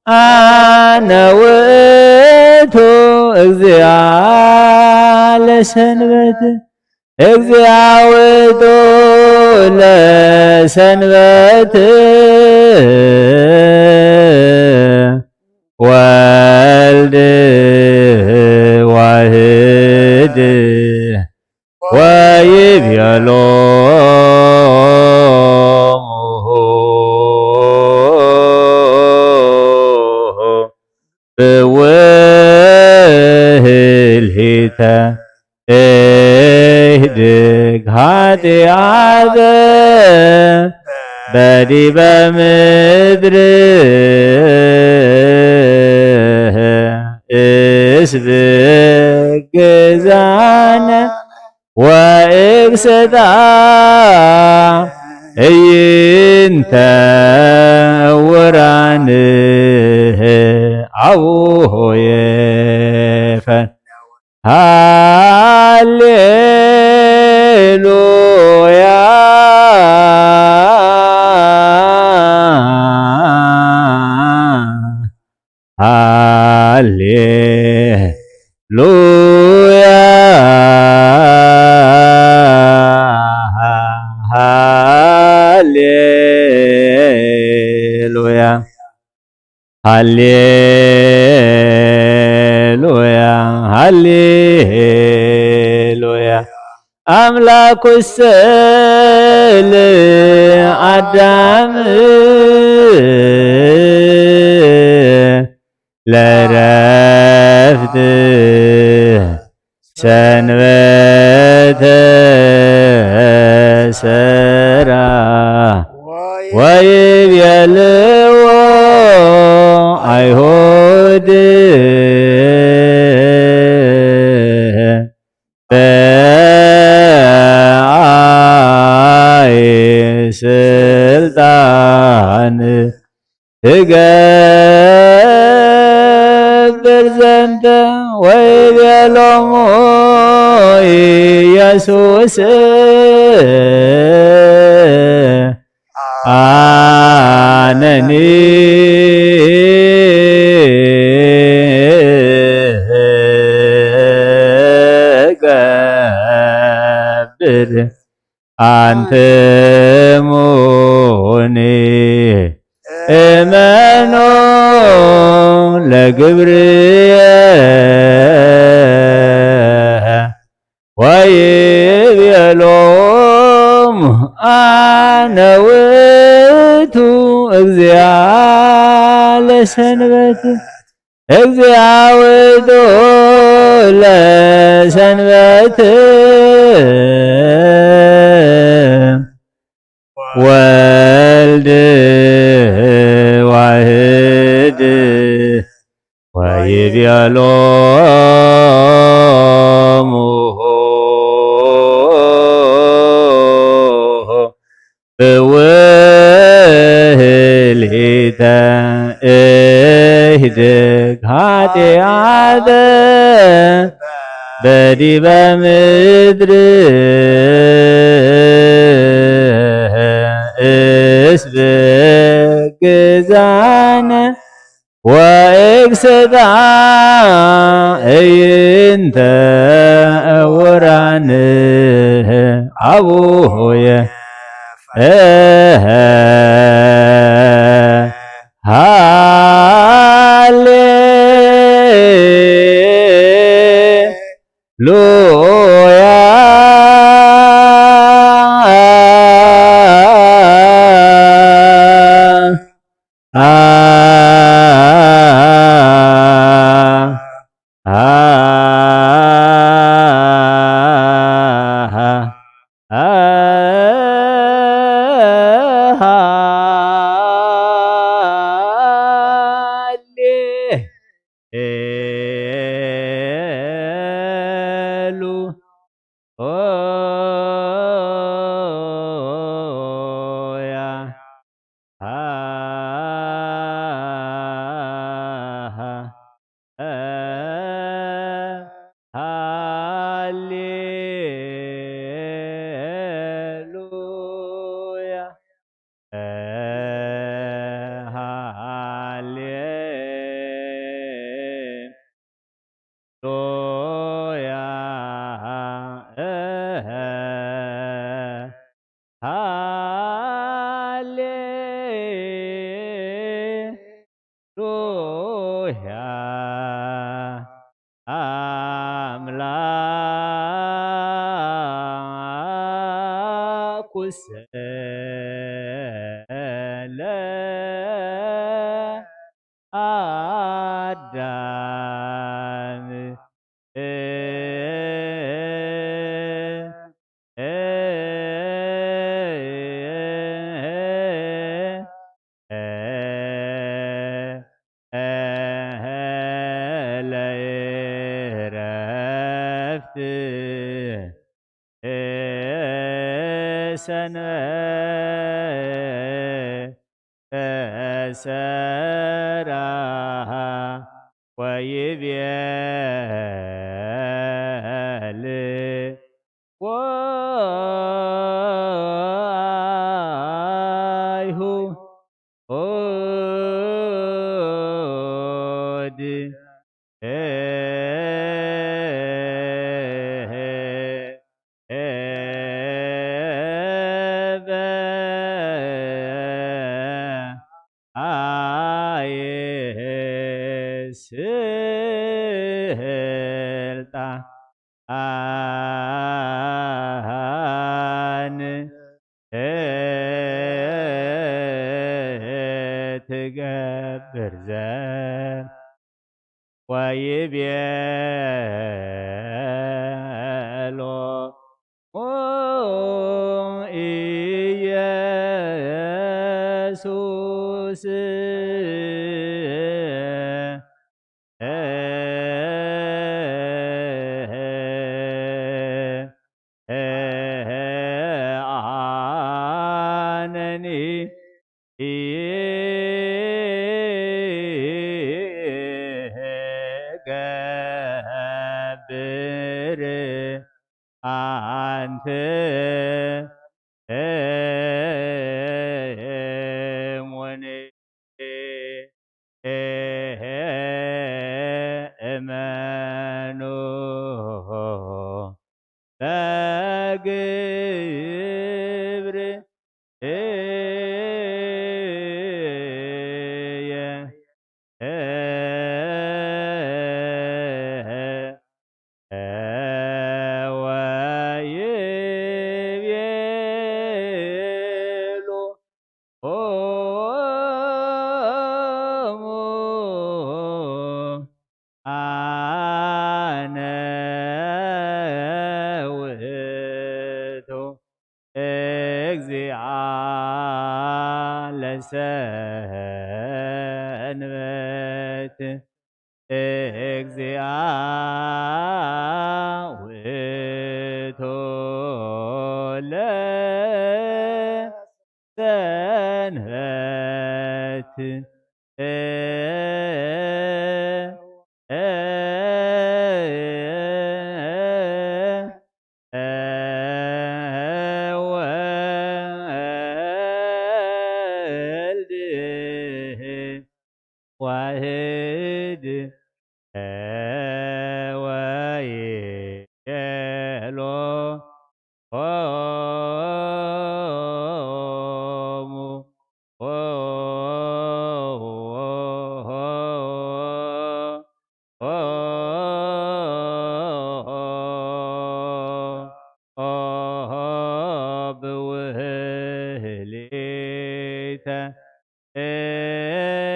አነ ውእቱ እግዚአ ለሰንበት፣ እግዚአ ውእቱ ለሰንበት፣ ወልድ ዋህድ ወይቤሎሙ ብውህልሂተ ኢህድግ ኃጢአተ በዲበ ምድር እስብ ግዛነ ወእግስጣ እይንተ እውራን አቡሆየ ፈን ሃሌሉያ ሃሌሉያ ሃሌሉያ ሃሌሉያ ሃሌሉያ። አምላኩሰ ለአዳም ለረፍት ሰንበተ ሰራ ወይቤልዎ አይሁድ በአይ ስልጣን ትገብር ዘንተ ወይቤሎሙ ኢየሱስ አነኒ ገብር አንትሙኒ እመኑ ለግብርየ ወይቤሎሙ አነ ውእቱ እግዚአ ለሰንበት እግዚአ ውእቱ ለሰንበት ወልድ ዋህድ ወይቤሎሙ ብውህልተ እህድግ ኃጢአተ በዲበ ምድር እስብ ግዛነ ወእግስጣ እይንተ እውራን አቡሆየ እህ ሃሌ ሉያ ሃሌሉያ። ኣምላክ ኩሰለ ኣዳም ለእረፍት ሰንበት ተሰራ ወይቤል ወአይሁ ኦድ በአይ ስልጣን ትገብር ዘንድ ወይቤሎ ኢየሱስ ኣነኒ ገብር ኣንተ እሙን እመኑ በግብር እየ ወይቤሎ ኦሙ አነ ውእቱ እግዚአ ለሰንበት። እግዚአ ውእቱ ለሰንበት። ወልድ ዋህድ ወይቤሎ ኦሙ ብውህሊተ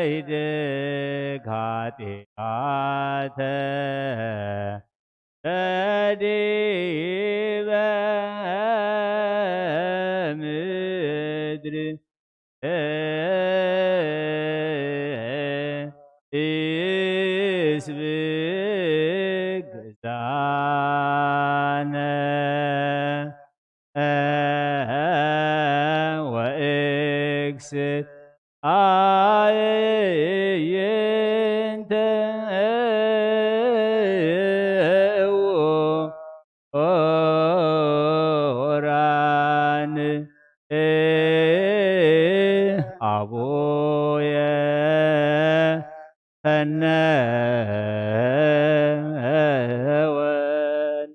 ኢድግ ኃጢአተ በዲበ ምድር ኢስብክ ዛነ ወእክስት አዕይንተ ኦራን አቡየ ፈነወኒ።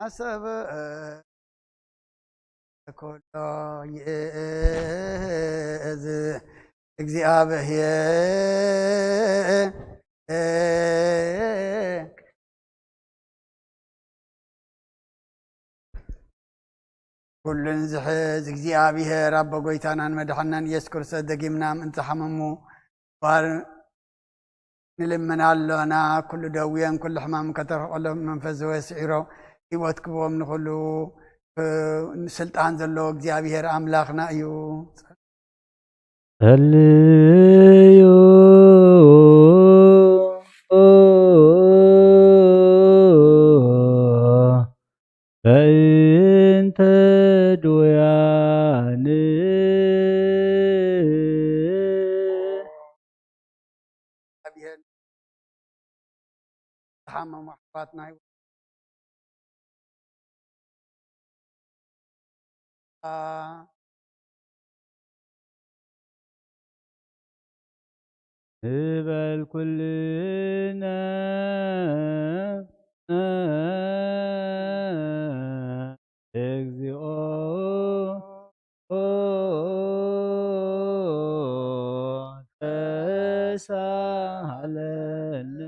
ኣሰብ ኩሎ ይእዝ እግዚኣብሔር። ኩሉን ዝሕዝ እግዚኣብሔር ኣቦ ጎይታናን መድሓናን ኢየሱስ ክርስቶስ ደጊምና ምእንቲ ሓመሙ ባር ንልምን ኣሎና። ኩሉ ደውየን ኩሉ ሕማም ከተርሕቀሎም መንፈስ ዘወስዒሮ ህይወት ክቦም ንኹሉ ስልጣን ዘለዎ እግዚኣብሔር ኣምላኽና እዩ። ጸልዩ በእንተ ድውያን። ዝሓመሙ ኣሕዋትና ንበል ኩልና። እግዚኦ ተሳሃለነ።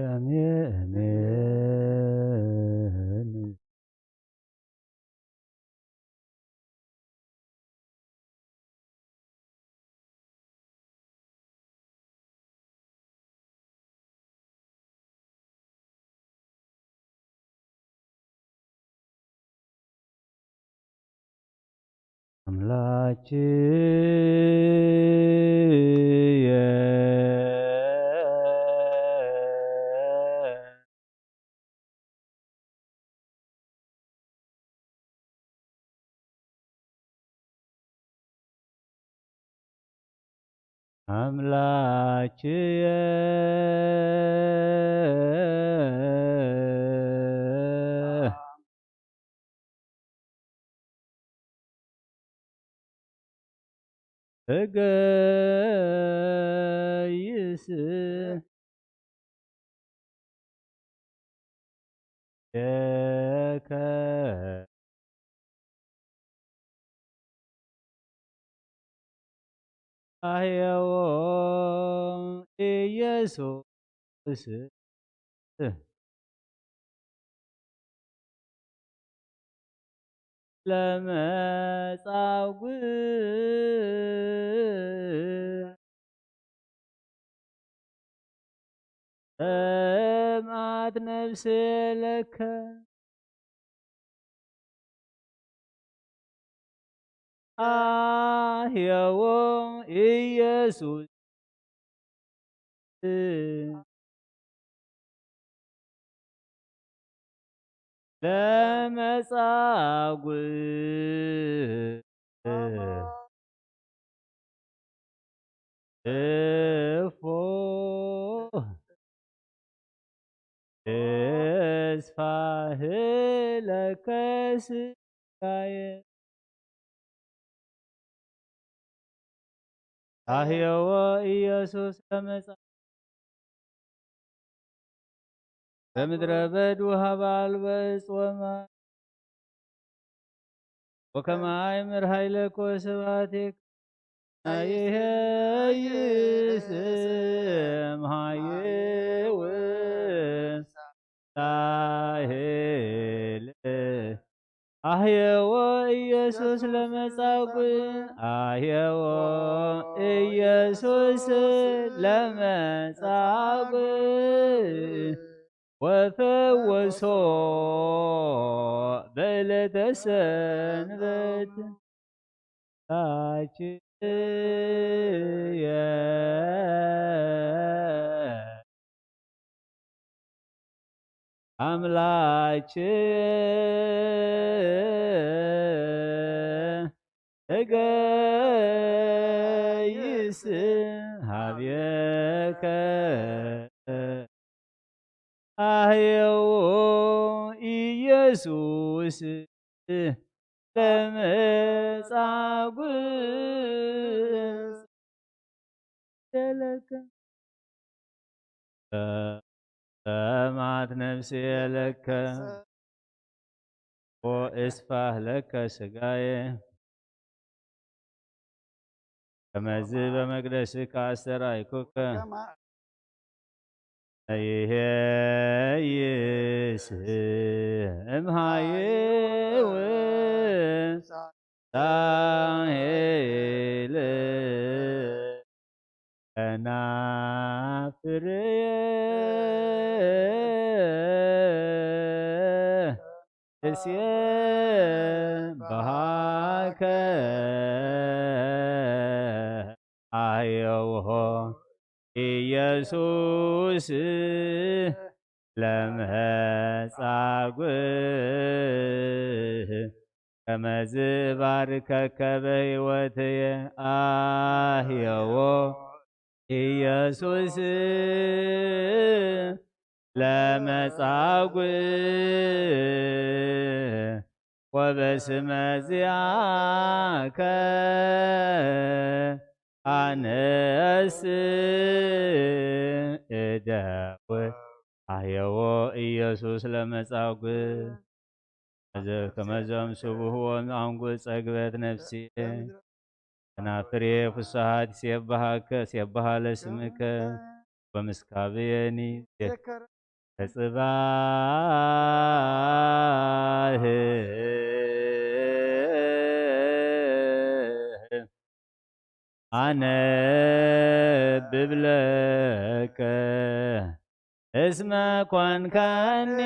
ኣሜን። ኣምላክየ ኣምላክየ እገይስ ሸከ ኣህየዎ ኢየሱስ ለመጻጉዕ ሰምዓት ነፍሴ ለከ ኣህየዎ ኢየሱስ ለመጻጉዕ እፎ ተስፋ ህለከ ስጋየ ኣህየዎ ኢየሱስ ለመጻ በምድረ በዱ ሀበ አልበ እጽወ ማይ ወከመ አእምር ኃይለከ ወስብሐቴከ ይሄይስ እምኃይል ሳሄል ኣህየዎ ኢየሱስ ለመጻጉዕ ኣህየዎ ኢየሱስ ለመጻጉዕ ወፈወሶ በዕለተ ሰንበት ታችየ ኣምላኬ እገይስ ሀቤከ ኣህየዎ ኢየሱስ ለመጻጉዕ ለከ ሰማት ነፍስየ ለከ ወእስፋህ ለከ ስጋየ ከመዝ በመቅደስከ አስተርአይኩከ ይሄይስ እምሃይው ሳሄል ከናፍርየ እስየ በሃከ አየውሆ ኢየሱስ ለመጻጉዕ ከመዝ ባርከከ በሕይወትየ ኣህየዎ ኢየሱስ ለመጻጉዕ ወበስመ ዚአከ ኣነስ እደው ኣህየዎ ኢየሱስ ለመጻጉዕ ከመዘም ስቡህዎም ኣንጉዕ ጸግበት ነፍስየ ከናፍርየ ፍስሃት ሴብሃከ ሴብሃ ለስምከ ወምስካብየኒ ተጽባህ አነብብ ለከ እስመ ኮንካኒ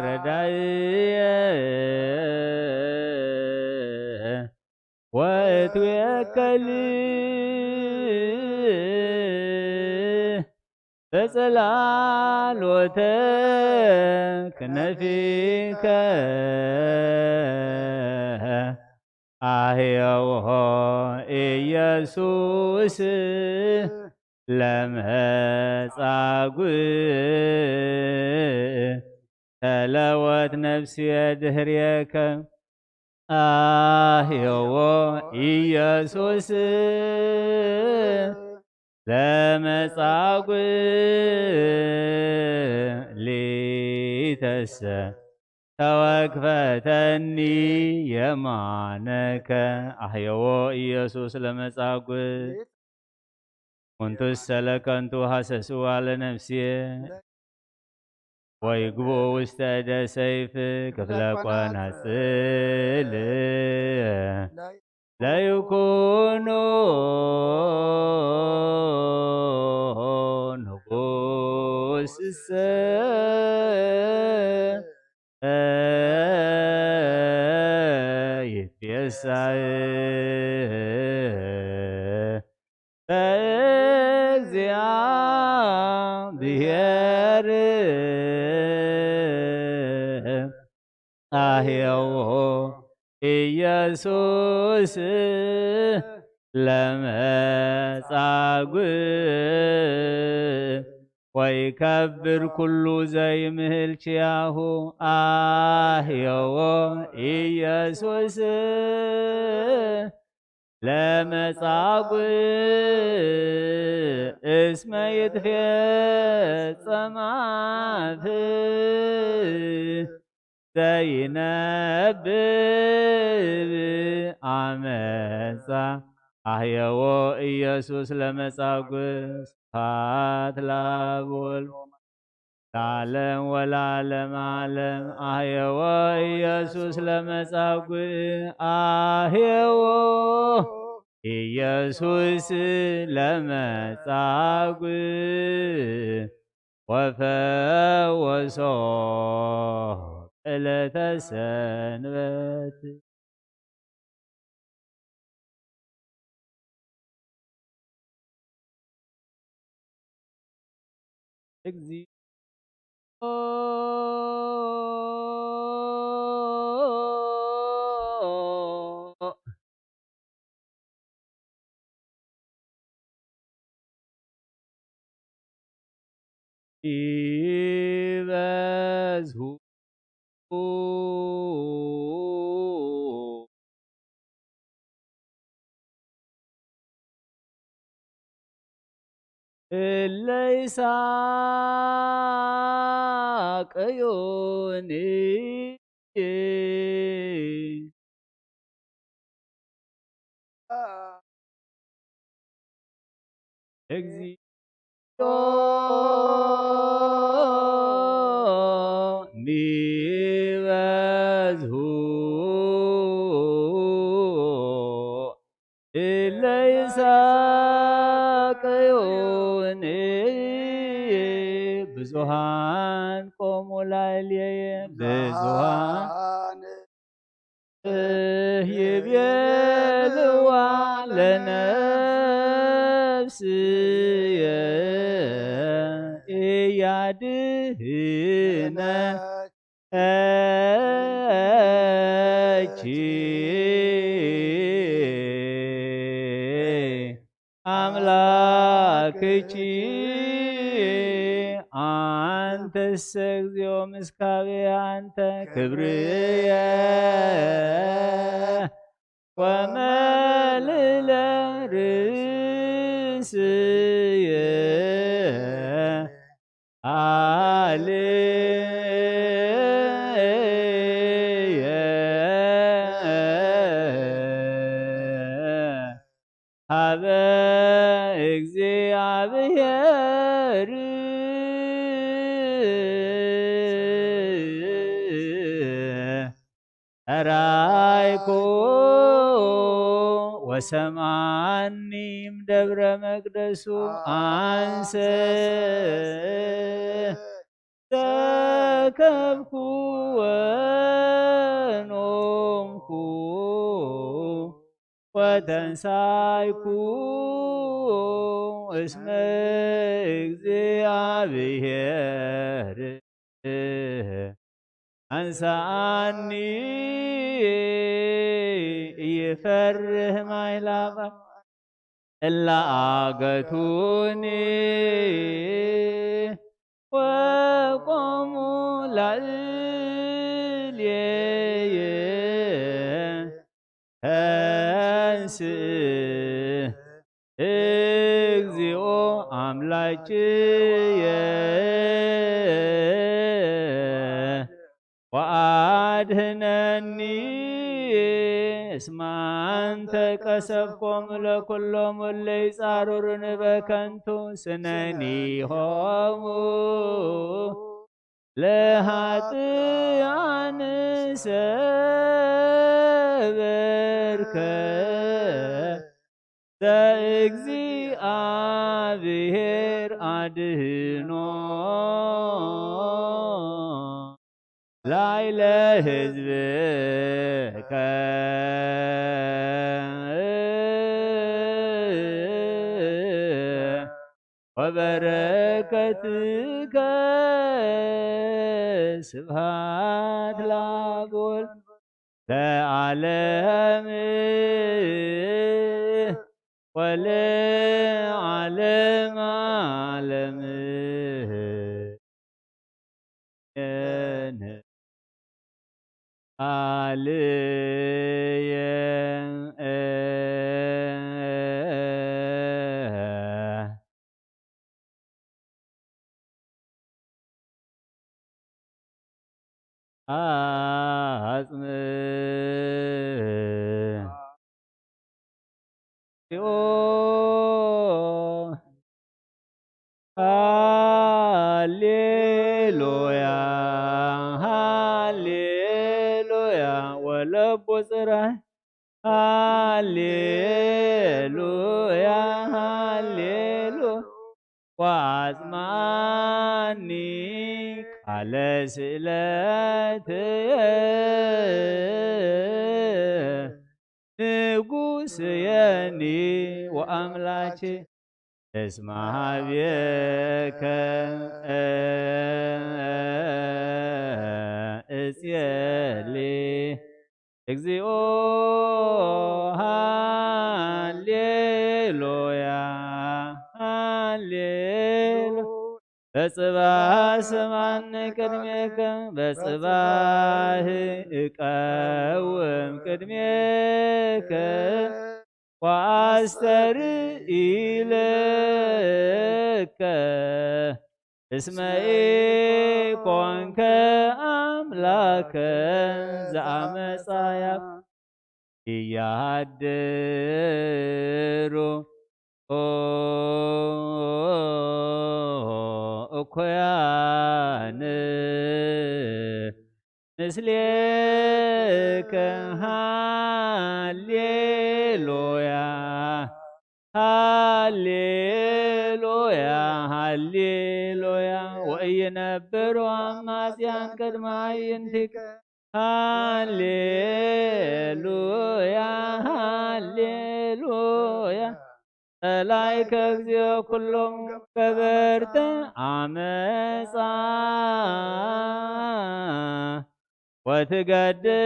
ረዳእየ ወእትዌከል በጸላሎተ ክነፊከ አህየውሆ ኢየሱስ ለመጻጉዕ ተለወት ነፍስየ ድህሬከ አህየዎ ኢየሱስ ለመጻጉዕ ሊተሰ ተወክፈተኒ የማነከ አህየዎ ኢየሱስ ለመጻጉዕ ኩንቱሰ ለከንቱ ሀሰስዋ ለነፍስየ ወይግቡ ውስተ እደ ሰይፍ ክፍለ ቆናጽል ለይኩኑ ንጉስሰ ይትፌሳህ በእግዚአብሔር አህየዎ ኢየሱስ ለመጻጉዕ ወይከብር ኩሉ ዘይምህል ኪያሁ አህየዎ ኢየሱስ ለመጻጉዕ እስመ ይትፌጸም አፍ ዘይነብብ አመፃ አህየዎ ኢየሱስ ለመጻጉዕ ስብሐት ለአብ ወወልድ ለዓለም ወለዓለመ ዓለም። አህየዎ ኢየሱስ ለመጻጉዕ አህየዎ ኢየሱስ ለመጻጉዕ ወፈወሶ ዕለተ ሰንበት። እግዚእ ይበዝሁ። እለ ይሳቀዩኒ። እግዚኦ ሚበዝሁ እለ ይሳቀዩኒ። ብዙሃን ቆሙ ላዕሌየ፣ ብዙሃን ይቤልዋ ለነፍስየ ኢያድህነኪ አምላክኪ። አንተሰ እግዚኦ ምስካብየ አንተ ክብርየ ወመልዕለ ርእስየ። አሌየ ሀበ እግዚአብሔር ጸራይኩ ወሰምዓኒ እምደብረ መቅደሱ አንሰ ተከብኩ ወኖምኩ ወተንሳይኩ እስመ እግዚአብሔር አንሳኒ። ኢይፈርህ ማይላባ እለ አገቱኒ ወቆሙ ላዕሌየ። ተንስእ እግዚኦ አምላክየ ወአድህነኒ እስመ አንተ ቀሰፍኮሙ ለኩሎሙ እለ ይጻሩርኒ በከንቱ ስነኒሆሙ ለኃጥኣን ሰበርከ ዘእግዚአብሔር አድህኖ ላዕለ ሕዝብከ ወበረከትከ። ስብሐት ለአብ ወወልድ ለዓለም ወለዓለመ ዓለም። አሜን። አልየ አጽም ሃሌሉያ፣ ሃሌሉያ፣ ወለቡ ጽራይ። ሃሌሉያ፣ ሃሌሉ-፣ ወአጽምዓኒ ቃለ ስእለትየ። ንጉስየኒ ወአምላኬ። እስመ ሀቤከ እጼሊ። እግዚኦ ሃሌሉያ ሃሌሉ። በጽባሕ ስማኒ ቅድሜከ፣ በጽባሕ እቀውም ቅድሜከ። ወአስተርኢ ለከ እስመ ኢኮንከ አምላከ ዘአመፃያ እያሃድሩ እኩያን ምስሌከ። ሃሌሉያ ሃሌሉያ ሃሌሉያ። ወኢይነብሩ አማጽያን ቅድመ አዕይንቲከ። ሃሌሉያ ሃሌሉያ። ጸላኢከ እግዚኦ ኩሎም ገበርተ አመጻ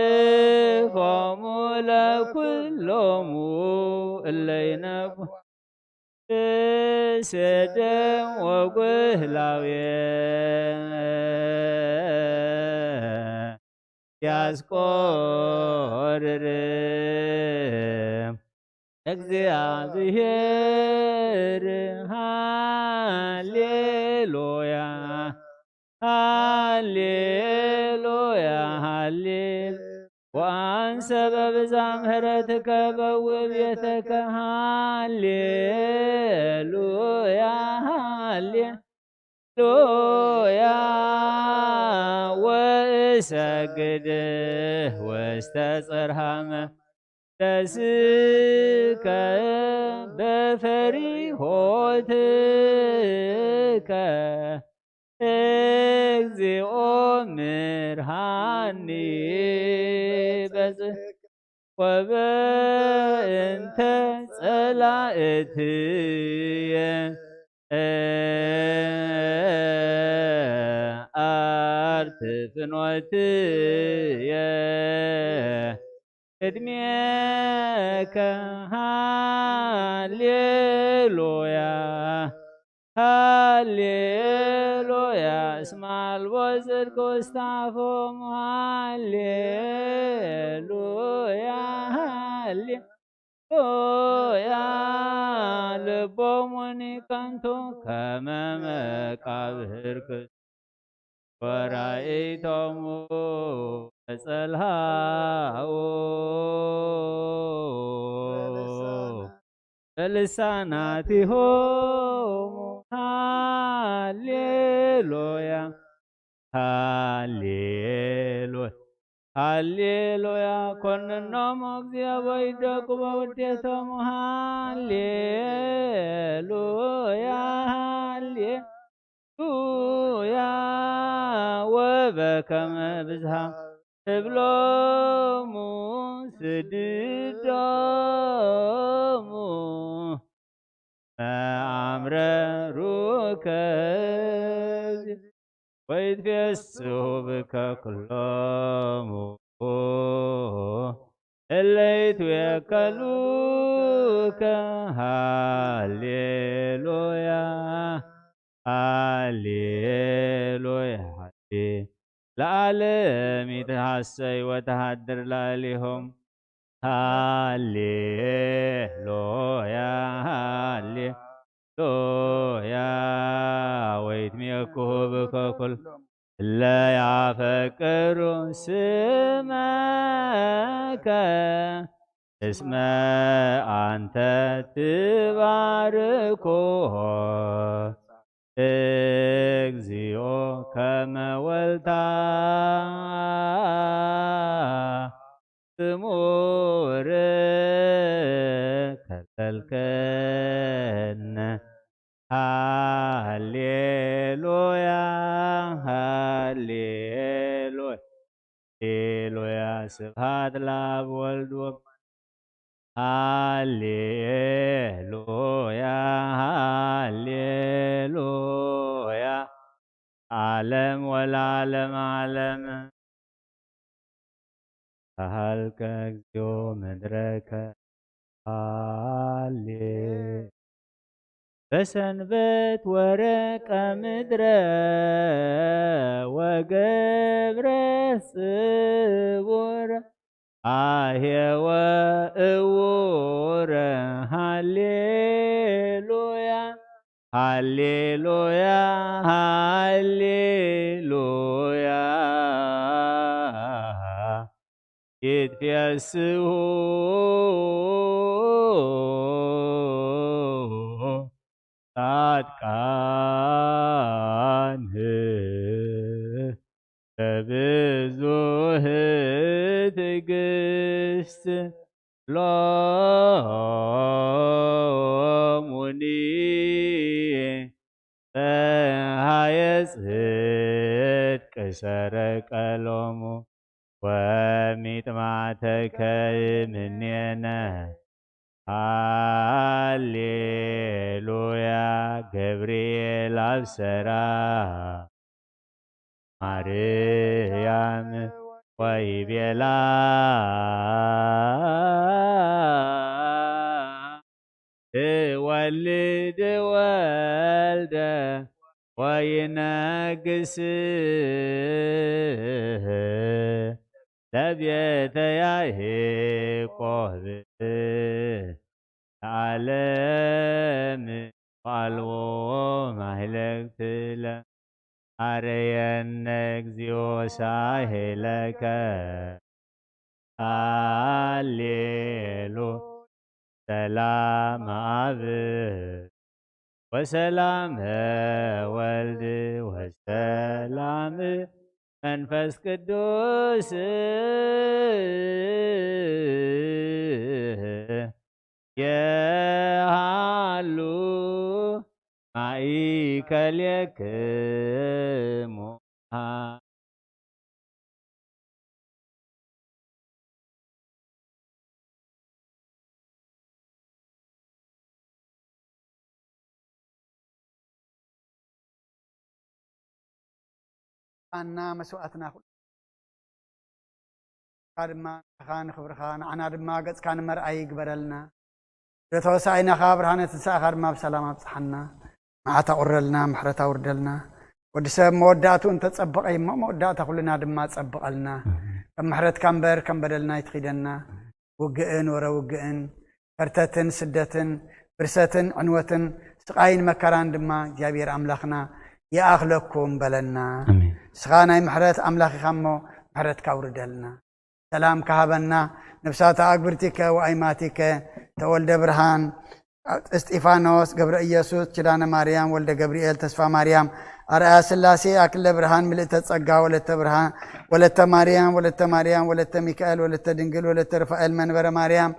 ወትገድፎሙ ለኩሎሙ እለ ይነቡ ስደም ወጉህላውየ ያስቆርር እግዚአብሔር። ሃሌሉያ ሃሌሉያ ሃሌሉ። ወአንሰ በብዛ ምሕረትከ በውእ ቤተከ። ሃሌሉያ ሃሌ ሉያ ወእሰግድ ውስተ ጽርሃ መቅደስከ በፈሪሆትከ። እግዚኦ ምርሃኒ በጽ ወበእንተ ጸላእትየ አርት ፍኖትየ ቅድሜከ። ሃሌሉያ ሃሌሉያ። እስመ አልቦ ጽድቅ ውስተ አፎሙ። ሃሌሉያ ሃሌሉያ። ልቦሙኒ ከንቱ ከመ መቃብር ክሱ ወራእይቶሙ ተጸልሃው። በልሳናቲሆሙ ሃሌሉያ ሃሌሉያ ሃሌሉያ። ኮንኖሙ እግዚኦ በይደቁ በውዴቶሙ። ሃሌሉያ ሃሌ ሉያ። ወበከመ ብዝሃ ትብሎሙ ስድዶሙ መአምረሩከ ወይትፌስሑ ብከ ኩሎሙ እለ ይትዌከሉከ። ሃሌሉያ ሃሌሉያ ሃሌ ለዓለም ይትሐሰይ ወተሃድር ላዕሌሆም። ሃሌሉያ ሃሌሉያ። ወይትሜክሁ ብከኩል እለ ያፈቅሩ ስመከ እስመ አንተ ትባርኮ እግዚኦ ከመ ወልታ ስሙር ከለልከነ። ሃሌሉያ ሃሌሉያ ሃሌሉያ። ስብሐት ለአብ ወልድ ወመንፈስ ሃሌሉያ ዓለም ወለዓለም ዓለም። ተሃልከ እግዚኦ ምድረከ ሃሌ። በሰንበት ወረቀ ምድረ ወገብረ ጽቡረ ኣሄወ እውረ ሃሌሉያ ሃሌሉያ ሃሌሉያ። ይትፌስሑ ጻድቃን በብዙህ ትዕግስት ሎሙኒ ጸሃየ ጽድቅ ሰረቀ ሎሙ ወሚጥማተከ እምኔነ። ሃሌሉያ። ገብርኤል ኣብሰራ ማርያም ወይቤላ ትወልድ ወልደ ወይነግስ ለቤተ ያዕቆብ ለዓለም። ቃልዎ ማህለክት ለአረየነ እግዚኦ ሳሄለከ። ሃሌሉ ሰላም አብ ወሰላም ወልድ ወሰላም መንፈስ ቅዱስ የሃሉ ማእከሌክሙ። ኣና መስዋእትና ኩሉ ድማ ንዓኻ ንኽብርኻ ንዓና ድማ ገጽካ ንመርኣይ ይግበረልና። ተወሳኢናኻ ብርሃነ ትንሳእኻ ድማ ብሰላም ኣብጽሓና። መዓት ኣቑረልና፣ ምሕረት ኣውርደልና። ወዲ ሰብ መወዳእቱ እንተጸበቐ እሞ መወዳእታ ኩልና ድማ ጸብቐልና። ከም ምሕረትካ እምበር ከም በደልና ኣይትኺደና። ውግእን ወረ ውግእን፣ ከርተትን ስደትን፣ ብርሰትን ዕንወትን፣ ስቓይን መከራን ድማ እግዚኣብሔር ኣምላኽና ይኣኽለኩም በለና። ኣሜን። ንስኻ ናይ ምሕረት ኣምላኽ ኢኻ እሞ ምሕረትካ ኣውርደልና። ሰላም ካሃበና። ነፍሳተ ኣግብርቲከ ወኣይማቲከ ተወልደ ብርሃን፣ እስጢፋኖስ፣ ገብረ ኢየሱስ፣ ኪዳነ ማርያም፣ ወልደ ገብርኤል፣ ተስፋ ማርያም፣ ኣርኣያ ስላሴ፣ ኣክለ ብርሃን፣ ምልእተ ጸጋ፣ ወለተ ብርሃን፣ ወለተ ማርያም፣ ወለተ ማርያም፣ ወለተ ሚካኤል፣ ወለተ ድንግል፣ ወለተ ሩፋኤል፣ መንበረ ማርያም፣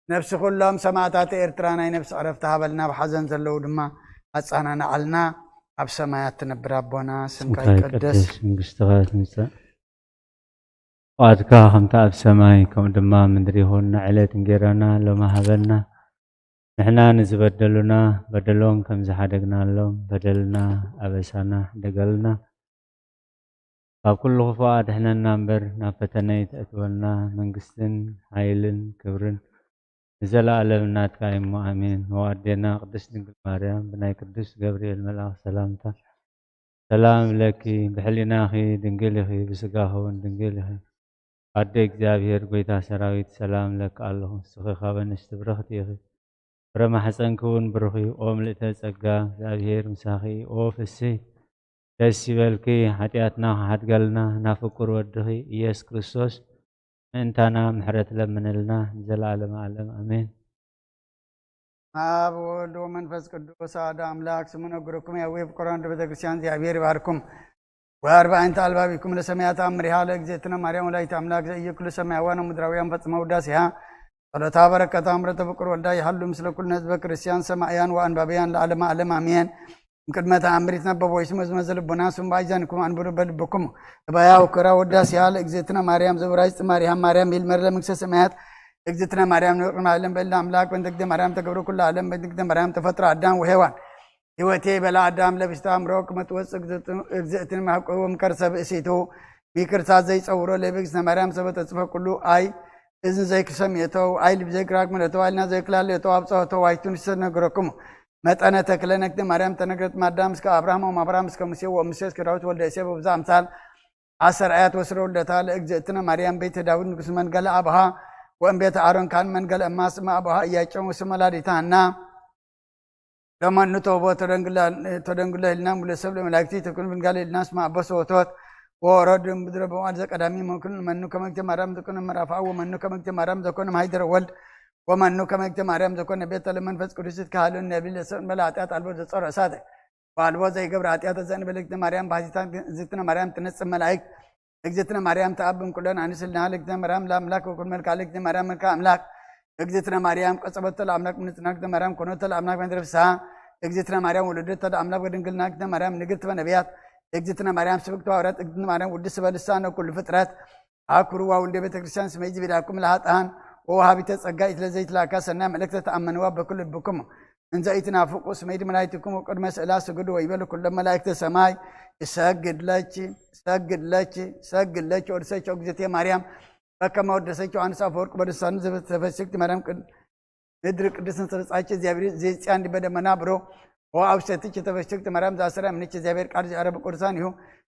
ነፍሲ ኩሎም ሰማእታት ኤርትራ ናይ ነፍሲ ዕረፍቲ ሃበልና፣ ኣብ ሓዘን ዘለዉ ድማ ኣጸናንዓልና። ኣብ ሰማያት ትነብር ኣቦና፣ ስምካ ስምካ ይቀደስ። ይቀደስ፣ መንግስትኻ ትምጻእ፣ ፍቓድካ ከምቲ ኣብ ሰማይ ከምኡ ድማ ምድሪ ይኹን። ንዕለት እንጌራና ሎሚ ሃበና። ንሕና ንዝበደሉና በደሎም ከም ዝሓደግናሎም በደልና ኣበሳና ሕደገልና። ካብ ኩሉ ክፉእ ኣድሕነና እምበር ናብ ፈተነ ኣይተእትወና። መንግስትን ሓይልን ክብርን ንዘለኣለም ናትካ እዩ እሞ ኣሜን። ወኣዴና ቅድስት ድንግል ማርያም ብናይ ቅዱስ ገብርኤል መልኣኽ ሰላምታ ሰላም ለኪ፣ ብሕሊናኺ ድንግል ኢኺ፣ ብስጋኺ እውን ድንግል ኢኺ። ኣደ እግዚኣብሔር፣ ጎይታ ሰራዊት፣ ሰላም ለኪ ኣለኹ። ንስኺ ካብ ኣንስቲ ብርኽቲ ኢኺ፣ ፍረ ማሕፀንኪ እውን ብሩኽ እዩ። ኦ ምልእተ ጸጋ፣ እግዚኣብሔር ምሳኺ እዩ። ኦ ፍስሂ፣ ደስ ይበልኪ፣ ሓጢኣትና ክሓድገልና፣ ናብ ፍቁር ወድኺ ኢየሱስ ክርስቶስ ምእንታና ምሕረት ለምንልና፣ ንዘለኣለመ ዓለም ኣሜን። ኣብ ወወልድ ወመንፈስ ቅዱስ ኣሐዱ ኣምላክ ስሙ ነግርኩም ያዊ ፍቅሮን ቤተ ክርስቲያን እግዚኣብሔር ይባርኩም። ወአርባዕንተ አልባቢኩም ለሰማያት አምሪሃ ለእግዝእትነ ማርያም ወላዲተ አምላክ ዘኢዩ ኩሉ ሰማያውያን ወምድራውያን ፈጽመ ውዳሴሃ ጸሎታ በረከታ ምሕረተ ፍቅር ወልዳ ይሃሉ ምስለ ኩልነ ህዝበ ክርስቲያን ሰማዕያን ወአንባብያን ለዓለመ ዓለም አሜን። እምቅድመ ተአምር ይትነበብ ወይስመዝመዘ ልቡና ስም ባይዛንኩም አንብሩ በልብኩም። እባያ ወከራ ወዳሴሃ ለእግዝእትነ ማርያም ዘውራጅ ጽማሪሃ ማርያም ይልመር ለመንግስተ ሰማያት። እግዝእትነ ማርያም ንቅድመ ዓለም በእለ አምላክ በእንተ እግዝእትነ ማርያም ተገብረ ኩሉ ዓለም በእንተ እግዝእትነ ማርያም ተፈጥረ አዳም ወሔዋን። ሕይወቴ በላ ኣዳም ለቢስታ እምሮ ክመትወጽእ እግዝእትን ማሕቆዎም ከርሰ ብእሲቱ ሚክርታት ዘይጸውሮ ለብግዝነ ማርያም ሰበ ተጽፈ ኩሉ ኣይ እዝን ዘይክሰምየቶ ኣይ ልብ ዘይክራክ ምለቶ ኣልና ዘይክላለየቶ ኣብጸወቶ ዋይቱን ዝተነግረኩም መጠነ ተክለ ነግደ ማርያም ተነግረት ማዳም እስከ ኣብርሃም ወም ኣብርሃም እስከ ሙሴ ወሙሴ እስከ ዳዊት ወልደ እሴ በብዛ ኣምሳል ኣሰርኣያት ወስረ ውልደታ ለእግዝእትነ ማርያም ቤተ ዳዊት ንጉስ መንገለ ኣብሃ ወእም ቤተ ኣሮን ካን መንገለ እማስ እማ ኣብሃ እያጨም ወስመ ላዲታ እና ለመኑ ተውቦ ተደንግለ ህልና ሙሉ ሰብ ለመላእክቲ ተኩን ፍንጋለ ህልና ስማ ኣቦ ሰወቶት ወረዱ ምድረ በዋል ዘቀዳሚ መኩን መኑ ከመግተ ማርያም ዘኮነ መራፋ ወመኑ ከመግተ ማርያም ዘኮነ ማይደረ ወልድ ወመኑ ከመግተ ማርያም ዘኮነ ቤተ ለመንፈስ ቅዱስ ይትካሃሉ ነቢል ለሰብ እንበለ ኃጢአት ኣልቦ ዘጾረ እሳተ ወኣልቦ ዘይገብር ኃጢአት ዘእንበለ እግዝእትነ ማርያም ባህሲታ እግዝእትነ ማርያም ትነጽእ መላእክት እግዝእትነ ማርያም ተኣብም ኩለን ኣንስልና ለእግዝእትነ ማርያም ለኣምላክ ወኩን መልካ ለእግዝእትነ ማርያም መልካ ኣምላክ እግዝእትነ ማርያም ቀጸበቶ ለኣምላክ ምንጽና እግዝእትነ ማርያም ኮኖቶ ለኣምላክ መድረ ፍስሓ እግዝእትነ ማርያም ወለደቶ ለኣምላክ ወድንግልና እግዝእትነ ማርያም ንግርት በነቢያት እግዝእትነ ማርያም ስብክት ሃዋርያት እግዝእትነ ማርያም ውድስ በልሳነ ኩሉ ፍጥረት ኣኩርዋ ውልደ ቤተ ክርስቲያን ስመይ ዝቢዳኩም ለሃጣን ወወሃቢተ ጸጋ ኢትለዘይትላካ ሰናይ መልእክተ ተኣመንዋ በኩል ልብኩም እንዘ ኢትናፍቁ ስመይ ድመላይትኩም ወቅድመ ስእላ ስግዱ ወይበሉ ኩሎም መላእክተ ሰማይ ይሰግድ ለኪ ይሰግድ ለኪ ይሰግድ ለኪ ወድሰኪ እግዝእትየ ማርያም በከመ ወደሰኪ ዮሐንስ አፈወርቅ በልሳኑ ተፈስክቲ ማርያም ምድር ቅድስት ተበጻች እግዚአብሔር ዘይጽያን በደመና ብሮ ወአብሰትኪ ተፈስክቲ ማርያም ዛሰራ ምንች እግዚአብሔር ቃል ዘአረብ ቅዱሳን ይሁ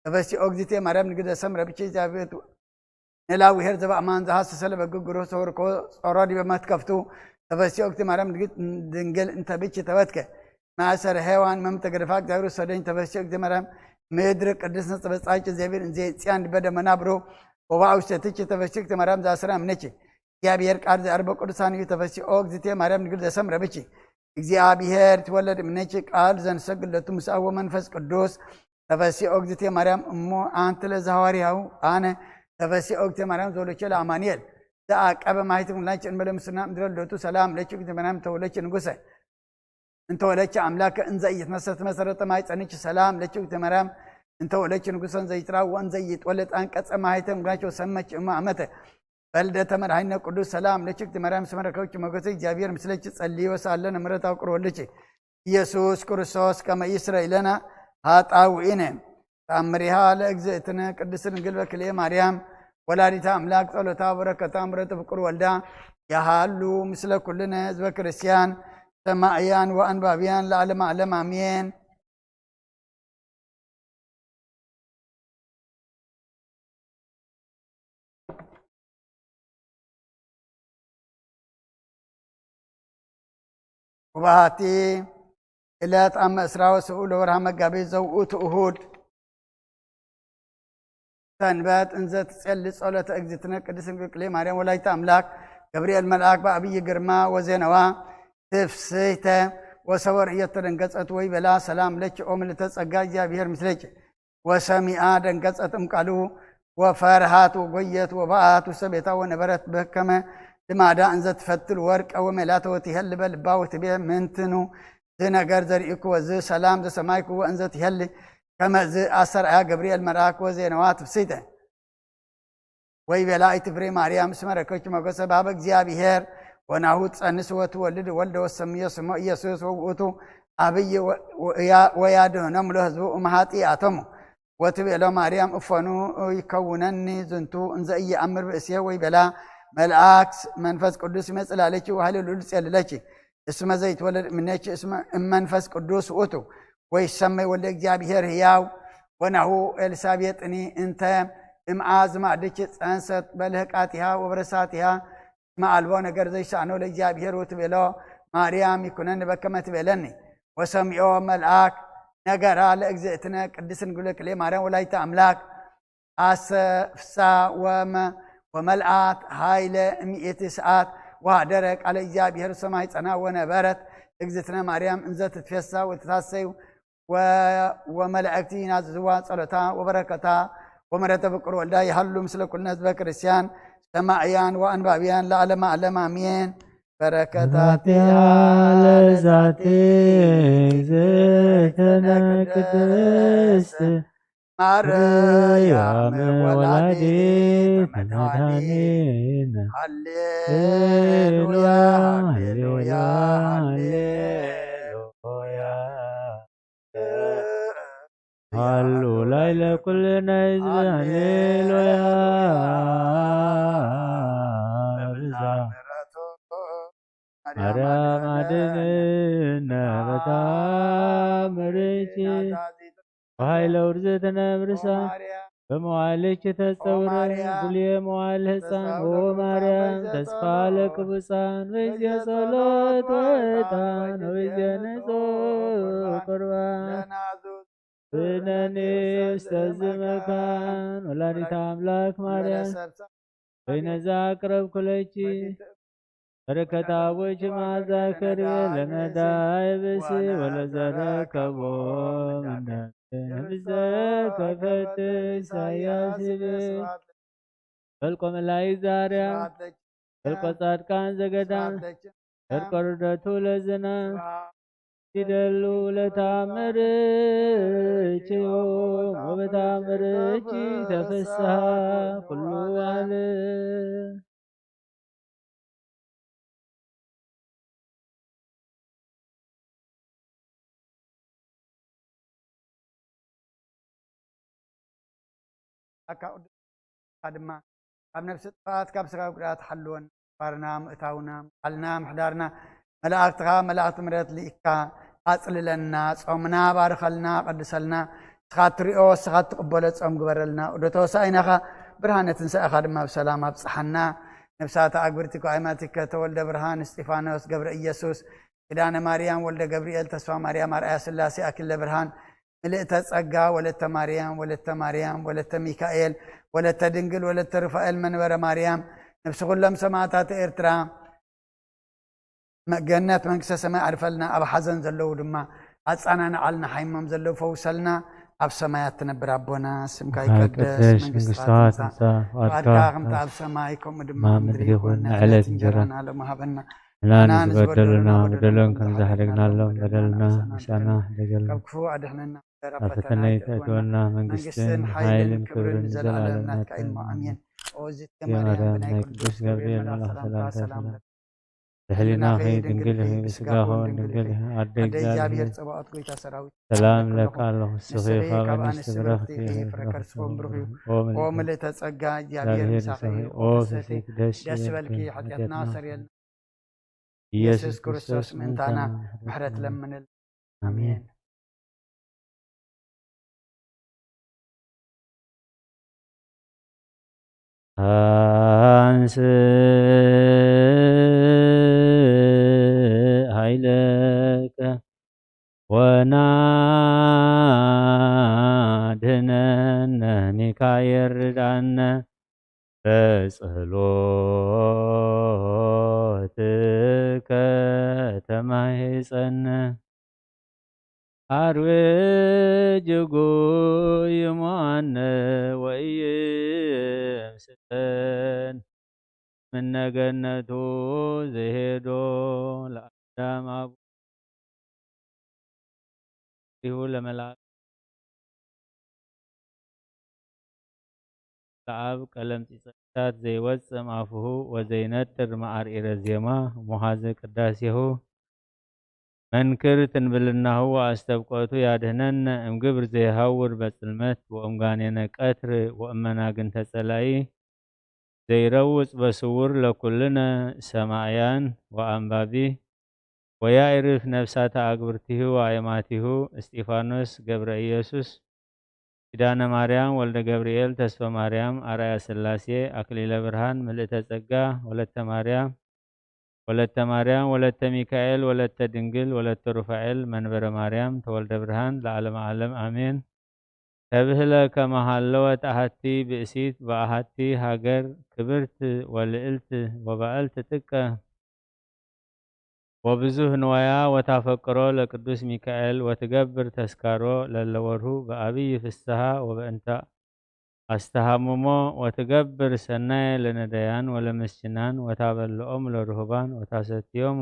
ተፈሲ ኦግዚቴ ማርያም ንግደ ሰምረ ብቻ እግዚአብሔር ንላዊሄር ዘበእማን ዘሃሰሰለ በግግሮ ሰወርኮ ጾሮ ዲበ መትከፍቱ ተፈሲ ኦግቲ ማርያም ንግድ ድንግል እንተ ብች ተበትከ ማእሰር ሔዋን መምተገደፋ እግዚኣብሔር ሰደኝ ተፈሲ ኦግቲ ማርያም ምድር ቅድስት ተበጻች እግዚአብሔር እንዜ ጽያን በደመና ብሮ ወባውሰትች ተፈሲ ኦግቲ ማርያም ዛስራ ምነች እግዚአብሔር ቃል ዘአርበ ቅዱሳን እዩ ተፈሲ ኦግዝቴ ማርያም ንግድ ዘሰምረ ብች እግዚአብሔር ትወለድ ምነች ቃል ዘንሰግድ ለቱ ምስአ ወመንፈስ ቅዱስ ተፈሲ ኦግዝቴ ማርያም እሞ ኣንቲ ለዘ ሐዋርያው ኣነ ተፈሲ ኦግዝቴ ማርያም ዘወለቼ ለአማኑኤል ዘአቀበ ማይትም ላች እንበለ ምስና ምድረ ልደቱ ሰላም ለች ኦግዝቴ ማርያም ተወለች ንጉሰ እንተወለች አምላክ እንዘ ኢይትመሰት መሰረተ ማይጸንች ሰላም ለች ኦግዝቴ ማርያም እንተወለች ንጉሰ እንዘ ይትራው ወእንዘ ይትወለድ አንቀጸ ማይተም ላች ወሰመች እማ አመተ በልደተ መድኃኒነ ቅዱስ ሰላም ለችግቲ ማርያም ስመረከብች ሞገሰ እግዚአብሔር ምስለች ጸልይ ወሳለነ ምሕረት አውቅር ወልች ኢየሱስ ክርስቶስ ከመ ይስረይ ለነ ኃጣውኢነ። ተአምሪሃ ለእግዝእትነ ቅድስት ድንግል በክልኤ ማርያም ወላዲተ አምላክ ጸሎታ በረከታ ምሕረተ ፍቁር ወልዳ ያሃሉ ምስለ ኩልነ ህዝበ ክርስቲያን ሰማዕያን ወአንባብያን ለዓለመ ዓለም አሜን። ወባሃቲ ዕለት ኣብ መስራ ወስኡ ለወርሃ መጋቢት ዘውኡቱ እሁድ ሰንበት እንዘ ትጸሊ ጸሎተ እግዝእትነ ቅድስት ድንግል ማርያም ወላዲተ ኣምላክ ገብርኤል መልኣክ ብኣብይ ግርማ ወዜነዋ ትፍስህተ ወሰበ ርእየቶ ደንገጸት ወይ በላ ሰላም ለኪ ኦ ምልዕተ ጸጋ እግዚኣብሔር ምስለኪ ወሰሚኣ ደንገጸት እምቃሉ ወፈርሃት ወጎየት ወበኣት ውሰቤታ ወነበረት በከመ ልማዳ እንዘ ትፈትል ወርቀ ወሜላተ ወትሄል ልበ ልባ ወትቤ ምንትኑ ዝነገር ዘርእኩ ወዝ ሰላም ዘሰማይኩ ወእንዘ ትሄል ከመዝ ኣሰርኣያ ገብርኤል መልኣክ ወዜነዋ ትፍስይተ ወይ ቤላ ኢትፍሬ ማርያም እስመ ረከብኪ ሞገሰ ባበ እግዚኣብሔር ወናሁ ትጸንስ ወትወልድ ወልደ ወሰምዮ ስሞ ኢየሱስ ወውእቱ ኣብይ ወያድህኖም ለህዝቡ እምሃጢ ኣቶሙ ወትቤሎ ማርያም እፎኑ ይከውነኒ ዝንቱ እንዘ እየኣምር ብእሴ ወይ ቤላ መልኣክ መንፈስ ቅዱስ ይመጽእ ላለኪ ወሃሌሉል ጸልለኪ እስመ ዘይትወለድ እምኔኪ እስመ እመንፈስ ቅዱስ ውእቱ ወይሰመይ ወልደ እግዚኣብሔር ህያው ወናሁ ኤልሳቤጥኒ እንተ እምኣ ዝማዕድኪ ጸንሰት በልህቃቲሃ ወበረሳቲሃ እስመ ኣልቦ ነገር ዘይሳኖ ለእግዚኣብሔር ውእቱ ቤሎ ማርያም ይኩነኒ በከመ ትቤለኒ ወሰሚኦ መልኣክ ነገራ ለእግዝእትነ ቅድስት ድንግል ክልኤ ማርያም ወላዲተ ኣምላክ ኣሰፍሳ ወመ ወመልኣት ሃይለ እምኢቲ ሰዓት ወሃደረ ቃለ እግዚኣብሔር ሰማይ ጸና ወነበረት እግዝእትነ ማርያም እንዘ ትትፌሳ ወትታሰይ ወመላእክቲ ናዝዝዋ ጸሎታ ወበረከታ ወመረተ ፍቅር ወልዳ ይሃሉ ምስለ ኩልነ ህዝበ ክርስቲያን ሰማዕያን ወአንባብያን ለዓለመ ዓለም አሜን። በረከታቲሃ ለዛቲ እግዝእትነ ቅድስት ማርያም ወላዲተ መድኃኒነ። ሃሌሉያ ሃሌሉያ ሃሌሉያ። ለኩልነ ህዝብ ሃሌሉያ። ብዛ ማርያም አድነነ በታምርኪ ወኃይለ ውርዝትነ ብርሳ በመዋልኪ ተጸውረ ኩልየ መዋል ህፃን ኦ ማርያም ተስፋ ለክቡፃን በጊዜ ጸሎት ወዕጣን ወበጊዜ ንጹሕ ቁርባን ብነኒ ውስተ ዝመካን ወላዲተ አምላክ ማርያም በይነዛ አቅረብኩለኪ በረከት አቦች ማዛ ከርቤ ለነዳይ ብሲ ወለዘረከቦ ምነ ብዘ ከፈት ኢሳያስ ይብል ፈልቆ መላይት ዛርያ ፈልቆ ጻድቃን ዘገዳም ፈልቆ ርደቱ ለዝና ይደሉ ለታምርኪ ወበታምርኪ ተፈስሃ ኩሉ ዓለም። ኣካ ቅዱስካ ድማ ካብ ነፍሲ ጥፋኣት ካብ ስጋ ጉድኣት ሓልወን ባርና ምእታውና ምሓልና ምሕዳርና መላእክትኻ መላእክቲ ምረት ልኢካ ኣጽልለና ጾምና ባርኸልና ቀድሰልና ንስኻ ትሪኦ ንስኻ ትቕበሎ ጾም ግበረልና ዑደተ ወሳኢናኻ ብርሃነ ትንሳኤኻ ድማ ብሰላም ኣብጽሓና ነብሳተ ኣግብርቲ ኳይማቲከ ተወልደ ብርሃን እስጢፋኖስ ገብረ ኢየሱስ ኪዳነ ማርያም ወልደ ገብርኤል ተስፋ ማርያም ኣርኣያ ስላሴ ኣክለ ብርሃን ምልእተ ጸጋ ወለተ ማርያም ወለተ ማርያም ወለተ ሚካኤል ወለተ ድንግል ወለተ ሩፋኤል መንበረ ማርያም ነብሲ ኩሎም ሰማዕታት ኤርትራ ገነት መንግስተ ሰማይ ኣዕርፈልና ኣብ ሓዘን ዘለዉ ድማ ኣጻናንዓልና ሓይሞም ዘለዉ ፈውሰልና ኣብ ሰማያት ትነብር ኣቦና ስምካ ይቀደስ መንግስትኻ ትምጻእ ፍቃድካ ከምቲ ኣብ ሰማይ ከምኡ ድማ ምድሪ ይኹን ዕለት እንጀራና ሎሚ ሃበና ንዓና ንዝበደሉና በደሎም ከም ዝሓደግናሎም በደልና ምሳና ሕደገልና ካብ ክፉ ኣድሕነና ካብ ፈተና ይተእትወና መንግስትን ሓይልን ክብርን ንዘለኣለም ናትካ እዩ ኣሜን ኦ ዝተ ማርያም ናይ ቅዱስ ገብርኤል መልኣኽ ሰላምታ ሰላም ብሕሊናኺ ድንግል ኢኺ ብስጋኺ እውን ድንግል ኢኺ ኣደ እግዚኣብሔር ጸባኦት ጎይታ ሰራዊት ሰላም ለኪ ኣለኹ ንስኺ ካብ ኣንስቲ ብረኽቲ ኢኺ ፍረ ከርስፎም ብሩኽ እዩ ኦ ምልእተ ጸጋ እግዚኣብሔር ምሳኺ እዩ ኦ ፍስሕቲ ደስ ይበልኪ ሓጢኣትና ሰሪየልና ኢየሱስ ክርስቶስ ምእንታና ምሕረት ለምንል ኣሜን ኣንስእ ኃይለከ ወናድነነ ሚካኤል ርዳነ በጸሎትከ ተማሂጸነ አርዌ ጅጉ ይማነ ወይም ስጠን ምነገነቱ ዘሄዶ ለአዳም አቡ ይሁ ለመልአክ ለአብ ቀለም ጺጸታት ዘይወጽእ ማፉሁ ወዘይነጥር መዓርኢረ ዜማ ሙሃዘ ቅዳሴሁ መንክር ትንብልናሁ ወአስተብቆቱ ያድህነነ እምግብር ዘይሃውር በጽልመት ወእምጋኔነ ቀትር ወእመናግንተ ጸላኢ ዘይረውጽ በስውር ለኩልነ ሰማእያን ወአንባቢ ወያኢርፍ ነፍሳተ አግብርቲሁ ወአእማቲሁ እስጢፋኖስ ገብረ ኢየሱስ ኪዳነ ማርያም ወልደ ገብርኤል ተስፈ ማርያም አርአያ ሥላሴ አክሊለ ብርሃን ምልእተ ጸጋ ወለተ ማርያም ወለተ ማርያም ወለተ ሚካኤል ወለተ ድንግል ወለተ ሩፋኤል መንበረ ማርያም ተወልደ ብርሃን ለዓለመ ዓለም አሜን። ተብህለ ከመ ሃለወት አሐቲ ብእሲት በአሐቲ ሃገር ክብርት ወልዕልት ወበዐልት ጥቀ ወብዙህ ንዋያ ወታፈቅሮ ለቅዱስ ሚካኤል ወትገብር ተስካሮ ለለወርሁ በአብይ ፍስሃ ወበእንተ አስተሃምሞ ወትገብር ሰናየ ለነዳያን ወለምስኪናን ወታበልዖሙ ለርሁባን ወታሰትዮሙ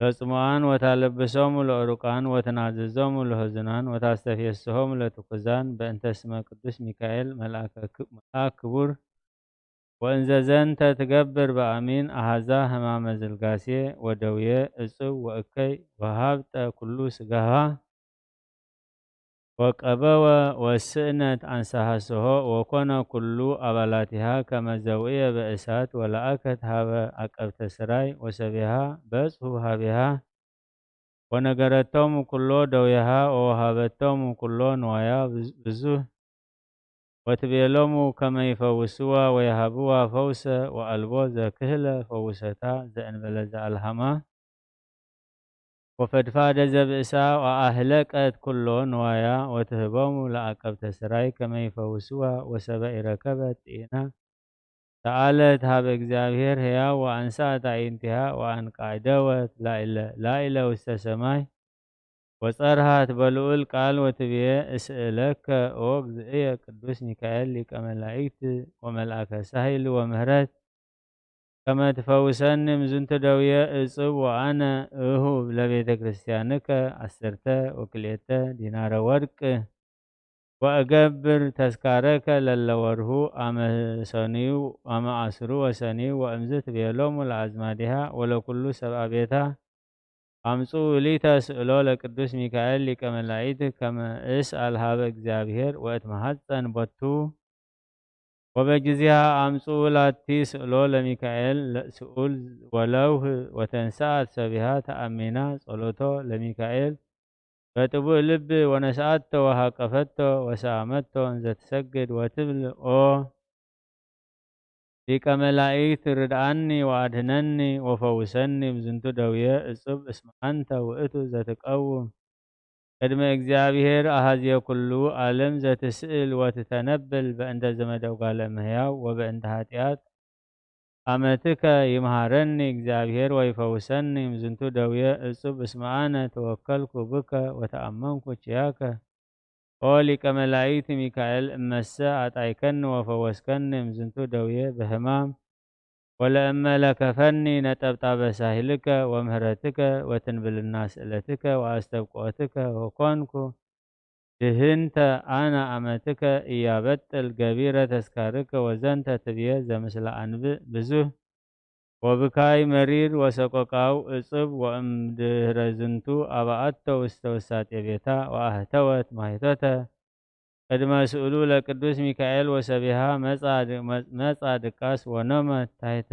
ለጽሙኣን ወታለብሶሙ ለእሩቃን ወትናዝዞሙ ለህዙናን ወታስተፍየስሆሙ ለትኩዛን በእንተ ስመ ቅዱስ ሚካኤል መልአክ ክቡር ወእንዘ ዘንተ ትገብር በአሚን አሃዛ ህማመ ዝልጋሴ ወደውየ እጽው ወእከይ ወሃብጠ ኩሉ ስጋሃ ወቀበወ ወስእነት አንሳሃስሆ ወኮነ ኩሉ አባላቲሃ ከመ ዘውእየ በእሳት ወለአከት ሀበ አቀብተ ስራይ ወሰቢሃ በጽሑ ሀቢሃ ወነገረቶሙ ኩሎ ደውያሃ ወወሃበቶሙ ኩሎ ንዋያ ብዙህ ወትቤሎሙ ከመ ይፈውስዋ ወየሃብዋ ፈውሰ ወአልቦ ዘክህለ ፈውሰታ ዘእንበለ ዘአልሃማ ወፈድፋደ ዘብእሳ ወአህለቀት ኩሎ ንዋያ ወትህቦሙ ለአቀብተ ስራይ ከመ ይፈውስዋ ወሰበ ኢረከበት ጢና ሰአለት ሀበ እግዚኣብሔር ሕያው ወአንሳት አዕይንቲሃ ወአንቃዕደወት ላኢለ ላኢለ ውስተ ሰማይ ወጸርሃት በልዑል ቃል ወትብዬ እስእለከ ኦ እግዝእየ ቅዱስ ሚካኤል ሊቀ መላእክት ወመልአከ ሳህል ወምህረት ከመ ትፈውሰኒ እምዝንቱ ደውየ እጽብ ወአነ እሁብ ለቤተ ክርስቲያንከ አሰርተ ወክልኤተ ዲናረ ወርቅ ወእገብር ተስካረከ ለለወርሁ አመ ሰኑዩ አመ አስሩ ወሰኑዩ ወእምዝ ትቤሎሙ ለአዝማዲሃ ወለኩሉ ሰብአ ቤታ አምጽኡ ሊተ ስእሎ ለቅዱስ ሚካኤል ሊቀ መላእክት ከመ እስአል ሀበ እግዚአብሔር ወእትመሐጸን ቦቱ ወበጊዜሃ አምጽኡ ላቲ ስእሎ ለሚካኤል ስኡል ወለውህ ወተንሰአት ሰቢሃ ተአሚና ጸሎቶ ለሚካኤል በጥቡእ ልብ ወነስአቶ ወሃቀፈቶ ወሰአመቶ እንዘትሰግድ ወትብል ኦ ሊቀ መላእክት ርድኣኒ ወአድህነኒ ወፈውሰኒ እምዝንቱ ደውየ እጹብ እስመ አንተ ውእቱ ዘትቀውም ቅድመ እግዚኣብሔር አሃዝየ ኩሉ ዓለም ዘትስእል ወትተነብል በእንተ ዘመደ ጓለ እመሕያው ወበእንተ ኃጢአት አመትከ ይምሃረኒ እግዚኣብሔር ወይፈውሰኒ እምዝንቱ ደውየ እጹብ እስመ አነ ተወከልኩ ብከ ወተአመንኩ ኪያከ ኦ ሊቀ መላእክት ሚካኤል እመሰ አጣይከኒ ወፈወስከኒ እምዝንቱ ደውየ በህማም ወለእመ ለከፈኒ ነጠብጣበ ሳህልከ ወምህረትከ ወትንብልና ስእለትከ ወአስተብቅዖትከ ወኮንኩ ድህንተ አነ አመትከ እያበጥል ገቢረ ተስካርከ ወዘንተ ትብየ ዘምስለ አንብእ ብዙህ ወብካይ መሪር ወሰቆቃው እጽብ ወእምድህረ ዝንቱ አባአቶ ውስተ ውሳጤ ቤታ ወአህተወት ማይቶተ ቅድመ ስእሉ ለቅዱስ ሚካኤል ወሰቢሃ መጻ ድቃስ ወኖመት ታሕተ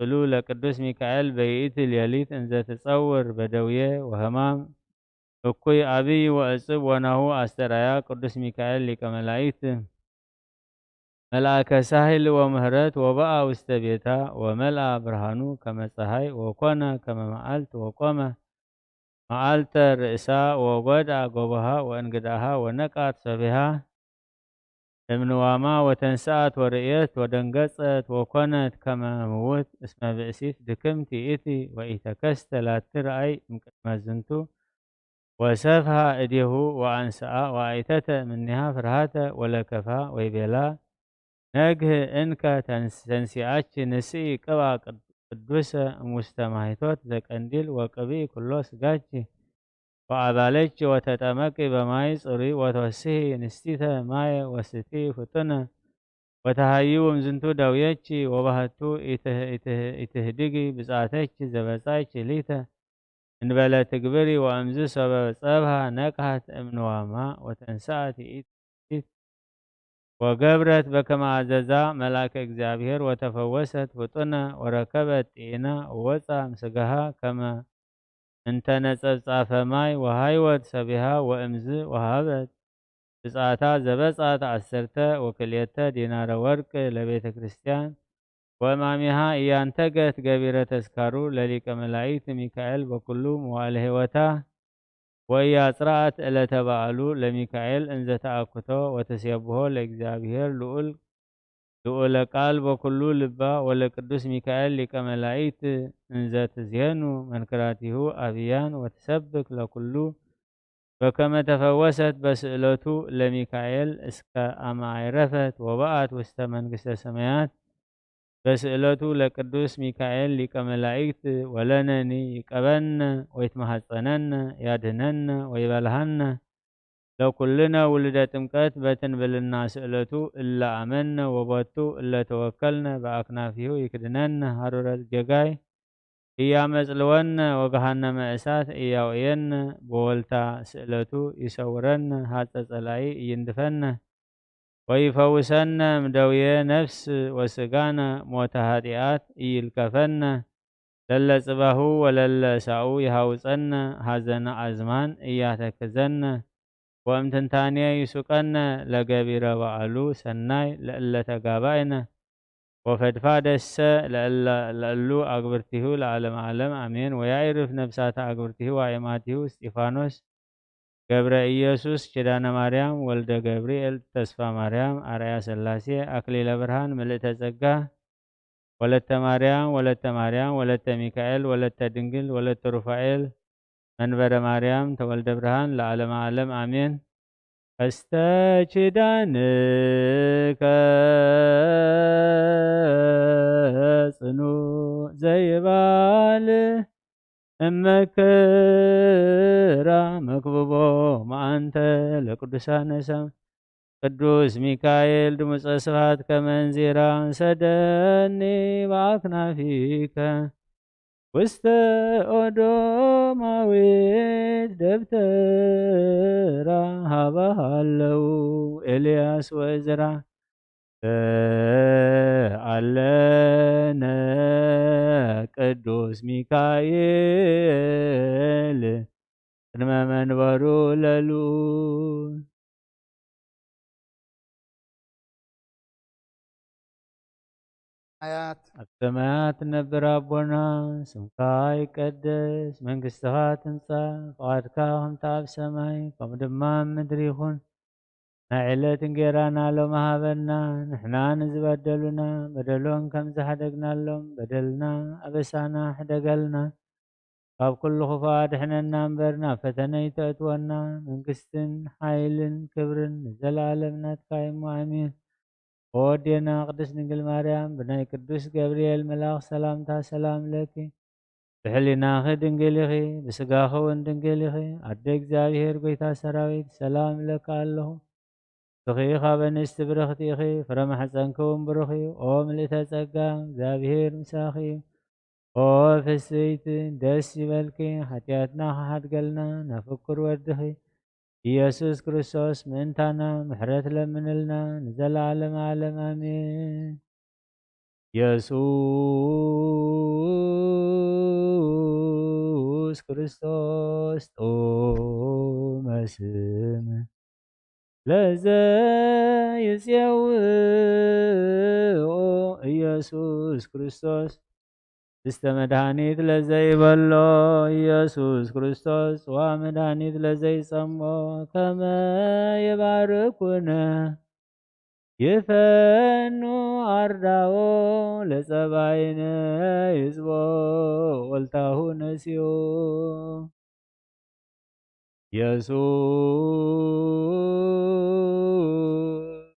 ስእሉ ለቅዱስ ሚካኤል በይእቲ ሌሊት እንዘ ትጸውር በደውየ ወህማም እኩይ አብይ ወእጽብ ወናሁ አስተርአያ ቅዱስ ሚካኤል ሊቀ መላእክት መልአከ ሳህል ወምህረት ወበአ ውስተ ቤታ ወመልአ ብርሃኑ ከመ ጸሃይ ወኮነ ከመ መዓልት ወቆመ መዓልተ ርእሳ ወጎድአ ጎቦሃ ወእንግዳሃ ወነቃት ሰቢሃ እምንዋማ ወተንስአት ወርእየት ወደንገጸት ወኮነት ከመ ምውት እስመ ብእሲት ድክምት ይእቲ ወኢተከስተ ላቲ ረአይ እምቅድመ ዝንቱ ወሰፍሃ እዴሁ ወአንስአ ወአይተተ እምኔሃ ፍርሃተ ወለከፋ ወይቤላ ነግህ እንከ ተንስ- ተንሲአች ንስኢ ቅብአ ቅድ- ቅዱሰ እሙስተ ማይቶት ዘቀንዲል ወቅብኢ ኩሎ ስጋች ወአባለች ወተጠመቂ በማይ ጽሩይ ወተወስሂ ንስቲተ ማየ ወስቲ ፍጡነ ወተሃይው እምዝንቱ ደውየች ወባህቱ ኢትህ- ኢትህ- ኢትህድጊ ብጻተች ዘበጻች ሊተ እንበለ ትግብሪ ወእምዝ ሶበ ጸብሃ ነቅሃት እምንዋማ ወተንስአት ይእቲ ወገብረት በከመ አዘዛ መልአከ እግዚኣብሔር ወተፈወሰት ፍጡነ ወረከበት ጢና ወወፃ ምስጋሃ ከመ እንተ ነጸብጻፈ ማይ ወሃይወት ሰቢሃ ወእምዝ ወሃበት ብጻታ ዘበጻት ዓሰርተ ወክልኤተ ዲናረ ወርቅ ለቤተ ክርስቲያን ወእማሚሃ እያንተገት ገቢረ ተስካሩ ለሊቀ መላእክት ሚካኤል በኩሉ መዋዕለ ሕይወታ ወእያጽረአት ዕለተ በዓሉ ለሚካኤል እንዘ ተአኩቶ ወተሴብሖ ለእግዚአብሔር ልዑል ልዑለ ቃል በኩሉ ልባ ወለቅዱስ ሚካኤል ሊቀ መላእክት እንዘ ትዜኑ መንክራቲሁ አብያን ወትሰብክ ለኩሉ በከመ ተፈወሰት በስእለቱ ለሚካኤል እስከ አመ አይረፈት ወበአት ውስተ መንግስተ ሰማያት በስእለቱ ለቅዱስ ሚካኤል ሊቀ መላእክት ወለነኒ ይቀበነ ወይትመሃጸነነ ያድህነነ ወይበልሃነ ለኩልነ ውሉደ ጥምቀት በትንብልና ስእለቱ እለ አመነ ወቦቱ እለ ተወከልነ በአክናፊሁ ይክድነነ ሀሩረ ጌጋይ እያመጽልወነ ወገሃነመ እሳት እያውእየነ፣ ብወልታ ስእለቱ ይሰውረነ፣ ሃጸ ጸላኢ እይንድፈነ ወይፈውሰነ፣ እምደውየ ነፍስ ወስጋነ ሞተ ኃጢኣት እይልከፈነ፣ ለለ ጽባሁ ወለለ ሳኡ ይሃውጸነ፣ ሐዘነ ኣዝማን እያተክዘነ፣ ወእምትንታኔ ይሱቀነ፣ ለገቢረ በዓሉ ሰናይ ለእለ ተጋባእነ፣ ወፈድፋደሰ ለእለ-፣ ለእሉ አግብርቲሁ ለዓለመ ዓለም አሜን። ወያኢርፍ ነፍሳተ አግብርቲሁ ወአዕማቲሁ እስጢፋኖስ ገብረ ኢየሱስ፣ ኪዳነ ማርያም፣ ወልደ ገብርኤል፣ ተስፋ ማርያም፣ አርአያ ሥላሴ፣ አክሊለ ብርሃን፣ ምልእተ ጸጋ፣ ወለተ ማርያም፣ ወለተ ማርያም፣ ወለተ ሚካኤል፣ ወለተ ድንግል፣ ወለተ ሩፋኤል፣ መንበረ ማርያም፣ ተወልደ ብርሃን፣ ለዓለመ ዓለም አሜን። ቀስተ ኪዳንከ ጽኑዕ ዘይባል እመክራ መክብቦ መአንተ ለቅዱሳነ ሰም-፣ ቅዱስ ሚካኤል ድሙፀ ስብሐት ከመንዚራ ሰደኒ በአክናፊከ ውስተ ኦዶማዊት ደብተራ ሀበ ሃለው ኤልያስ ወእዝራ። ተአለነ ቅዱስ ሚካኤል ቅድመ መንበሩ ለልዑል። አያት ኣብ ሰማያት ትነብር ኣቦና፣ ስምካ ይቀደስ፣ መንግስትኻ ትምጻእ፣ ፍቓድካ ከምቲ ኣብ ሰማይ ከምኡ ድማ ኣብ ምድሪ ይኹን። ናይ ዕለት እንጌራና ሎሚ ሃበና፣ ንሕና ንዝበደሉና በደሎም ከም ዝሓደግናሎም በደልና ኣበሳና ሕደገልና፣ ካብ ኩሉ ክፉእ ኣድሕነና እምበር ናብ ፈተነ ይተእትወና። መንግስትን ሓይልን ክብርን ንዘለኣለም ናትካ እዩ እሞ ኣሜን። ወወዴና ቅድስት ድንግል ማርያም ብናይ ቅዱስ ገብርኤል መልኣኽ ሰላምታ ሰላም ለኪ፣ ብሕሊናኺ ድንግል ኢኺ፣ ብስጋኺ እውን ድንግል ኢኺ። ኣደ እግዚኣብሔር ጎይታ ሰራዊት ሰላም እለኪ ኣለኹ። ንስኺ ካብ ኣንስቲ ብርኽቲ ኢኺ፣ ፍረ ማሕፀንኪ እውን ብሩኽ እዩ። ኦ ምልእተ ጸጋ፣ እግዚኣብሔር ምሳኺ እዩ። ኦ ፍስይቲ፣ ደስ ይበልኪ፣ ሓጢኣትና ክሓድገልና ናብ ፍቁር ወድኺ ኢየሱስ ክርስቶስ ምእንታና ምሕረት ለምንልና ንዘለዓለም ዓለም ኣሜን። ኢየሱስ ክርስቶስ ጥዑመ ስም ለዘ ይጼውኦ ኢየሱስ ክርስቶስ፣ እስተ መድኃኒት ለዘይበሎ ኢየሱስ ክርስቶስ፣ ጽዋ መድኃኒት ለዘይጸሞ ከመ ይባርኩነ ይፈኑ አርዳኦ ለጸባይነ ይጽቦ ወልታሁ ነሲኦ።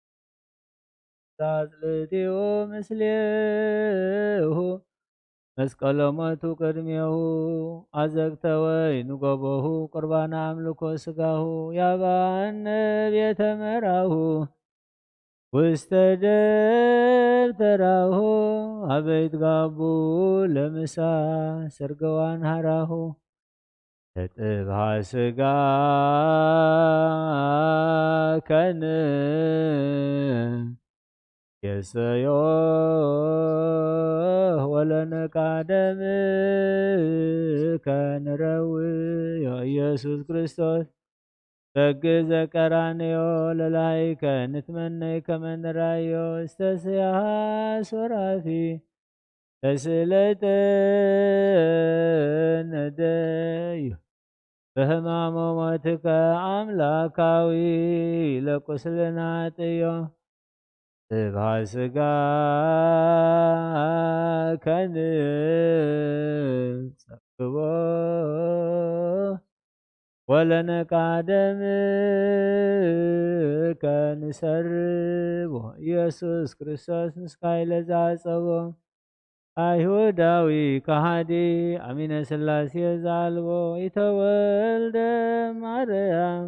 ኢየሱስ አጽልትዮ ምስሌሁ መስቀሎ ሞቱ ቅድሜሁ አዘግተ ወይን ገቦሁ ቁርባነ አምልኮ ስጋሁ ያባነ ቤተ መራሁ ውስተ ደብተራሁ አበይት ጋቡ ለምሳ ሰርገዋን ሃራሁ ተጥብሃ ስጋ ከን የሰዮ ወለነቃ ደም ከንረውዮ ኢየሱስ ክርስቶስ በግ ዘቀራንዮ ለላይከ ንትመነይ ከመ ንራዮ እስተ ስያሃ ሱራፊ ተስለጠ ነደዩ በህማሞ ሞትከ አምላካዊ ለቁስልና ጥዮ ስብሐ ስጋ ከንጸግቦ ወለነቃ ደምከ ንሰርቦ ኢየሱስ ክርስቶስ ምስካይ ለዛጸቦ አይሁዳዊ ከሃዲ አሚነ ሥላሴ ዘአልቦ ኢተወልደ ማርያም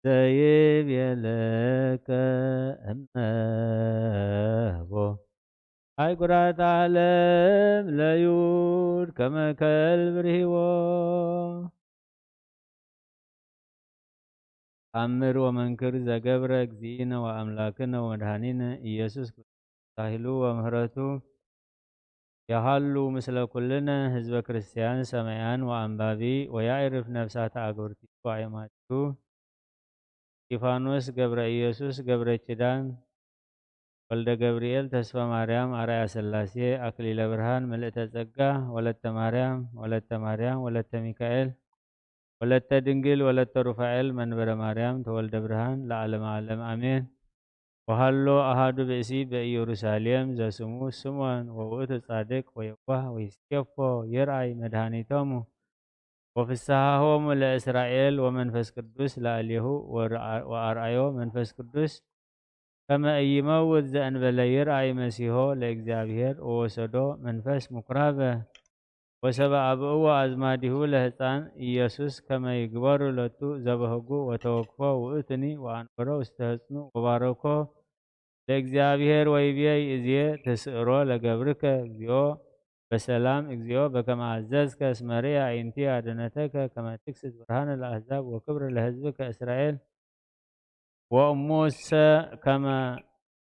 ዘይቤለከ እመቦ ኣህጉራት ዓለም ለዩድ ከመ ከልብ ርሂዎ። ተኣምር ወመንክር ዘገብረ እግዚእነ ወአምላክነ ወመድኃኒነ ኢየሱስ ክርስቶስ ሳህሉ ወምህረቱ የሃሉ ምስለ ኩልነ ህዝበ ክርስቲያን ሰማያን ወአንባቢ ወያዕርፍ ነፍሳተ አግብርቲሁ ወአእማቲሁ። እስጢፋኖስ ገብረ ኢየሱስ ገብረ ኪዳን ወልደ ገብርኤል ተስፋ ማርያም አርአያ ሥላሴ አክሊለ ብርሃን ምልእተ ጸጋ ወለተ ማርያም ወለተ ማርያም ወለተ ሚካኤል ወለተ ድንግል ወለተ ሩፋኤል መንበረ ማርያም ተወልደ ብርሃን ለዓለመ ዓለም አሜን። ወሃሎ አሃዱ ብእሲ በኢየሩሳሌም ዘስሙ ስምዖን ወውእቱ ጻድቅ ወየዋህ ወይስኬፎ ይርአይ መድኃኒቶሙ ወፍስሃሆሙ ለእስራኤል ወመንፈስ ቅዱስ ላዕሌሁ ወርአ- ወአርአዮ መንፈስ ቅዱስ ከመ ኢይመውት ዘእንበለ ይርአይ መሲሖ ለእግዚአብሔር ወወሰዶ መንፈስ ምኩራበ ወሰበ አብኡ ወአዝማዲሁ ለህፃን ኢየሱስ ከመ ይግበሩ ሎቱ ዘበህጉ ወተወክፎ ውእቱኒ ወአንበሮ ውስተ ህፅኑ ወባረኮ ለእግዚአብሔር ወይቤ ይእዜ ተስዕሮ ለገብርከ እግዚኦ በሰላም እግዚኦ በከመ አዘዝከ እስመ ርያ አዕይንቲ አድነተከ ከመ ትክስት ብርሃነ ለአሕዛብ ወክብረ ለህዝብከ እስራኤል ወእሙሰ ከመ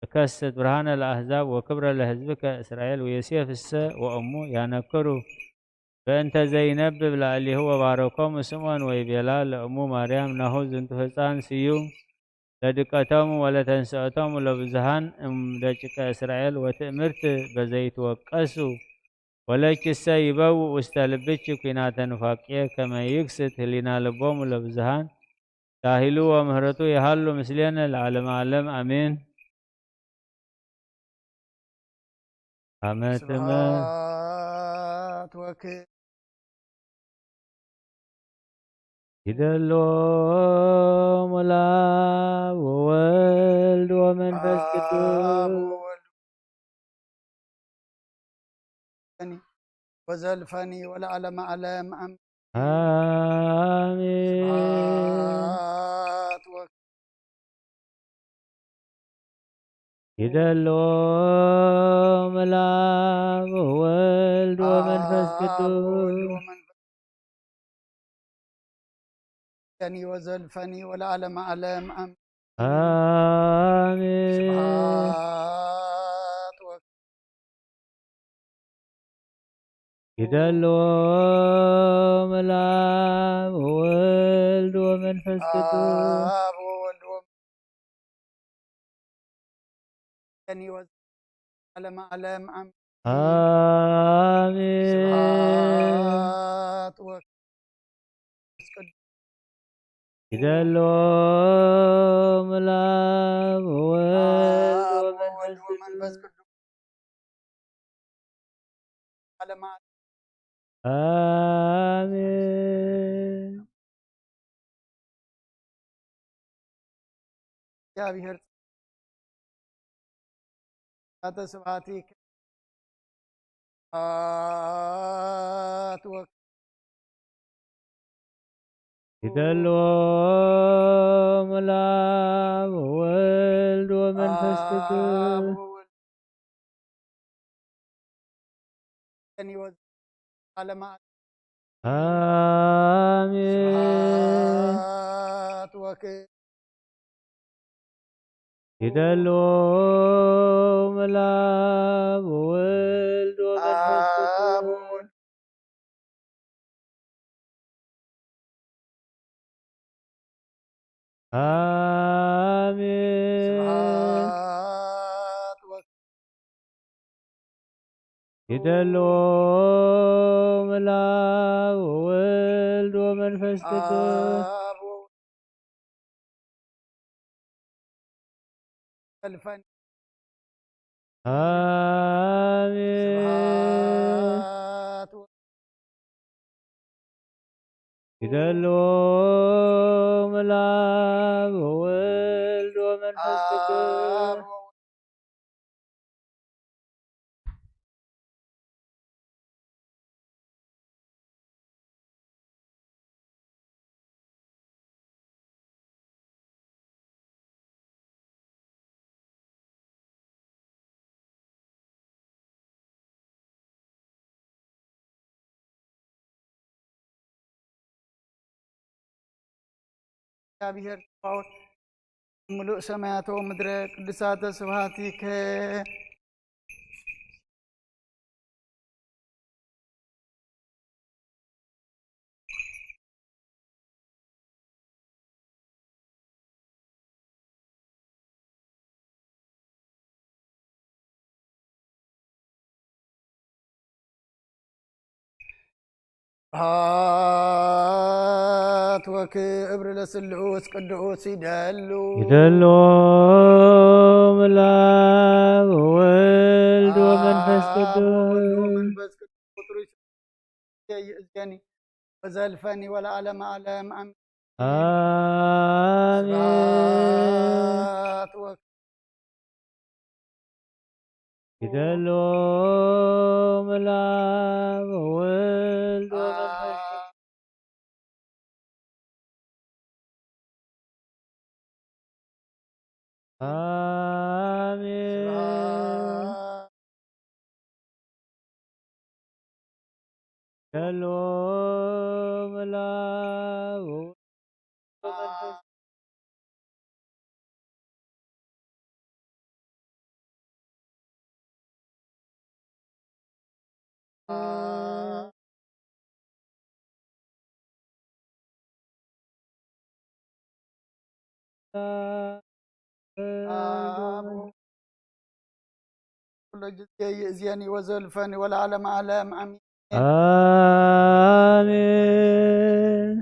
እከስት ብርሃነ ለአሕዛብ ወክብረ ለህዝብከ እስራኤል ወዮሴፍሰ ወእሙ ያነክሩ በእንተ ዘይነብብ ላዕሌሁ ወባረኮሙ ስምዖን ወይቤላ ለእሙ ማርያም ናሁ ዝንቱ ህፃን ስዩም ለድቀቶሙ ወለተንስኦቶሙ ለብዙሃን እም ደቂቀ እስራኤል ወትእምርት በዘይትወቀሱ ወለኪሰ ይበውእ ውስተ ልብኪ ኲናተ ኑፋቄ ከመ ይክስት ህሊና ልቦሙ ለብዙሃን ሳሂሉ ወምህረቱ ይሃሉ ምስሌነ ለዓለመ ዓለም አሜን። አመትመ ስብሐት ወክ ይደሎ ሙላብ ወወልድ ወመንፈስ ቅዱስ ወዘልፈኒ ወለዓለመ ዓለም አሜን። አሜን። ስብሐት ወክ ይደሎ ሙላብ ወወልድ ወመንፈስ ቅዱስ ወዘልፈኒ ወለዓለመ ዓለም አሜን። አሜን። ስብሐት ወክ ይደሎ ሙላብ ወወልድ ወመንፈስ ቅዱስ አብ ወወልድ ወመንፈስ ቅዱስ ዓለመ ዓለም አሜን። አሜን። ስብሐት ወ- ይደሎ ሙላብ ወወልድ ወመንፈስ ቅዱስ ዓለመ ዓለም አሜን። እግዚአብሔር ስብሐት ወክ ይደሎ ሙላብ ወወልድ ወመንፈስ ቅዱስ ዓለመ አሜን። ስብሐት ወክ ይደሎ ሙላብ ወወልድ ወመንፈስ ቅዱስ አሜን። ስብሐት ወክ ይደሎ ሙላብ ወወልድ ወመንፈስ ቅዱስ አብ ወወልድ ዘልፈኒ አሜን። ስብሐት ወ- ይደሎ ሙላብ ወወልድ ወመንፈስ ቅዱስ አብ ወወልድ እግዚኣብሔር ጸባኦት፣ ምሉእ ሰማያት ወምድረ ቅዱሳተ ስብሐቲከ። ስብሐት ወክብር ለስሉስ ቅዱስ ይደሉ። ይደሉ ምላብ ወወልድ ወመንፈስ ቅዱስ። ወወልድ ወመንፈስ ቅዱስ ወትሩ ይእዜኒ ወዘልፈኒ ወለዓለመ ዓለም ኣሜን። አሜን። ስብሐት ወ- ይደሉ ምላብ ወወልድ ወመንፈስ ቅዱስ። አሜን። ሄሎ ምላው ኩሉ ግዜ ይእዝየኒ ወዘልፈኒ ወለዓለመ ዓለም ኣሜን። ኣሜን።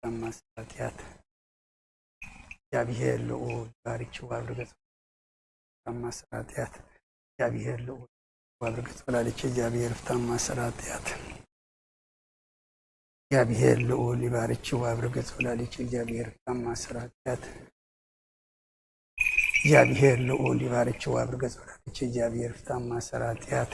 ማሰራጥያት እግዚኣብሔር ልዑል ባርኪ ዋብሪ ገጽ ማሰራጥያት እግዚኣብሔር ልዑል ዋብሪ ገጽ ወላዲት እግዚኣብሔር ፍታን ማሰራጥያት እግዚኣብሔር ልዑል ይባርኪ ዋብሪ ገጽ ወላዲት እግዚኣብሔር ፍታን ማሰራጥያት እግዚኣብሔር ልዑል ይባርኪ ዋብሪ ገጽ ወላዲት እግዚኣብሔር ፍታን ማሰራጥያት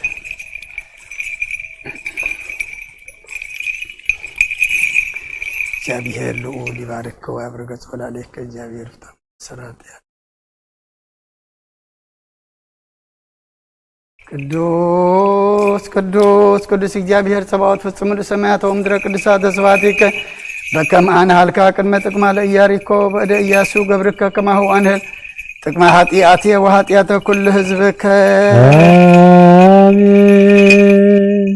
እግዚኣብሔር ልዑል ይባርኪ ዋብሪ ገጽ ወላዲት እግዚኣብሔር ፍታን ማሰራጥያት ቅዱስ ቅዱስ ቅዱስ እግዚኣብሔር ጸባኦት ፍጹም ምሉእ ሰማያት ወምድረ ቅዱሳት ተስፋቲከ በከም ኣንሃልካ ቅድመ ጥቅማ ለኢያሪኮ በእደ ኢያሱ ገብርከ ከማሁ ኣንህል ጥቅማ ኃጢአትየ ወኃጢአተ ኩሉ ህዝብከ። አሜን።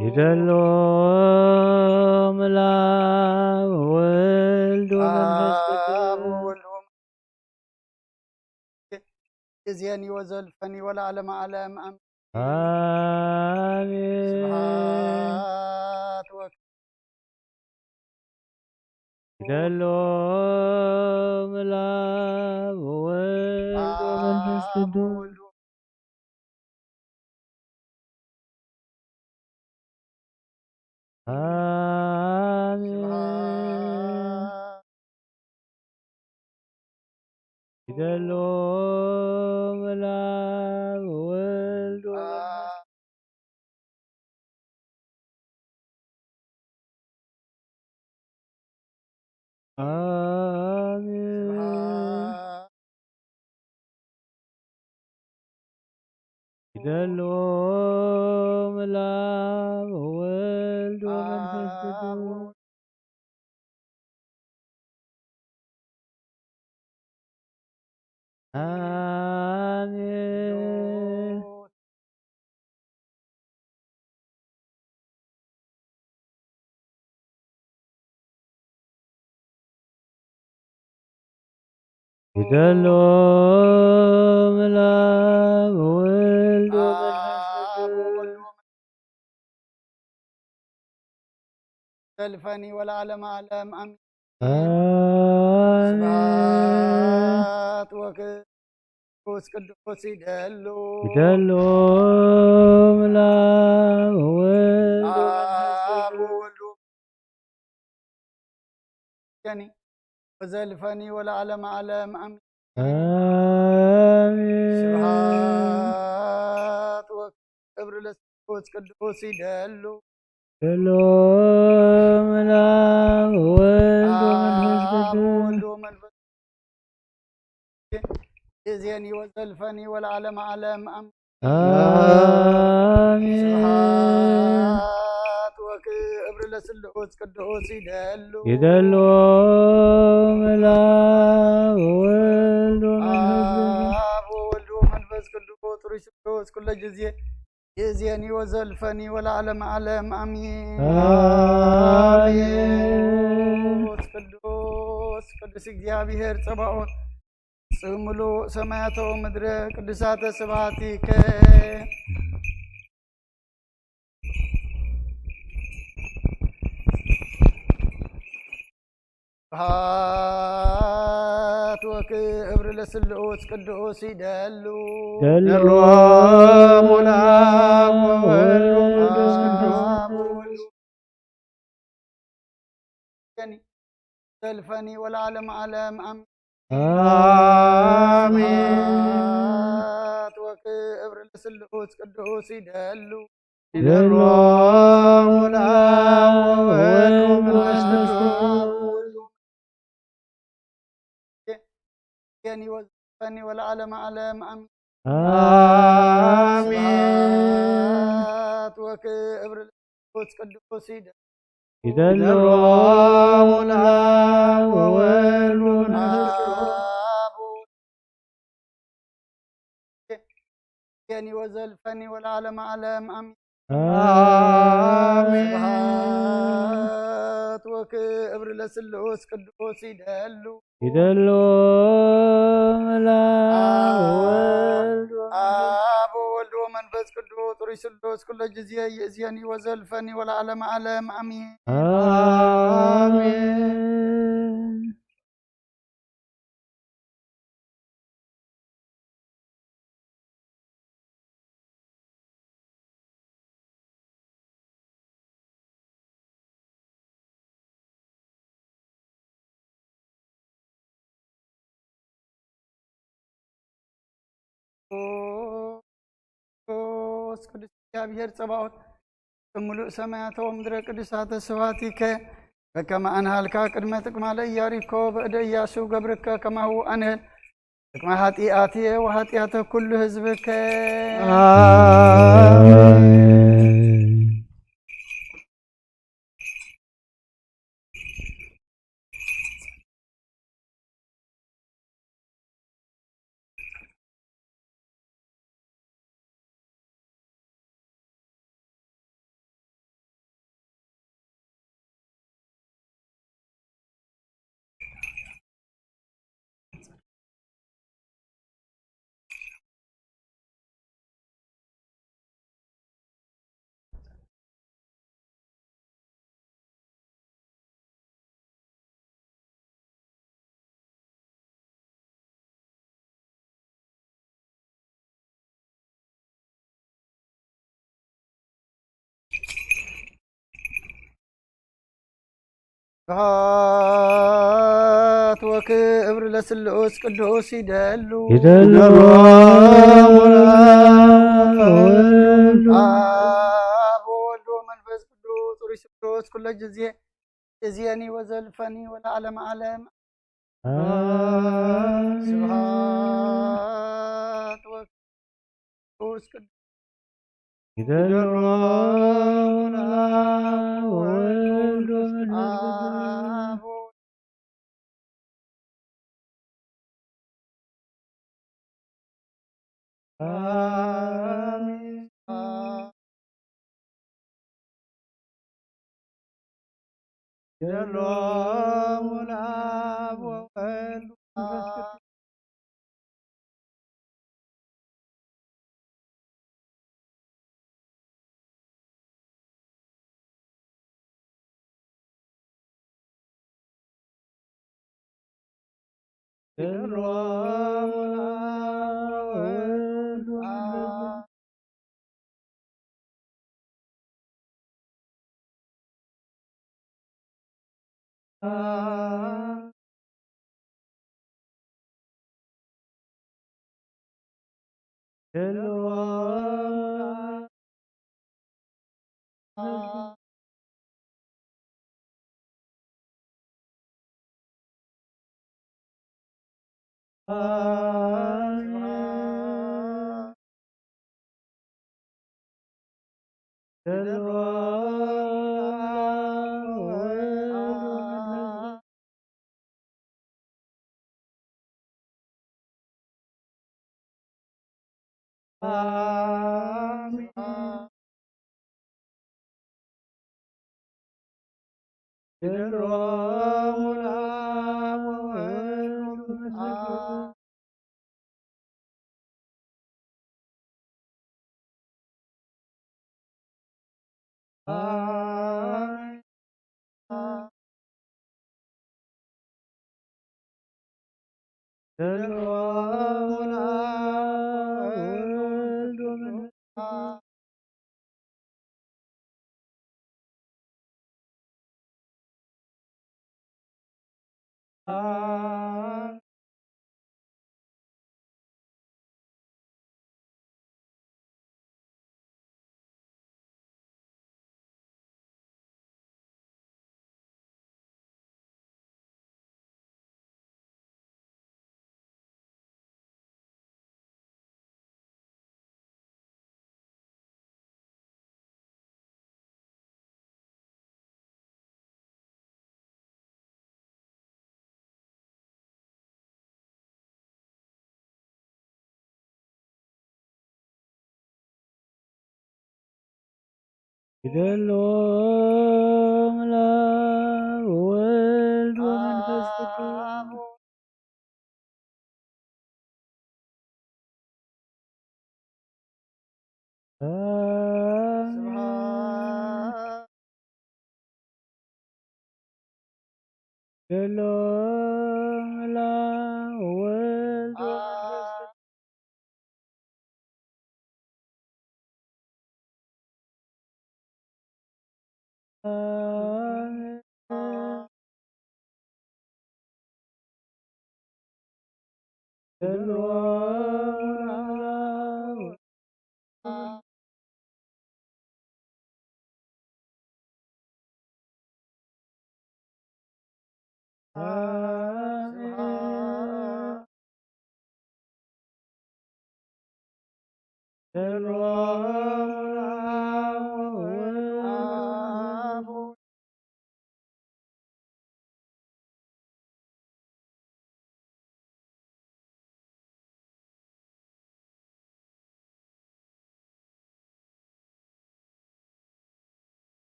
ይደሎ ምላብ ወልድ ወመንፈስ ቅዱስ። እዜኒ ወዘልፈኒ ወለዓለመ ዓለም ኣሜን። አሜን። ስብሐት ወ- ይደሎ ምላብ ወወልድ ወመንፈስ ቅዱስ። አሜን። ይደሎ መልኣብ ወልድ ወመንፈስ ኣሜን። ይደሎ መልኣብ ወልድ ወመንፈስ ቅዱስ ኣሜን። ይደሎ መልኣብ ወልድ ወመንፈስ ቅዱስ ዘልፈኒ ወለዓለመ ዓለም ኣሜን። ኣሜን። ስብሐት ወክብር ቅዱስ ይደሉ ይደሉ መልኣብ ወልድ ወመንፈስ ቅዱስ ወወልድ ወዘልፈኒ ወለዓለመ ዓለም ኣሜን። ኣሜን። ስብሐት ወክብር ለስሉስ ቅዱስ ይደሉ ይደሉ መልኣብ ወልድ ወመንፈስ ቅዱስ ወወልድ ወመንፈስ ይእዜኒ ወዘልፈኒ ወለዓለመ ዓለም ኣሜን። ኣሜን። ስብሐት ወክብር ለስሉስ ቅዱስ ይደሉ ይደሉ መልኣብ ወልድ ወመንፈስ ቅዱስ አብ ወልድ ወመንፈስ ቅዱስ ጥሩይ ስሉስ ኩለ ጊዜ ይእዜኒ ወዘልፈኒ ወለዓለመ ዓለም ኣሜን። ኣሜን። ቅዱስ ቅዱስ ቅዱስ እግዚኣብሔር ጸባኦት ጽምሉ ሰማያቶ ምድረ ቅዱሳተ ስብሐቲከ። ስብሐት ወክብር ለስሉስ ቅዱስ ይደሉ ደሉ ደሉ ለአብ ወወልድ ወመንፈስ ቅዱስ። ዘልፈኒ ወለዓለመ ዓለም ኣሜን። አሜን። ስብሐት ወክብር ለስሉስ ቅዱስ ይደሉ ይደሉ ለአብ ወወልድ ወመንፈስ ቅዱስ። የኒ ወዘልፈኒ ወለዓለመ ዓለም ኣሜን። አሜን። ስብሐት ወክብር ለስሉስ ቅዱስ ይደሉ ይደሉ ለአብ ወወልድ ወመንፈስ ቅዱስ። የኒ ወዘልፈኒ ወለዓለመ ዓለም ኣሜን። አሜን። ስብሐት ወክብር ለስሉስ ቅዱስ ይደሉ ይደሉ መልአብ ወልድ ወመንፈስ አብ ወወልድ ወመንፈስ ቅዱስ ጥሩይ ስሉስ ኩለ ጊዜ ይእዜኒ ወዘልፈኒ ወለዓለመ ዓለም ኣሜን። አሜን። ቅዱስ ቅዱስ እግዚኣብሔር ጸባኦት፣ ብምሉእ ሰማያት ወምድረ ቅዱሳተ ስብሐቲከ፣ በከመ ኣንሃልካ ቅድመ ጥቅማ ለኢያሪኮ፣ በእደ ኢያሱ ገብርከ ከማሁ ኣንህል፣ ጥቅማ ኃጢአትየ ወኃጢአተ ኩሉ ህዝብከ። አሜን። ስብሐት ክብር ለስሉስ ቅዱስ ይደሉ ይደሉ አብ ወወልድ ወመንፈስ ቅዱስ ሩይ ስሉስ ኩሎ ጊዜ እዚአኒ ወዘልፈኒ ወለዓለም ዓለም። ስብሐት ወቅዱስ ቅዱስ ይደሉ አብ ይደሎ ምላብ ወወልድ ወመንፈስ ቅዱስ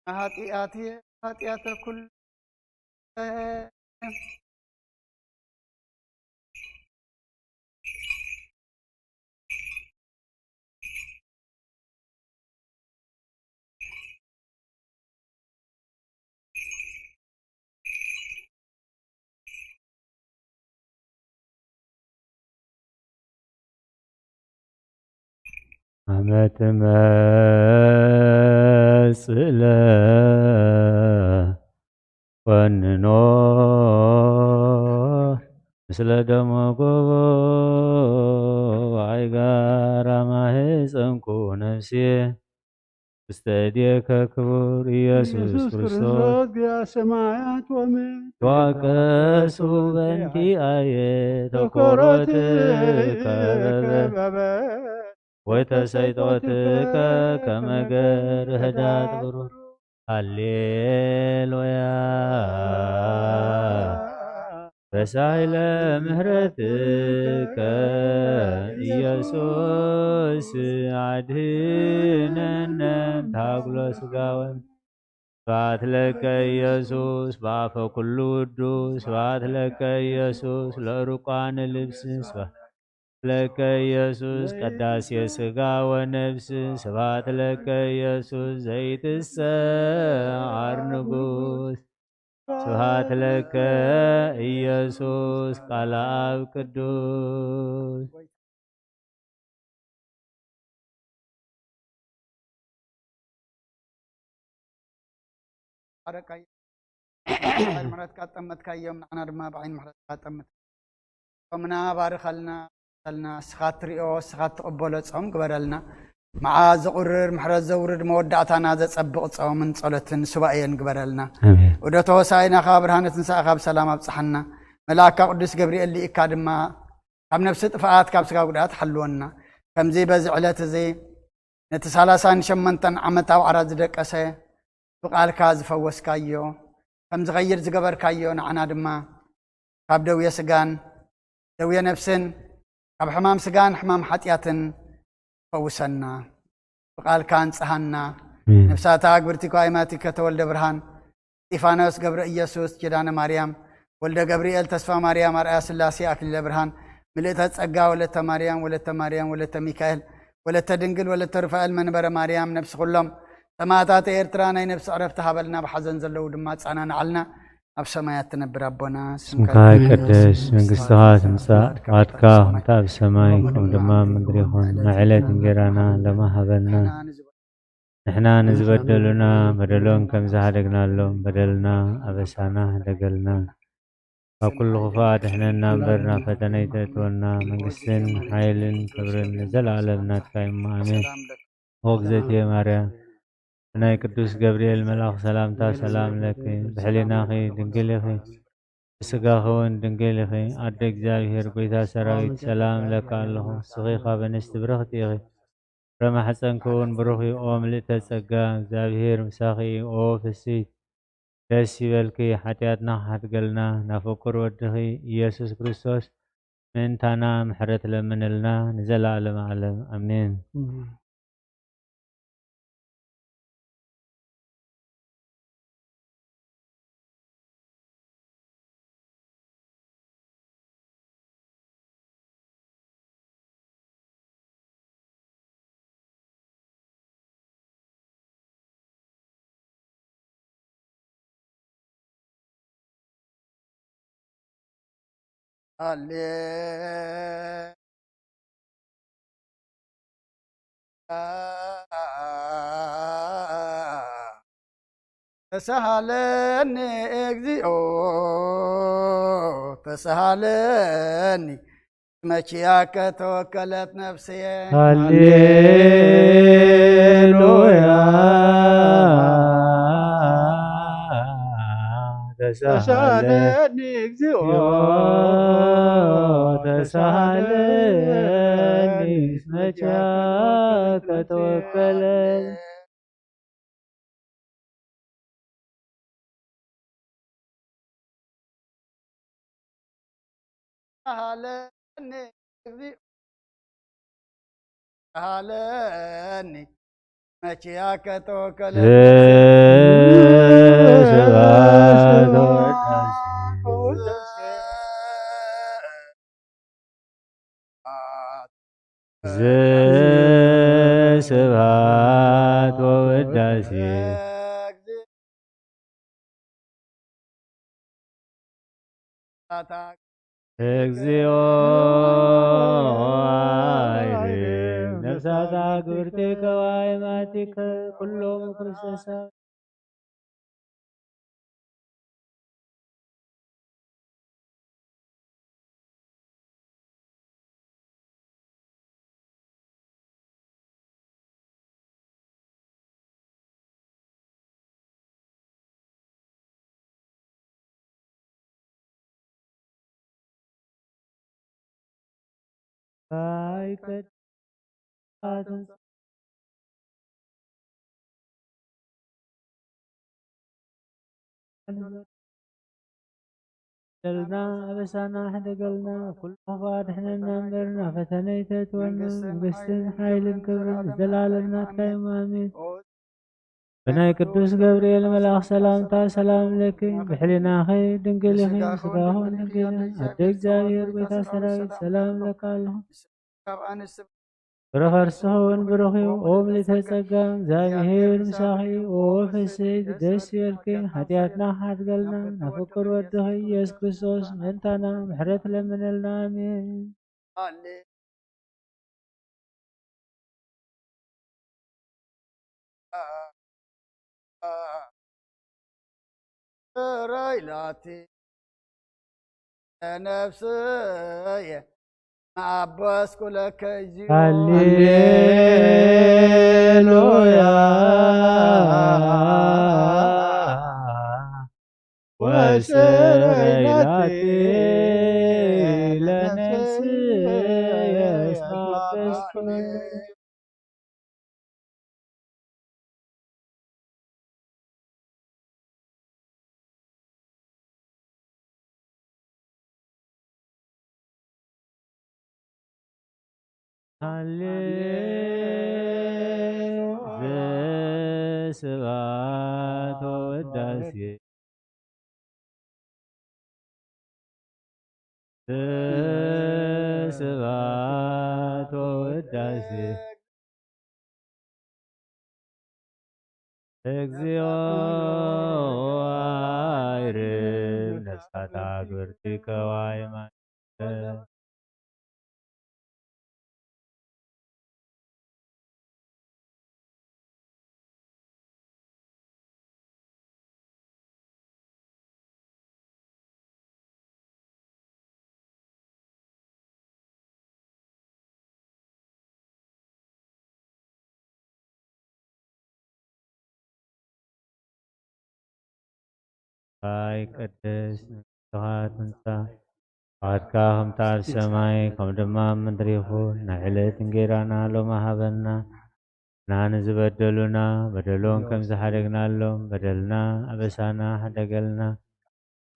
ኃጢአቴ ኃጢአተ ኩሉ አመ ትመጽእ ለኮንኖ ምስለ ደሞ ጎቦ ወአይጋር አማህፀንኩ ነፍሴ ውስተ እዴከ ክቡር ኢየሱስ ኢየሱስ ክርስቶስ። ክርስቶስ ጊያ ሰማያት ወምድር። ተዋቀሱ በእንቲአየ ተኮሮትከ በበ ወተሰይጦትከ ከመ ገር ህዳት ብሩር። ሃሌሉያ። በሳይለ ምህረትከ ኢየሱስ አድህነነ ታግሎ ስጋወን። ስብሐት ለከ ኢየሱስ በአፈ ኩሉ ውዱስ። ስብሐት ለከ ኢየሱስ ለሩቋን ልብስ። ስብሐት ለከ ኢየሱስ ቀዳሴ ስጋ ወነፍስ። ስብሐት ለከ ኢየሱስ ዘይትሰዓር ንጉስ። ስብሐት ለከ ኢየሱስ ቃል አብ ቅዱስ። ባረካዮ። ብዓይኒ ምሕረትካ ጠመትካዮም፣ ንዓና ድማ ብዓይኒ ምሕረትካ ጠምት። ጾምና ባርኸልና፣ ልና፣ እስኻ ትሪኦ፣ እስኻ ትቕበሎ ጾም ግበረልና። መዓዝ ዘቑርር፣ ምሕረት ዘውርድ፣ መወዳእታና ዘጸብቕ ጾምን ጸሎትን ሱባኤን ግበረልና። ኣሜን። ዑደተ ሆሳዕናኻ፣ ብርሃነ ትንሳኤኻ ብሰላም ኣብጽሓና። መልኣካ ቅዱስ ገብርኤል ልኢካ ድማ ካብ ነፍሲ ጥፍኣት፣ ካብ ስጋ ጉድኣት ሓልወና። ከምዚ በዚ ዕለት እዚ ነቲ ሠላሳን ሸሞንተን ዓመታዊ ዓራት ዝደቀሰ ብቃልካ ዝፈወስካዮ፣ ከም ዝኸይድ ዝገበርካዮ፣ ንዓና ድማ ካብ ደውየ ስጋን ደውየ ነፍስን ካብ ሕማም ስጋን ሕማም ሓጢኣትን ፈውሰና። ብቃልካ ኣንጽሃና። ኣሜን። ነፍሳታ ኣግብርቲ ኳይማቲ ከተወልደ ብርሃን፣ እስጢፋኖስ ገብረ ኢየሱስ፣ ኪዳነ ማርያም፣ ወልደ ገብርኤል፣ ተስፋ ማርያም፣ ኣርኣያ ሥላሴ፣ ኣክሊለ ብርሃን፣ ምልእተ ጸጋ፣ ወለተ ማርያም፣ ወለተ ማርያም፣ ወለተ ሚካኤል፣ ወለተ ድንግል፣ ወለተ ሩፋኤል፣ መንበረ ማርያም፣ ነፍሲ ኩሎም ሰማዕታተ ኤርትራ ናይ ነፍሲ ዕረፍቲ ሃበልና፣ ብሓዘን ዘለዉ ድማ ኣጸናንዓልና። ኣብ ሰማያት ትነብር ኣቦና፣ ስምካ ስምካ ይቀደስ፣ መንግስትኻ ትምጻእ፣ ፍቃድካ ከምቲ ኣብ ሰማይ ከም ድማ ኣብ ምድሪ ይኹን። ናይ ዕለት እንጀራና ሎሚ ሃበና። ንሕና ንዝበደሉና በደሎም ከም ዝሃደግናሎም በደልና ኣበሳና ህደገልና። ካብ ኩሉ ክፉእ ኣድሕነና እምበር ናብ ፈተነ ኣይተእትወና። መንግስትን ሓይልን ክብርን ንዘለኣለም ናትካ እዩ እሞ ኣሜን። ኦ እግዝእትየ ማርያም፣ ብናይ ቅዱስ ገብርኤል መልኣኽ ሰላምታ ሰላም ለኪ፣ ብሕሊናኺ ድንግል ኢኺ፣ ብስጋኺ እውን ድንግል ኢኺ። ኣደ እግዚኣብሔር፣ ጎይታ ሰራዊት፣ ሰላም እለኪ ኣለኹ። ንስኺ ካብ ኣንስቲ ብርኽቲ ኢኺ፣ ፍረ ማሕፀንኪ እውን ብሩኽ እዩ። ኦ ምልእተ ጸጋ፣ እግዚኣብሔር ምሳኺ እዩ። ኦ ፍስሕቲ፣ ደስ ይበልኪ፣ ሓጢኣትና ክሓድገልና፣ ናብ ፍቁር ወድኺ ኢየሱስ ክርስቶስ ምእንታና ምሕረት ለምንልና፣ ንዘለዓለመ ዓለም። ኣሜን። ሃሌ ተሳሃለኒ እግዚኦ ተሳሃለኒ መቺያከ ተወከለት ነፍስየ። ሃሌሉያ ተሳሃለኒ ተሳሃለኒ እግዚኦ ተሳሃለኒ መቺያከ ተወከለት። ተሳሃለኒ እግዚኦ ተሳሃለኒ መቼ ያከተወከለ ዘስብሐት ወውዳሴ ዘስብሐት ወውዳሴ እግዚኦ አይሬ ነፍሳታ ግብርቴከ ዋይማቲከ ኩሎም ክርስቶሳ በደልና ኣበሳና ሕደገልና፣ ኩሉ ክፉእ ኣድሕነና እምበር ናብ ፈተነ ኣይተእትወና። መንግስትን ሓይልን ክብርን ንዘለኣለም ናትካ እዩ። ኣሜን። ብናይ ቅዱስ ገብርኤል መልኣኽ ሰላምታ ሰላም ለኪ፣ ብሕሊናኺ ድንግል ኢኺ፣ ብስጋኺ እውን ድንግል ኢኺ። ኣደ እግዚኣብሔር ጎይታ ሰራዊት ሰላም ለካ ኣለኹ። ካብ ኣንስቲ ብረኸርስኺ እውን ብሩኽ እዩ። ኦ ምልእተ ጸጋ፣ እግዚኣብሔር ምሳኺ እዩ። ኦ ፍስሕቲ ደስ ይበልኪ፣ ሓጢኣትና ሓድገልና፣ ናብ ፍቁር ወድኺ ኢየሱስ ክርስቶስ ምእንታና ምሕረት ለምነልና። ኣሜን። ጥራይ ላቲ ነፍስየ መዓበስኩ ለከ እዩ። ሃሌሉያ። ወሰረይናቲ ለነፍስየ መዓበስኩ ሃሌ ዘስብሐት ወውዳሴ ዘስብሐት ወውዳሴ እግዚኦ አይርም ነፍሳታ ግብርቲ ከዋይማ ኣይ ቅድስት ንስኻ ትምጻእ፣ ፍቓድካ ከምቲ ኣብ ሰማይ ከም ድማ ኣብ ምድሪ ይኹን። ናይ ዕለት እንጌራና ሎሚ ሃበና። እና ንዝበደሉና በደሎም ከም ዝሓደግናሎም በደልና ኣበሳና ሓደገልና።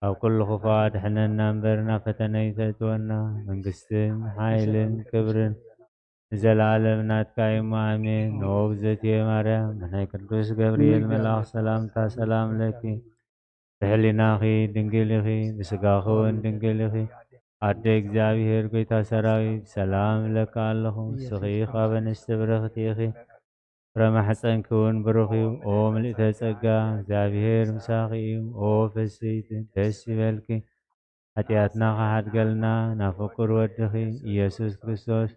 ካብ ኩሉ ክፉእ ኣድሕነና እምበር ናብ ፈተነ ኣይተእትወና። መንግስትን ሓይልን ክብርን ንዘለኣለም ናትካ እዩ። ኣሜን። ንእግዝእትየ ማርያም ብናይ ቅዱስ ገብርኤል መልኣኽ ሰላምታ ሰላም ለኪ። ብሕሊናኺ ድንግል ኢኺ፣ ብስጋኺ እውን ድንግል ኢኺ። ኣደ እግዚኣብሔር ጎይታ ሰራዊት ሰላም እብለኪ ኣለኹ። ንስኺ ካብ ኣንስቲ ብርኽቲ ኢኺ። ፍረ ማሕፀንኪ እውን ብሩኽ እዩ። ኦ ምልእተ ጸጋ፣ እግዚኣብሔር ምሳኺ እዩ። ኦ ፍስሕቲ ደስ ይበልኪ። ሓጢኣትና ክሓድገልና ናብ ፍቁር ወድኺ ኢየሱስ ክርስቶስ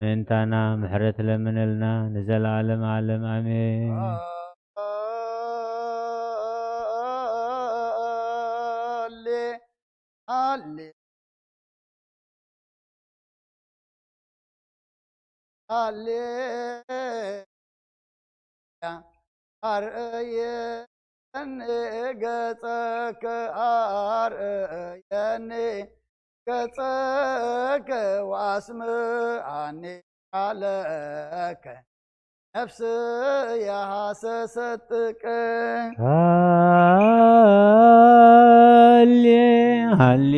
ምእንታና ምሕረት ለምነልና ንዘለዓለም ዓለም ኣሜን። ሃሌ ሃሌ ሃሌ ኣርእየኒ ገጸከ ኣርእየኒ ገጸከ ወኣስምዓኒ ቃለከ ነፍስየ ሃሰሰት ጥቀ ሃሌ ሃሌ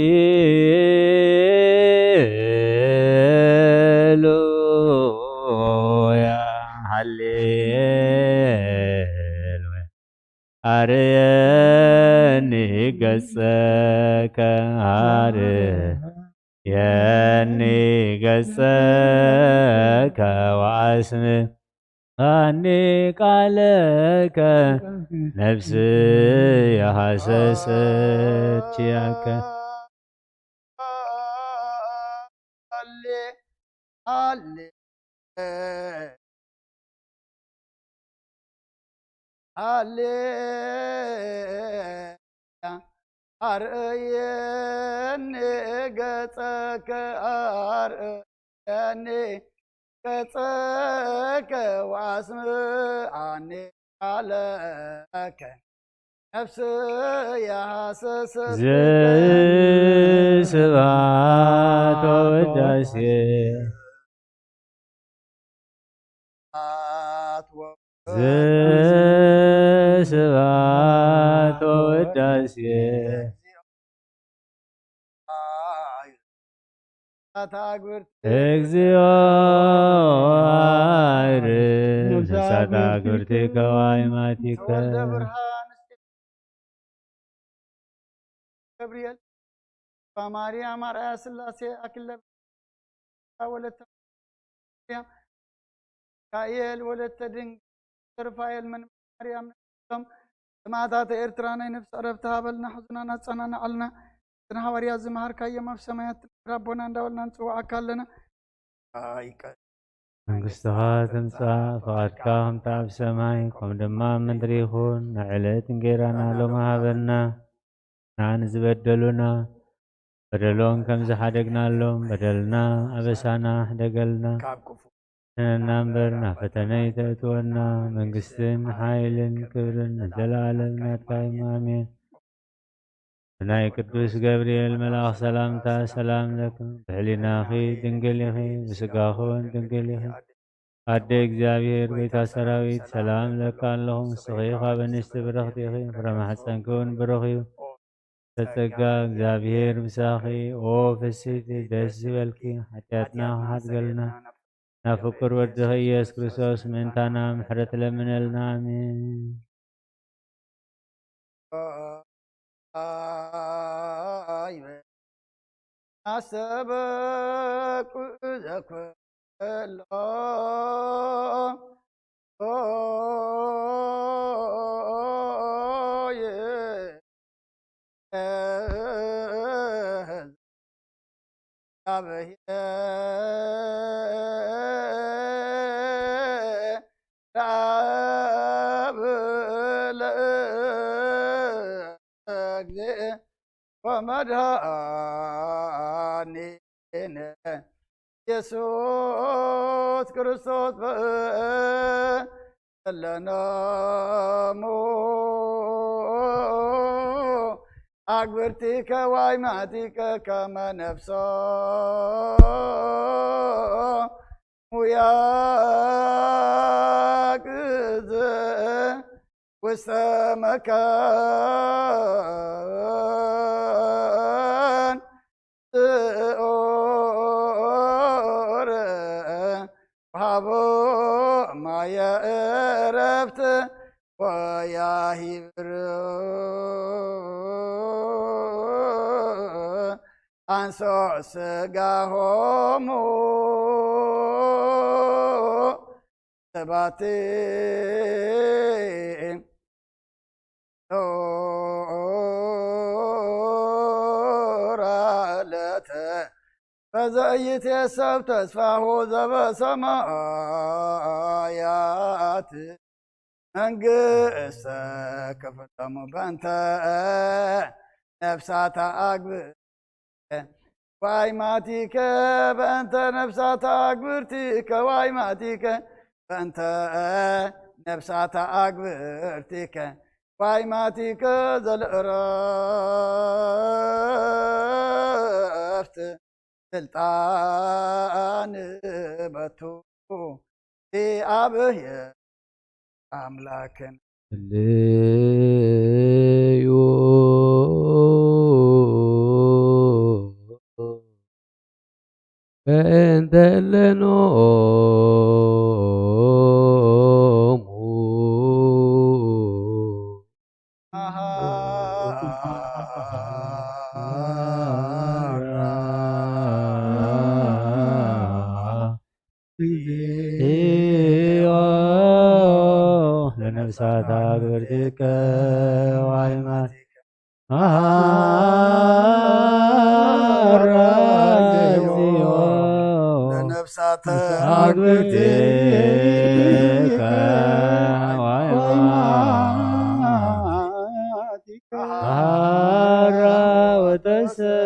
ሃሌሉያ ሃሌ አርእየኒ ገጸከ፣ አርእየኒ ገጸከ ወአስምዓኒ ቃለከ፣ ነፍስየ ሃሰሰት ኪያከ። ሃሌ፣ ሃሌ፣ ሃሌ፣ አርእየኒ ገጸከ፣ አርእየኒ ገጸከ ወአስምዓኒ ቃለከ፣ ነፍስየ ሃሰሰት። ዘስብሐት ወውዳሴ። ስብሐት ወ- ዘስብሐት ወውዳሴ። አግብርት እግዚኦ አይር ነፍሳት አግብርቲከ ወአይማቲከ። ተወልደ ብርሃን ገብርኤል ማርያም አርአያ ሥላሴ አክለ ወለተ ማርያም ሚካኤል ወለተ ድንግል ሩፋኤል መንበር ማርያም ነቶም ሰማዕታተ ኤርትራ ናይ ነፍስ ዕረፍቲ ሃበልና፣ ሕዙናን ኣጸናንዓልና። ስነ ሃዋርያ ዝመሃርካዮም ኣብ ሰማያት ትነብር ኣቦና እንዳበልና ንጽውዓካ ኣለና። ኣይቀ- መንግስትኻ ትምጻእ፣ ፍቓድካ ከምቲ ኣብ ሰማይ ከምኡ ድማ ኣብ ምድሪ ይኹን። ንዕለት እንጌራና ሎሚ ሃበና። ንዝበደሉና በደሎም ከም ዝሓደግናሎም በደልና ኣበሳና ሕደገልና። ካብ ክፉእ ድሕነና እምበር ናብ ፈተነ ኣይተእትወና። መንግስትን ሓይልን ክብርን ንዘለኣለም ናትካ እዩ። ኣሜን። ብናይ ቅዱስ ገብርኤል መልኣኽ ሰላምታ ሰላም ለኪ፣ ብሕሊናኺ ድንግል ኢኺ፣ ብስጋኹን ድንግል ኢኺ። ኣደ እግዚኣብሔር፣ ጎይታ ሰራዊት፣ ሰላም ለካ ኣለኹ። ንስኺ ካብ ኣንስቲ ብርኽቲ ኢኺ፣ ፍረ ማሕፀንኪ እውን ብሩኽ እዩ። ተጸጋ እግዚኣብሔር ምሳኺ፣ ኦ ፍስሕቲ፣ ደስ ዝበልኪ፣ ሓጢኣትና ክሓድገልና፣ ናብ ፍቁር ወድኺ ኢየሱስ ክርስቶስ ምእንታና ምሕረት ለምነልና። ኣሜን። ኣሰበኩ ዘኩሎ ወመድኃኒነ ኢየሱስ ክርስቶስ በ- ዘለናሙ አግብርቲከ ዋይማቲከ ከመ ነፍሶ ሙያግዝ ውስተ መካን ጽኦር ወሃቦ ማየ እረፍት ወያሂብር አንሶ ስጋሆሙ ሰባቲ ኖራ ለተ በዘኢይትየሰብ ተስፋሁ ዘበሰማያት መንግስተ ክፍሎሙ በእንተ ነፍሳታ አግብር ዋይማቲከ በእንተ ነፍሳታ አግብርቲከ ዋይማቲከ በእንተ ነፍሳታ አግብርቲከ ዋይማቲከ ዘልእረፍት ስልጣን በቱ ዚአብሔር አምላክን። ህልዩ በእንተ ለኖሙ እሳት ኣግብርቲከ ዋይማቲከ መሃራ እግዚኦ ለነፍሳተ ኣግብርቲከ ዋይማቲከ መሃራ ወተሰአላ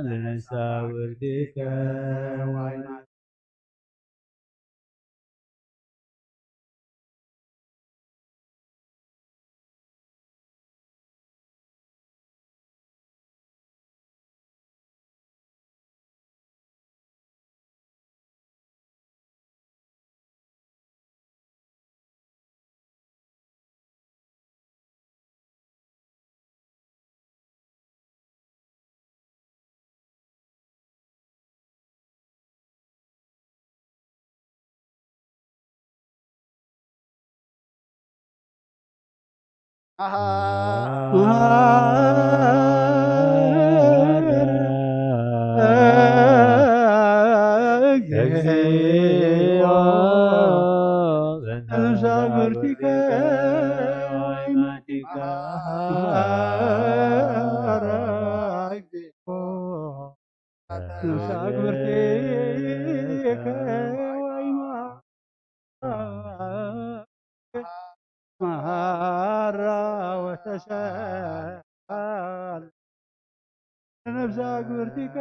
ለነፍሳተ ኣግብርቲከ ዋይማቲከ መሃራ ወተሻል ነፍሳ ግብርቲከ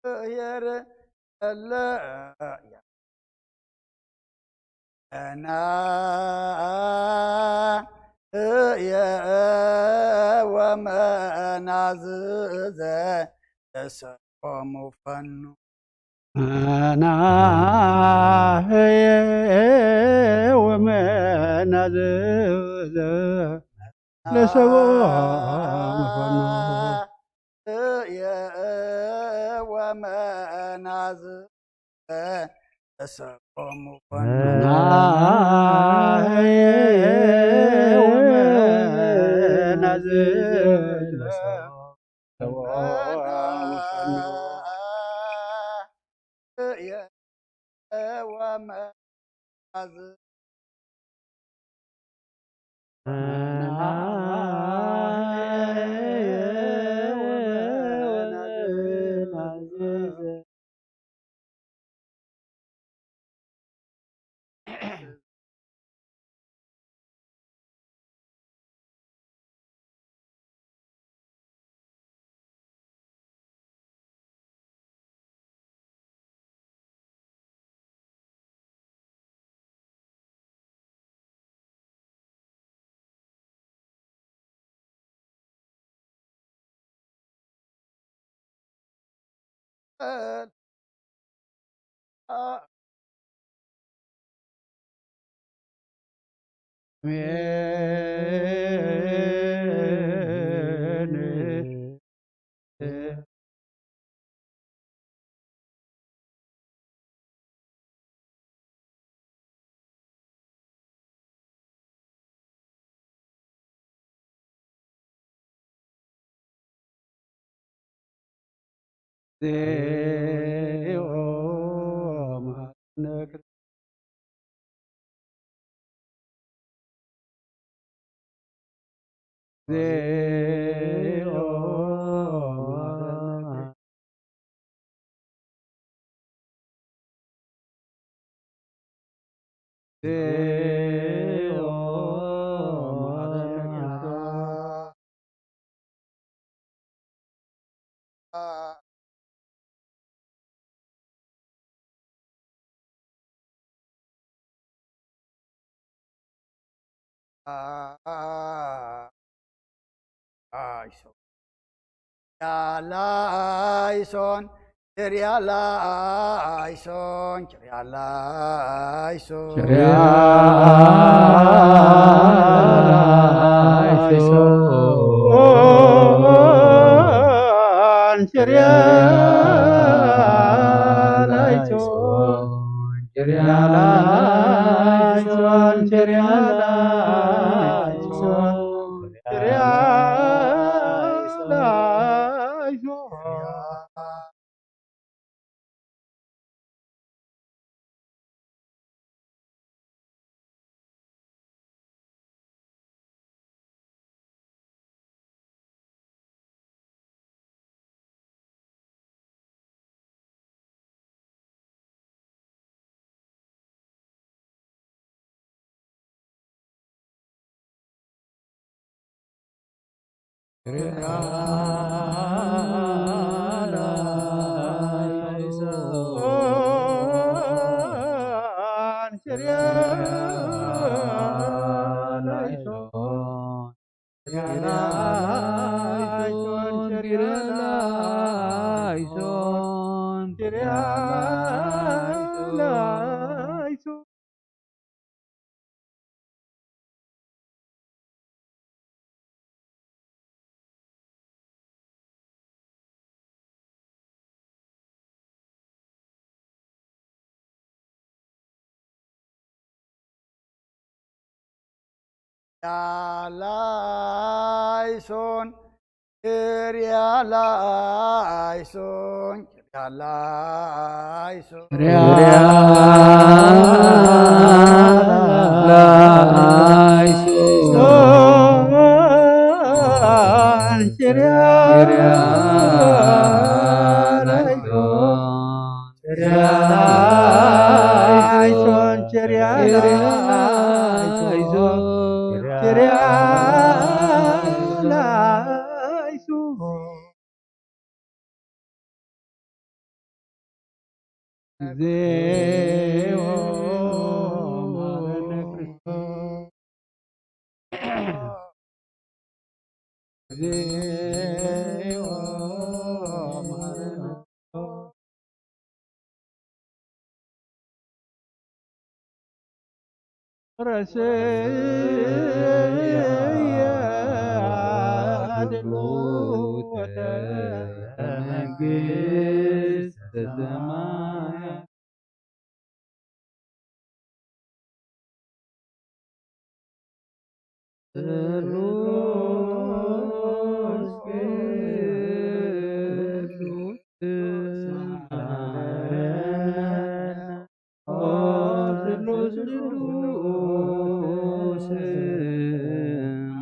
እየር እለ ና እየ ወመናዝዘ ተሰቆሙ ፈኑ ናህየ ወመናዝዘ ለሰቦ መፈኑ እየ ወመናዝ ለሰቦ መፈኑ ናህየ ወመናዝ ለሰቦ ዜኦ ማነክ ዜኦ ዜኦ ማነክ ላይሶን ላይሶን ችሪያ ላይሶን ችሪያ ላይሶን ችሪያ ላይሶን ችሪያ ላይሶን ችሪያ ላይሶን ችሪያ ላይሶን ችሪያ ላይሶን ላይሶን ችሪያ ላይሶን ችሪያ ላይሶን ችሪያ ላይሶን ችሪያ ላይሶን ችሪያ ላይሶን ችሪያ ላይሶን ችሪያ ላይሶን ዜኦ ማረነ ክርስቶስ ዜኦ ማረነ ክርስቶስ ረስየ ድሉተ መንግስተ ሰማያት ስሉስ ቅዱስ መሐረነ ኦ ስሉስ ቅዱስ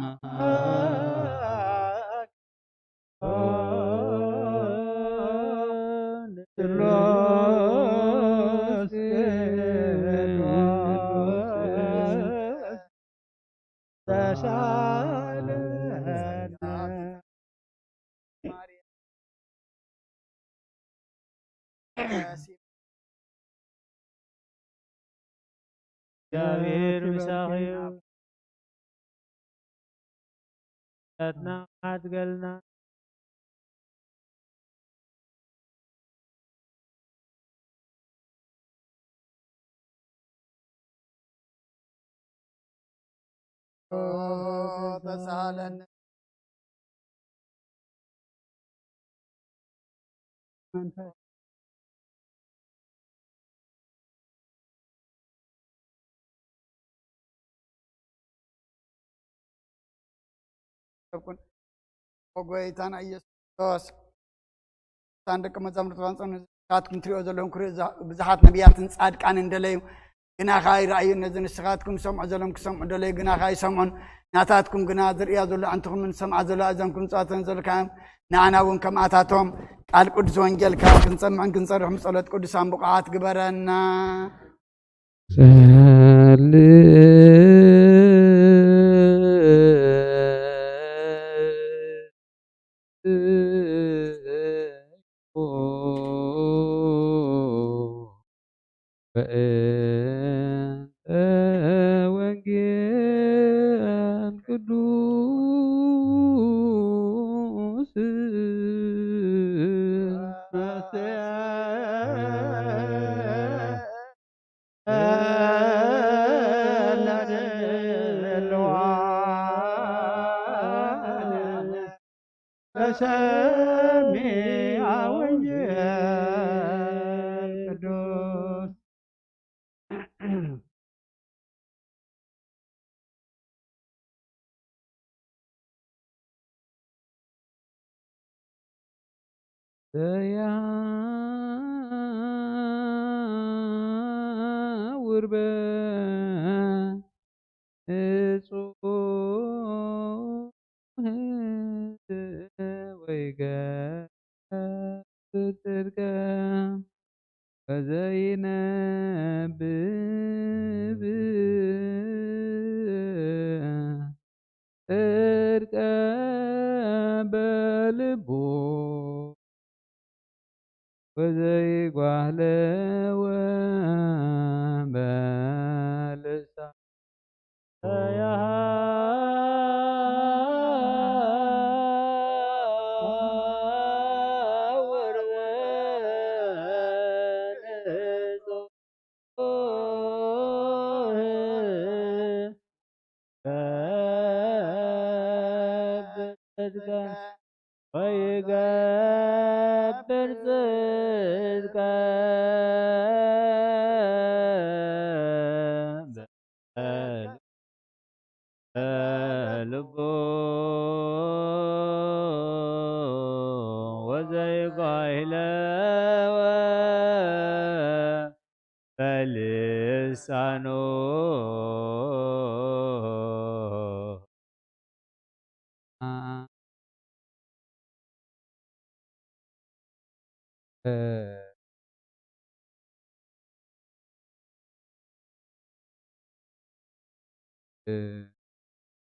መሐረነ ስሉስ ቅዱስ ተሳለነ። እግዚኣብሔር ምሳኺ እዩ። ሓጢኣትና ሓድገልና። ተሳለነ። መንፈስ ይኩን። ጎይታና ኢየሱስ ክርስቶስ ቅዱሳን ደቀ መዛሙርትኻ ንጽንሑ። ንስኻትኩም ትሪኦ ዘለኹም ክሪኦ ዛ-፣ ብዙሓት ነቢያትን ጻድቃንን ደለዩ፣ ግናኻ ኣይረኣዩን። ነዚ ንስኻትኩም ሰምዑ ዘለኹም ክሰምዑ ደለዩ፣ ግናኻ ኣይሰምዑን። ናታትኩም ግና ዝርእያ ዘሎ ኣዕንትኹምን ዝሰምዓ ዘሎ ኣእዛንኩም ዝጻወተን ዘለካዮም፣ ንዓና እውን ከምኣታቶም ቃል ቅዱስ ወንጌልካ ክንሰምዕን ክንሰርሕን ብጸሎት ቅዱሳን ብቑዓት ግበረና። ጸልእ በእንተ ወንጌል ቅዱስ በሰሚዐ ወንጌል ቅዱስ። ዘያውር በእጹህ ወይገብር ጽድቀ ወዘይነብብ ጽድቀ በልቡ ወዘይጓህለወ በልሳ ጽድቀ ወይገብር ጽድቀ በልቡ ወዘይጓይለወ በልሳኑ።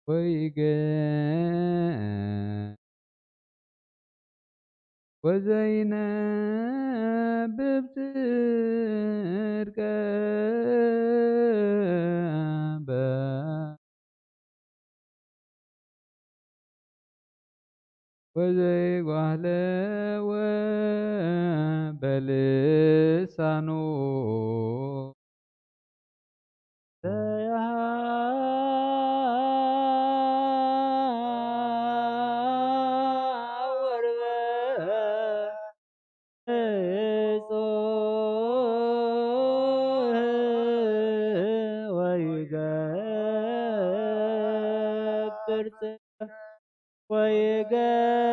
ወይገ ወዘይነብብ ጽድቀ በ ወዘይጓህለወ በልሳኑ።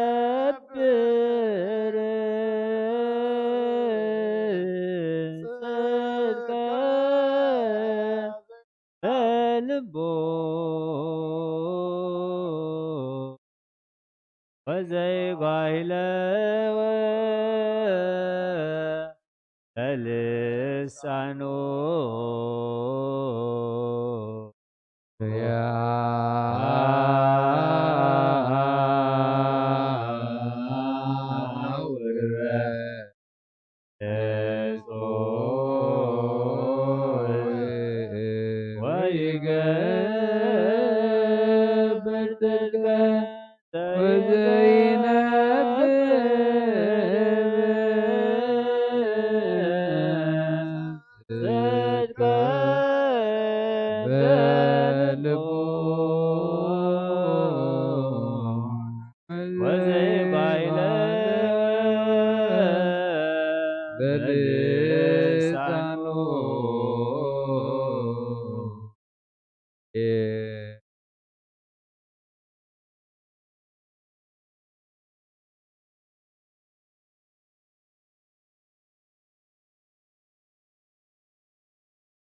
ወይገብር ጽድቀ በልቡ ወዘይጓይለወ በልሳኑ። ጽድቀ በልቡ ወዘይባይለ በልሳኑ።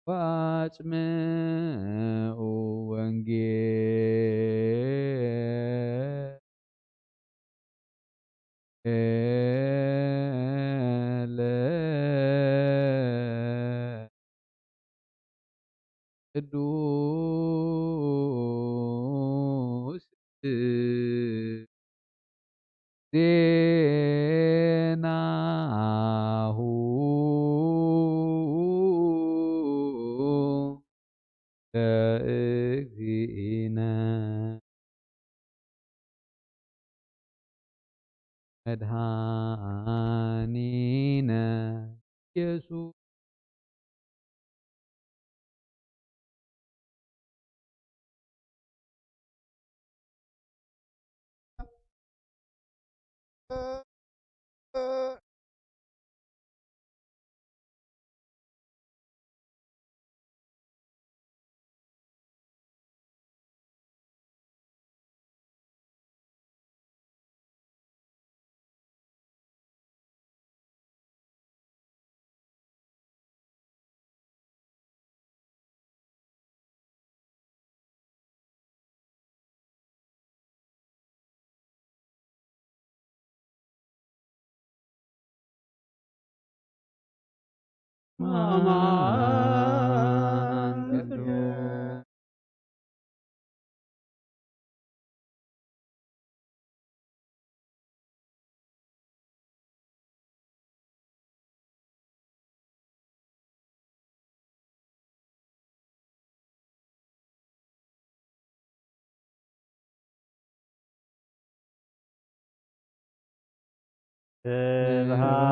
ወአጽምዑ ወንጌል ቅዱስ ዜናሁ ለእግዚእነ መድኃኒነ ኢየሱስ።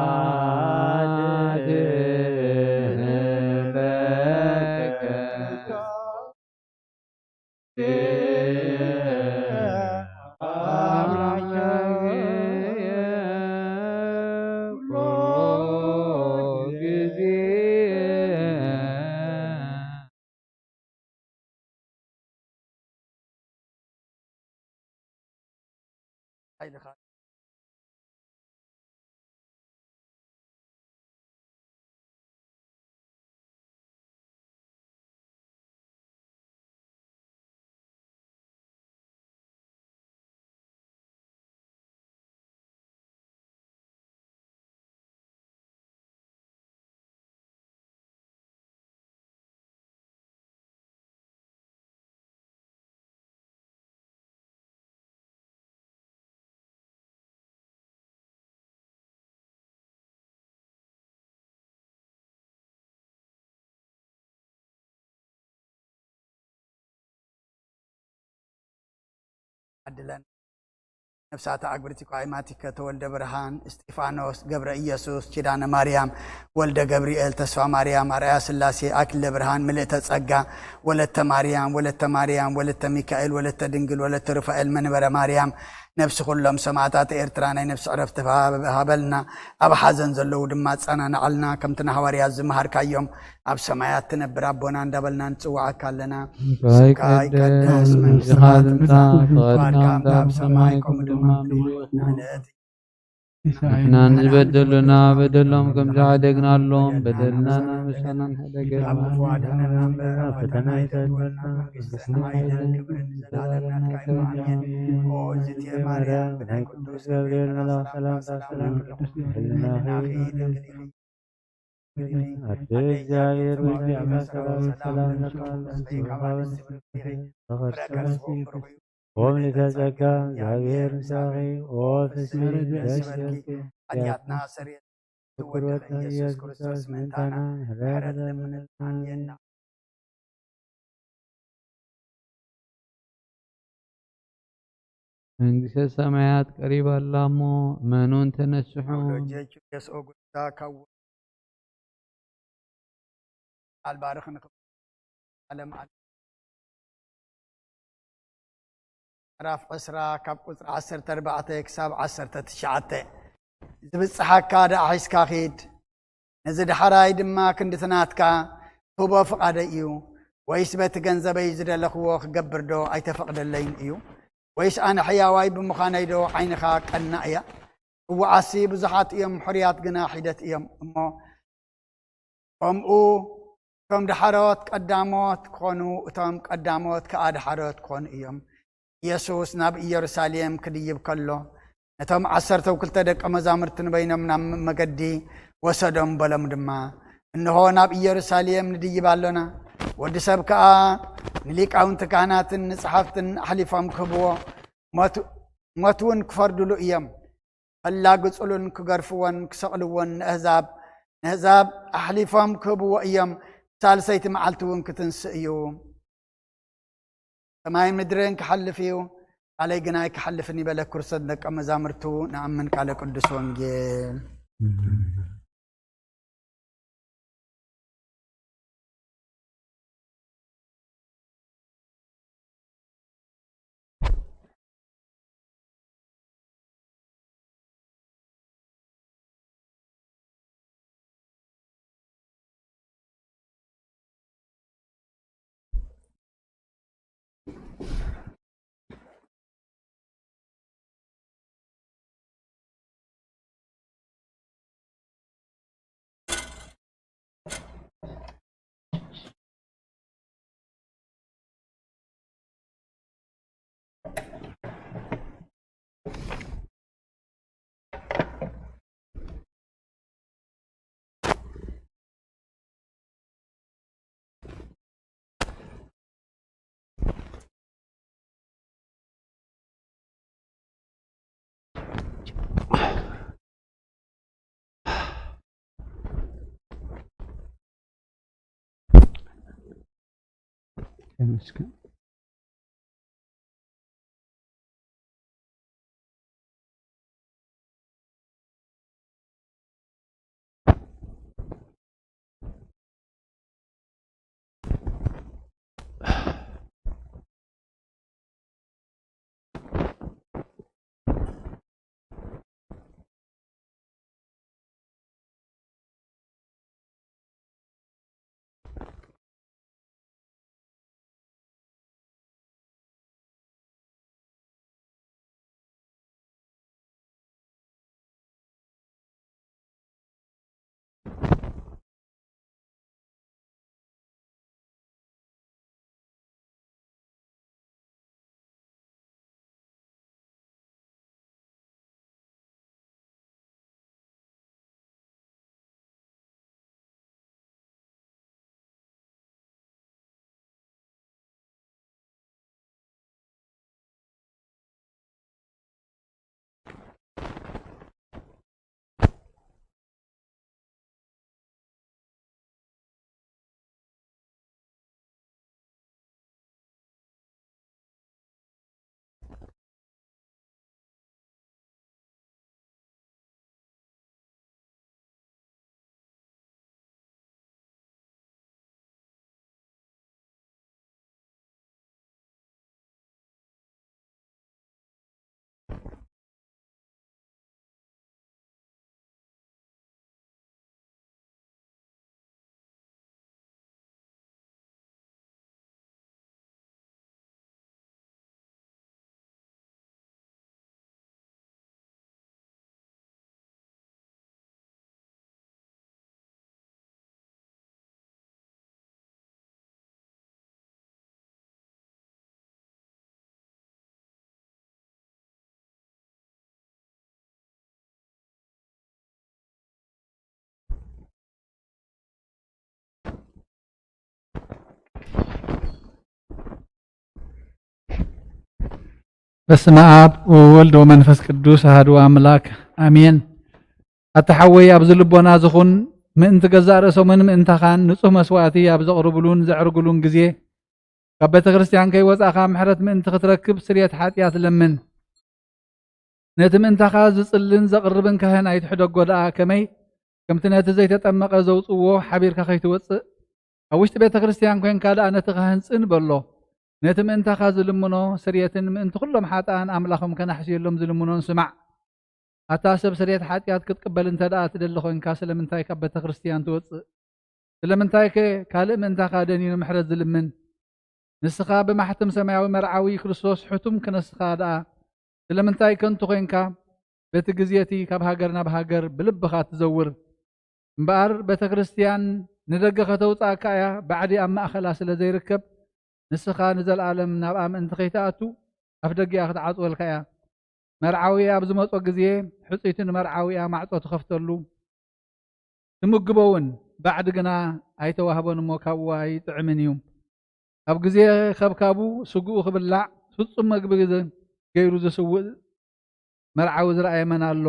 ስብሐት ለከ ሓይልኻ። ዓድለን ነፍሳተ ኣግብርቲ ኳይማቲከ ተወልደ ብርሃን፣ እስጢፋኖስ፣ ገብረ ኢየሱስ፣ ኪዳነ ማርያም፣ ወልደ ገብርኤል፣ ተስፋ ማርያም፣ ኣርኣያ ስላሴ፣ ኣክሊለ ብርሃን፣ ምልእተ ጸጋ፣ ወለተ ማርያም፣ ወለተ ማርያም፣ ወለተ ሚካኤል፣ ወለተ ድንግል፣ ወለተ ሩፋኤል፣ መንበረ ማርያም፣ ነፍሲ ኩሎም ሰማዕታት ኤርትራ ናይ ነፍሲ ዕረፍቲ ሃበልና። ኣብ ሓዘን ዘለዉ ድማ ኣጸናንዓልና። ከምቲ ንሃዋርያት ዝመሃርካዮም ኣብ ሰማያት ትነብር ኣቦና እንዳበልና ንጽውዓካ ኣለና። ስምካ ይቀደስ፣ መንግስትኻ ትምጻእ፣ ፍቓድካ ኣብ ሰማይ ከምኡ ድማ ኣብ ምድሪ። ንሕናን ዝበደሉና በደሎም ከም ዝሓደግናሎም በደልና ንመሳናን ሕደገና። ኣብ ክፉ ኣድሕነና እምበር ኣብ ፈተና ኣይተእትወና። መንግስቲ ሰማይ፣ ክብርን ዘላለምን ናትካ እዩ። ኣሜን። ኦ እግዝእትየ ማርያም፣ ብናይ ቅዱስ ገብርኤል መልኣኽ ሰላምታ ሰላም ይብለኪ። ሕልናኺ ድንግል ኢኺ። ኣደ እግዚኣብሔር ብዚኣ ሰላም ሰላም ለኪ፣ ተፈስሒ ኦም ልዕልተ ጸጋ እግዚኣብሔር ምሳኺ፣ ኦ ፍስሒ ደስ ይበልኪ። ኃጢአትና ስርየት ትወድኺ ኢየሱስ ክርስቶስ ምእንታና ምሕረት ለምንልና። መንግስተ ሰማያት ቀሪባ ኣላ እሞ እመኑን ተነስሑ። ሎጀቹ የስኦ ጉዳ ካው ቃል ባርኽ ንኽብ ዓለም ዓለም። ምዕራፍ ዕስራ ካብ ቁጽሪ ዓሰርተ ኣርባዕተ ክሳብ ዓሰርተ ትሽዓተ። ዝብጽሓካ ደኣ ሒዝካ ኺድ፣ ነዚ ዳሕራይ ድማ ክንድቲ ናትካ ክህቦ ፍቓደይ እዩ። ወይስ በቲ ገንዘበይ ዝደለኽዎ ክገብር ዶ ኣይተፈቕደለይን እዩ? ወይስ ኣነ ሕያዋይ ብምዃነይ ዶ ዓይንኻ ቀናእ እያ? ጽዉዓትሲ ብዙሓት እዮም፣ ሕሩያት ግና ሒደት እዮም። እሞ ከምኡ እቶም ዳሕሮት ቀዳሞት ክኾኑ፣ እቶም ቀዳሞት ከኣ ዳሕሮት ክኾኑ እዮም። ኢየሱስ ናብ ኢየሩሳሌም ክድይብ ከሎ፣ ነቶም ዓሰርተው ክልተ ደቀ መዛሙርቲ ንበይኖም ናብ መገዲ ወሰዶም፣ በሎም ድማ፣ "እንሆ ናብ ኢየሩሳሌም ንድይብ ኣሎና፣ ወዲ ሰብ ከኣ ንሊቃውንቲ ካህናትን ንጸሓፍትን ኣሕሊፎም ክህብዎ፣ ሞት፣ ሞት እውን ክፈርድሉ እዮም። ከላግጹሉን ክገርፍዎን ክሰቕልዎን ንኣህዛብ፣ ንኣህዛብ ኣሕሊፎም ክህብዎ እዮም። ሳልሰይቲ መዓልቲ እውን ክትንስእ እዩ። ሰማይ ምድርን ክሓልፍ እዩ፣ ቃለይ ግና ኣይክሓልፍን" ይበለ ክርስቶስ ንደቀ መዛሙርቱ። ንኣምን ቃለ ቅዱስ ወንጌል። በስመ አብ ወወልድ ወመንፈስ ቅዱስ አሐዱ አምላክ አሜን። ኣታ ሓወይ፣ ኣብዚ ልቦና ዝኹን ምእንቲ ገዛእ ርእሶምን ምእንታኻን ንጹህ መስዋእቲ ኣብ ዘቕርብሉን ዘዕርግሉን ግዜ፣ ካብ ቤተ ክርስቲያን ከይወጻእካ ምሕረት ምእንቲ ክትረክብ ስርየት ሓጢኣት ለምን። ነቲ ምእንታኻ ዝጽልን ዘቕርብን ካህን ኣይትሕደጎ ደኣ፣ ከመይ ከምቲ ነቲ ዘይተጠመቐ ዘውጽእዎ ሓቢርካ ከይትወጽእ፣ ኣብ ውሽጢ ቤተ ክርስቲያን ኮይንካ ደኣ ነቲ ካህን ጽን በሎ። ነቲ ምእንታኻ ዝልምኖ ስርየትን ምእንቲ ኩሎም ሓጥኣን ኣምላኾም ከናሕስየሎም ዝልምኖን ስማዕ። ኣታ ሰብ ስርየት ሓጢኣት ክትቅበል እንተ ደኣ ትደሊ ኮይንካ፣ ስለምንታይ ካብ ቤተ ክርስቲያን ትወጽእ? ስለምንታይከ ካልእ ምእንታኻ ደኒኑ ምሕረት ዝልምን? ንስኻ ብማሕተም ሰማያዊ መርዓዊ ክርስቶስ ሕቱም ክነስኻ ደኣ፣ ስለምንታይ ከንቱ ኮይንካ በቲ ግዜ እቲ ካብ ሃገር ናብ ሃገር ብልብኻ ትዘውር? እምበኣር ቤተ ክርስቲያን ንደገ ከተውጽኣካ እያ፣ ባዕዲ ኣብ ማእኸላ ስለ ዘይርከብ፣ ንስኻ ንዘለኣለም ናብኣ ምእንቲ ከይትኣቱ ኣፍ ደጊኣ ክትዓጽወልካ እያ። መርዓዊ ኣብ ዝመጾ ግዜ፣ ሕጽይቲ ንመርዓዊኣ ማዕጾ ትኸፍተሉ፣ ትምግቦ እውን፣ ባዕዲ ግና ኣይተዋህቦን እሞ ካብኡ ኣይጥዕምን እዩ። ኣብ ግዜ ከብካቡ ስግኡ ክብላዕ ፍጹም መግቢ ገይሩ ዝስውእ መርዓዊ ዝረኣየ መን ኣሎ?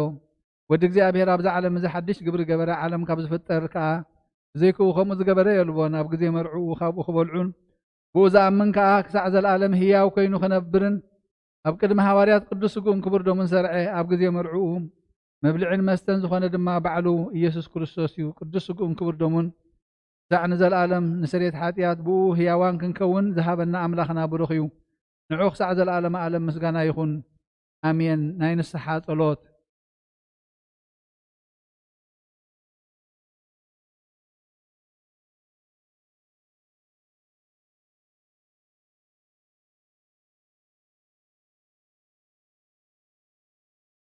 ወዲ እግዚኣብሔር ኣብዛ ዓለም እዚ ሓድሽ ግብሪ ገበረ፣ ዓለም ካብ ዝፍጠር ከኣ ብዘይክኡ ከምኡ ዝገበረ የልቦን። ኣብ ግዜ መርዕኡ ካብኡ ክበልዑን ብኡ ዝኣምን ከኣ ክሳዕ ዘለኣለም ህያው ኮይኑ ክነብርን ኣብ ቅድሚ ሃዋርያት ቅዱስ ስግኡን ክቡር ደሙን ሰርዐ። ኣብ ግዜ መርዕኡ መብልዕን መስተን ዝኾነ ድማ ባዕሉ ኢየሱስ ክርስቶስ እዩ። ቅዱስ ስግኡን ክቡር ደሙን ክሳዕ ንዘለኣለም ንስርየት ሓጢኣት ብኡ ህያዋን ክንከውን ዝሃበና ኣምላኽና ብሩኽ እዩ። ንዑ ክሳዕ ዘለኣለመ ዓለም ምስጋና ይኹን። ኣሜን። ናይ ንስሓ ጸሎት።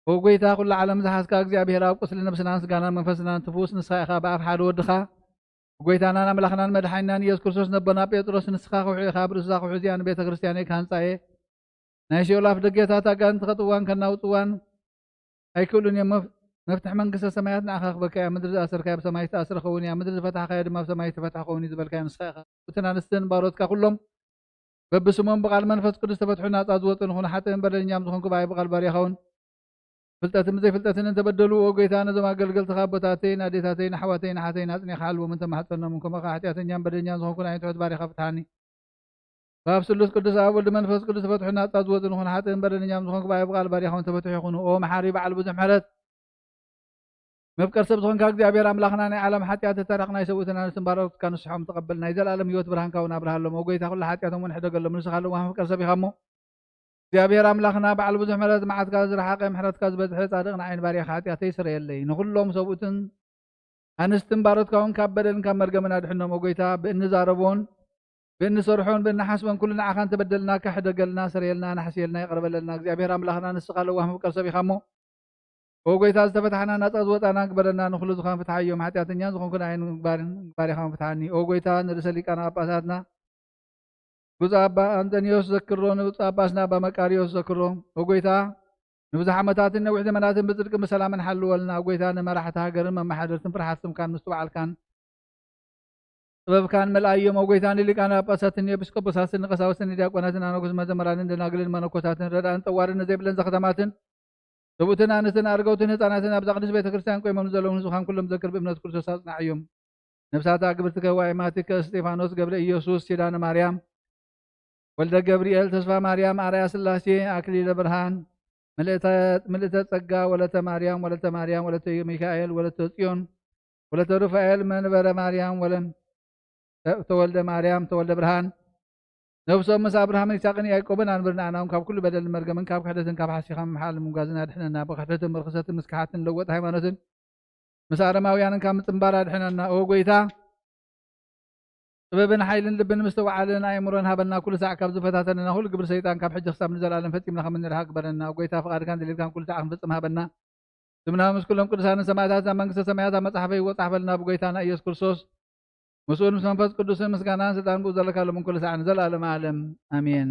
ኦ ጎይታ፣ ኩሉ ዓለም ዝሓዝካ እግዚኣብሔር ኣብ ቁስሊ ነብስናን ስጋናን መንፈስናን ትፍውስ ንስኻ ኢኻ። ብኣፍ ሓደ ወድኻ ጎይታናን ኣምላኽናን መድሓኒናን ኢየሱስ ክርስቶስ ነቦና ጴጥሮስ፣ ንስኻ ከውሒ ኢኻ፣ ኣብ ርእስኻ ከውሒ እዚኣ ንቤተ ክርስቲያነይ ክሃንጻ እየ። ናይ ሲኦል ኣፍ ደገታት ኣጋንንቲ ከጥዋን ከናውጽዋን ኣይክእሉን እዮም። መፍ-፣ መፍትሕ መንግስተ ሰማያት ንዓኻ ክበካ እያ። ምድሪ ዝኣሰርካዮ ብሰማይ ዝተኣስረ ክኸውን እያ። ምድሪ ዝፈታሕካዮ ድማ ብሰማይ ዝተፈትሐ ክኸውን እዩ ዝበልካዮ ንስኻ ኢኻ። እትን ኣንስትን ባሮትካ ኩሎም በብስሞም ብቓል መንፈስ ቅዱስ ተፈትሑ ናጻ ዝወጡ ንኹን ሓጥእን በደለኛም ዝኾንኩ ብኣይ ብቓል ባርያኻ እውን ፍልጠትን ብዘይፍልጠትን እንተበደሉ፣ ኦ ጎይታ፣ ነዞም ኣገልገልትኻ ኣቦታተይን ኣዴታተይን ኣሕዋተይን ኣሓተይን ኣጽኒኻ ሓልዎም እንተማሕጸኖም፣ ከምኡ ኸዓ ሓጢኣተኛን በደለኛን ዝኾንኩ ናይ ትሑት ባርያኻ ፍትሓኒ። ብኣብ ስሉስ ቅዱስ ኣብ ወልድ መንፈስ ቅዱስ ተፈትሑ ናጻ ዝወጡ ንኹን ሓጥእን በደለኛም ዝኾንኩ ብኣይ ብቓል ባርያኻ እውን ተፈትሑ ይኹኑ። ኦ መሓሪ በዓል ብዙሕ ምሕረት፣ መፍቀር ሰብ ዝኾንካ እግዚኣብሔር ኣምላኽና፣ ናይ ዓለም ሓጢኣት ተታራቕ ናይ ሰብኡትን ኣንስትን ባሮትካ ንስሖም ተቐበል። ናይ ዘለኣለም ህይወት ብርሃንካ እውን ኣብርሃሎም። ኦ ጎይታ፣ ኩሉ ሓጢኣቶም እውን ሕደገሎም። ንስኻ ለዋህ መፍቀር ሰብ ኢኻ እሞ፣ እግዚኣብሔር ኣምላኽና፣ በዓል ብዙሕ ምሕረት፣ መዓትካ ዝረሓቐ፣ ምሕረትካ ዝበዝሐ፣ ጻድቕ ንዓይን ባርያኻ ሓጢኣተይ ስረየለይ። ንኹሎም ሰብኡትን ኣንስትን ባሮትካ እውን ካብ በደልን ካብ መርገምን ኣድሕኖም። ኦ ጎይታ፣ ብእንዛረቦን ብእንሰርሖን ብእንሓስቦን ኩሉ ንዓኻ እንተበደልናካ ሕደገልና፣ ስረየልና፣ ንሓስየልና፣ ይቕረ በለልና። እግዚኣብሔር ኣምላኽና፣ ንስኻ ለዋህ መፍቀር ሰብ ኢኻ እሞ፣ ኦ ጎይታ፣ ዝተፈታሕና ናጻ ዝወጻና ግበረና። ንኹሉ ዝኾነ ፍትሓዮም። ሓጢኣተኛን ዝኾንኩ ንዓይን ግባርን ግባሬኻን ፍትሓኒ። ኦ ጎይታ፣ ንርእሰ ሊቃነ ጳጳሳትና ብፁዕ ኣባ ኣንጠንዮስ ዘክሮ፣ ንብፁዕ ኣባ ስና ኣባ መቃርዮስ ዘክሮ። ኦ ጎይታ፣ ንብዙሕ ዓመታትን ነዊሕ ዘመናትን ብጽድቂ ብሰላምን ሓልወልና። ኦ ጎይታ፣ ንመራሕቲ ሃገርን መመሓደርትን ፍርሓት ስምካን ምስትውዓልካን ጥበብካን መልኣዮም። ኦ ጎይታ፣ ንሊቃነ ጳጳሳትን ንኤጲስቆጶሳትን ንቀሳውስትን ንዲያቆናትን ኣነጉስ መዘምራንን ደናግልን መነኮሳትን ረዳእን ጠዋርን ንዘይብለን ዘኽተማትን ሰብኡትን ኣንስትን ኣርገውትን ህፃናትን ኣብዛ ቅድስት ቤተ ክርስቲያን ቆይሞም ንዘለውን ህዝብኻን ኩሎም ዘክር ብእምነት ክርስቶስ ኣጽናዕዮም። ነፍሳት ኣግብርትከ ዋይማቲከ እስጢፋኖስ ገብረ ኢየሱስ ኪዳነ ማርያም ወልደ ገብርኤል ተስፋ ማርያም ኣርያ ስላሴ ኣክሊለ ብርሃን ምልእተ ጸጋ ወለተ ማርያም ወለተ ማርያም ወለተ ሚካኤል ወለተ ጽዮን ወለተ ሩፋኤል መንበረ ማርያም ወለ ተወልደ ማርያም ተወልደ ብርሃን ነብሶም ምስ ኣብርሃምን ይስሐቅን ያዕቆብን ኣንብር። ንኣና እውን ካብ ኩሉ በደልን መርገምን ካብ ክሕደትን ካብ ሓሲኻ ምምሓል ምምጓዝን ኣድሕነና። ብክሕደትን ብርኽሰትን ምስ ክሓትን ለወጥ ሃይማኖትን ምስ ኣረማውያንን ካብ ምጽንባር ኣድሕነና። ኦ ጎይታ፣ ጥበብን ሓይልን ልብን ምስትውዓልን ኣእምሮን ሃበና። ኩሉ ሳዕ ካብ ዝፈታተነና ኩሉ ግብሪ ሰይጣን ካብ ሕጂ ክሳብ ንዘለኣለም ፈጺምና ከም እንርሓቕ ግበረና። ኦ ጎይታ፣ ፍቓድካን ድሌትካን ኩሉ ሳዕ ክንፍጽም ሃበና። ስምና ምስ ኩሎም ቅዱሳንን ሰማዕታትን ኣብ መንግስተ ሰማያት ኣብ መጽሓፈ ይወጽሓፈልና ብጎይታና ኢየሱስ ክርስቶስ። ምስኡን ምስ መንፈስ ቅዱስን ምስጋናን ስልጣን ብኡ ዘለካ ሎምን ኩሉ ሳዕ ንዘለኣለም ዓለም። ኣሜን።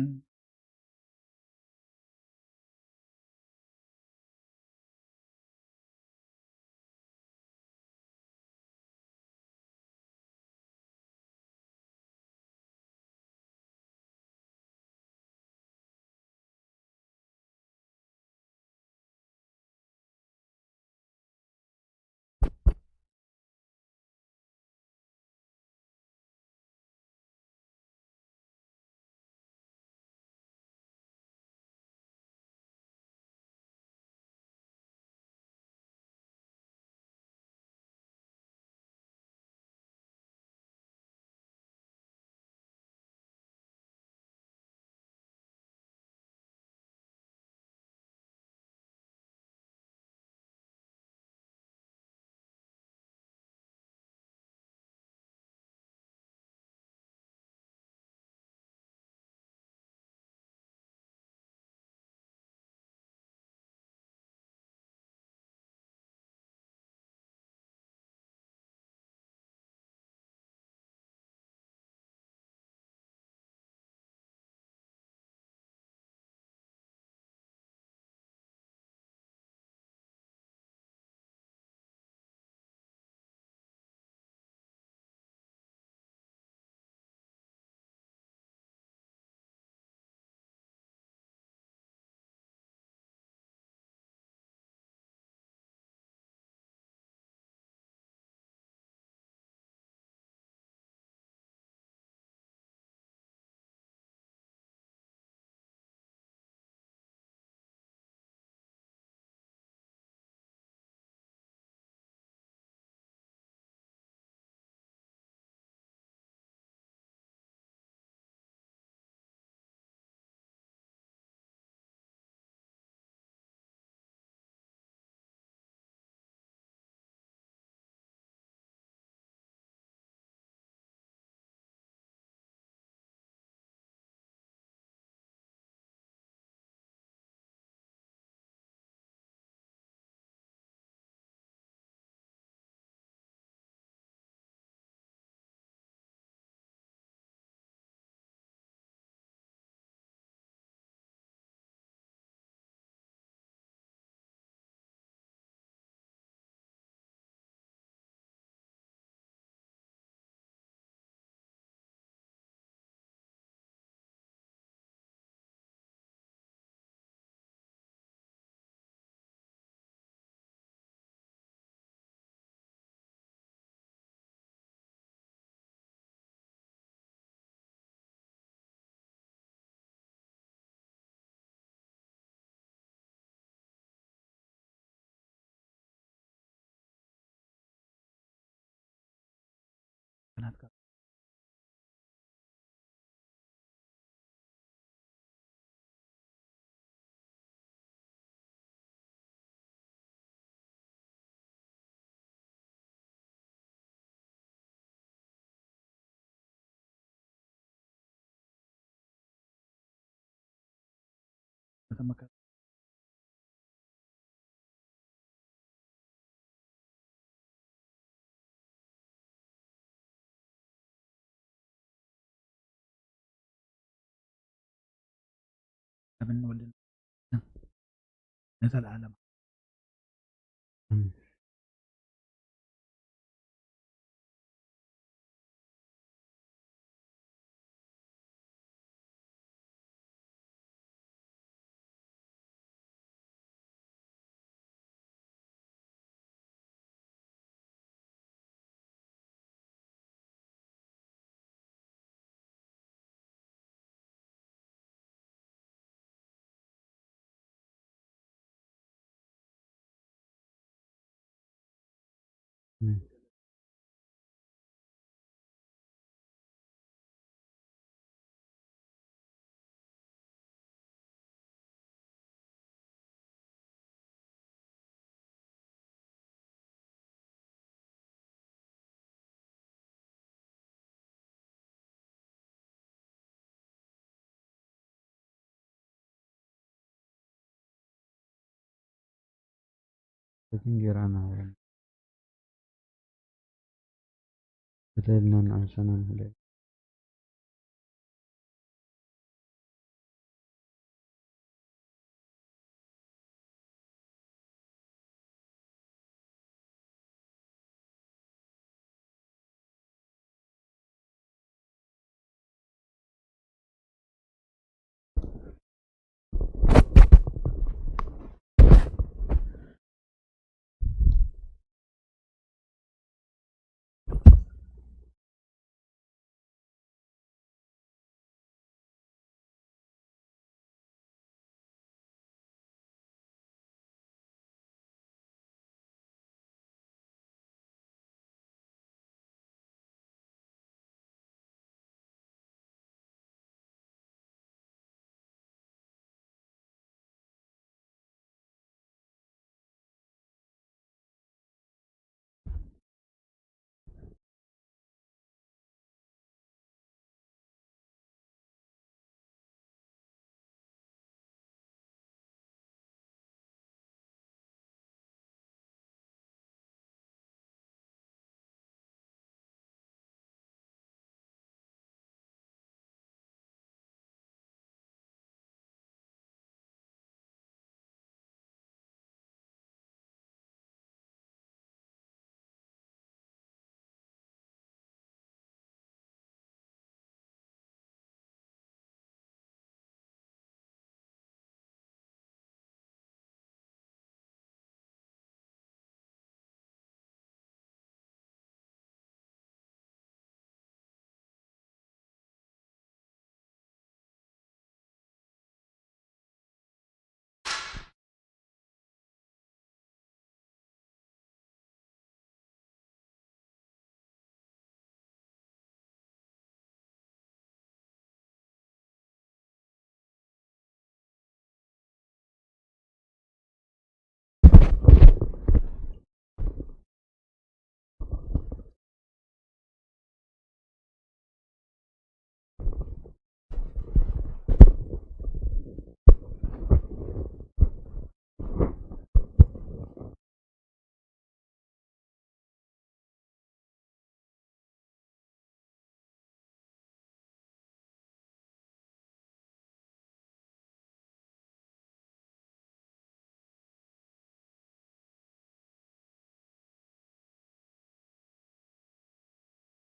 ኣብን ወልድን ንዘለዓለም። እቲ እንጌራና በተልና ንዓሻና ንህለ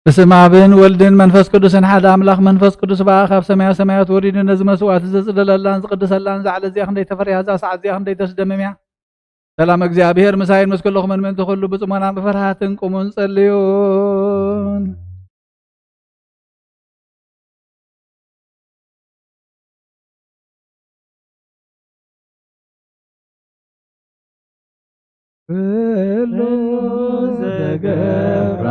በስመ ኣብን ወልድን መንፈስ ቅዱስን ሓደ ኣምላኽ። መንፈስ ቅዱስ በኣ ካብ ሰማያ ሰማያት ወሪዱ ነዚ መስዋዕቲ ዘጽደለላን ዝቕድሰላን። እዛ ዕለት እዚኣ ክንደይ ተፈሪሃ፣ እዛ ሰዓት እዚኣ ክንደይ ተስደምም እያ። ሰላም እግዚኣብሔር ምሳይን ምስ ኩልኹምን ምእንቲ ኩሉ ብጽሞና ብፍርሃትን ቁሙን ጸልዩን። ኩሉ ዘገብራ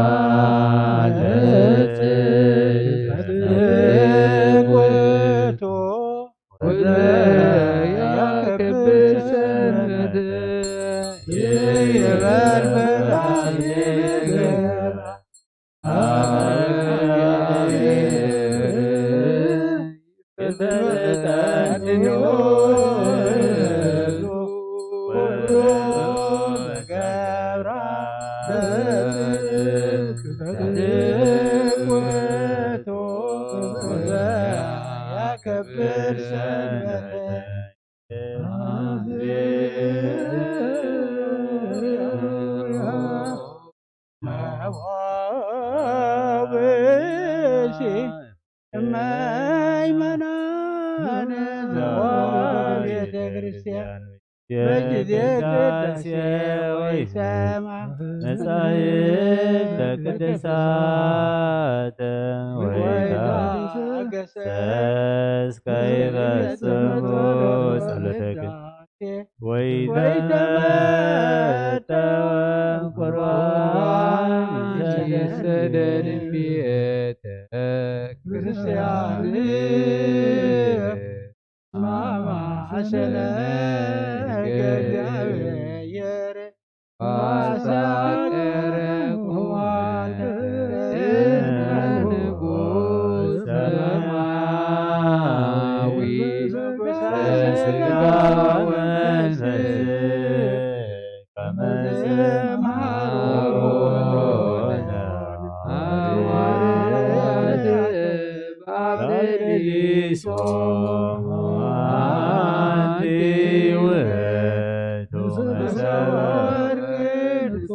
መይመናን ቤተ ክርስቲያን በጊዜ ቅዳሴ ወይ ሰማ መጻሕፍተ ቅዱሳት ወይ ወይታ ገሰ ሰስ ከይፈጽሙ ጸሎተ ቅዱስ ወይተመጠወ ቁርባን ዘየሰደድ ቤተ ክርስቲያን ማማሰለ ገዳብየር ባሳቀረ ቁዋተ ንጉስ ሰማያዊ በስጋ ወመንፈስ ከመ ዘመሃሮነ ሐዋርያት በአብደሊሶ አንቲ ውእቱ መሰወር ቅዱስ።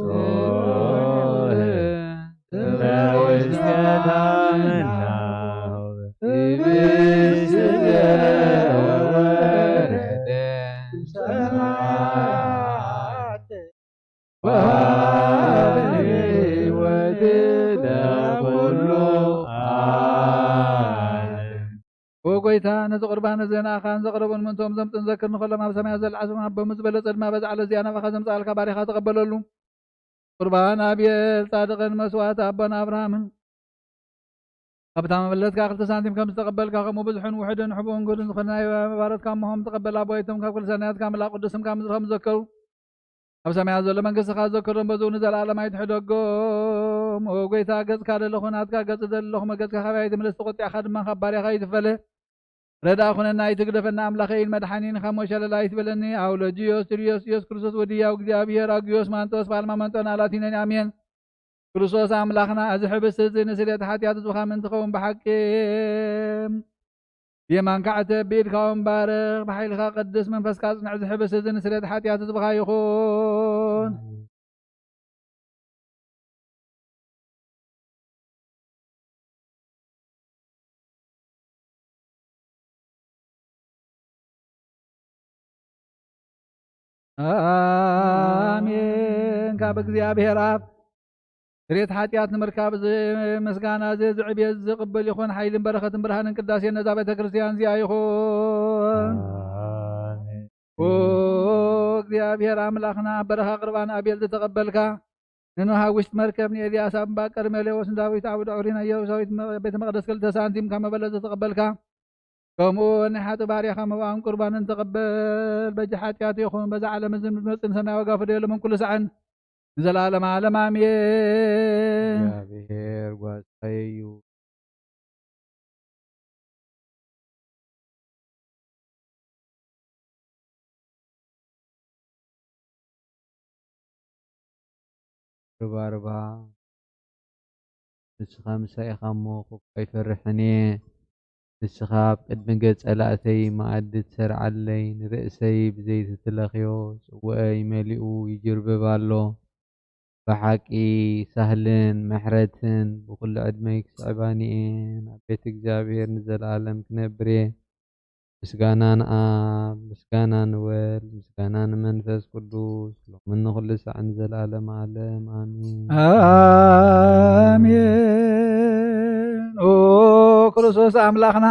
ኦ ጎይታ፣ ነዚ ቁርባን እዚ ንኣኻን ዘቕረቡን ምእንቶም ዘምጽን ዘክር ንኸሎም ኣብ ሰማያት ዘለዓስም ኣቦም ዝበለጸ ድማ በዛ ዕለት እዚኣ ናባኻ ዘምጽኣልካ ባሪኻ ተቐበለሉ። ቁርባን ኣቤል ጻድቕን መስዋእቲ ኣቦና ኣብርሃምን ኣብታ መበለትካ ክልተ ሳንቲም ከም ዝተቐበልካ፣ ከምኡ ብዙሕን ውሑድን ሕቡእን ግህዱን ዝኾነ ናይ ባሮትካ እሞሆም ተቐበል። ኣቦይቶም ካብ ኩሉ ሰናያትካ ኣምላኽ ቅዱስ ስምካ ምድሪ ከም ዝዘከሩ፣ ኣብ ሰማያት ዘሎ መንግስትኻ ዘከሮም፣ በዝኡ ንዘለኣለም ኣይትሕደጎም። ኦ ጎይታ፣ ገጽካ ደለኹ ናትካ ገጽ ዘለኹ፣ መገጽካ ካባይ ትምለስ፣ ቁጥዕኻ ድማ ካብ ባርያኻ ይትፈለ። ረዳ ኩነና፣ ኣይትግደፈና ኣምላኸይን መድሓኒን፣ ካብ ሞት ሸለል ኣይትበለኒ። ኣውሎጂዮስ፣ ቱልዮስ፣ ኢየሱስ ክርስቶስ፣ ወዲ ያው እግዚኣብሔር፣ ኣጊዮስ፣ ማንጦስ፣ ፓልማ፣ መንጦና፣ ላቲነን፣ ኣሜን። ክርስቶስ ኣምላኽና፣ እዚ ሕብስቲ እዚ ንስርየት ሓጢኣት ህዝብኻ ምእንቲ ኸውን ብሓቂ የማንካ ዕተብ፣ ብኢድካ እውን ባርኽ፣ ብሓይልኻ ቅድስ መንፈስካ ኣጽንዕ። እዚ ሕብስቲ እዚ ንስርየት ሓጢኣት ህዝብኻ ይኹን። ኣሜን። ካብ እግዚኣብሔር ኣብ ስርየት ሓጢኣት ንምርካብ እዚ ምስጋና እዚ፣ እዚ ዕብየት እዚ ቅብል ይኹን። ሓይልን በረኸትን ብርሃንን ቅዳሴን ነዛ ቤተ ክርስቲያን እዚኣ ይኹን። ኣሜን። ኦ እግዚኣብሔር ኣምላኽና፣ ኣብ በረኻ ቅርባን ኣቤል ዝተቐበልካ፣ ንኖህ ኣብ ውሽጢ መርከብ፣ ንኤልያስ ኣብ እምባ ቀርሜሌዎስ፣ ንዳዊት ኣብ ኦሪት ናይ ኢየሩሳሌም ቤተ መቕደስ ክልተ ሳንቲም ካብ መበለት ዝተቐበልካ፣ ከምኡ ናይ ሓጥእ ባርያኻ መባእን ቁርባንን ተቐበል። በጃ ሓጢኣት ይኹን፣ በዛ ዓለም እዚ ንመጽእ ንሰናይ ዋጋ ፍደየሎም ኩሉ ሳዕን ንዘለዓለመ ዓለም ኣሜን። እግዚኣብሔር ጓሳይ እዩ። ርባርባ፣ ንስኻ ምሳይ ኢኻ እሞ፣ ክፉእ ኣይፈርሕን እየ። ንስኻ ኣብ ቅድሚ ገጽ ጸላእተይ መኣዲ ትሰርዓለይ፣ ንርእሰይ ብዘይቲ ትለኽዮ ጽዋኣይ መሊኡ ይጅርብብ ኣሎ። ብሓቂ ሳህልን ምሕረትን ብኹሉ ዕድመይ ክስዕባኒ እየን። ኣብ ቤት እግዚኣብሔር ንዘለኣለም ክነብር እየ። ምስጋና ንኣብ፣ ምስጋና ንወልድ፣ ምስጋና ንመንፈስ ቅዱስ፣ ሎምን ንኹሉ ሳዕ ንዘለኣለም ዓለም። ኣሜን። ኣሜን። ኦ ክርስቶስ ኣምላኽና፣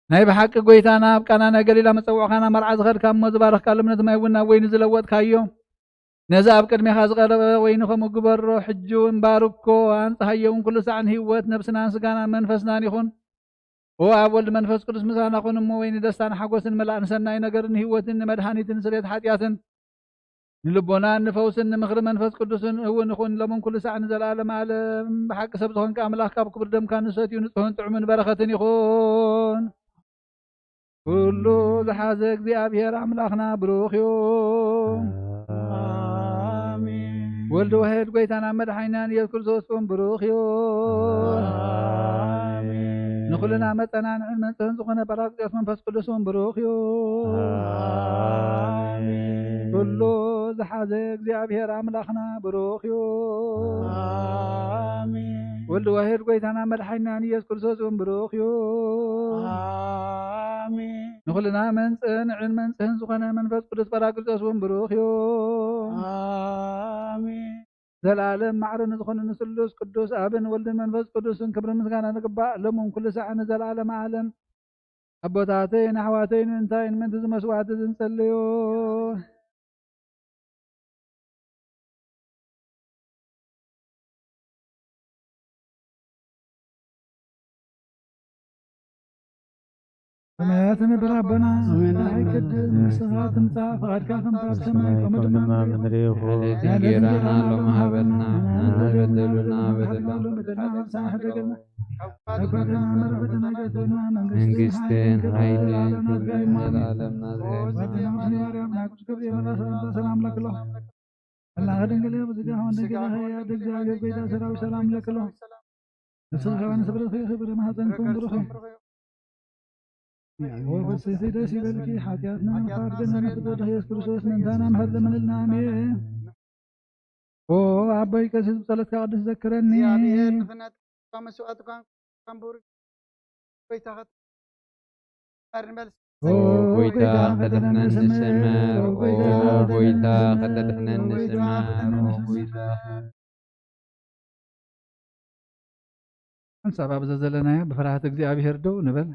ናይ ብሓቂ ጎይታና፣ ኣብ ቃና ናይ ገሊላ መጸውዕኻና መርዓ ዝኸድካ እሞ፣ ዝባረኽካሎም ነቲ ማይ እውን ናብ ወይኒ ዝለወጥካዮ፣ ነዚ ኣብ ቅድሜኻ ዝቐረበ ወይኒ ከምኡ ግበሮ። ሕጂ እውን ባርኮ፣ ኣንጽሃዮ እውን ኩሉ ሳዕ ንህይወት ነብስናን ስጋናን መንፈስናን ይኹን። ኦ ኣብ ወልድ መንፈስ ቅዱስ ምሳና ኩን እሞ፣ ወይ ንደስታን ሓጎስን መላእ ንሰናይ ነገርን ንህይወትን ንመድሃኒትን ስርየት ሓጢኣትን ንልቦናን ንፈውስን ንምኽሪ መንፈስ ቅዱስን እውን ይኹን፣ ሎምን ኩሉ ሳዕ ንዘለኣለም ዓለም። ብሓቂ ሰብ ዝኾንካ ኣምላኽ፣ ካብ ክቡር ደምካ ንሰትዩ ንጹሕን ጥዑምን በረኸትን ይኹን። ኩሉ ዝሓዘ እግዚኣብሔር ኣምላኽና ብሩኽ እዩ። ኣሜን። ወልድ ዋሕድ ጎይታና መድሓኒናን ኢየሱስ ክርስቶስ እውን ብሩኽ እዩ። ኣሜን። ኩልና መጸናንዕን መንጽህን ዝኾነ ጳራቅሊጦስ መንፈስ ቅዱስ እውን ብሩኽ እዩ። ኣሜን። ኩሉ ዝሓዘ እግዚኣብሔር ኣምላኽና ብሩኽ እዩ። ኣሜን። ወልድ ዋሕድ ጐይታና መድሓኒናን ኢየሱስ ክርስቶስ እውን ብሩኽ እዩ። ኣሜን። ንኹልና መንጽንዕን መንጽህን ዝኾነ መንፈስ ቅዱስ ጳራቅሊጦስ እውን ብሩኽ እዩ። ኣሜን። ዘለዓለም ማዕረ ንዝኾነ ንስሉስ ቅዱስ ኣብን ወልድን መንፈስ ቅዱስን ክብርን ምስጋናን ይግባእ፣ ሎሚ እውን ኩሉ ሳዕ ንዘለዓለመ ዓለም። ኣቦታተይን ኣሕዋተይን፣ እንታይ ንምእንቲ እዚ መስዋዕቲ እዚ ንጸልዮ? ሰማያት ንነብር ኣቦና፣ ኣሜን። ሰማይ ቅድስ፣ መንግስትኻ ትምጻእ፣ ፍቓድካ ከም ኣብ ሰማይ ከምኡ ድማ ኣብ ምድሪ ይኹን። ዕለታዊ እንጌራና ሎሚ ሃበና፣ ንሕና ንበደሉና በደልና በደልና ንሓብሳ ሕደገልና፣ ካብ ጓዳና መረፈትና ገደልና፣ መንግስትን መንግስትን ሓይልን ሓይልን ክብርን ክብርን ለዓለምና ለዓለምና ዘየማን። ዘየማን። ማርያም፣ ናይ ቅዱስ ገብርኤል መልኣክ ሰላምታ ሰላም ለክሎ። ኣምላኸ ድንግል ዮም፣ ስጋኸ ወንድንግል ሀያ፣ እግዚአብሔር ቤዛ ሰራዊት ሰላም ለክሎ። ንስኻ ከበነ ስብረት ኸይኺ ብረ ማህፀን ክውን ብሩኽ እዩ። ወፈስሒ ደስ ይበልኪ፣ ሓጢኣትና ምኻር ገና ፍጥረት ኢየሱስ ክርስቶስ ምእንታና ምሕረት ለምንልና። ኣሜን። ኦ ኣቦይ ቀሲስ ብጸሎትካ ቅዱስ ዘክረኒ። እግዚኣብሔር ንኽነጥፋ መስዋዕትካ ከም ብሩር ጎይታ ኸት-፣ ንበል። ኦ ጎይታ፣ ከተድሕነኒ ስመር። ኦ ጎይታ፣ ከተድሕነኒ ስመር። ኦ ጎይታ። ሓንሳብ ኣብዚ ዘለናዮ ብፍርሃት እግዚኣብሔር ደው ንበል።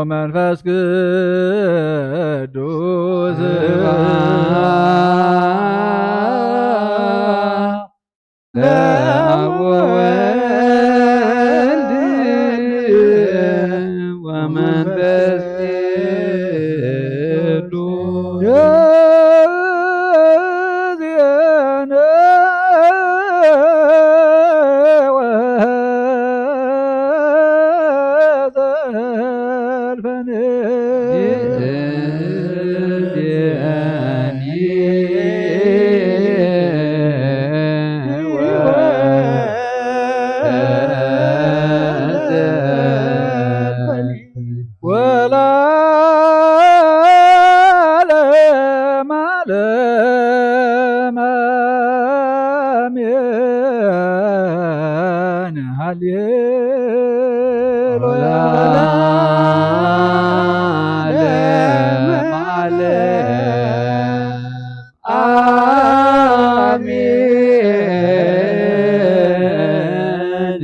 መንፈስ ቅዱስ ስብሐት ለአብ ወወልድ ወመንፈስ ቅዱስ። ወለዓለመ ዓለም አሜን። ሃሌሉያ። ለዓለመ ዓለም አሜን።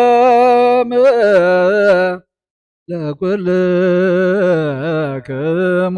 ሰላም ለኩልክሙ።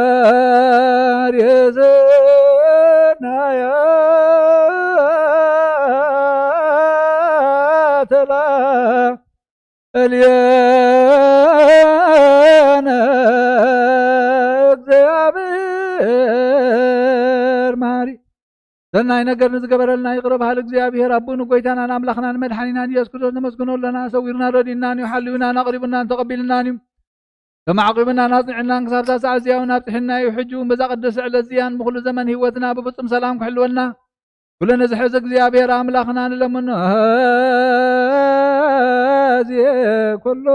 ለገባሬ ሰናያት ለእልየነ እግዚአብሔር ማሪ። ሰናይ ነገር ንዝገበረልና ይቕረ በሃሊ እግዚኣብሔር ኣቦኡ ንጎይታናን ኣምላኽናን መድሓኒናን ኢየሱስ ክርስቶስ ነመስግኖ ኣለና። ሰዊርና ረዲእናን እዩ፣ ሓልዩናን ኣቕሪቡናን ተቐቢልናን እዩ። ተማዕቂቡናን ኣጽኒዕናን ክሳብ እዛ ሰዓት እዚኣ እውን ኣብጽሕና እዩ። ሕጂ እውን በዛ ቅድስቲ ዕለት እዚኣን ብኹሉ ዘመን ህይወትና ብፍጹም ሰላም ክሕልወልና ኩሉ ንዝሕዝ እግዚኣብሔር ኣምላኽና ንለምኖ። እዚ ኩሉ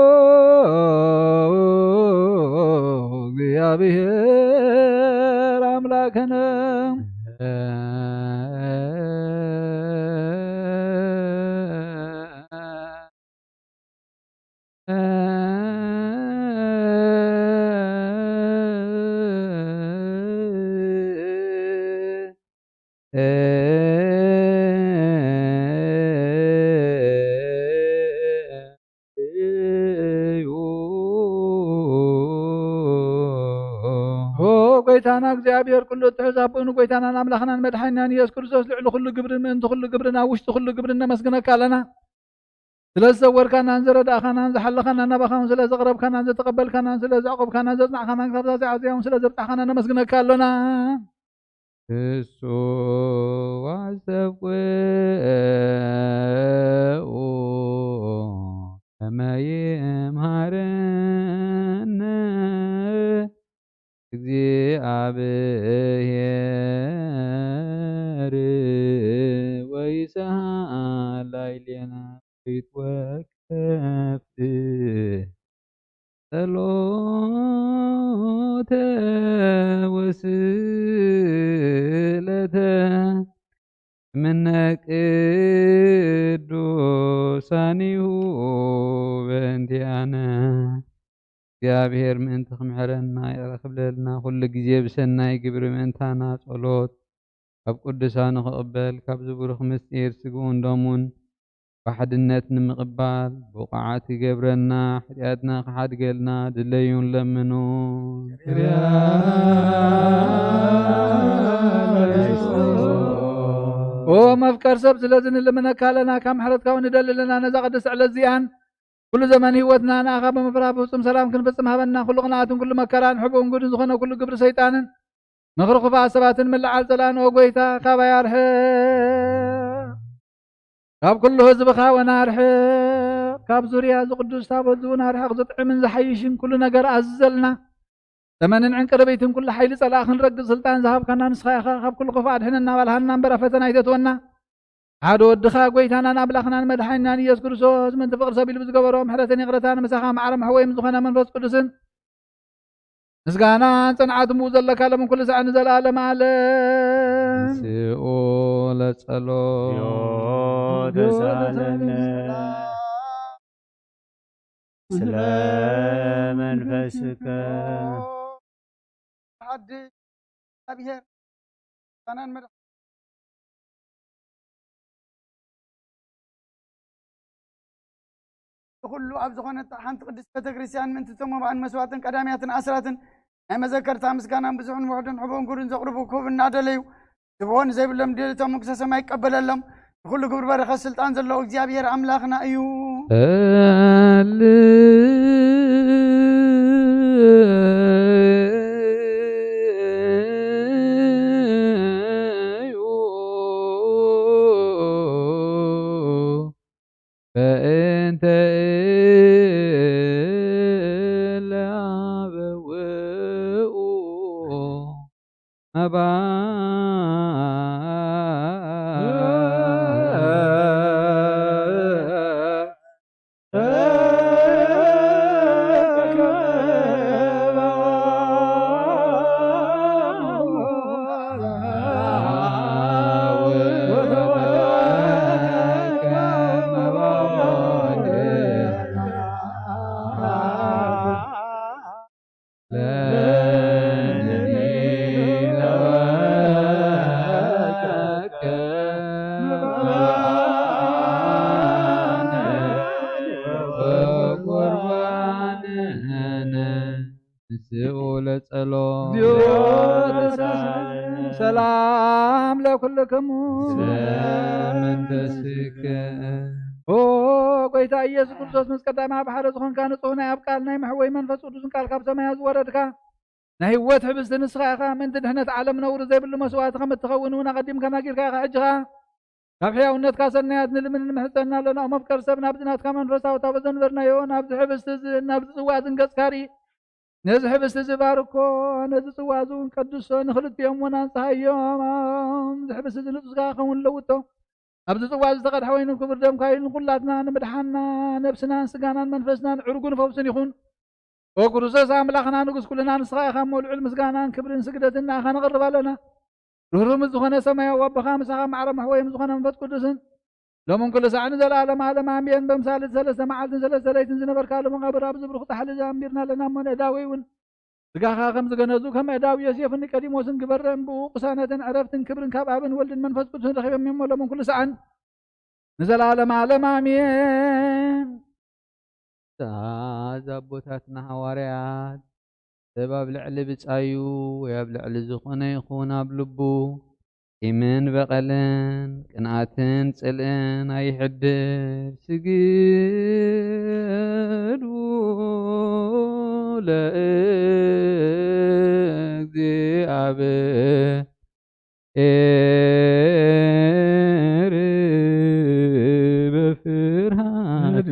እግዚኣብሔር ኣምላኽነ። ኦ ጎይታና እግዚኣብሔር ኩሉ እትሕዝ ኣቦኡ ንጎይታናን ኣምላኽናን መድሓኒናን ኢየሱስ ክርስቶስ ልዕሊ ኩሉ ግብርን ምእንቲ ኩሉ ግብርን ኣብ ውሽጢ ኩሉ ግብርን ነመስግነካ ኣለና። ስለ ዝሰወርካናን ዘረዳእኻናን ዝሓለኻናን ናባኻ እውን ስለ ዘቕረብካናን ዘተቐበልካናን ስለ ዘዕቆብካናን ዘጽናዕካናን ክሳብ እዛ ሰዓት እዚኣ እውን ስለ ዘብጻሕካና ነመስግነካ ኣሎና። እሱ ኣሰብኡ ከመ ይምሃረነ እግዚኣብሔር ወይስሐቅ ላዕሌነ ወይትወከፍ ጸሎተ ወስእለተ እምነ ቅዱሳኒሁ በእንቲኣነ። እግዚኣብሔር ምእንቲ ክምሕረና ይቕረ ክብለልና፣ ኩሉ ግዜ ብሰናይ ግብሪ ምእንታና ጸሎት ካብ ቅዱሳኑ ክቕበል፣ ካብዚ ብሩኽ ምስጢር ስግኡን ደሙን ብሓድነት ንምቕባል ብቑዓት ይገብረና፣ ሓጢኣትና ክሓድገልና ድለዩን ለምኑ። ኦ መፍቀር ሰብ፣ ስለዚ ንልምነካ ኣለና፣ ካብ ምሕረትካ እውን ንደሊ ኣለና። ነዛ ቅድስቲ ዕለት እዚኣን ኩሉ ዘመን ህይወትና ንኣኻ ብምፍራህ ብፍጹም ሰላም ክንፍጽም ሃበና። ኩሉ ቅንኣትን ኩሉ መከራን ሕቡእን ጉድን ዝኾነ ኩሉ ግብሪ ሰይጣንን ምኽሪ ክፉኣት ሰባትን ምልዓል ጸላእን፣ ኦ ጐይታ፣ ካባይ ኣርሕቕ። ካብ ኩሉ ህዝብኻ እውን ኣርሕቕ። ካብ ዙርያ እዚ ቅዱስ ታቦት እዚ እውን ኣርሕቕ። ዝጥዕምን ዝሓይሽን ኩሉ ነገር ኣዝዘልና። ተመንን ዕንቅርቢትን ኩሉ ሓይሊ ጸላእ ክንረግጽ ስልጣን ዝሃብካና ንስኻ ኢኻ። ካብ ኩሉ ክፉእ ኣድሕነና፣ ባልሃና እምበር ኣብ ፈተና ኣይተእትወና። ሓደ ወድኻ ጐይታናን ኣምላኽናን መድሓኒናን ኢየሱስ ክርስቶስ ምእንቲ ፍቕሪ ሰብ ኢሉ ብዝገበሮ ምሕረትን ይቕረታን ምሳኻ ማዕረ መሕወይም ዝኾነ መንፈስ ቅዱስን ምስጋናን ጽንዓትን ብኡ ዘለካ ሎምን ኩሉ ሳዕ ንዘለኣለም ኣለም። ምስኡ ለጸሎ። ተሳለነ ስለ መንፈስከ። ሓድሽ እግዚኣብሔር ካናን መድሓ-፣ ንኹሉ ኣብ ዝኾነት ሓንቲ ቅድስት ቤተ ክርስቲያን ምእንቲ እቶም መባእን መስዋዕትን ቀዳምያትን ኣስራትን ናይ መዘከርታ ምስጋናን ብዙሕን ውሑድን ሕቡእን ጉድን ዘቕርቡ ክህቡ እናደለዩ፣ ዝብዎ ንዘይብሎም ድሌቶም መንግስተ ሰማይ ይቀበለሎም። ንኹሉ ግብሪ በረኸት ስልጣን ዘለዎ እግዚኣብሔር ኣምላኽና እዩ። በእንተ እለ አበውኡ መባ ንስኡ ለጸሎ። እግዚኦ ተሳለነ። ሰላም ለኩልክሙ። ስለ መንፈስከ። ኦ ጎይታ ኢየሱስ ክርስቶስ፣ ምስ ቀዳማዊ ኣብ ሓደ ዝኾንካ ንጹህ ናይ ኣብ ቃል ናይ መሕወይ መንፈስ ቅዱስን ቃል ካብ ሰማያት ዝወረድካ ናይ ህይወት ሕብስቲ ንስኻ ኢኻ። ምእንቲ ድሕነት ዓለም ነውሪ ዘይብሉ መስዋዕቲ ከም እትኸውን እውን ኣቐዲምካ ናጊርካ ኢኻ። ሕጂ ኸኣ ካብ ሕያውነትካ ሰናያት ንልምን ንምሕጸን ኣለና። ኦ መፍቀር ሰብ፣ ናብዚ ናትካ መንፈሳዊ ታቦት ዘንበርናዮ፣ ናብዚ ሕብስቲ እዚ፣ ናብዚ ጽዋእ ዝንገጽካ ርኢ። ነዚ ሕብስቲ እዚ ባርኮ፣ ነዚ ጽዋእ እዚ እውን ቀድሶ፣ ንኽልቲኦም እውን ኣንጽሃዮም። እዚ ሕብስቲ እዚ ንጹህ ስጋኻ ክኸውን ለውጦ። ኣብዚ ጽዋእ እዚ ዝተቐድሐ ወይኒ ክቡር ደምካ እዩ፣ ንኹላትና ንምድሓንና፣ ነብስናን ስጋናን መንፈስናን ዕርጉን ፈውስን ይኹን። ኦ ክርስቶስ ኣምላኽና ንጉስ ኩልና፣ ንስኻ ኢኻ እሞ ልዑል ምስጋናን ክብርን ስግደትን ንኣኻ ነቕርብ ኣለና። ርህሩህ ምስ ዝኾነ ሰማያዊ ኣቦኻ፣ ምሳኻ ማዕረ መሕወይም ዝኾነ መንፈስ ቅዱስን፣ ሎምን ኩሉ ሳዕ ንዘለኣለም ዓለም ኣሜን። በምሳሌ ሰለስተ መዓልትን ሰለስተ ለይትን ዝነበርካሉ መቓብር ኣብዚ ብሩኽ ጻሕሊ እዚ ኣንቢርና ኣለና እሞ፣ ንእዳወይ እውን ስጋኻ ከም ዝገነዙ ከም ኣእዳው ዮሴፍን ኒቆዲሞስን ግበረን። ብኡ ቅሳነትን ዕረፍትን ክብርን ካብ ኣብን ወልድን መንፈስ ቅዱስን ረኺቦም እዮም። ሎምን ኩሉ ሰዓን ንዘለኣለም ዓለም ኣሜን። ትእዛዝ ኣቦታትና ሃዋርያት፣ ሰብ ኣብ ልዕሊ ብጻዩ ወይ ኣብ ልዕሊ ዝኾነ ይኹን ኣብ ልቡ ቂምን በቐልን ቅንኣትን ጽልእን ኣይሕድር። ስግዱ ለእግዚኣብሔር በፍርሃት።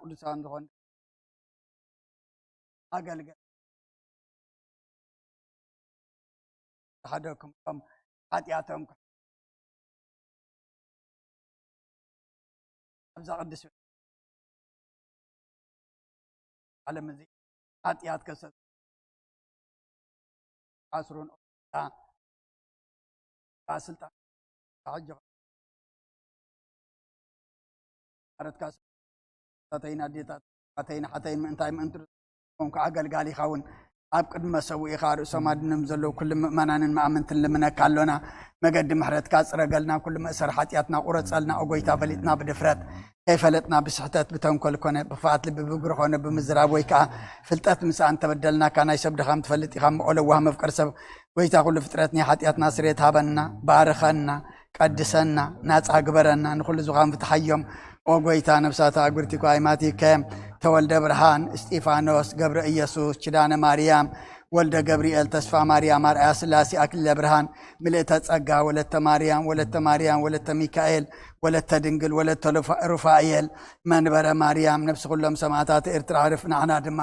ቅዱሳን ዝኾን ኣገልገል ዝሓደኩም እቶም ሓጢኣቶም ኣብዛ ቅድስ ዓለም እዚ ሓጢኣት ከሰ ኣስሩን ስልጣን ሕጂ ኣረትካ ተተይን ኣዴታት ኣተይን ሓተይን ምእንታይ ምእንትሩ ኮንካ ኣገልጋሊኻ እውን ኣብ ቅድሚ መሰውኢኻ ርእሶም ኣድኖም ዘለዉ ኩሉ ምእመናንን መኣምንትን ልምነካ ኣሎና። መገዲ ምሕረትካ ጽረገልና፣ ኩሉ መእሰር ሓጢኣትና ቁረጸልና። ኦ ጎይታ፣ ፈሊጥና ብድፍረት፣ ከይፈለጥና ብስሕተት፣ ብተንኮል ኮነ ብኽፍኣት ልቢ፣ ብግብሪ ኮነ ብምዝራብ፣ ወይ ከኣ ፍልጠት ምሳእ እንተበደልናካ፣ ናይ ሰብ ድኻም ትፈልጥ ኢኻ እሞ፣ ኦ ለዋህ መፍቀር ሰብ፣ ጎይታ ኩሉ ፍጥረት፣ ናይ ሓጢኣትና ስርየት ሃበና፣ ባርኸና፣ ቀድሰና፣ ናጻ ግበረና፣ ንኹሉ ዝኻን ፍትሓዮም። ኦ ጎይታ፣ ነብሳት ኣጉርቲ ኳይማቲከ፣ ተወልደ ብርሃን፣ እስጢፋኖስ፣ ገብረ ኢየሱስ፣ ኪዳነ ማርያም፣ ወልደ ገብርኤል፣ ተስፋ ማርያም፣ ኣርኣያ ስላሴ፣ ኣክሊለ ብርሃን፣ ምልእተ ጸጋ፣ ወለተ ማርያም፣ ወለተ ማርያም፣ ወለተ ሚካኤል፣ ወለተ ድንግል፣ ወለተ ሩፋ-፣ ሩፋኤል፣ መንበረ ማርያም፣ ነፍሲ ኩሎም ሰማዕታት ኤርትራ ዕርፍ፣ ንዓና ድማ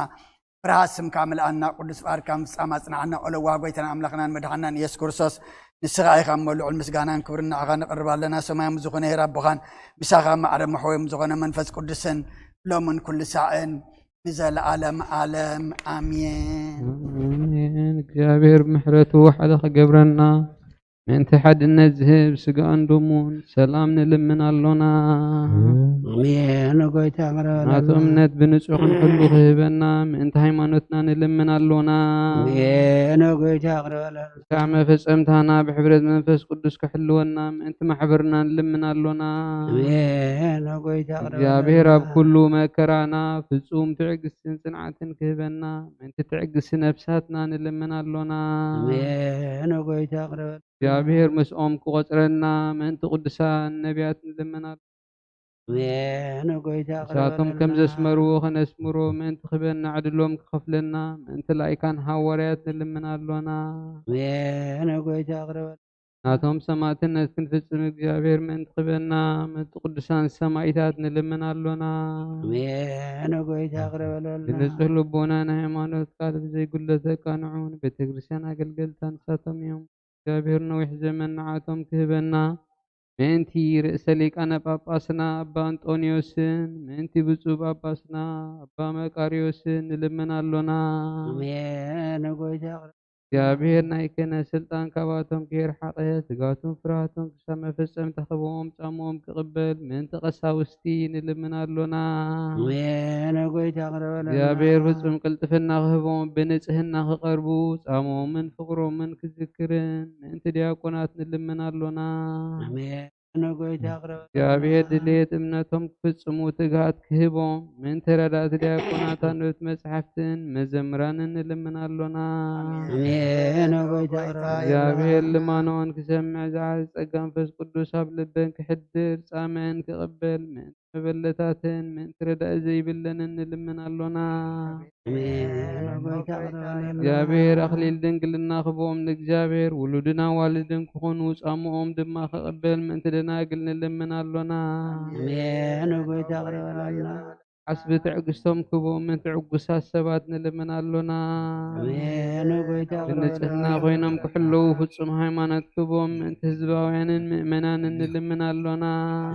ፍርሃት ስምካ ምልኣና፣ ቅዱስ ፍቓድካ ምፍጻም ኣጽንዓና። ኦ ለዋህ ጎይታና ኣምላኽናን መድሓናን ኢየሱስ ክርስቶስ፣ ንስኻ ኢኻ እሞ ልዑል ምስጋናን ክብርን ንዓኻ ነቕርብ ኣለና። ሰማያዊ ዝኾነ ኄር ኣቦኻን ምሳኻ ማዕረ መሕወዮም ዝኾነ መንፈስ ቅዱስን ሎምን ኩሉ ሳዕን ንዘለኣለም ዓለም ኣሜን። ኣሜን። እግዚኣብሔር ብምሕረቱ ሓደ ክገብረና፣ ምእንቲ ሓድነት ዝህብ ስጋኡን ደሙን ሰላም ንልምን ኣሎና። ኣሜን። ጎይታ ይቕረ በለልና። ናቱ እምነት ብንጹሕ ክንሕሉ ክህበና፣ ምእንቲ ሃይማኖትና ንልምን ኣሎና። ኣሜን። ጎይታ ይቕረ በለልና። ክሳዕ መፈጸምታና ብሕብረት መንፈስ ቅዱስ ክሕልወና፣ ምእንቲ ማሕበርና ንልምን ኣሎና። ኣሜን። ጎይታ ይቕረ በለልና። እግዚኣብሔር ኣብ ኩሉ መከራና ፍጹም ትዕግስትን ጽንዓትን ክህበና፣ ምእንቲ ትዕግስቲ ነፍሳትና ንልምን ኣሎና። ኣሜን። ጎይታ ይቕረ በለልና። እግዚኣብሔር ምስኦም ክቖጽረና፣ ምእንቲ ቅዱሳን ነቢያት ንልምን ኣሎና። ኣሜን። ጎይታ ይቕረ ንሳቶም በለልና። ከም ዘስመርዎ ከነስምሮ፣ ምእንቲ ክህበና ዕድሎም ክኸፍለና፣ ምእንቲ ላይካን ሃዋርያት ንልምን ኣሎና። ኣሜን። ጎይታ ይቕረ በለልና። ናቶም ሰማዕትነት ክንፍጽም እግዚኣብሔር ምእንቲ ክህበና፣ ምእንቲ ቅዱሳን ሰማኢታት ንልምን ኣሎና። ኣሜን። ጎይታ ይቕረ በለልና። ብንጹህ ልቦና ንሃይማኖት ቃል ብዘይጉድለት ዘቃንዑ ንቤተ ክርስቲያን ኣገልገልታ ንሳቶም እዮም። እግዚኣብሔር ነዊሕ ዘመን ንዓቶም ክህበና፣ ምእንቲ ርእሰ ሊቃነ ጳጳስና ኣባ ኣንጦንዮስን ምእንቲ ብፁዕ ጳጳስና ኣባ መቃርዮስን ንልምን ኣሎና። ኣሜን። ጎይታ ይቕረ እግዚኣብሔር ናይ ክህነት ስልጣን ካባቶም ከየርሓቐ፣ ትግሃቶም ፍርሃቶም ክሳብ መፈጸምታ ክህቦም ጻምኦም ክቕበል ምእንቲ ቀሳውስቲ ንልምን ኣሎና። ኣሜን። ጎይታ ይቕረ በለልና። እግዚኣብሔር ፍጹም ቅልጥፍና ክህቦም ብንጽህና ክቐርቡ ጻምኦምን ፍቕሮምን ክዝክርን ምእንቲ ዲያቆናት ንልምን ኣሎና። ኣሜን። ጎይታ ይቕረ በለልና። እግዚኣብሔር ድሌት እምነቶም ክፍጽሙ ትግሃት ክህቦም ምእንቲ ረዳእቲ ዲያቆናት ኣንበብቲ መጻሕፍትን መዘምራንን ንልምን ኣሎና። ኣሜን። ጎይታ ይቕረ በለልና። እግዚኣብሔር ልማኖኦን ክሰምዕ ዝሓዘ ጸጋ መንፈስ ቅዱስ ኣብ ልበን ክሕድር ጻምአን ክቕበል ምእንቲ መበለታትን ምእንቲ ረዳኢ ዘይብለንን ንልምን ኣሎና። ኣሜን። ጎይታ ይቕረ በለልና። እግዚኣብሔር ኣኽሊል ድንግልና ክህቦም ንእግዚኣብሔር ውሉድን ኣዋልድን ክኾኑ ጻምኦም ድማ ክቕበል ምእንቲ ደናግል ንልምን ኣሎና። ኣሜን። ጎይታ ይቕረ በለልና። ዓስቢ ትዕግስቶም ክህቦም ምእንቲ ዕጉሳት ሰባት ንልምን ኣሎና። ኣሜን። ጎይታ ይቕረ ብንጽህና በለልና። ኮይኖም ክሕለዉ ፍጹም ሃይማኖት ክህቦም ምእንቲ ህዝባውያንን ምእመናንን ንልምን ኣሎና።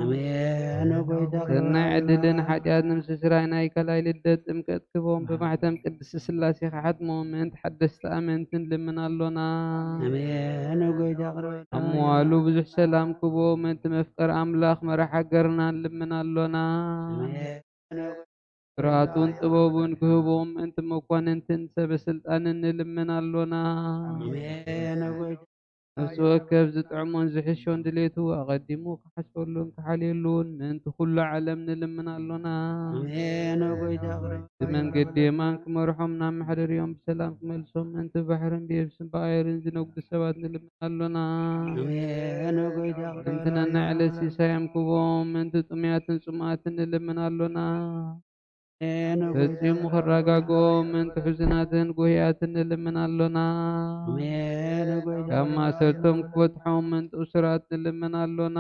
ኣሜን። ጎይታ ይቕረ ሰናይ በለልና። ዕድልን ሓጢኣት ንምስስራይ ናይ ካልኣይ ልደት ጥምቀት ክህቦም ብማሕተም ቅድስቲ ስላሴ ክሓትሞም ምእንቲ ሓደስቲ ኣመንቲ ንልምን ኣሎና። ኣሜን። ጎይታ ይቕረ በለልና። ኣብ መዋሉ ብዙሕ ሰላም ክህቦም ምእንቲ መፍቀር ኣምላኽ መራሕ ሃገርና ንልምን ኣሎና። ኣሜን። ፍርሃቱን ጥበቡን ክህቦም ምእንቲ መኳንንትን ሰበ ስልጣንን ንልምን ኣሎና። ኣሜን። ነፍሲ ወከፍ ዝጥዕሞን ዝሕሾን ድሌቱ ኣቐዲሙ ክሓስበሉን ክሓልየሉን ምእንቲ ኩሉ ዓለም ንልምን ኣሎና። ኣሜን። ጎይታ ይቕረ እቲ መንገዲ የማን ክመርሖም ናብ መሕደሪኦም ብሰላም ክመልሶም ምእንቲ ባሕርን ብየብስን ብኣየርን ዝነግዱ ሰባት ንልምን ኣሎና። ኣሜን። ጎይታ ይቕረ ምእንቲ ነናይ ዕለት ሲሳዮም ክህቦም ምእንቲ ጥሙያትን ጽሙኣትን ንልምን ኣሎና። ኣሜን። ፈጺሙ ክረጋግኦም ምእንቲ ሕዙናትን ጉህያትን ንልምን ኣሎና። ኣሜን። ጎይታ ካብ ማእሰርቶም ክፈትሖም ምእንቲ እሱራት ንልምን ኣሎና።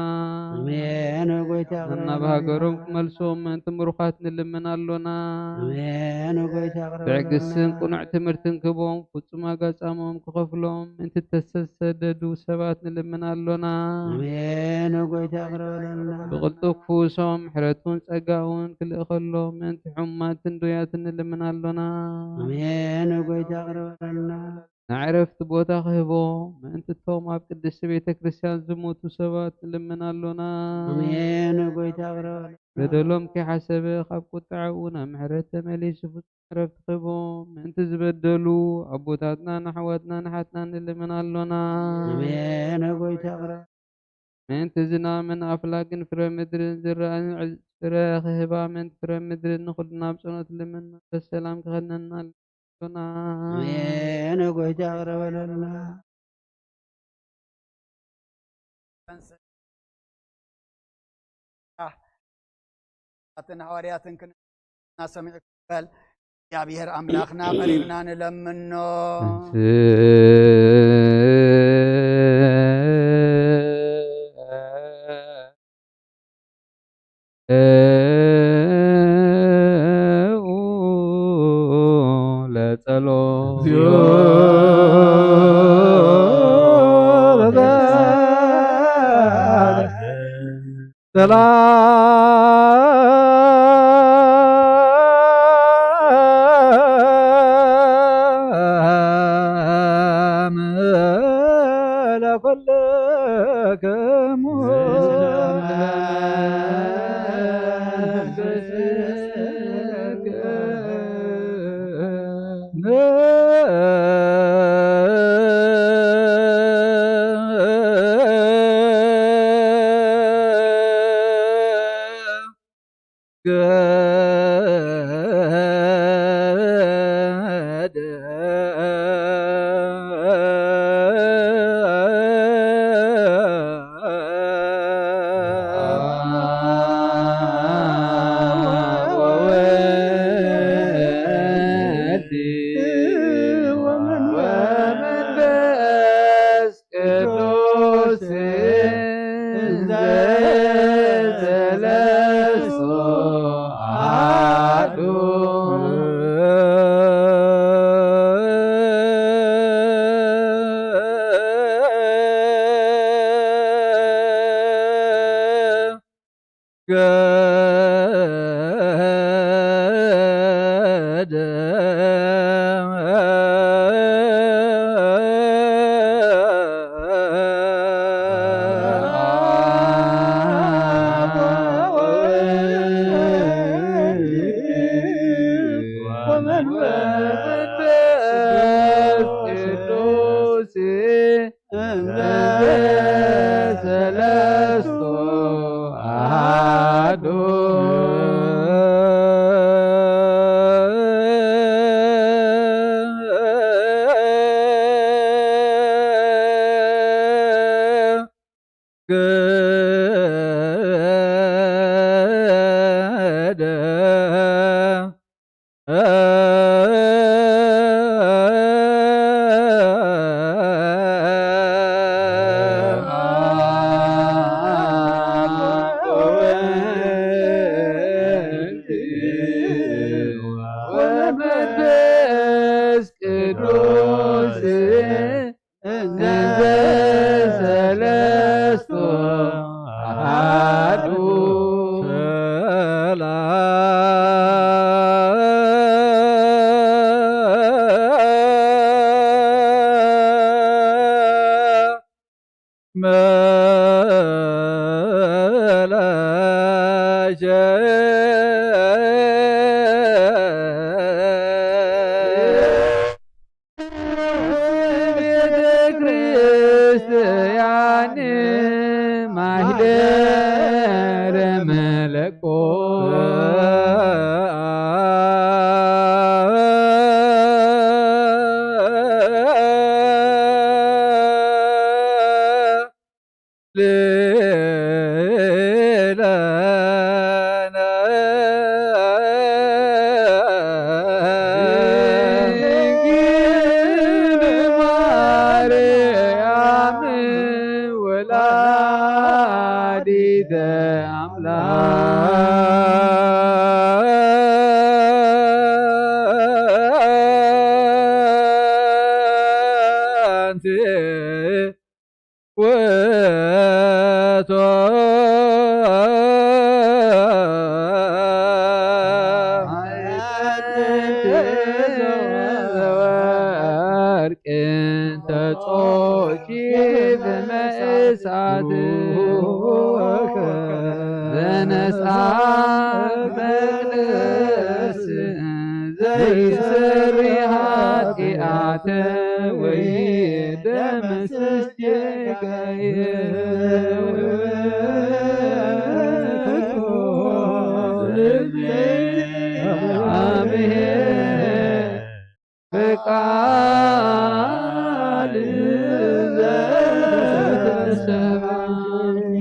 ኣሜን። ጎይታ ይቕረ ናብ በለልና። ሃገሮም ክመልሶም ምእንቲ ምሩኻት ንልምን ኣሎና። ኣሜን። ጎይታ ይቕረ በለልና። ትዕግስትን ቅኑዕ ትምህርትን ክህቦም ፍጹም ዋጋ ጻምኦም ክኸፍሎም ምእንቲ ተሰደዱ ሰባት ንልምን ኣሎና። ኣሜን። ጎይታ ይቕረ በለልና። ብቕልጡፍ ክፍውሶም ምሕረቱን ጸጋኡን ክልእኸሎም ምእንቲ ሕሙማትን ድውያትን ንልምን ኣሎና። ኣሜን። ጎይታ ይቕረ በለልና። ንዕረፍቲ ቦታ ክህቦ፣ ምእንቲ እቶም ኣብ ቅድስቲ ቤተ ክርስቲያን ዝሞቱ ሰባት ንልምን ኣሎና። ኣሜን። ጎይታ ይቕረ በል። በደሎም ከይሓሰበ ካብ ቁጥዓ እውን ኣብ ምሕረት ተመሊሱ ፍጹም ዕረፍቲ ክህቦ፣ ምእንቲ ዝበደሉ ኣቦታትና ንኣሕዋትና ንሓትና ንልምን ኣሎና። ኣሜን። ጎይታ ይቕረ ምእንቲ ዝናምን ኣፍላግን ፍረ ምድርን ዝረኣን ዕዝ-፣ ፍረ ክህባ ምእንቲ ፍረ ምድርን ንኹልና ብጸሎት ልምን መንፈስ ሰላም ክኸነና ኣሎና። ኣሜን። ጎይታ ይቕረ በለልና። ኣትን ሃዋርያትን ክን-፣ እናሰምዑ ክበል እግዚኣብሔር ኣምላኽና ቀሪብና ንለምኖ። ለጸሎት። ሰላም ለኩልክሙ። ቅዱስ እንዘ ሰለስቱ አሐዱ። ገደ ወመንፈስ ቅዱስ እንዘ ሰለስቱ አሐዱ። ገደ ወመንፈስ ቅዱስ እንዘ ሰለስቱ አሐዱ። ሰላም መላሸ ቤተ ክርስቲያን ማህደረ መለኮት። ነስኣ መቅደስ ዘይሰሪ ኃጢአት ወይ ደመስስ ጌጋየ። አሜን። በቃል ዘተሰማኝ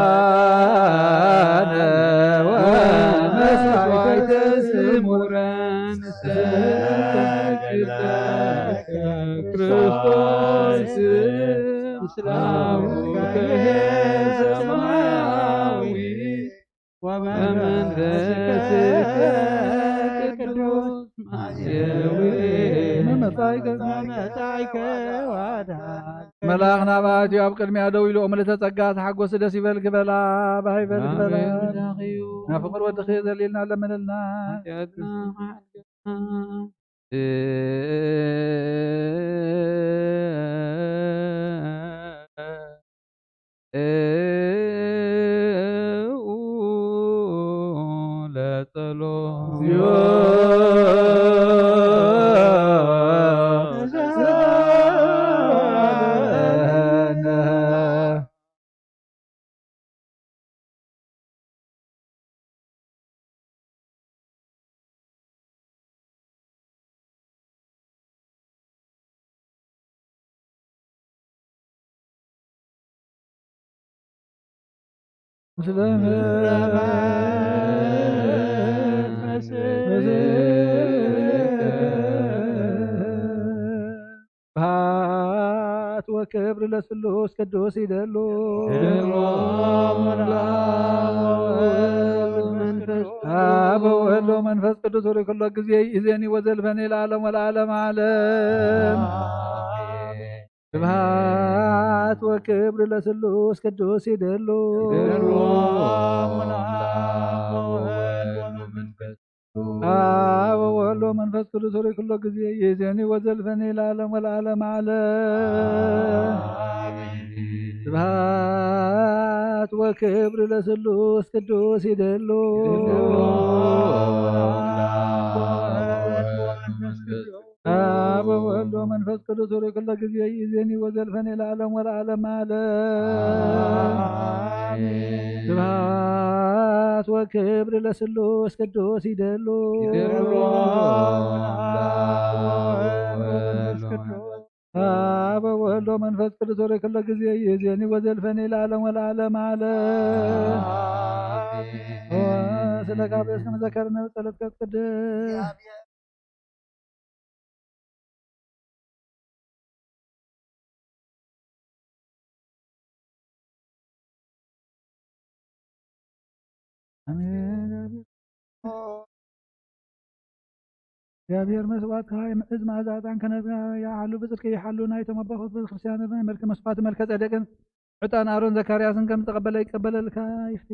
ቁርባነ ወመስዋዕተ ስሙረ ንሰግድ ለከ ክርስቶስ ምስለ አቡከ ሰማያዊ ወመንፈስከ ቅዱስ ማየዊ መመጻእከ መመጻእከ ወአድኃን። መልኣኽ ናብኣ ኣትዩ ኣብ ቅድሚኣ ደው ኢሉ፣ እምልእተ ጸጋ ተሓጎሲ ደስ ይበልኪ በላ፣ ባህ ይበልኪ በላ። ኣሜን። ብዛኺ እዩ። ናብ ፍቕር ወድኺ ዘሊልና ለምንልና። ሓጢኣትና መሓልገና። ለጸሎት። ምስለ ስብሐት ወክብር ለስሉስ ቅዱስ ይደሉ። አብ ወወልድ ወመንፈስ ቅዱስ ሩይ ኩሎ ጊዜ ይእዜኒ ወዘልፈኒ ለዓለም ወለዓለም ዓለም። ስብሐት ወክብር ለስሉስ ቅዱስ ይደሉ። አብ ወወልድ ወመንፈስ ቅዱስ ሩይ ኩሎ ጊዜ ይእዜኒ ወዘልፈኒ ለዓለም ወለዓለም ዓለም። ስብሐት ወክብር ለስሉስ ቅዱስ ይደሉ። አብ ወወልድ ወመንፈስ ቅዱስ ሩይ ኩሎ ጊዜ ይእዜኒ ወዘልፈኒ ለዓለም ወለዓለም ዓለም። ስብሐት ወክብር ለስሉስ ቅዱስ ይደሉ። አብ ወወልድ ወመንፈስ ቅዱስ ሩይ ኩሎ ጊዜ ይእዜኒ ወዘልፈኒ ለዓለም ወለዓለም ዓለም። ስለ ጋብርኤል እስከ መዘከርነ ጸሎት ቅድስ ኣሜን። እግዚኣብሔር መስዋዕትካ ይምዕዝ፣ መዓዛ ዕጣን ከነዝጋ ይሓሉ፣ ብጽድቂ ይሓሉ። ናይቶም ኣቦታት ቤተክርስትያን ናይ መልከ መስዋዕት መልከ ጸደቅን ዕጣን ኣሮን ዘካርያስን ከም ዝተቐበለ ይቀበለልካ ይፍቴ።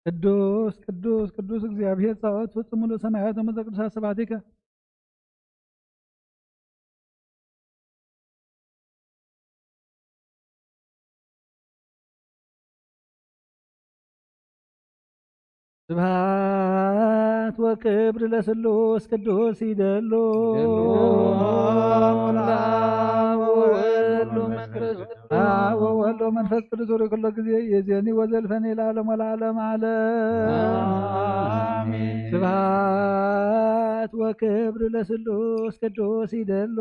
ቅዱስ ቅዱስ ቅዱስ እግዚኣብሔር ጸባኦት ፍጹም ሙሉእ ሰማያት ወምድር ቅዱሳት ስብሐቲከ። ስብሐት ወክብር ለስሉስ ቅዱስ ይደሉ። አብ ወወልድ ወመንፈስ ቅዱስ ሩይ ኩሎ ጊዜ ይእዜኒ ወዘልፈኒ ለዓለም ወለዓለም ዓለም። ስብሐት ወክብር ለስሉስ ቅዱስ ይደሉ።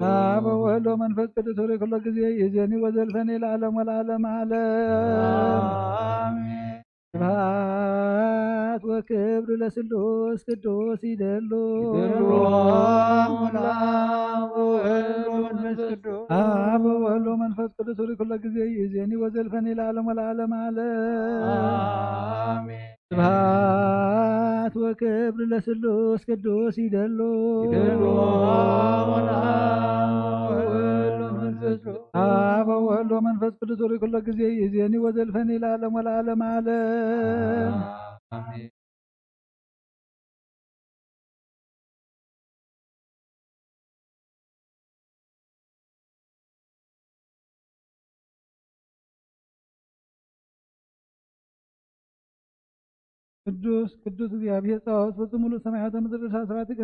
አብ ወወልድ ወመንፈስ ቅዱስ ሩይ ኩሎ ጊዜ ይእዜኒ ወዘልፈኒ ለዓለም ወለዓለም ዓለም። ስብሐት ወክብር ለስሉስ ቅዱስ ይደሉ። አብ ወወልድ ወመንፈስ ቅዱስ ሩይ ኩሎ ጊዜ ይእዜኒ ወዘልፈኒ ለዓለም ወለዓለም ዓለም። ስብሐት ወክብር ለስሉስ ቅዱስ ይደሉ። አብ ወወልድ ወመንፈስ ቅዱስ ሩይ ኩሎ ጊዜ ይእዜኒ ወዘልፈኒ ለዓለም ወለዓለም ዓለም። ቅዱስ ቅዱስ እግዚኣብሔር ጸባኦት ፍጹም ሙሉእ ሰማያተ ምድሪ ርእሳ ስብሐትከ።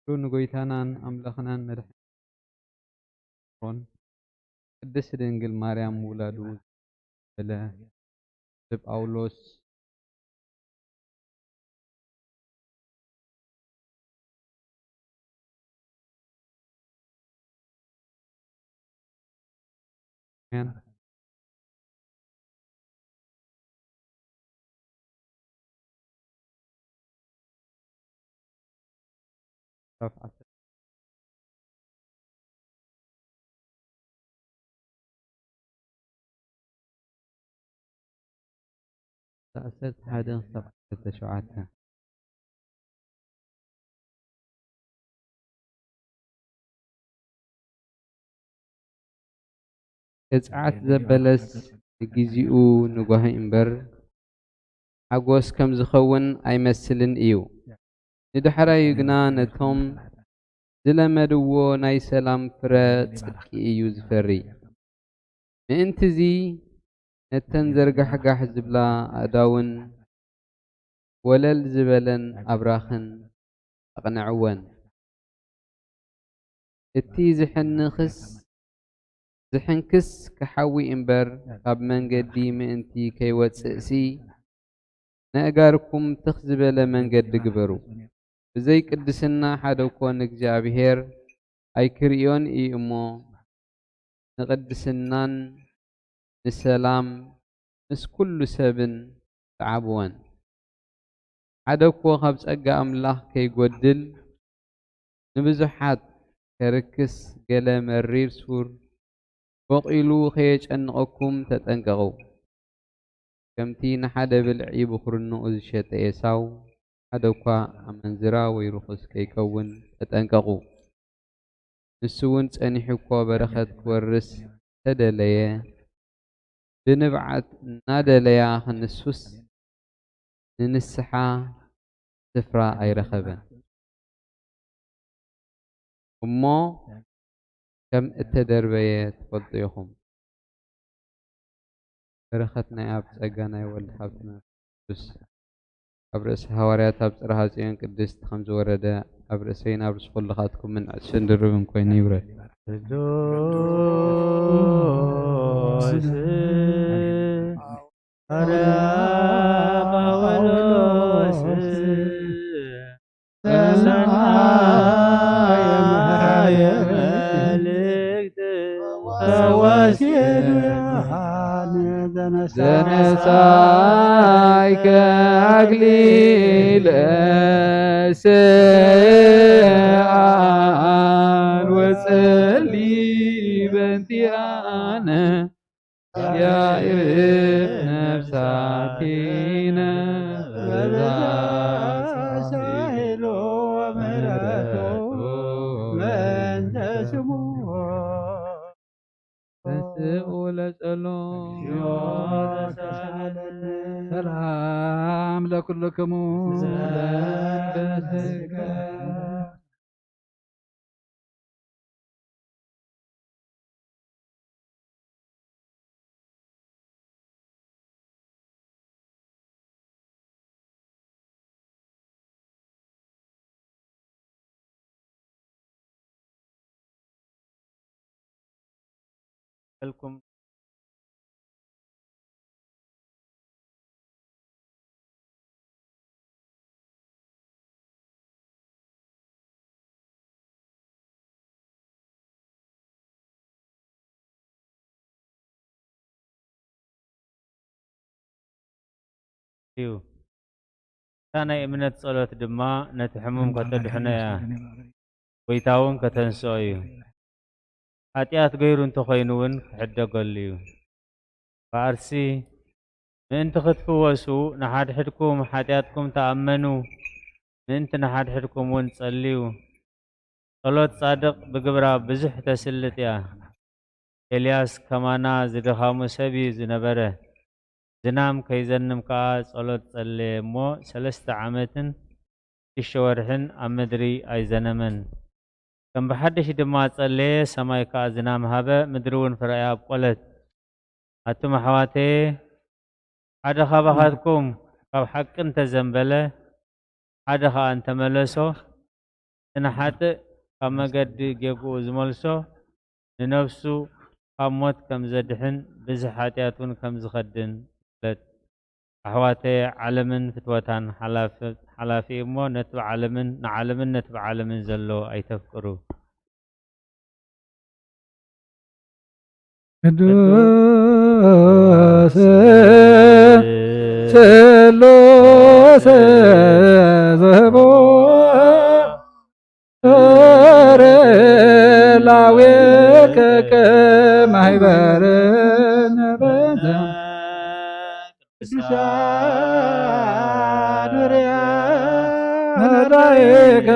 ንጎይታናን ኣምላኽናን መድሓኒናን ሮን ቅድስት ድንግል ማርያም ውላዱ በለ ብጳውሎስ ዓሰርተ ሓደ ክሳብ ዓሰርተ ሸውዓተ። ቅጽዓት ዘበለስ ንጊዜኡ ንጓሂ እምበር፣ ሓጎስ ከም ዝኸውን ኣይመስልን እዩ። ንዳሕራዩ ግና ነቶም ዝለመድዎ ናይ ሰላም ፍረ ጽድቂ እዩ ዝፈሪ። ምእንትዚ ነተን ዘርጋሕጋሕ ዝብላ ኣእዳውን ወለል ዝበለን ኣብራኽን ኣቕንዕወን። እቲ ዝሕንኽስ ዝሕንክስ ክሓዊ እምበር፣ ካብ መንገዲ ምእንቲ ከይወጽእሲ፣ ነእጋርኩም ትኽ ዝበለ መንገዲ ግበሩ። ብዘይ ቅድስና ሓደ እኮ ንእግዚኣብሔር ኣይክርእዮን እዩ እሞ፣ ንቅድስናን ንሰላም ምስ ኩሉ ሰብን ተዓብወን። ሓደ እኮ ካብ ጸጋ ኣምላኽ ከይጎድል፣ ንብዙሓት ከርክስ፣ ገለ መሪር ሱር ቦቂሉ ከየጨንቐኩም ተጠንቀቑ። ከምቲ ንሓደ ብልዒ ብኹርንኡ ዝሸጠ ኤሳው፣ ሓደ እኳ ኣመንዝራ ወይ ርኹስ ከይከውን ተጠንቀቑ። ንሱ እውን ጸኒሑ እኮ በረኸት ክወርስ ተደለየ፣ ብንብዓት እናደለያ ክንሱስ ንንስሓ ስፍራ ኣይረኸበን። እሞ ከም እተደርበየ ትፈልጡ ኢኹም። በረኸት ናይ ኣብ፣ ጸጋ ናይ ወልድ፣ ሃብቲ መንፈስ ቅዱስ ኣብ ርእሲ ሃዋርያት ኣብ ጽርሃ ጽዮን ቅድስት ከም ዝወረደ፣ ኣብ ርእሰይን ኣብ ርእሲ ኩልኻትኩምን ዕጽፍን ድርብን ኮይኑ ይውረድ። ቅዱስ ሐዋርያ ጳውሎስ ሰናየ መልእክት ወሲድ ዘነሳይከ አክሊለ ስዓል ወጸሊ በንቲኣነ ያዕብ ነፍሳቲነ በብዛት ሳይሎ ምሕረቱ በእንተ ስሙ ተንስኡ ለጸሎም። ሰላም ለኩልክሙ። እዩ። እታ ናይ እምነት ጸሎት ድማ ነቲ ሕሙም ከተድሕኖ እያ፣ ጎይታ እውን ከተንስኦ እዩ። ሓጢኣት ገይሩ እንተኾይኑ እውን ክሕደገሉ እዩ። በኣርሲ ምእንቲ ክትፍወሱ ንሓድሕድኩም ሓጢኣትኩም ተኣመኑ፣ ምእንቲ ንሓድሕድኩም እውን ጸልዩ። ጸሎት ጻድቕ ብግብራ ብዙሕ ተስልጥ እያ። ኤልያስ ከማና ዝድኻሙ ሰብ እዩ ዝነበረ። ዝናም ከይዘንም ከኣ ጸሎት ጸለየ እሞ፣ ሰለስተ ዓመትን ሽዱሽተ ወርሕን ኣብ ምድሪ ኣይዘነመን። ከም ብሓድሽ ድማ ጸለየ፣ ሰማይ ከኣ ዝናም ሃበ፣ ምድሪ እውን ፍረያ ኣብቆለት። ኣቱም ኣሕዋተየ፣ ሓደ ካባኻትኩም ካብ ሓቂ እንተዘንበለ፣ ሓደ ኸኣ እንተመለሶ፣ እቲ ንሓጥእ ካብ መገዲ ጌግኡ ዝመልሶ፣ ንነፍሱ ካብ ሞት ከም ዘድሕን ብዝሒ ሓጢኣት እውን ከም ዝኸድን ፍለጥ። ኣሕዋተየ፣ ዓለምን ፍትወታን ሓላፍ-፣ ሓላፊ እዩ እሞ፣ ነቲ ብዓለምን፣ ንዓለምን ነቲ ብዓለምን ዘሎ ኣይተፍቅሩ። ቅዱስ ስሉስ ዘቦ ላዌ ከከ ማህበርን በዛ ቅዱሳን ርያ መዳይከ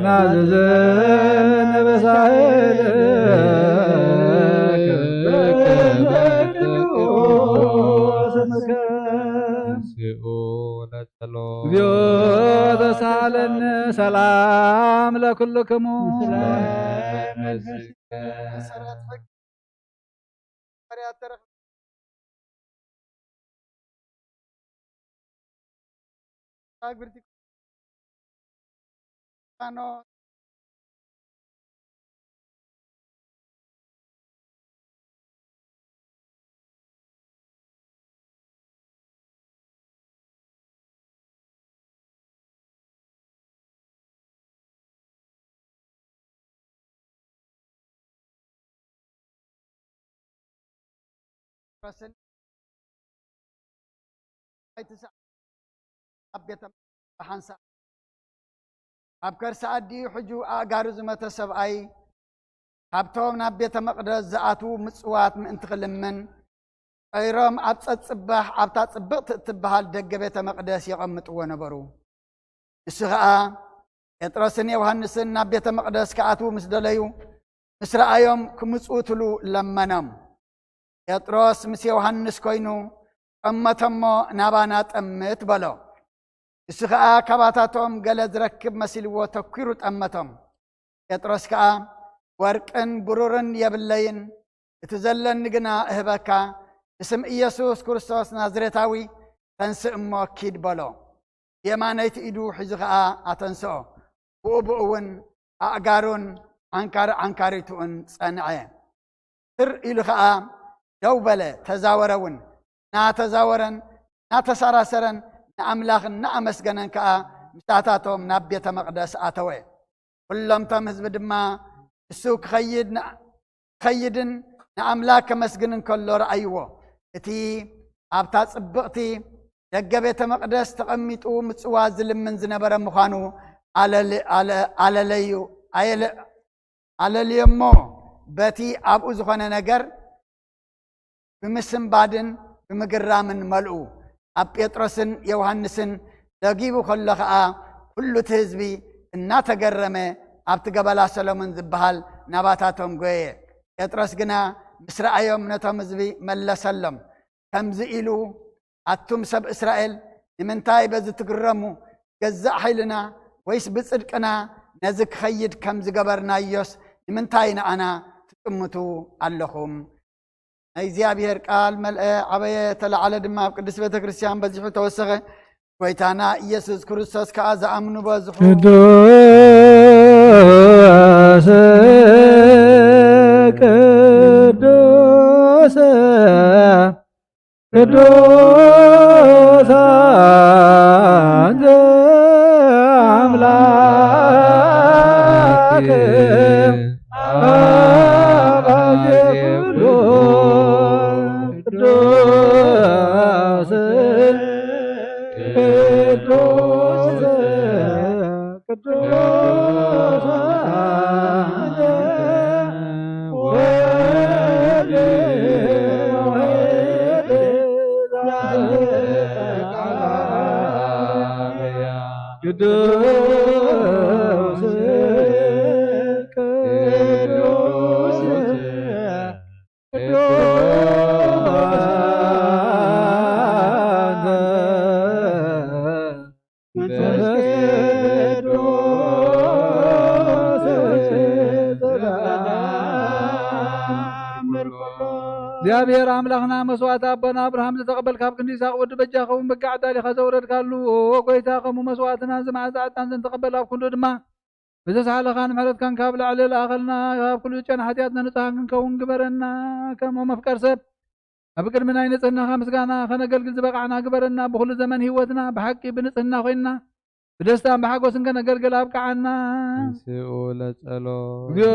ናዝዘን በሳይል ስኡ ለጸሎ እግዚኦ ተሳለነ ሰላም ለኩልክሙ። መሰረት ሕግ ሐዋርያት ተረኽ-፣ ኣግብርቲ ኖ ራስን ኣይትስዓ ኣብ ቤተ ሓንሳእ ኣብ ከርሲ ኣዲኡ ሕጁ ኣእጋሩ ዝመተ ሰብኣይ ካብቶም ናብ ቤተ መቕደስ ዝኣትዉ ምጽዋት ምእንቲ ክልምን ቀይሮም ኣብ ጸጽባሕ ኣብታ ጽብቕቲ እትበሃል ደገ ቤተ መቕደስ የቐምጥዎ ነበሩ። ንሱ ኸኣ ጴጥሮስን ዮሃንስን ናብ ቤተ መቕደስ ክኣትዉ ምስ ደለዩ፣ ምስ ረኣዮም ክምጽኡ ትሉ ለመኖም። ጴጥሮስ ምስ ዮሃንስ ኮይኑ፣ "ጠመተሞ ናባና ጠምት" በሎ። ንሱ ኸኣ ካባታቶም ገለ ዝረክብ መሲልዎ ተኲሩ ጠመቶም። ጴጥሮስ ከኣ፣ "ወርቅን ብሩርን የብለይን፣ እቲ ዘለኒ ግና እህበካ፣ ብስም ኢየሱስ ክርስቶስ ናዝሬታዊ ተንስእ እሞ ኪድ" በሎ። የማነይቲ ኢዱ ሒዙ ኸኣ ኣተንስኦ። ብኡ ብኡ እውን ኣእጋሩን ዓንካሪ ዓንካሪቱኡን ጸንዐ። ትር ኢሉ ኸኣ ደው በለ፣ ተዛወረ እውን። እናተዛወረን እናተሰራሰረን ንኣምላኽ እናኣመስገነን ከኣ ምሳታቶም ናብ ቤተ መቕደስ ኣተወ። ኩሎም እቶም ህዝቢ ድማ ንሱ ክኸይድ ን-፣ ክኸይድን ንኣምላኽ ከመስግንን ከሎ ረኣይዎ። እቲ ኣብታ ጽብቕቲ ደገ ቤተ መቕደስ ተቐሚጡ ምጽዋት ዝልምን ዝነበረ ምዃኑ ኣለል-፣ ኣለ-፣ ኣለለዩ፣ ኣየለ-፣ ኣለልዮሞ። በቲ ኣብኡ ዝኾነ ነገር ብምስንባድን ብምግራምን መልኡ። ኣብ ጴጥሮስን ዮሃንስን ደጊቡ ከሎ ኸኣ፣ ኩሉ እቲ ህዝቢ እናተገረመ፣ ኣብቲ ገበላ ሰሎሞን ዝበሃል ናባታቶም ጐየ። ጴጥሮስ ግና ምስ ረኣዮም፣ ነቶም ህዝቢ መለሰሎም፣ ከምዚ ኢሉ፣ "ኣቱም ሰብ እስራኤል፣ ንምንታይ በዚ ትግረሙ? ገዛእ ሓይልና ወይስ ብጽድቅና ነዚ ክኸይድ ከም ዝገበርናዮስ፣ ንምንታይ ንኣና ትጥምቱ ኣለኹም?" ናይ እግዚኣብሔር ቃል መልአ፣ ዓበየ፣ ተላዕለ ድማ ኣብ ቅድስት ቤተ ክርስቲያን በዚሑ ተወሰኸ። ጐይታና ኢየሱስ ክርስቶስ ከኣ ዝኣምኑ በዝሑ። ቅዱስ፣ ቅዱስ፣ ቅዱስ ኣንተ ኣምላክ ኣባዜ ኩሉ ቅዱስ፣ ቅዱስ፣ ቅዱስ ኣንተ ወልድ ዋሕድ ዛንተ ቃል ቅዱስ፣ ቅዱስ፣ ቅዱስ ኣንተ መንፈስ ቅዱስ ዘተአምር ኩሎ። እግዚኣብሔር ኣምላኽና፣ መስዋዕቲ ኣቦና ኣብርሃም ዝተቐበልካ፣ ኣብ ክንዲ ይስሐቅ ወዲ በጃ ኸውን በጋ ዓዳሊኻ ዘውረድካሉ፣ ኦ ጎይታ፣ ከምኡ መስዋዕትና እዚ መዓዛ ዕጣን ዘንተቐበል ኣብ ክንዱ ድማ ብዘስሓለኻን ምሕረትካን ካብ ላዕሊ ለኣኸልና፣ ካብ ኩሉ ጨና ሓጢኣትና ንጹሃን ክንከውን ግበረና። ከምኡ መፍቀር ሰብ ኣብ ቅድሚ ናይ ንጽህናኻ ምስጋና ከነገልግል ዝበቓዕና ግበረና። ብኹሉ ዘመን ህይወትና ብሓቂ ብንጽህና ኮይንና ብደስታን ብሓጎስን ከነገልግል ኣብቅዓና። እንስኡ ለጸሎት። እግዚኦ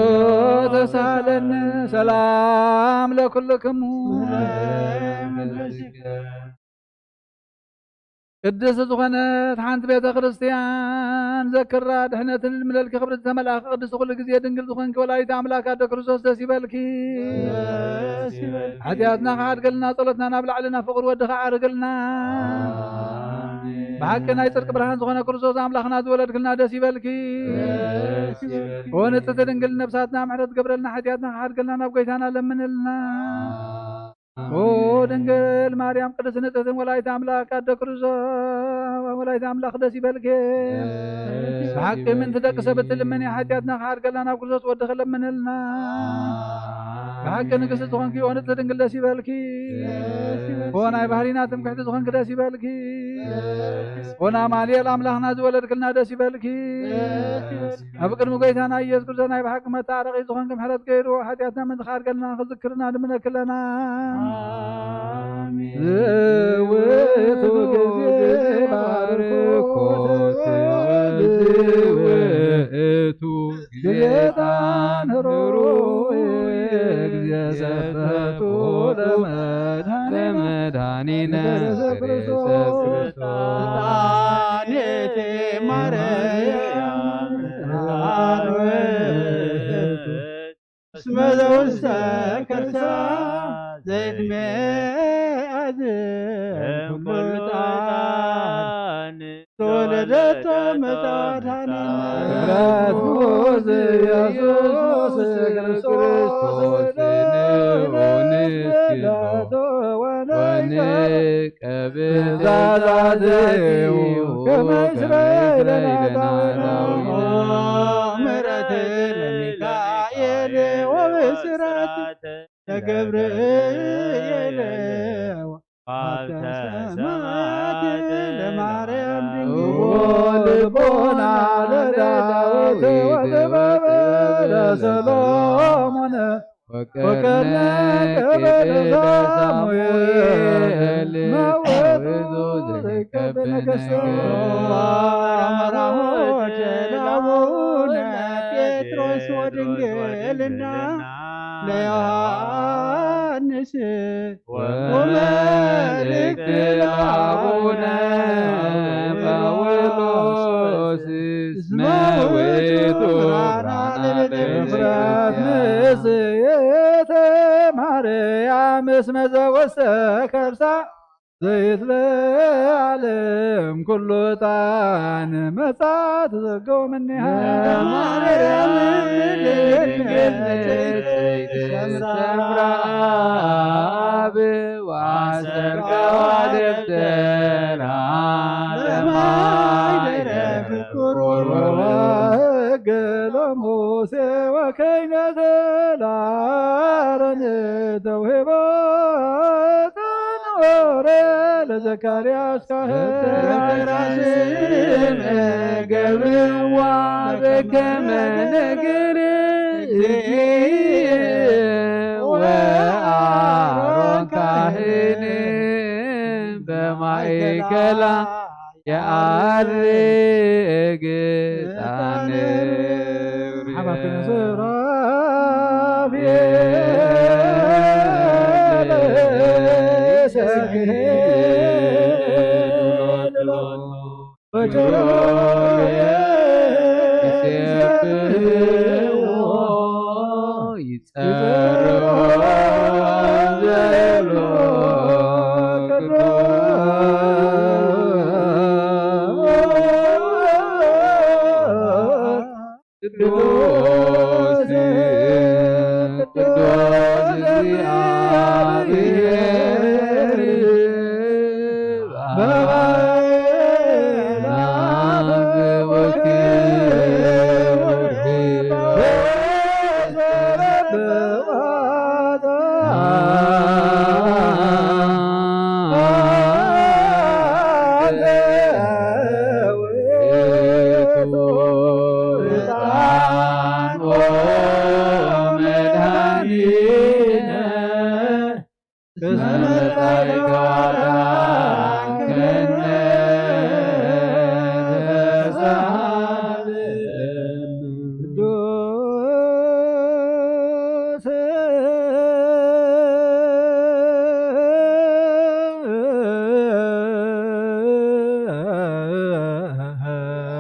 ተሳለኒ። ሰላም ለኩልክሙ። ቅድስት ዝኾነት ሓንቲ ቤተ ክርስቲያን ዘክራ፣ ድሕነትን ልምለልኪ ክብርቲ ተመልኣኺ፣ ቅድስቲ ኩሉ ግዜ ድንግል ዝኾንኪ ወላዲተ ኣምላክ ኣደ ክርስቶስ ደስ ይበልኪ። ደስ ይበልኪ። ሓጢኣትና ክሓድገልና፣ ጸሎትና ናብ ላዕሊ ናብ ፍቕሪ ወድኻ ዓርግልና። ኣሜን። ብሓቂ ናይ ጽድቂ ብርሃን ዝኾነ ክርስቶስ ኣምላኽና ዝወለድክልና ደስ ይበልኪ። ደስ ይበልኪ። ኦ ንጽሕቲ ድንግል ነብሳትና ምሕረት ገብረልና፣ ሓጢኣትና ክሓድገልና ናብ ጎይታና ለምንልና። ኦ ድንግል ማርያም ቅድስት ንጽሕትን ወላዲተ ኣምላክ ኣደ ክርስቶስ፣ ወላዲተ ኣምላክ ደስ ይበልኪ። ብሓቂ ምእንቲ ደቂ ሰብ እትልምኒ፣ ሓጢኣትና ክሓድገልና ናብ ክርስቶስ ወድኺ ለምንልና። ብሓቂ ንግስቲ ዝኾንኪ ኦ ንጽሕቲ ድንግል ደስ ይበልኪ። ኦ ናይ ባህሊና ትምክሕቲ ዝኾንኪ ደስ ይበልኪ። ኦ ንኣማኑኤል ኣምላኽና ዝወለድክልና ደስ ይበልኪ። ኣብ ቅድሚ ጎይታና ኢየሱስ ክርስቶስ ናይ ብሓቂ መታረቒ ዝኾንኪ ምሕረት ገይሩ፣ ሓጢኣትና ምእንቲ ክሓድገልና ክዝክርና ንምነኪ ኣለና። ኣሜን። ዝውቱ ግዜ ባርኮት ወልድ ውእቱ ግዜ ዕጣን ሩይ ግዜ ሰበቱ ለመድኃኒነ ለመድኃኒነ ክርስቶስ ክርስቶስ። ዕጣን እቲ ማርያም ዕጣን ውእቱ እስመ ዘውስተ ከርሳ ዘይትሜ ኣዝን ኩሉ ዕጣን ተወለደቶ መጻወት ሃኒና። ክብረት ሙዝ ኢየሱስ ክርስቶስ ንዑ ንስግድ ወንቀብእ ትእዛዛቲሁ ከመ ይስረይ ለነ ዳዊት። ምሕረት ለሚካኤል ወብስራት ለገብርኤል ሀብተ ሰማያት ለማርያም ድንግል። ልቦና ለዳዊት ወጥበብ ለሰሎሞን ወቀርነ ቅብእ ለሳሙኤል መውቱ ዘይከብድ ነገር። ለአቡነ ጴጥሮስ ወድንግልና ለዮሐንስ ወመልእክት ለአቡነ ጳውሎስ እስመ ውእቱ ብርሃነ ለቤተ እፍረት ክርስቲያን። ምስየተ ማርያም እስመ ዘወስተ ከርሳ ዘይት ለዓለም ኩሉ ዕጣን መጻ ተዘገው ምኒሃ። ማርያም ድንግል ንጽሕት ሰምራ አብ ወአሰርገዋ ደብተራ ለማይደረ ፍቁር ወወ። ወሕገ ለሙሴ ወከይነ ዘላረን ተውህቦ ተንወረ ለዘካርያስ ካህን። ገብርዋ በከመ ነገር ወአሮን ካህን በማእከላ የዐርግ ዕጣን። ሱራፌል ወኪሩቤል ይሴብሕዎ ይጸርዎ ዘሎ ቅዱስ ቅዱስ ቅዱስ እግዚአብሔር በኃይላት ወክብር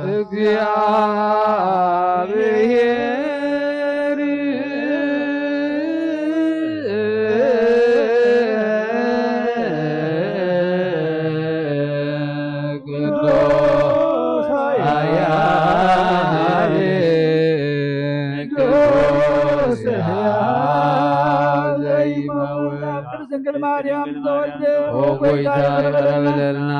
እግዚኣብሔር ቅዱስ ኃያል ቅዱስ ሕያው ዘይመውት ድንግል ማርያም ተወልደ። ኦ ጎይታ ይቕረ በለልና።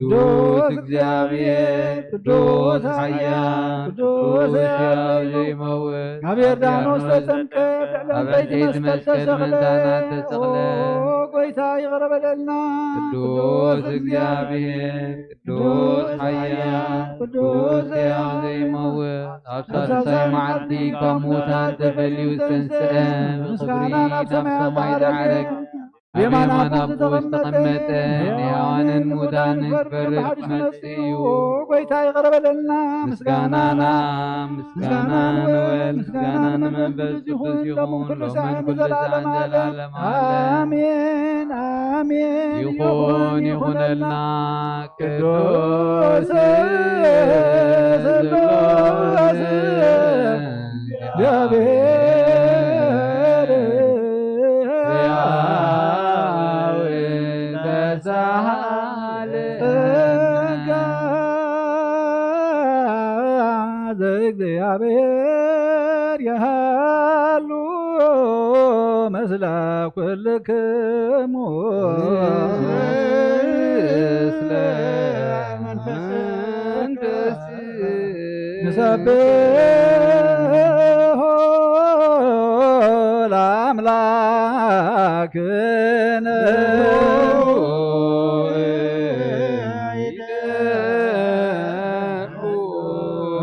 ቅዱስ እግዚኣብሔር፣ ቅዱስ ኃያል፣ ቅዱስ ሕያው ዘይመውት፣ ኣብ ዮርዳኖስ ተጠምቀ፣ ኣብ ዕንጨይቲ መስቀል ተሰቕለ። ኦ ጎይታ ይቕረ በለልና። ቅዱስ እግዚኣብሔር፣ ቅዱስ ኃያል፣ ቅዱስ ሕያው ዘይመውት፣ ኣብ ሳልሳይ መዓልቲ ካብ ሙታን ተፈልዩ ዝተንስአ፣ ብኽብሪ ናብ ሰማይ ዝዓረገ፣ ኣብ የማን ኣቦኡ ዝተቐመጠ፣ ንሕያዋንን ሙታንን ክፈርድ ክመጽእ እዩ። ኦ ጎይታ ይቕረ በለልና። ምስጋናና ምስጋና ንወልድ፣ ምስጋና ንመንፈስ ቅዱስ ይኹን፣ ሎምን ኩሉ ሰዓት ንዘላለመ ዓለም። ኣሜን፣ ኣሜን። ይኹን፣ ይኹነልና። ቅዱስ ስሉስ እግዚኣብሔር ሕያው ተሳሃለ ጸጋ ዘእግዚኣብሔር ይሃሉ ምስለ ኩልክሙ። ምስለ መንፈስ ንሰብሖ ለአምላክነ።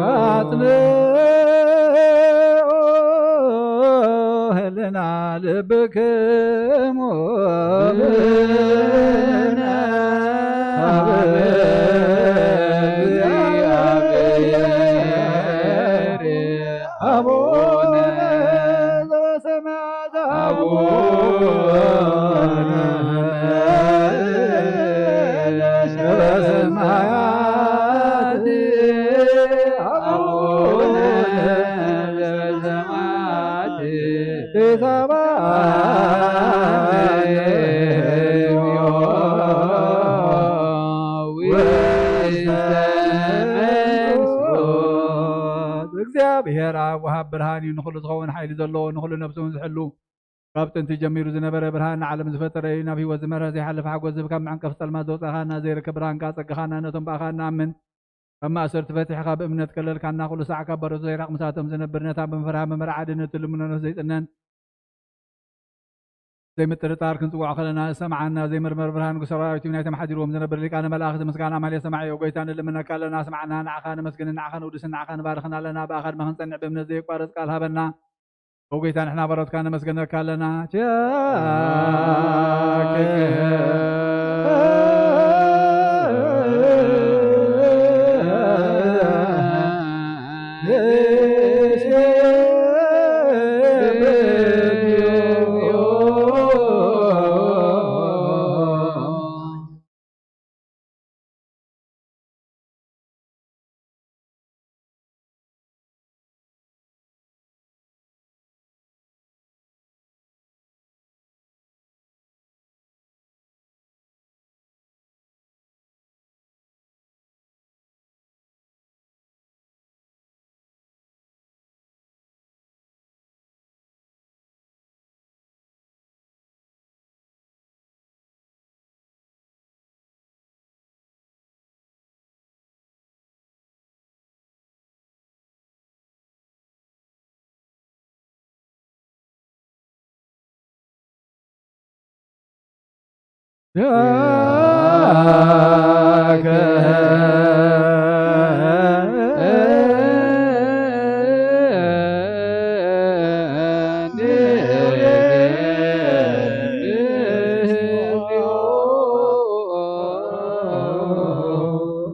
አጽንዑ ህልና ልብክሙ አቡነ ዘበሰማያት። አቡነ ዘበሰማያት። አቡነ ዘበሰማያት። እግዚአብሔር አብ ወሃብ ብርሃን እዩ፣ ንኹሉ ዝኸውን ሓይሊ ዘለዎ፣ ንኹሉ ነፍሱ እውን ዝሕሉ፣ ካብ ጥንቲ ጀሚሩ ዝነበረ ብርሃን፣ ንዓለም ዝፈጠረ እዩ፣ ናብ ህይወት ዝመርሕ ዘይሓልፍ ሓጎስ ዝህብ፣ ካብ መዕንቀፍ ጸልማት ዘውጻእኻና፣ ዘይርከብ ብርሃን ከኣ ጸግኻና፣ ነቶም ብኣኻ እንኣምን፣ ካብ ማእሰርቲ ፈቲሕኻ ብእምነት ከለልካና፣ ኩሉ ሳዕ ካብ በረቱ ዘይራቕ ምሳቶም ዝነብር፣ ነታ ብምፍርሃ መመርዓ ድነት ትልምኖ ነፍሲ ዘይጽነን ዘይምጥርጣር ክንጽውዖ ከለና ዝሰምዓና ዘይምርመር ብርሃን ንጉሰ ሰራዊት እዩ። ናይቶም ሓዲርዎም ዝነብር ሊቃነ መላእኽቲ ምስጋና ማህሌት ሰማዒ። ኦ ጎይታ ንልምነካ ኣለና፣ ስምዓና፣ ንዓኻ ነመስግን፣ ንዓኻ ንውድስን ንዓኻ ንባርኽን ኣለና። ብኣኻ ድማ ክንጸንዕ ብእምነት ዘየቋርጽ ቃል ሃበና። ኦ ጎይታ ንሕና ባሮትካ ነመስግነካ ኣለና።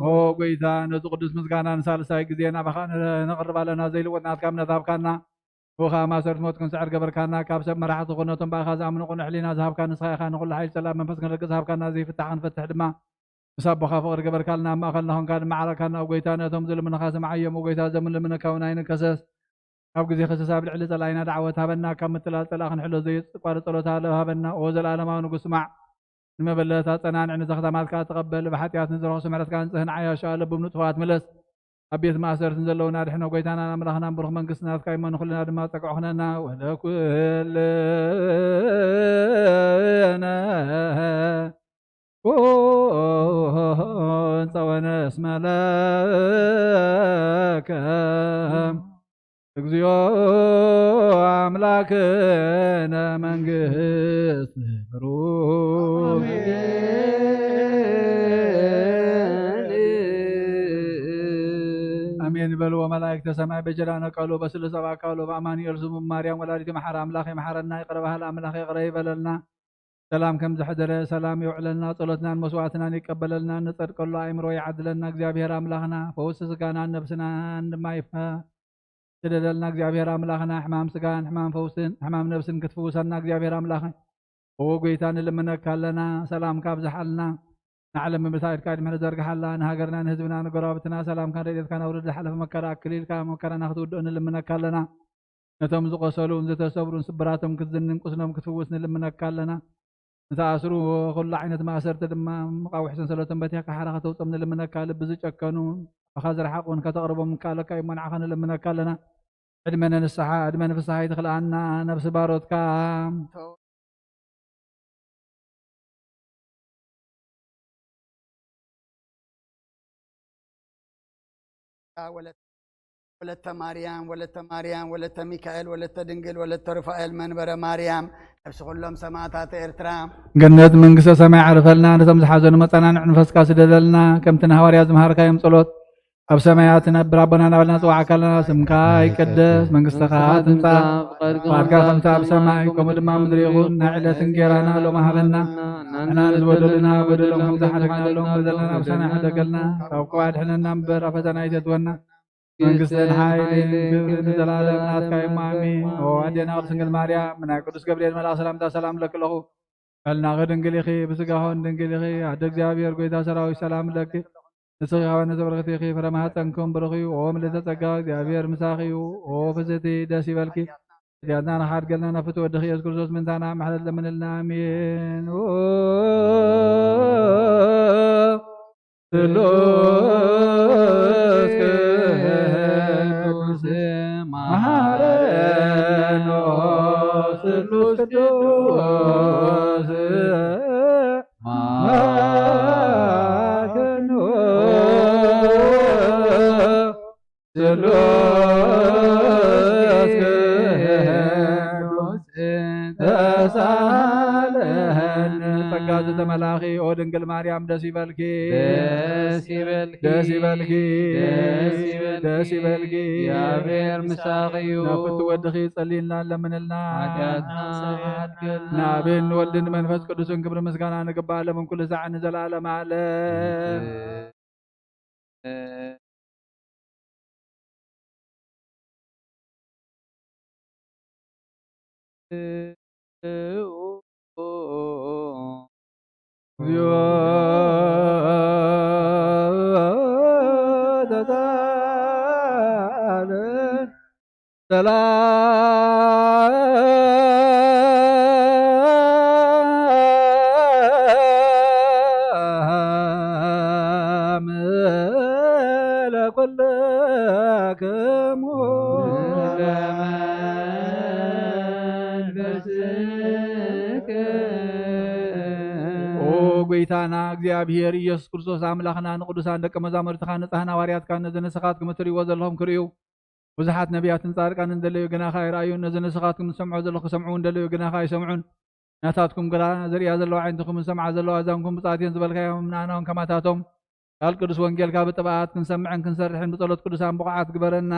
ኦ ጎይታ፣ ነዚ ቅዱስ ምስጋና ንሳልሳይ ግዜ ናባኻ ነቕርብ ኣለና። ዘይልወጥ ናትካ እምነት ሃብካና። ብኡ ኸኣ ማእሰርቲ ሞት ክንስዕር ገበርካና። ካብ ሰብ መራሕቲ ኹን፣ ነቶም ብኣኻ ዝኣምኑ ቅኑዕ ሕሊና ዝሃብካ ንስኻ ኢኻ። ንኹሉ ሓይሊ ጸላም መንፈስ ክንረግጽ ሃብካና። ዘይፍታሕ ክንፈትሕ ድማ ምስ ኣቦኻ ፍቕሪ ገበርካልና፣ ኣብ ማእኸልና ኾንካ ድማ ዓረካና። ኦ ጎይታ፣ ነቶም ዝልምንኻ ስምዓዮም። ኦ ጎይታ፣ እዞም ንልምነካ እውን ኣይንከሰስ። ኣብ ግዜ ክሰስ ኣብ ልዕሊ ጸላኢና ዳዕወት ሃበና። ካብ ምትላል ጸላኢ ክንሕሎ ዘየቋርጽ ጸሎት ሃበና። ኦ ዘለኣለማዊ ንጉስ፣ ስማዕ። ንመበለት ኣጸናንዕ፣ ንዘኽታማት ከኣ ተቐበል። ብሓጢኣት ንዝረኽሱ ምሕረትካ ንጽህ፣ ንዓያሹ ኣለቡ ንጥፉኣት ምለስ። ኣብ ቤት ማእሰርትን ዘለዉና ኣድሕኖ። ጎይታናን ኣምላኽናን ብሩኽ መንግስቲ ናትካ እሞ፣ ንኹልና ድማ ጸግዒ ኩነና። ወለኩልነ ኩን ጸወነ እስመ ለከ እግዚኦ ኣምላክነ መንግስት ብሩክ። ኣሜን። ኣሜን በልዎ መላእክተ ሰማይ በጀላነ ቃሉ በስሉስ ኣብ ኣካሉ በኣማኑኤል ስሙ ማርያም ወላዲት መሓር ኣምላኽ ይመሓረና። ይቕረ በሃል ኣምላኽ ይቕረ ይበለልና። ሰላም ከም ዘሕደረ ሰላም የውዕለልና። ጸሎትናን መስዋዕትናን ይቀበለልና። ንጸድቀሉ ኣእምሮ ይዓድለና እግዚኣብሔር ኣምላኽና። ፈውሲ ስጋናን ነብስናን ድማ ይፋ ስደደልና እግዚኣብሔር ኣምላኽና። ሕማም ስጋን ሕማም ፈውስን ሕማም ነብስን ክትፍውሰና እግዚኣብሔር ኣምላኽ። ኦ ጎይታ ንልምነካ ኣለና። ሰላምካ ኣብዝሓልና። ንዓለም ብምልታ ኢድካ ድሕሪ ዘርግሓላ። ንሃገርና ንህዝብና ንጎረባብትና ሰላምካን ረድኤትካን ኣውርድ። ዝሓለፈ መከራ ኣክሊልካ መከራና ክትውድኦ ንልምነካ ኣለና። ነቶም ዝቆሰሉን ዝተሰብሩን ስብራቶም ክትዝንን ቁስሎም ክትፍውስ ንልምነካ ኣለና። ንተኣስሩ ኩሉ ዓይነት ማእሰርቲ ድማ መቓውሒ ሰንሰለቶም በቲኽካ ሓራ ከተውጾም ንልምነካ። ልቢ ዝጨከኑ ኣኻ ዝረሓቑን ከተቕርቦም እንከኣለካ እዩ እሞ ንዓኻ ንልምነካ ኣለና። ዕድመ ንንስሓ ዕድመ ንፍስሓ ይትኽልኣና ነብሲ ባሮትካ። ወለተ ማርያም ወለተ ማርያም ወለተ ሚካኤል ወለተ ድንግል ወለተ ሩፋኤል መንበረ ማርያም ነብሲ ኩሎም ሰማእታት ኤርትራ ገነት መንግስተ ሰማይ ዓርፈልና። ነቶም ዝሓዘኑ መጸናንዒ መንፈስካ ስደደልና። ከምቲ ንሃዋርያ ዝመሃርካዮም ጸሎት ኣብ ሰማያት ትነብር ኣቦና እናበልና ንጽዋዓካ ኣለና። ስምካ ይቀደስ፣ መንግስትኻ ትምጻእ፣ ፍቓድካ ከምቲ ኣብ ሰማይ ከምኡ ድማ ምድሪ ይኹን። ናይ ዕለት እንጌራና ሎሚ ሃበና። ንሕና ንዝበደሉና በደሎም ከም ዝሓደግናሎም በደልና ናብ ሰማይ ሓደገልና። ካብ ክፉእ ኣድሕነና እምበር ኣብ ፈተና ኣይተእትወና። መንግስትን ሓይልን ክብርን ንዘለኣለም ናትካ እዩ። ኣሜን። ኦ ኣዴና ቅድስት ድንግል ማርያም፣ ብናይ ቅዱስ ገብርኤል መልኣኽ ሰላምታ ሰላም እብለኪ ኣለኹ። በልናኺ ድንግል ኢኺ፣ ብስጋኽን ድንግል ኢኺ። ኣደ እግዚኣብሔር ጎይታ ሰራዊት ሰላም እብለኪ። ንስኺ ከበነ ተበረኽቲ ኢኺ፣ ፍረ ማህፀንክን ብሩኽ እዩ። ኦ ምልዕተ ጸጋ እግዚኣብሔር ምሳኺ እዩ። ኦ ፍስህቲ ደስ ይበልኪ። ኃጢአትና ንኻድገልና ናብ ፍትው ወድኺ ኢየሱስ ክርስቶስ ምንታና ምሕረት ለምንልና። ኣሜን። ኦ ስሉስ ቅዱስ መሐረኖ ስሉስ ቅዱስ መሐረኖ ስሉስ ቅዱስ ተሳለነ። ጸጋ ዝተመላኺ ኦ ድንግል ማርያም ደስ ይበልኪ። ደስ ይበልኪ። ደስ ይበልኪ። ደስ ይበልኪ። ደስ ይበልኪ። እግዚኣብሔር ምሳኺ እዩ። ናብ ፍቱ ወድኺ ጸልይልና ለምንልና። ኃጢኣትና ሓድገልና። ናብን ወልድን መንፈስ ቅዱስን ክብሪ ምስጋና ንግባ ለምን ኩሉ ሳዕ ንዘለዓለም ዓለም። ሰላም ለኩልክሙ። ኦ ጎይታና እግዚኣብሔር ኢየሱስ ክርስቶስ ኣምላኽና፣ ንቅዱሳን ደቀ መዛሙርትኻ ንጻህን ሃዋርያትካን ነዚ ንስኻትኩም እትርእይዎ ዘለኹም ክርእዩ፣ ብዙሓት ነቢያትን ጻድቃንን ደለዩ ግናኻ ኣይረኣዩን። ነዚ ንስኻትኩም ትሰምዖ ዘለኹ ክሰምዑ እውን ደለዩ ግናኻ ኣይሰምዑን። ናታትኩም ግራ ዝርእያ ዘለዋ ኣዒንትኹም ዝሰምዓ ዘለዋ ኣዛንኩም ብጻትየን ዝበልካዮም ንኣናውን ከማታቶም ቃል ቅዱስ ወንጌልካ ብጥብኣት ክንሰምዕን ክንሰርሕን ብጸሎት ቅዱሳን ብቑዓት ግበረና።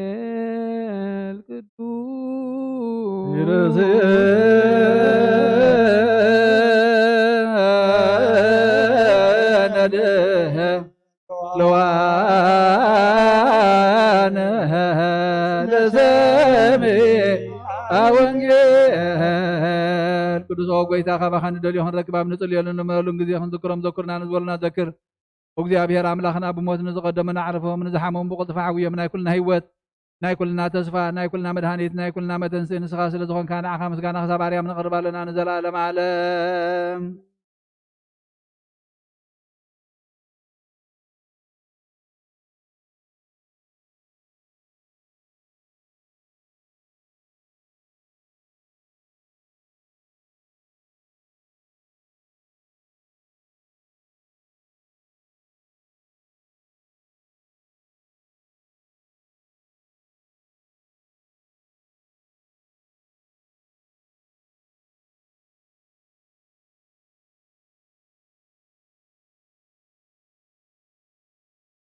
ወንጌል ቅዱስ ለዋነ ለሰምዐ ወንጌል። ቅዱስ ኦ ጎይታ፣ ካባኻ ንደልዮ ክንረክብ ኣብ ንጽልየሉ ንመሉን ግዜ ክንዝክሮም ዘኩርና ንዝበሉና ዘክር። እግዚኣብሔር ኣምላኽና፣ ብሞት ንዝቐደሙ ንዓርፎም፣ ንዝሓመሙ ብቕልጥፍ ሓውዮም፣ ናይ ኩልና ህይወት፣ ናይ ኩልና ተስፋ፣ ናይ ኩልና መድሃኒት፣ ናይ ኩልና መተንስኢ ንስኻ ስለ ዝኾንካ፣ ንዓኻ ምስጋና ክሳብ ኣርያም ነቕርብ ኣለና ንዘለኣለም ዓለም።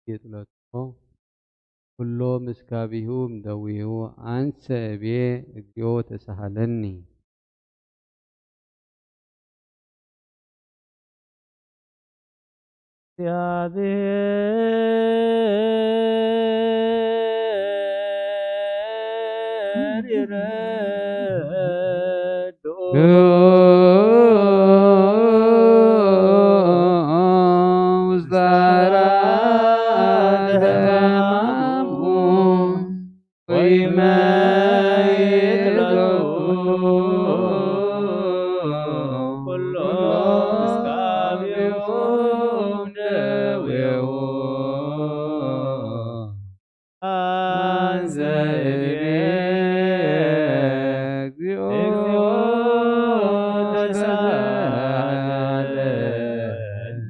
ይጥለቶ ኩሎ ምስካቢሁ እምደዊሁ፣ አንሰ እቤ እግዚኦ ተሳሃለኒ። እግዚአብሔር ይረድኦ ውስተ አራት ሕማሙ ወይመይት ሎቱ ኩሎ ምስካቢሁ እምደዊሁ። አንሰ እቤ እግዚኦ ተሳሃለኒ።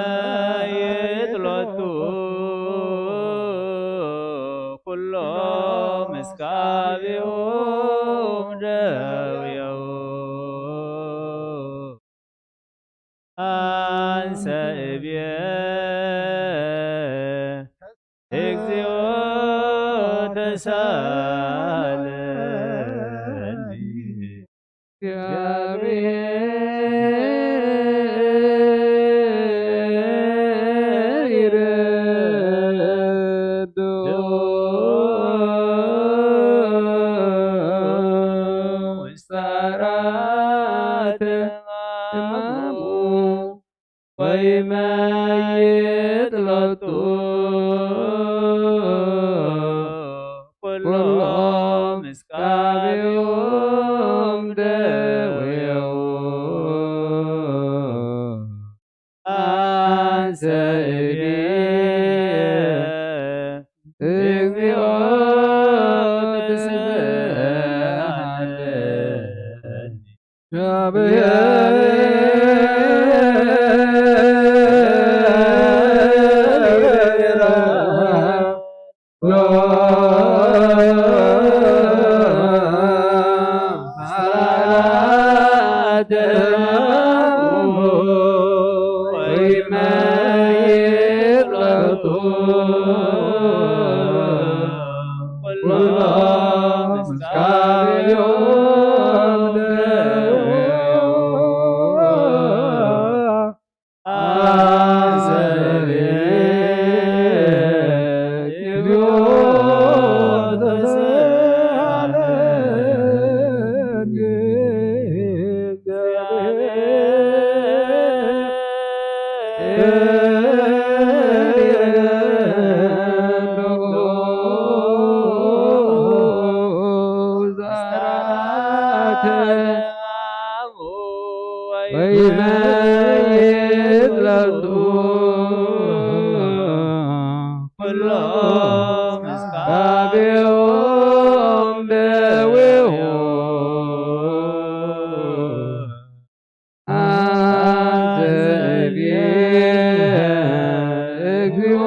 ወይመይት ሎቱ ኩሎ ምስካቢሁ እምደዊሁ። አንሰ እቤ እግዚኦ ተሳሃለኒ። እግዚአብሔር ይረድኦ ውስተ አራት ሕማሙ ወይመይት ሎቱ ኩሎ ምስካቢሁ እምደዊሁ። አንሰ እቤ እግዚኦ ተሳሃለኒ። ወይመይት ሎቱ ኩሎ ምስካቢሁ እምደዊሁ። አንተ እቤ እግዚኦ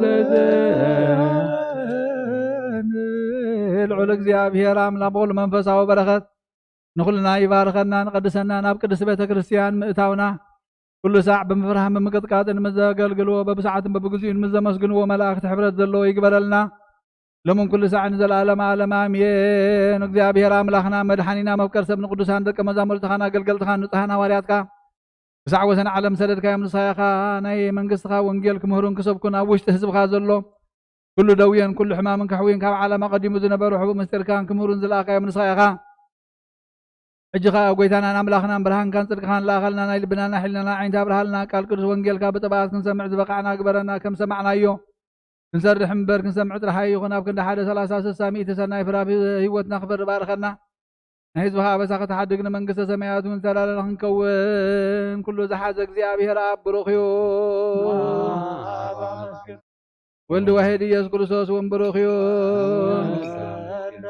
ዘዘን ልዑል እግዚኣብሔር ኣምላኽ በሉ መንፈሳዊ በረኸት ንኹልና ይባርኸና፣ ንቐድሰና፣ ናብ ቅድስቲ ቤተ ክርስቲያን ምእታውና፣ ኩሉ ሳዕ ብምፍርሃን ብምቅጥቃጥን ምስ ዘገልግልዎ፣ በብሰዓቱን በብግዚኡን ምስ ዘመስግንዎ መላእኽቲ ሕብረት ዘለዎ ይግበረልና። ሎምን ኩሉ ሳዕ ንዘለዓለመ ዓለም ኣሜን። እግዚኣብሔር ኣምላኽና መድሓኒና መፍቀር ሰብ ንቅዱሳን ደቀ መዛሙርትኻን ኣገልገልትኻን ንጹሓን ሃዋርያትካ ክሳዕ ወሰን ዓለም ሰደድካዮም ንስኻ ኢኻ። ናይ መንግስትኻ ወንጌል ክምህሩን ክሰብኩን ኣብ ውሽጢ ህዝብኻ ዘሎ ኩሉ ደውየን ኩሉ ሕማምን ከሕውዩን ካብ ዓለም ኣቐዲሙ ዝነበሩ ሕቡእ ምስጢርካን ክምህሩን ዝለኣኻዮም ንስኻ ኢኻ። ሕጂ ኸኣ ጎይታናን ኣምላኽናን ብርሃንካን ጽድቅኻን ለኣኸልና፣ ናይ ልብናን ናይ ሕልናና ዓይንቲ ኣብርሃልና። ቃል ቅዱስ ወንጌልካ ብጥብኣት ክንሰምዕ ዝበቓዕና ግበረና። ከም ሰማዕናዮ ክንሰርሕ እምበር ክንሰምዕ ጥራሕ ኣይኹን። ኣብ ክንዲ ሓደ ሰላሳ ስሳ ሚእቲ ሰናይ ፍረ ኣብ ህይወትና ክፈሪ ባርኸና። ናይ ህዝብኻ ኣበሳ ከተሓድግ ንመንግስተ ሰማያት እውን ተላለና ክንከውን ኩሉ ዝሓዘ እግዚኣብሔር ኣብ ብሩኽ እዩ። ወልድ ዋሕድ ኢየሱስ ክርስቶስ እውን ብሩኽ እዩ።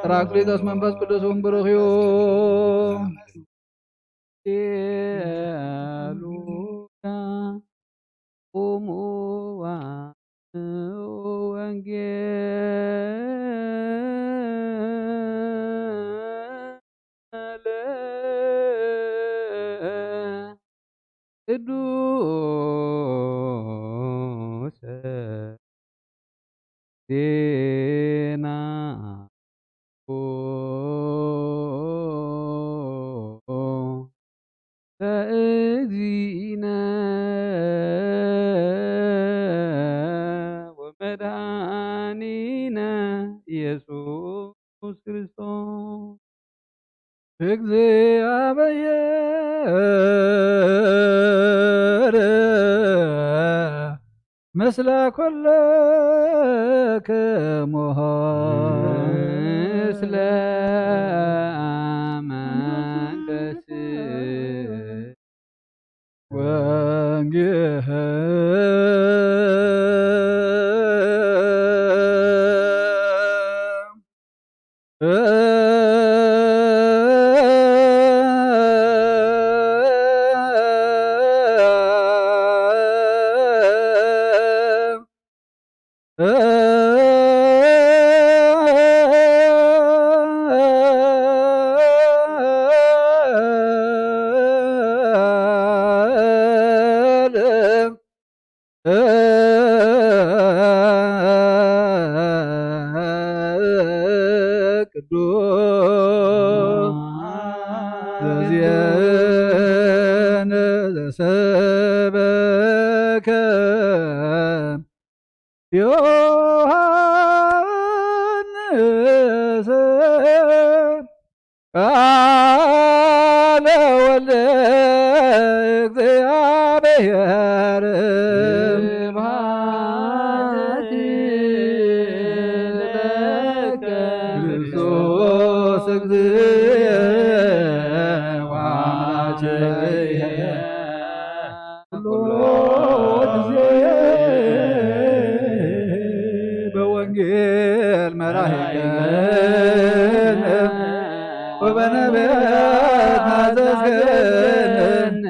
ጳራቅሊጦስ መንፈስ ቅዱስ እውን ብሩኽ እዩ። ሉቃ ቁሙ ወንጌለ ቅዱስ ዜና ለእግዚእነ ወመድኃኒነ ኢየሱስ ክርስቶስ። እግዚኣብሔር ምስለ ኩልክሙ። ምስለ መንፈስ ወንጌል። ቅዱስ ዘዜን ዘሰበከ ዮሐንስ ቃለ ወልደ እግዚአብሔር። ስብሐት ለከ ክርስቶስ እግዚእ ወአምላክየ። ኩሉ ጊዜ በወንጌል መራሒነ ወበነቢያት ናዘዝከነ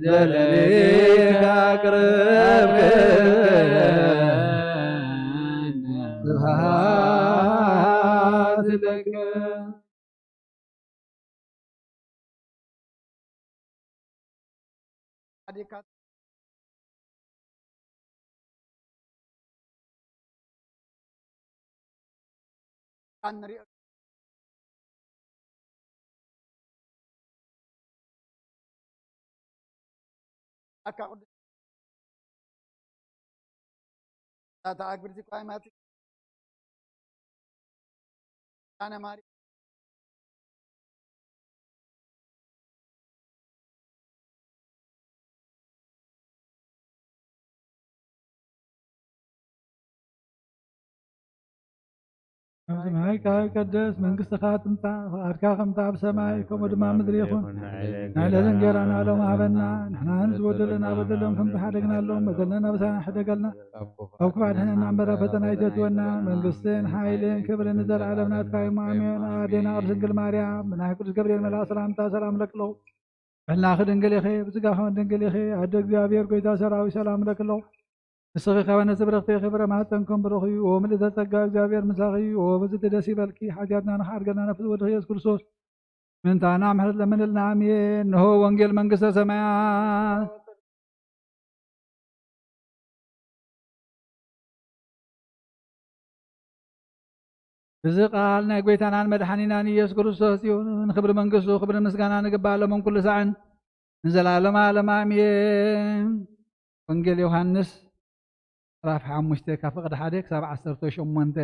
ዘለሊካ አቅረብከነ። ስብሐት ለከ። ኣካ ቅዱስ ኣታ ኣግብርቲ ኳይማቲ ኣነ ማሪ ኣብ ሰማይ ካብ ቀደስ መንግስትኻ ትምጻእ፣ ፍቓድካ ከምታ ኣብ ሰማይ ከምኡ ድማ ኣብ ምድሪ ይኹን። ናይ ዕለት እንጀራና ሎም ሃበና፣ ንሕና ንዝበደሉና በደሎም ከም ዝሓደግናሎም በደልና ኣበሳና ሕደገልና፣ ካብ ክፉእ ኣድሕነና እምበር ኣብ ፈተና ኣይተእትወና፣ መንግስትን ሓይልን ክብርን ንዘለዓለም ናትካ እዩ። ኣሜን። ኣዴና ቅድስት ድንግል ማርያም ብናይ ቅዱስ ገብርኤል መልኣክ ሰላምታ ሰላም እለኪ ኣለኹ። ብሕልናኺ ድንግል ኢኺ፣ ብስጋኺ እውን ድንግል ኢኺ። ኣደ እግዚኣብሔር ጎይታ ሰራዊት ሰላም እለኪ ኣለኹ። ንስኺ ከበነ ብርኽቲ ኢኺ፣ ፍረ ማህፀንኩም ብሩኽ እዩ። ወምልእተ ጸጋ እግዚኣብሔር ምሳኺ እዩ። ወብዝቲ ደስ ይበልኪ፣ ሓጢኣትና ንኽሓድገና ነፍሲ ወድኺ ኢየሱስ ክርስቶስ ምንታና ምሕረት ለምንልና፣ ኣሜን። እንሆ ወንጌል መንግስተ ሰማያት። እዚ ቃል ናይ ጎይታናን መድሓኒናን ኢየሱስ ክርስቶስ እዩ። ንክብሪ መንግስቱ ክብሪ ምስጋና ንግባእ፣ ሎምን ኩሉ ሳዕን ንዘላለማ ዓለም፣ ኣሜን። ወንጌል ዮሃንስ ምዕራፍ ሓሙሽተ ካብ ፍቕዲ ሓደ ክሳብ ዓሰርተ ሸሞንተ።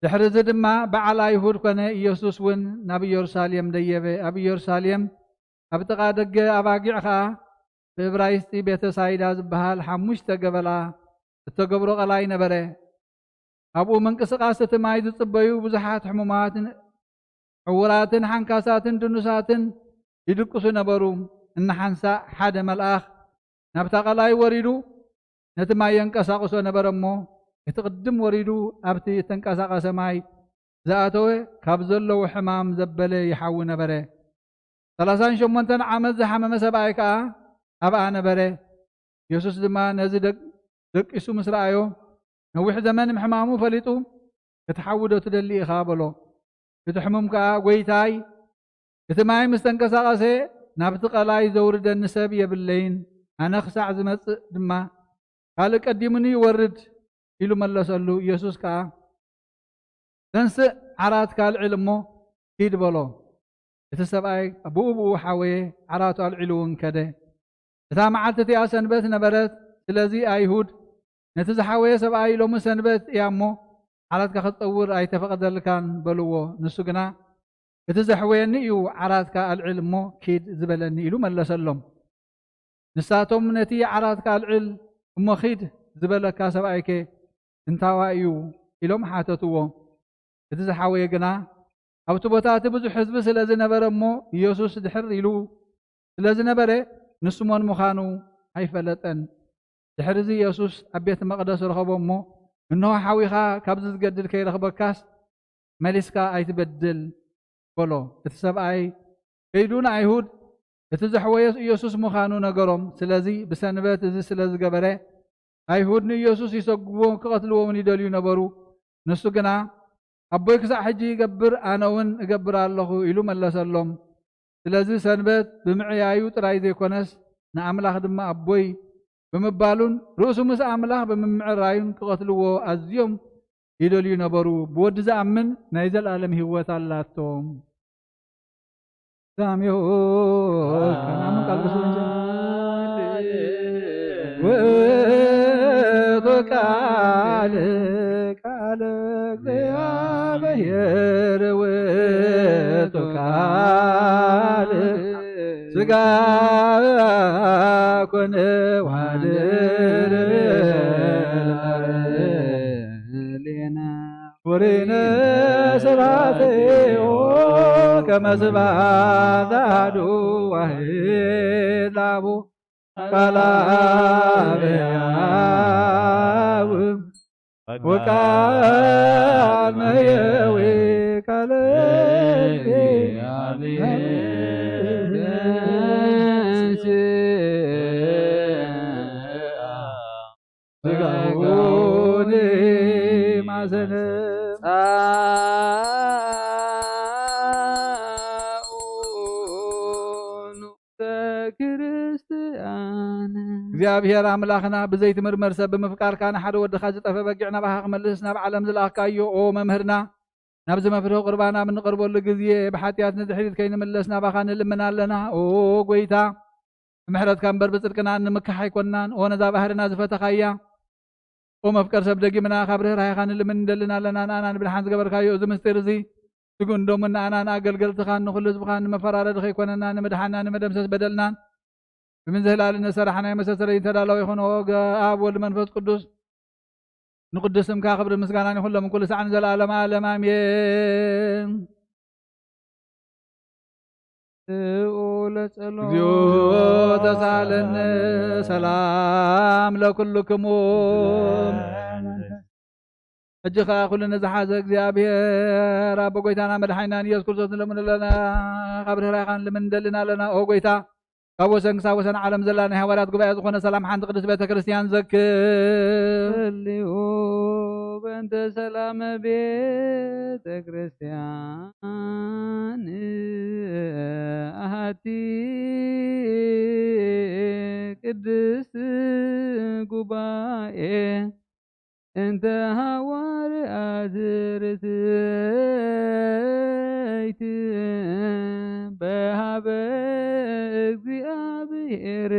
ድሕሪ እዚ ድማ በዓል ኣይሁድ ኮነ፣ ኢየሱስ እውን ናብ ኢየሩሳሌም ደየበ። ኣብ ኢየሩሳሌም ኣብ ጥቓ ደገ ኣባጊዕ ኸኣ፣ ብእብራይስጢ ቤተ ሳይዳ ዝበሃል፣ ሓሙሽተ ገበላ እተገብሮ ቀላይ ነበረ። ኣብኡ ምንቅስቓስ እቲ ማይ ዝጽበዩ ብዙሓት ሕሙማትን ዕዉራትን ሓንካሳትን ድኑሳትን ይድቅሱ ነበሩ። እንሓንሳእ ሓደ መልኣኽ ናብታ ቀላይ ወሪዱ ነቲ ማይ የንቀሳቕሶ ነበረ እሞ፣ እቲ ቅድም ወሪዱ ኣብቲ እተንቀሳቐሰ ማይ ዝኣተወ ካብ ዘለዉ ሕማም ዘበለ ይሓዊ ነበረ። ሰላሳን ሸሞንተን ዓመት ዝሓመመ ሰብኣይ ከኣ ኣብኣ ነበረ። የሱስ ድማ ነዚ ደቅ-፣ ደቂሱ ምስ ረኣዮ፣ ነዊሕ ዘመን ምሕማሙ ፈሊጡ፣ "ክትሓዊ ዶ ትደሊ ኢኻ?" በሎ። እቲ ሕሙም ከኣ፣ "ጐይታይ፣ እቲ ማይ ምስ ተንቀሳቐሰ፣ ናብቲ ቀላይ ዘውርደኒ ሰብ የብለይን። ኣነ ክሳዕ ዝመጽእ ድማ፣ ካልእ ቀዲሙኒ ይወርድ" ኢሉ መለሰሉ። ኢየሱስ ከኣ፣ "ተንስእ፣ ዓራትካ ኣልዕል እሞ ኪድ" በሎ። እቲ ሰብኣይ ብኡ ብኡ ሓወየ፣ ዓራቱ ኣልዒሉ እውን ከደ። እታ መዓልቲ እቲኣ ሰንበት ነበረት። ስለዚ ኣይሁድ፣ "ነቲ ዝሓወየ ሰብኣይ፣ ሎሚ ሰንበት እያ እሞ፣ ዓራትካ ክትጸውር ኣይተፈቕደልካን" በልዎ። ንሱ ግና፣ "እቲ ዘሕወየኒ እዩ፣ ዓራትካ ኣልዕል እሞ ኪድ ዝበለኒ" ኢሉ መለሰሎም። ንሳቶም፣ "ነቲ ዓራትካ ኣልዕል እሞ ኺድ ዝበለካ ሰብኣይከ እንታዋይ እዩ?" ኢሎም ሓተትዎ። እቲ ዝሓወየ ግና፣ ኣብቲ ቦታ እቲ ብዙሕ ህዝቢ ስለ ዝነበረ እሞ፣ ኢየሱስ ድሕር ኢሉ ስለ ዝነበረ፣ ንሱ መን ምዃኑ ኣይፈለጠን። ድሕርዚ ኢየሱስ ኣብ ቤት መቕደስ ረኸቦ እሞ፣ "እንሆ ሓዊኻ፣ ካብዚ ዝገድድ ከይረኽበካስ፣ መሊስካ ኣይትበድል" በሎ። እቲ ሰብኣይ ከይዱ ንኣይሁድ እቲ ዘሕወዮ ኢየሱስ ምዃኑ ነገሮም። ስለዚ ብሰንበት እዚ ስለ ዝገበረ፣ ኣይሁድ ንኢየሱስ ይሰግዎ፣ ክቐትልዎ እውን ይደልዩ ነበሩ። ንሱ ግና፣ "ኣቦይ ክሳዕ ሕጂ ይገብር፣ ኣነ እውን እገብር ኣለኹ" ኢሉ መለሰሎም። ስለዚ ሰንበት ብምዕያዩ ጥራይ ዘይኮነስ፣ ንኣምላኽ ድማ ኣቦይ ብምባሉን ርእሱ ምስ ኣምላኽ ብምምዕራዩን ክቐትልዎ ኣዝዮም ይደልዩ ነበሩ። ብወዲ ዝኣምን ናይ ዘለኣለም ህይወት ኣላቶም። ሳሚሁ፣ ከናምን ቃል ብስንጀ። ውእቱ ቃል፣ ቃል እግዚአብሔር ውእቱ ቃል ሥጋ ኮነ ወሐደረ ላዕሌነ። ውሪነ ስብሐቲሁ ከመ ስብሐት አሐዱ ዋሂድ ላቡ ቃለ አብ ወቃል መየዊ ቃለ እግዚአብሔር። ስጋሁ ማሰነ። ጻኡ በክርስቲያን። እግዚኣብሔር ኣምላኽና፣ ብዘይትምርመር ሰብ ብምፍቃርካ፣ ንሓደ ወድኻ ዝጠፈ በጊዕ ናባኻ ክመልስ ናብ ዓለም ዝለኣኽካዮ፣ ኦ መምህርና፣ ናብዚ መፍርሂ ቁርባን ኣብ እንቐርበሉ ግዜ፣ ብሓጢኣት ንድሕሪት ከይንምለስ ናባኻ ንልምን ኣለና። ኦ ጐይታ፣ ብምሕረትካ እምበር ብጽድቅና እንምካሕ ኣይኮንናን። ኦ ነዛ ባህርና ዝፈተኻያ፣ ኦ መፍቀር ሰብ፣ ደጊምና ካብ ርህራሄኻ ንልምን ንደልን ኣለና። ንኣና ንብድሓን ዝገበርካዮ እዚ ምስጢር እዚ፣ ስግኡን ደሙን ንኣና ንኣገልገልትኻን ንኹሉ ህዝብኻን ንመፈራረዲ ከይኮነና፣ ንምድሓንና፣ ንመደምሰስ በደልናን፣ ብምን ዝህላል ንሰራሕ ናይ መሰተለይ ተዳላዊ ይኹን። ኦ ግ-፣ ኣብ ወልድ መንፈስ ቅዱስ ንቅዱስ ስምካ ክብሪ ምስጋናን ይኹን ሎም ኩሉ ሳዕ ንዘለዓለመ ዓለም ኣሜን። ስኡ ለጸሎት። እግዚኦ ተሳለነ ሰላም ለኩልክሙ። ሕጂ ኸኣ ኩሉ ንዝሓዘ እግዚኣብሔር ኣቦ ጐይታና መድሓኒናን ኢየሱስ ክርስቶስ ንለምን ኣለና፣ ካብ ርህራሄኻ ንልምን እንደልን ኣለና። ኦ ጐይታ፣ ካብ ወሰን ክሳብ ወሰን ዓለም ዘላ ናይ ሃዋርያት ጉባኤ ዝኾነ ሰላም ሓንቲ ቅድስት ቤተ ክርስቲያን ዘክር። ጸልዩ። በእንተ ሰላመ ቤተ ክርስቲያን ኣሐቲ ቅድስት ጉባኤ እንተ ሃዋርያት ርትዕት በሃበ እግዚኣብሔር።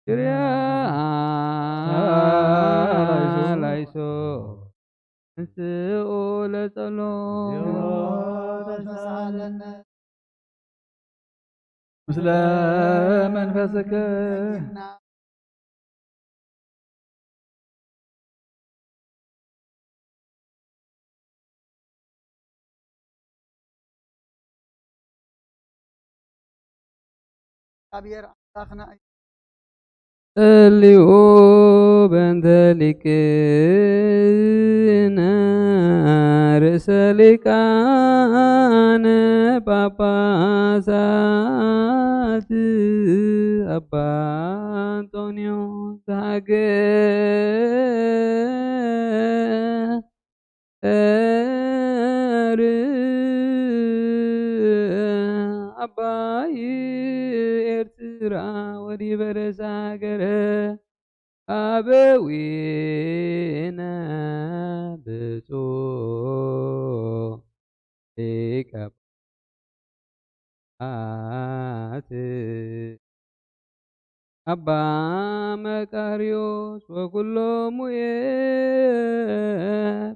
ኪርያ ላይሶ። ንስኡ ለጸሎ። ተሳለነ። ምስለ መንፈስከ። እግዚኣብሔር ኣምላኽና እዩ። ጸልዩ በእንተ ሊቅነ ርእሰ ሊቃነ ጳጳሳት ኣባ ኣንጦንዮስ ዘሃገር ኤር ኣባይ ኤርትራ ወዲበ ርእሰ ሃገረ ኣበዊነ ብፁዕ ሊቀ ጳጳሳት ኣባ መቃርዮስ ወኩሎሙ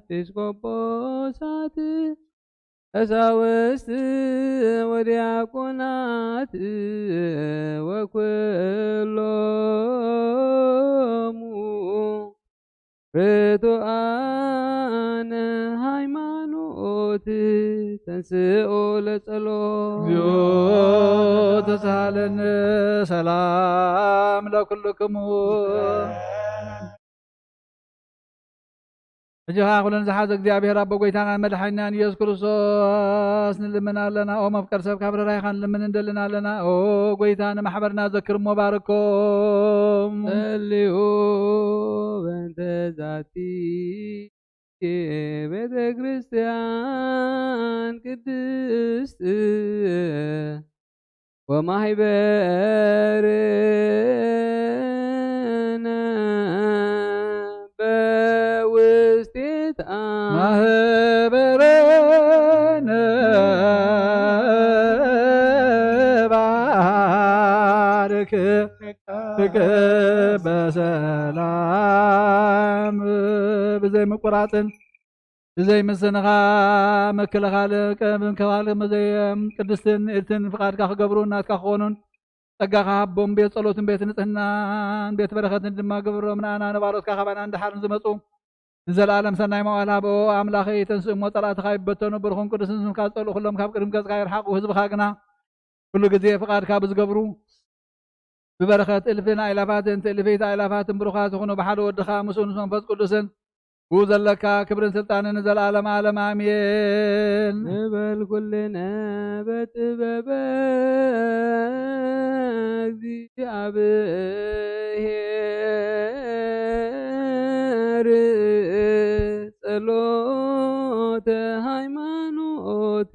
ኤጲስቆጶሳት ቀሳውስት ወዲያቆናት ወኩሎሙ ርቱዓነ ሃይማኖት ተንስኡ ለጸሎት። እግዚኦ ተሳሃለነ። ሰላም ለኩልክሙ። ሕጂ ኸዓ ኩለን ዝሓዘ እግዚኣብሔር ኣቦ ጎይታናን መድሓኒናን ኢየሱስ ክርስቶስ ንልምን ኣለና። ኦ መፍቀር ሰብ ካብ ርህራሄኻ ንልምን እንደልን ኣለና። ኦ ጎይታ ንማሕበርና ዘክር እሞ ባርኮም። ጸልዩ በእንተ ዛቲ ቤተ ክርስቲያን ቅድስት ወማሕበርነ በውስቴታ ማህበረነ ባርክ በሰላም ብዘይ ምቁራጽን ብዘይ ምስንኻ ምክልኻል ምክልኻል ብዘይ ቅድስትን ንእድትን ፍቓድካ ክገብሩን ናትካ ክኾኑን ጸጋኻ ሃቦም። ቤት ጸሎትን ቤት ንጽህናን ቤት በረኸትን ድማ ግብሮም። ንኣና ንባሮትካ ካባና ንደሓርን ዝመጹ ንዘለኣለም ሰናይ መዋዕል ሃቦ። ኣምላኸይ ተንስእ እሞ ጸላእትኻ ይበተኑ። ብሩኽን ቅዱስን ስምካ ዝጸልኡ ኩሎም ካብ ቅድሚ ገጽካ ይርሓቑ። ህዝብኻ ግና ኩሉ ግዜ ፍቓድካ ብዝገብሩ ብበረኸት እልፍን ኣእላፋትን ትእልፊት ኣእላፋትን ብሩኻት ዝኾኑ ብሓደ ወድኻ ምስኡ ምስ መንፈስ ቅዱስን ብኡ ዘለካ ክብርን ስልጣንን ንዘለኣለም ዓለም ኣሜን። ንበል ኩልነ በጥበበ እግዚኣብሔር ጸሎተ ሃይማኖት።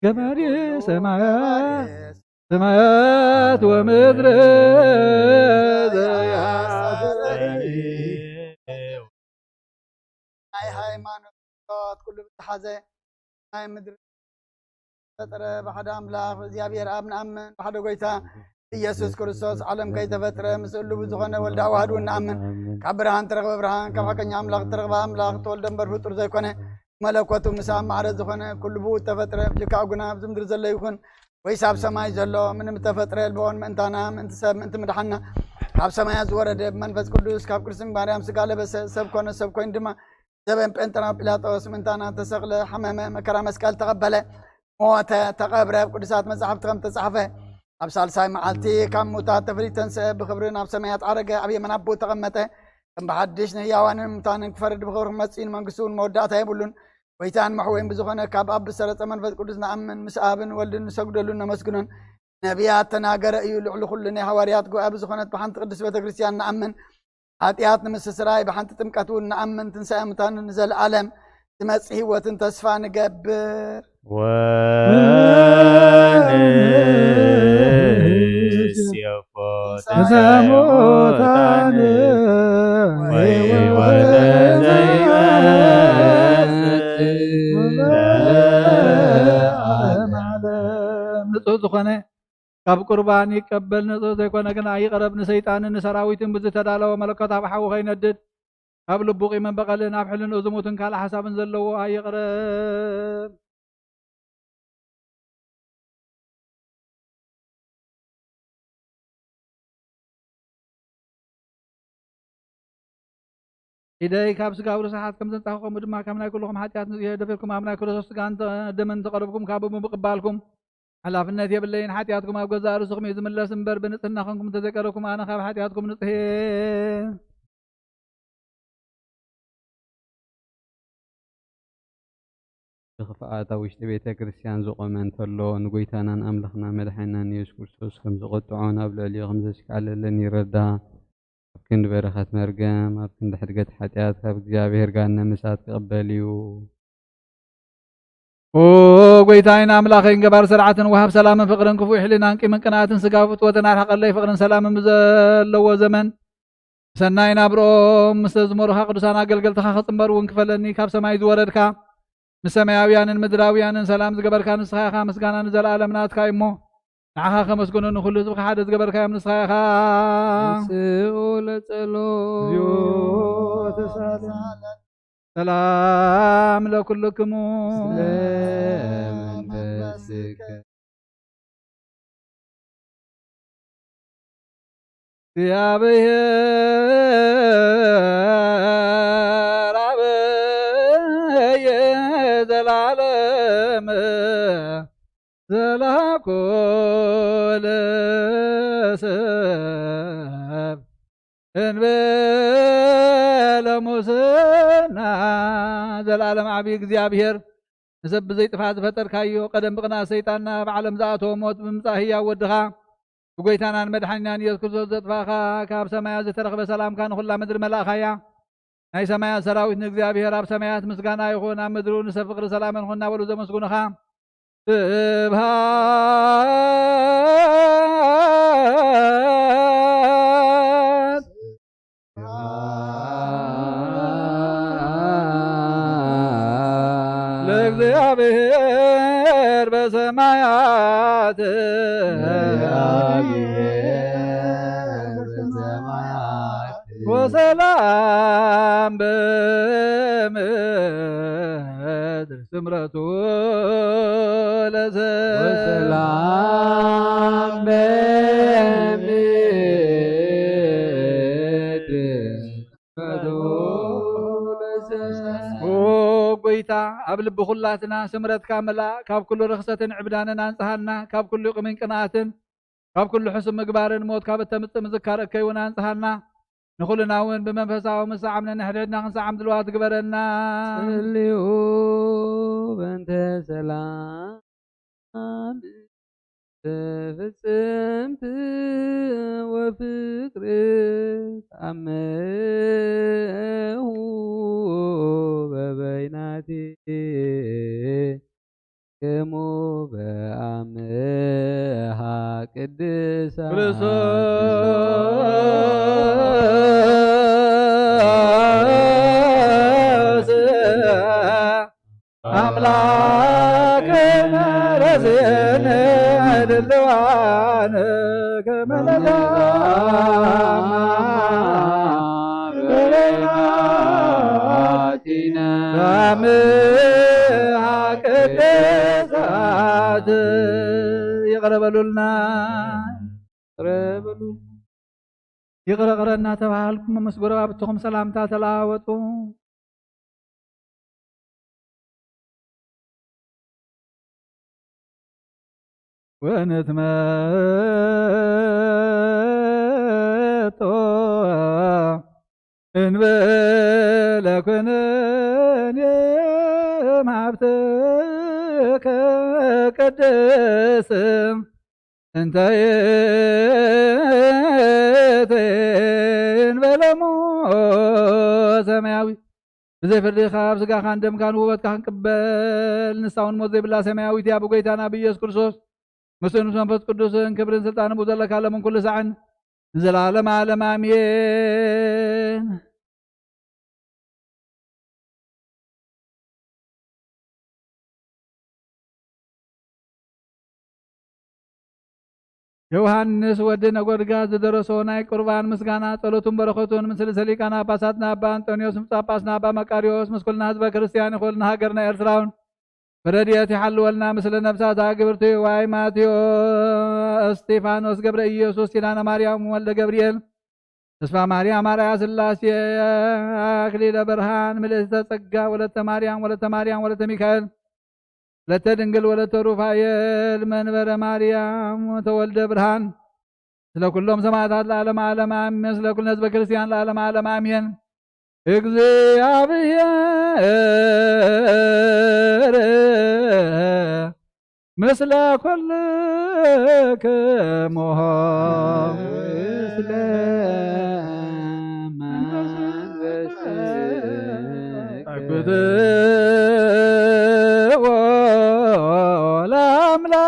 ገባሬ ሰማያት ሰማያት ወምድር ዘያስተርኢ ናይ ሃይማኖት ኩሉ ብዝሓዘ ናይ ምድሪ ፈጠረ ብሓደ ኣምላኽ እግዚኣብሔር ኣብ ንኣምን፣ ብሓደ ጎይታ ኢየሱስ ክርስቶስ ዓለም ከይተፈጥረ ምስሉ ብዝኾነ ወልዳ ዋህዱ ንኣምን። ካብ ብርሃን ተረኽበ ብርሃን፣ ካብ ሓቀኛ ኣምላኽ ተረኽበ ኣምላኽ፣ ተወልደ እምበር ፍጡር ዘይኮነ፣ መለኮቱ ምስ ኣብ ማዕረ ዝኾነ ኩሉ ብኡ ተፈጥረ። ልክዕ ግና ኣብዚ ምድሪ ዘሎ ይኹን ወይስ ኣብ ሰማይ ዘሎ ምንም ተፈጥረ የልቦን። ምእንታና ምእንቲ ሰብ ምእንቲ ምድሓና ካብ ሰማያት ዝወረደ ብመንፈስ ቅዱስ ካብ ቅድስቲ ማርያም ስጋ ለበሰ፣ ሰብ ኮነ፣ ሰብ ኮይኑ ድማ ዘበን ጴንጠና ጲላጦስ ምእንታና ተሰቕለ፣ ሓመመ፣ መከራ መስቀል ተቐበለ፣ ሞተ፣ ተቐብረ፣ ኣብ ቅዱሳት መጻሕፍቲ ከም ተጻሕፈ ኣብ ሳልሳይ መዓልቲ ካብ ሙታት ተፈልዩ ተንስአ፣ ብኽብሪ ናብ ሰማያት ዓረገ፣ ኣብ የማን ኣቦ ተቐመጠ። ከም ብሓድሽ ንህያዋንን ሙታንን ክፈርድ ብኽብሪ ክመጽእ እዩ። ንመንግስቱ እውን መወዳእታ የብሉን። ጎይታን መሕወይን ብዝኾነ ካብ ኣብ ብዝሰረጸ መንፈስ ቅዱስ ንኣምን፣ ምስ ኣብን ወልድን ንሰግደሉን ነመስግኖን። ነቢያት ተናገረ እዩ። ልዕሊ ኩሉ ናይ ሃዋርያት ጉባኤ ብዝኾነት ብሓንቲ ቅድስት ቤተ ክርስቲያን ንኣምን። ሓጢኣት ንምስስራይ ብሓንቲ ጥምቀት እውን ንኣምን። ትንሳኤ ሙታንን ንዘለኣለም ዝመጽእ ህይወትን ተስፋ ንገብር። ወንሴፎ ተንሳኤ ሙታን ወሕይወተ ዘይመጽእ ንጹህ ዝኾነ ካብ ቁርባን ይቀበል፣ ንጹህ ዘይኮነ ግን ኣይቕረብ። ንሰይጣንን ንሰራዊትን ብዝተዳለወ መለኮታዊ ሓዊ ከይነድድ፣ ካብ ልቡ ቂምን በቐልን ኣብ ሕልንኡ ዝሙትን ካልእ ሓሳብን ዘለዎ ኣይቕረብ። ኢደይ ካብ ስጋዊ ርስሓት ከም ዘንጻኹ፣ ከምኡ ድማ ካብ ናይ ኩልኹም ሓጢኣት ንጽሄ ደፊርኩም፣ ኣብ ናይ ክርስቶስ ስጋን ተ-፣ ደምን ተቐረብኩም፣ ካብ ብምቕባልኩም ሓላፍነት የብለይን። ሓጢኣትኩም ኣብ ገዛእ ርእስኹም እዩ ዝምለስ እምበር፣ ብንጽህና ኾንኩም እንተዘይቀረብኩም፣ ኣነ ካብ ሓጢኣትኩም ንጹህ እየ። ብኽፍኣት ኣብ ውሽጢ ቤተ ክርስቲያን ዝቖመ እንተሎ፣ ንጎይታናን ኣምላኽና መድሓኒናን የሱስ ክርስቶስ ከም ዝቐጥዖን ኣብ ልዕሊኡ ከም ዘሽካዕለለን ይረዳ። ኣብ ክንዲ በረኸት መርገም፣ ኣብ ክንዲ ሕድገት ሓጢኣት፣ ካብ እግዚኣብሔር ጋነ ምሳት ክቕበል እዩ። ኦ ጎይታይን ኣምላኸይን፣ ገባር ስርዓትን ወሃብ ሰላምን ፍቕርን፣ ክፉእ ሕልናን ቂምን ቅንኣትን ስጋዊ ፍትወትን ኣርሕቐለይ። ፍቕርን ሰላምን ብዘለዎ ዘመን፣ ሰናይ ናብርኦም ምስ ዘዝመሩኻ ቅዱሳን ኣገልገልትኻ ክጽንበር እውን ክፈለኒ፣ ካብ ሰማይ ዝወረድካ፣ ምስ ሰማያውያንን ምድራውያንን ሰላም ዝገበርካ ንስኻ ኢኻ። ምስጋና ንዘለኣለም ናትካ እዩ እሞ፣ ንዓኻ ከመስግኑ፣ ንኹሉ ህዝብኻ ሓደ ዝገበርካዮም ንስኻ ኢኻ። ንስኡ ለጸሎ እግዚኦ ተሳለን። ሰላም ለኩልክሙ። ስለ መንፈስከ። እግዚአብሔር አበየ ዘላለም ዘላኮ ለሰብ እንበለ ሙስና። ዘላለም ዓቢ እግዚኣብሔር፣ ንሰብ ብዘይ ጥፋት ዝፈጠርካዮ፣ ቀደም ብቕንኣት ሰይጣን ናብ ዓለም ዝኣተወ ሞት ብምምጻእ ህያው ወድኻ፣ ብጎይታናን መድሓኒናን ኢየሱስ ክርስቶስ ዘጥፋእኻ፣ ካብ ሰማያት ዝተረኽበ ሰላምካ ንኹላ ምድሪ መላእኻያ። ናይ ሰማያት ሰራዊት ንእግዚኣብሔር ኣብ ሰማያት ምስጋና ይኹን፣ ኣብ ምድሪ ንሰብ ፍቕሪ ሰላምን ይኹን እናበሉ ዘመስግኑኻ። ስብሃት ለእግዚኣብሔር በሰማያት ወሰላም በምድር ስምረቱ ለሰብ ወሰላም በምድር ስምረቱ ለሰብ። ኦ ጎይታ፣ ኣብ ልቢ ኩላትና ስምረትካ ምላእ፣ ካብ ኩሉ ርኽሰትን ዕብዳንን ኣንጽሃና፣ ካብ ኩሉ ቂምን ቅንኣትን ካብ ኩሉ ሕሱም ምግባርን ሞት ካብ እተምጽእ ምዝካር እከይ እውን ኣንጽሃና። ንኹልና እውን ብመንፈሳዊ ምስዓም ነንሕድሕድና ክንሰዓም ድልዋት ግበረና። ጸልዩ በእንተ ሰላም ፍጽምቲ ወፍቅሪ ተአምሁ በበይናቲ ክሙ በአምሃ ቅድሳ ክርስቶስ አምላክነ ረስየነ ድልዋነ ከመ ለዳማ በበይናቲነ በአምሃ ቅድሳት። ይቕረ በሉልና፣ ይቕረ በሉልና። ይቕረ ቅረ እናተባሃልኩም ምስ ጎረባብትኹም ሰላምታ ተለዋወጡ። ወንትመጦ እንበለ ኩነኔ እምሃብትከ ቅድስት እንተ ይእቲ እንበለ እሞ ሰማያዊ። ብዘይ ፍርዲ ካብ ስጋኻን ደምካን ውበትካ ክንቅበል፣ ንሳ እውን ሞት ዘይብላ ሰማያዊት እያ። ብጎይታና ብኢየሱስ ክርስቶስ ምስኡ ምስ መንፈስ ቅዱስን ክብርን ስልጣንን ብኡ ዘለካ ለምን ኩሉ ሳዕን ንዘለዓለም ዓለም ኣሜን። ዮሃንስ ወዲ ነጎድጋድ ዝደረሶ ናይ ቁርባን ምስጋና፣ ጸሎቱን በረኸቱን ምስ ርእሰ ሊቃነ ጳጳሳትና ኣባ ኣንጦንዮስ፣ ምስ ጳጳስና ኣባ መቃርዮስ፣ ምስ ኩልና ህዝበ ክርስቲያን ይኹን፣ ንሃገርና ኤርትራ እውን ብረድኤት ይሓልወልና። ምስለ ነፍሳት ኣግብርቲ ዋይ ማቴዎ፣ እስጢፋኖስ፣ ገብረ ኢየሱስ፣ ኪዳነ ማርያም፣ ወልደ ገብርኤል፣ ተስፋ ማርያም፣ ኣርኣያ ስላሴ፣ ኣክሊለ ብርሃን፣ ምልእተ ጸጋ፣ ወለተ ማርያም፣ ወለተ ማርያም፣ ወለተ ሚካኤል፣ ወለተ ድንግል፣ ወለተ ሩፋኤል፣ መንበረ ማርያም፣ ተወልደ ብርሃን፣ ስለ ኩሎም ሰማዕታት ለዓለመ ዓለም ኣሜን። ስለ ኩሉ ህዝበ ክርስቲያን ለዓለመ ዓለም ኣሜን። እግዚኣብሔር ምስለ ኩልክሙ። ምስለ መንፈስከ። አግብትዎ ለአምላክነ።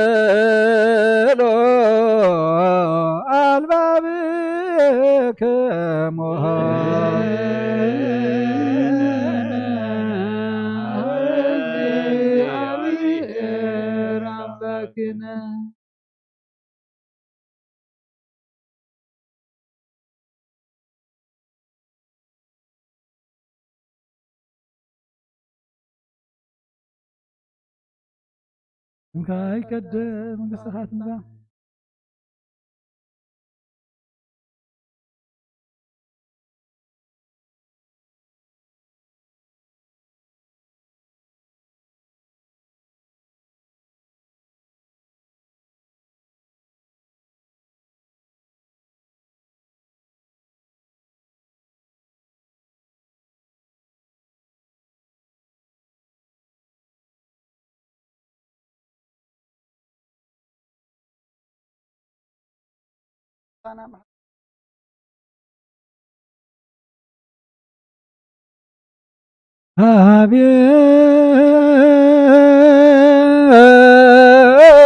አልሎ አልባብክሙ። እንካይ ቀደ መንግስትኻ ትምጻእ።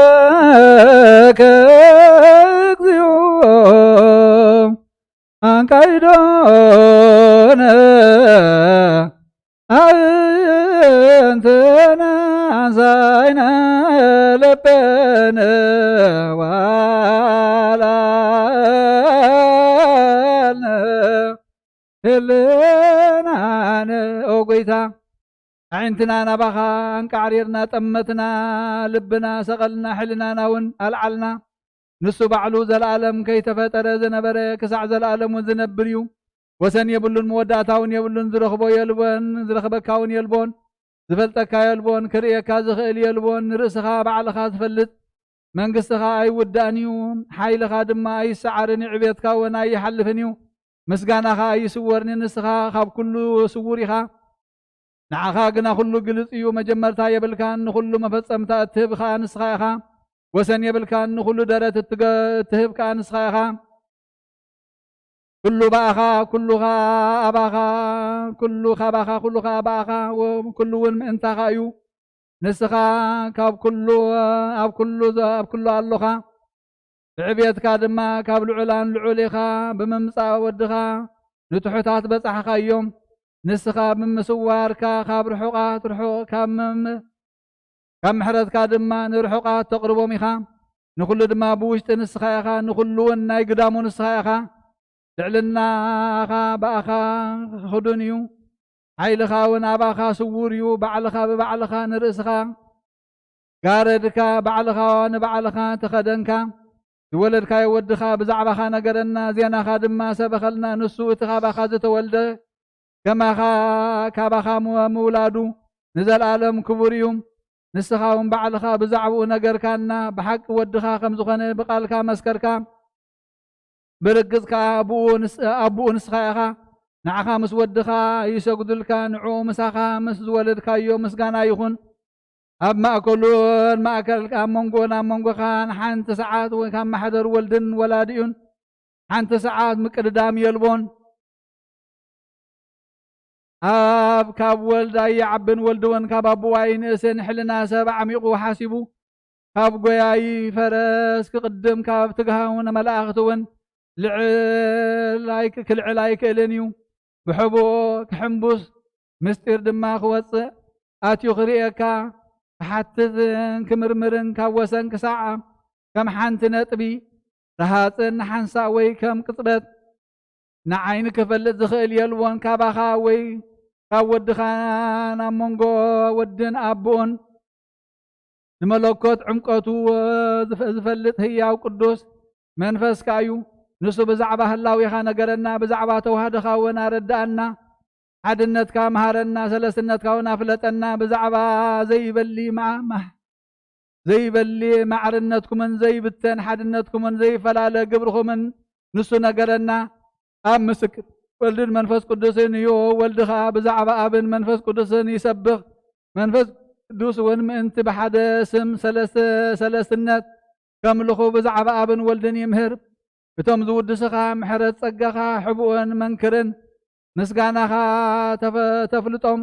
አቤከ እግዚኦ አንቃይዶነ አዕይንትነ አንሳይነ ለበነ ዋላልነ ህልናነ። ኦ ጎይታ፣ ኣዕይንትና ናባኻ ኣንቃዕሪርና፣ ጠመትና፣ ልብና ሰቐልና፣ ሕልናና እውን ኣልዓልና። ንሱ ባዕሉ ዘለኣለም ከይተፈጠረ ዝነበረ፣ ክሳዕ ዘለኣለም እውን ዝነብር እዩ። ወሰን የብሉን፣ መወዳእታ እውን የብሉን። ዝረኽቦ የልቦን፣ ዝረኽበካ እውን የልቦን፣ ዝፈልጠካ የልቦን፣ ክርእየካ ዝኽእል የልቦን። ንርእስኻ ባዕልኻ ትፈልጥ። መንግስትኻ ኣይውዳእን እዩ፣ ሓይልኻ ድማ ኣይሰዓርን፣ ዕቤትካ እውን ኣይሓልፍን እዩ። ምስጋናኻ ኣይስወርን፣ ንስኻ ካብ ኩሉ ስዉር ኢኻ። ንዓኻ ግና ኩሉ ግልጽ እዩ። መጀመርታ የብልካን፣ ንኹሉ መፈጸምታ እትህብ ኸኣ ንስኻ ኢኻ። ወሰን የብልካን፣ ንኹሉ ደረት እትገ-፣ እትህብ ከኣ ንስኻ ኢኻ። ኩሉ ብኣኻ፣ ኩሉ ኸኣ ኣባኻ፣ ኩሉ ካባኻ፣ ኩሉ ኸኣ ብኣኻ፣ ወ-፣ ኩሉ እውን ምእንታኻ እዩ። ንስኻ ካብ ኩሉ፣ ኣብ ኩሉ ዘ-፣ ኣብ ኩሉ ኣሎኻ። ብዕብየትካ ድማ ካብ ልዑላን ልዑል ኢኻ። ብምምጻእ ወድኻ ንትሑታት በጻሕኻ እዮም። ንስኻ ብምስዋርካ ካብ ርሑቓት ርሑቕ፣ ካብ መም-፣ ካብ ምሕረትካ ድማ ንርሑቓት ተቕርቦም ኢኻ። ንኹሉ ድማ ብውሽጢ ንስኻ ኢኻ፣ ንኹሉ እውን ናይ ግዳሙ ንስኻ ኢኻ። ልዕልናኻ ብኣኻ ክኽዱን እዩ። ሓይልኻ እውን ኣባኻ ስዉር እዩ። ባዕልኻ ብባዕልኻ ንርእስኻ ጋረድካ፣ ባዕልኻ ንባዕልኻ ተኸደንካ። ዝወለድካዮ ወድኻ ብዛዕባኻ ነገረና፣ ዜናኻ ድማ ሰበኸልና። ንሱ እቲ ካባኻ ዝተወልደ ከማኻ ካባኻ ምው-፣ ምውላዱ ንዘለኣለም ክቡር እዩ። ንስኻ እውን ባዕልኻ ብዛዕባኡ ነገርካና፣ ብሓቂ ወድኻ ከም ዝኾነ ብቓልካ መስከርካ። ብርግጽ ከኣ ኣቦኡ ንስ-፣ ኣቦኡ ንስኻ ኢኻ። ንዓኻ ምስ ወድኻ ይሰግዱልካ፣ ንዕኡ ምሳኻ ምስ ዝወለድካዮ ምስጋና ይኹን። ኣብ ማእከሉን ማእከል፣ ኣብ መንጎን ኣብ መንጎኻን ሓንቲ ሰዓት ወይ ካብ ማሕደር ወልድን ወላዲኡን ሓንቲ ሰዓት ምቅድዳም የልቦን። ኣብ ካብ ወልድ ኣይዓብን፣ ወልድ እውን ካብ ኣቦኡ ኣይንእስን። ሕልና ሰብ ኣዕሚቑ ሓሲቡ፣ ካብ ጎያዪ ፈረስ ክቕድም፣ ካብ ትግሃውን መላእኽቲ እውን ልዕል ኣይክ-፣ ክልዕል ኣይክእልን እዩ። ብሕቡእ ክሕምቡስ፣ ምስጢር ድማ ክወጽእ፣ ኣትዩ ክርእየካ፣ ክሓትትን ክምርምርን፣ ካብ ወሰን ክሳዕ ከም ሓንቲ ነጥቢ፣ ረሃጽን ንሓንሳእ ወይ ከም ቅጽበት፣ ንዓይኒ ክፈልጥ ዝኽእል የልቦን። ካባኻ ወይ ካብ ወድኻ፣ ናብ መንጎ ወድን ኣቦኡን ንመለኮት ዕምቀቱ ዝፈ-፣ ዝፈልጥ ህያው ቅዱስ መንፈስካ እዩ። ንሱ ብዛዕባ ህላዌኻ ነገረና፣ ብዛዕባ ተዋህዶኻ እውን ኣረድኣና፣ ሓድነትካ መሃረና፣ ሰለስትነትካ እውን ኣፍለጠና። ብዛዕባ ዘይበሊ ማ-፣ ማ-፣ ዘይበሊ ማዕርነትኩምን ዘይብተን ሓድነትኩምን ዘይፈላለ ግብርኹምን ንሱ ነገረና። ኣብ ምስክር ወልድን መንፈስ ቅዱስን እዩ። ወልድ ኸኣ ብዛዕባ ኣብን መንፈስ ቅዱስን ይሰብኽ። መንፈስ ቅዱስ እውን ምእንቲ ብሓደ ስም ሰለስተ፣ ሰለስትነት ከምልኹ ብዛዕባ ኣብን ወልድን ይምህር። እቶም ዝውድስኻ ምሕረት ጸጋኻ ሕቡእን መንክርን ምስጋናኻ ተፈ-፣ ተፍልጦም።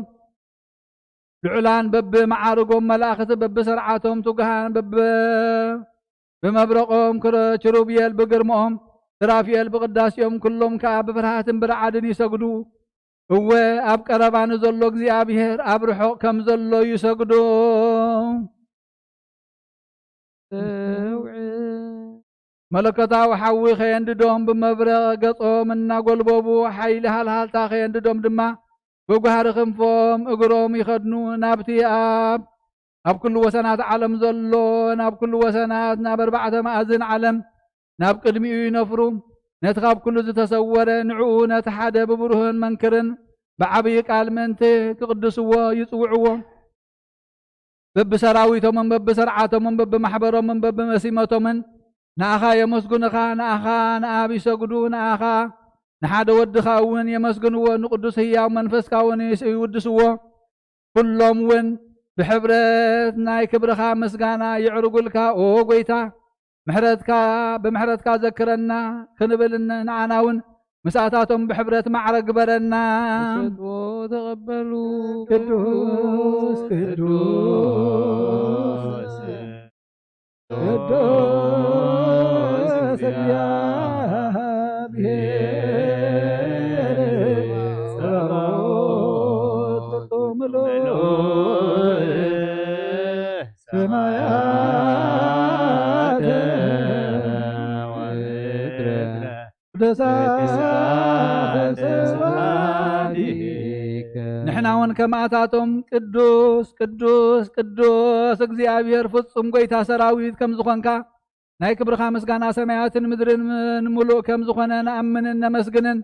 ልዑላን በብመዓርጎም መላእኽቲ በብሰርዓቶም ትጉሃን በብ-፣ ብመብረቖም ክረ-፣ ኪሩቤል ብግርምኦም፣ ስራፊኤል ብቅዳሴኦም፣ ኩሎም ከኣ ብፍርሃትን ብረዓድን ይሰግዱ። እወ፣ ኣብ ቀረባ ንዘሎ እግዚኣብሔር ኣብ ርሑቕ ከም ዘሎ ይሰግዱ። እውዕ። መለኮታዊ ሓዊ ከየንድዶም ብመብረቕ ገጾም እናጎልበቡ፣ ሓይሊ ሃልሃልታ ከየንድዶም ድማ ብጓህሪ ክንፎም እግሮም ይኸድኑ። ናብቲ ኣብ፣ ኣብ ኩሉ ወሰናት ዓለም ዘሎ፣ ናብ ኩሉ ወሰናት፣ ናብ ኣርባዕተ መኣዝን ዓለም ናብ ቅድሚኡ ይነፍሩ። ነቲ ካብ ኩሉ ዝተሰወረ ንዕኡ፣ ነቲ ሓደ ብብሩህን መንክርን ብዓብዪ ቃል ምእንቲ ክቕድስዎ ይጽውዕዎ። በብሰራዊቶምን በብሰርዓቶምን በብማሕበሮምን በብመሲመቶምን ንኣኻ የመስግኑኻ፣ ንኣኻ ንኣብ ይሰግዱ፣ ንኣኻ ንሓደ ወድኻ እውን የመስግንዎ፣ ንቅዱስ ህያው መንፈስካ እውን ይስ-፣ ይውድስዎ። ኩሎም እውን ብሕብረት ናይ ክብርኻ ምስጋና የዕርጉልካ። ኦ ጎይታ፣ ምሕረትካ፣ ብምሕረትካ ዘክረና ክንብል ን-፣ ንዓና እውን ምስኣታቶም ብሕብረት ማዕረ ግበረና። ውሰድዎ ተቐበሉ። ቅዱስ፣ ቅዱስ፣ ቅዱስ ቅዱስ እግዚአብሔር ጸባኦት፣ ምሉእ ሰማያት ወምድረ። ቅዱሳት ስብሐት ስብሐት ይከ-፣ ንሕና እውን ከማእታቶም ቅዱስ፣ ቅዱስ፣ ቅዱስ እግዚኣብሔር ፍጹም ጐይታ ሰራዊት ከም ዝኾንካ፣ ናይ ክብርኻ ምስጋና ሰማያትን ምድርን ንምሉእ ከም ዝኾነ ንኣምንን ነመስግንን።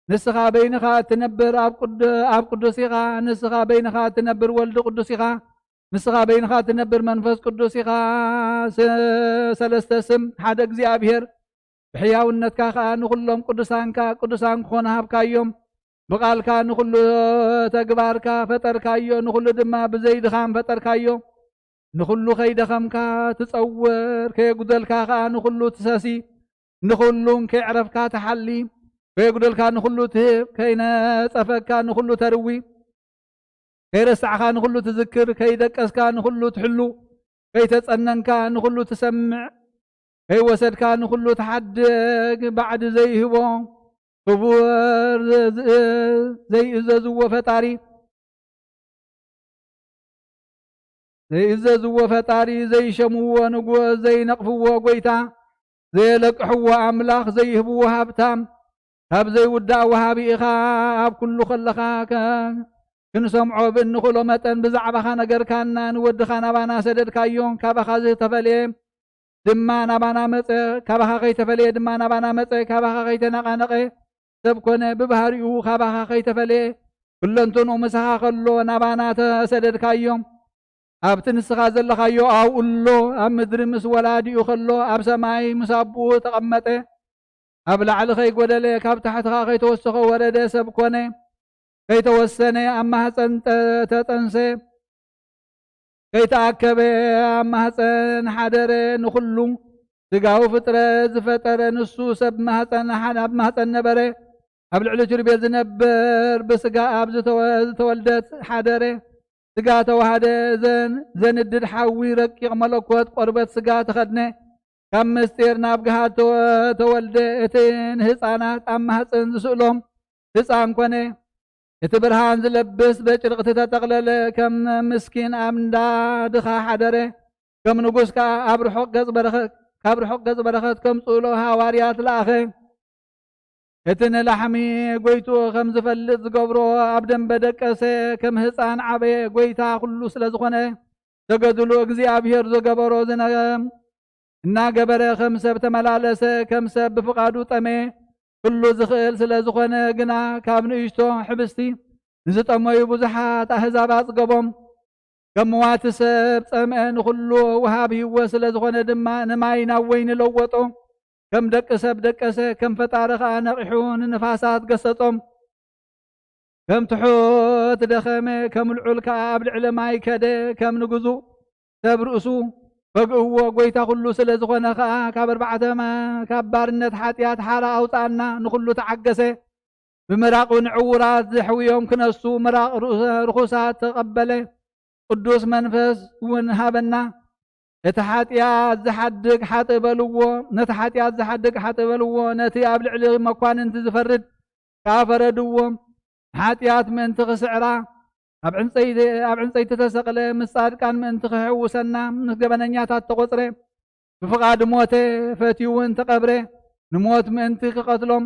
ንስኻ በይንኻ እትነብር ኣብ ቅዱ-፣ ኣብ ቅዱስ ኢኻ። ንስኻ በይንኻ እትነብር ወልድ ቅዱስ ኢኻ። ንስኻ በይንኻ እትነብር መንፈስ ቅዱስ ኢኻ። ሰ-፣ ሰለስተ ስም ሓደ እግዚኣብሔር። ብሕያውነትካ ኸኣ ንኹሎም ቅዱሳንካ ቅዱሳን ክኾኑ ሃብካዮም። ብቓልካ ንኹሉ ተግባርካ ፈጠርካዮ፣ ንኹሉ ድማ ብዘይ ድኻም ፈጠርካዮ። ንኹሉ ከይደኸምካ ትጸውር፣ ከየጉደልካ ኸኣ ንኹሉ ትሰሲ። ንኹሉን ከየዕረፍካ ትሓሊ፣ ከየጉደልካ ንኹሉ ትህብ፣ ከይነጸፈካ ንኹሉ ተርዊ። ከይረሳዕካ ንኹሉ ትዝክር፣ ከይደቀስካ ንኹሉ ትሕሉ፣ ከይተጸነንካ ንኹሉ ትሰምዕ፣ ከይወሰድካ ንኹሉ ትሓድግ፣ ባዕዲ ዘይህቦ ክቡር ዝ-፣ ዘይእዘዝዎ ፈጣሪ፣ ዘይእዘዝዎ ፈጣሪ፣ ዘይሸምዎ ንጉስ፣ ዘይነቕፍዎ ጐይታ፣ ዘየለቅሕዎ ኣምላኽ፣ ዘይህብዎ ሃብታም፣ ካብ ዘይውዳእ ወሃቢ ኢኻ። ኣብ ኩሉ ከለኻ ከ-፣ ክንሰምዖ ብእንኽእሎ መጠን ብዛዕባኻ ነገርካና፣ ንወድኻ ናባና ሰደድካዮ። ካባኻ ዝተፈልየ ድማ ናባና መጸ፣ ካባኻ ከይተፈልየ ድማ ናባና መጸ፣ ካባኻ ከይተነቓነቐ ሰብ ኮነ። ብባህሪኡ ካባኻ ከይተፈልየ ኩለንትንኡ ምሳኻ ከሎ ናባና ተሰደድካዮ። ኣብቲ ንስኻ ዘለኻዮ ኣብኡ ኣሎ፣ ኣብ ምድሪ ምስ ወላዲኡ ከሎ ኣብ ሰማይ ምስ ኣቦኡ ተቐመጠ። ኣብ ላዕሊ ከይጎደለ ካብ ታሕቲ ኸኣ ከይተወሰኸ ወረደ፣ ሰብ ኮነ። ከይተወሰነ ኣብ ማህፀን ጠ-፣ ተጠንሰ፣ ከይተኣከበ ኣብ ማህፀን ሓደረ። ንኹሉ ስጋዊ ፍጥረት ዝፈጠረ ንሱ ሰብ ማህፀን ሓ-፣ ኣብ ማህፀን ነበረ። ኣብ ልዕሊ ኪሩቤል ዝነብር ብስጋ ኣብ ዝተወ-፣ ዝተወልደት ሓደረ። ስጋ ተዋህደ፣ ዘን-፣ ዘንድድ ሓዊ ረቂቕ መለኮት ቆርበት ስጋ ተኸድነ። ካብ ምስጢር ናብ ገሃድ ተወ-፣ ተወልደ። እቲ ንህፃናት ኣብ ማህፀን ዝስእሎም ህፃን ኮነ። እቲ ብርሃን ዝለብስ በጭርቕ ተጠቕለለ። ከም ምስኪን ኣብ እንዳ ድኻ ሓደረ። ከም ንጉስ ከኣ ኣብ ርሑቕ ገጽ በረኸት፣ ካብ ርሑቕ ገጽ በረኸት ከምጽእሎ ሃዋርያት ለኣኸ። እቲ ንላሕሚ ጎይትኡ ከም ዝፈልጥ ዝገብሮ ኣብ ደንበ ደቀሰ። ከም ህፃን ዓበየ። ጎይታ ኩሉ ስለ ዝኾነ፣ ተገድሉ እግዚኣብሔር ዝገበሮ ዝነ-፣ እናገበረ ከም ሰብ ተመላለሰ። ከም ሰብ ብፍቓዱ ጠመየ። ኩሉ ዝኽእል ስለ ዝኾነ ግና ካብ ንእሽቶ ሕብስቲ ንዝጠመዩ ብዙሓት ኣህዛብ ኣጽገቦም። ከም መዋቲ ሰብ ጸምአ፣ ንኹሉ ወሃብ ህይወት ስለ ዝኾነ ድማ ንማይ ናብ ወይኒ ለወጦ። ከም ደቂ ሰብ ደቀሰ፣ ከም ፈጣሪ ኸኣ ነቒሑ ንንፋሳት ገሰጾም። ከም ትሑት ደኸመ፣ ከም ልዑል ከኣ ኣብ ልዕሊ ማይ ከደ። ከም ንግዙእ ሰብ ርእሱ በግእዎ፣ ጐይታ ኹሉ ስለ ዝኾነ ኸኣ ካብ ኣርባዕተ ማ-፣ ካብ ባርነት ሓጢኣት ሓራ ኣውጽኣና፣ ንኹሉ ተዓገሰ። ብምራቑ ንዕዉራት ዘሕውዮም ክነሱ፣ ምራቕ ርኹ-፣ ርኹሳት ተቐበለ። ቅዱስ መንፈስ እውን ሃበና። እቲ ሓጢኣት ዝሓድግ ሓጥእ በልዎ፣ ነቲ ሓጢኣት ዝሓድግ ሓጥእ በልዎ፣ ነቲ ኣብ ልዕሊ መኳንንቲ ዝፈርድ ከኣ ፈረድዎ። ንሓጢኣት ምእንቲ ክስዕራ ኣብ ዕንጸይቲ፣ ኣብ ዕንጸይቲ ተሰቕለ፣ ምስ ጻድቃን ምእንቲ ክሕውሰና፣ ምስ ገበነኛታት ተቖጽረ። ብፍቓድ ሞተ፣ ፈትዩ እውን ተቐብረ። ንሞት ምእንቲ ክቐትሎም፣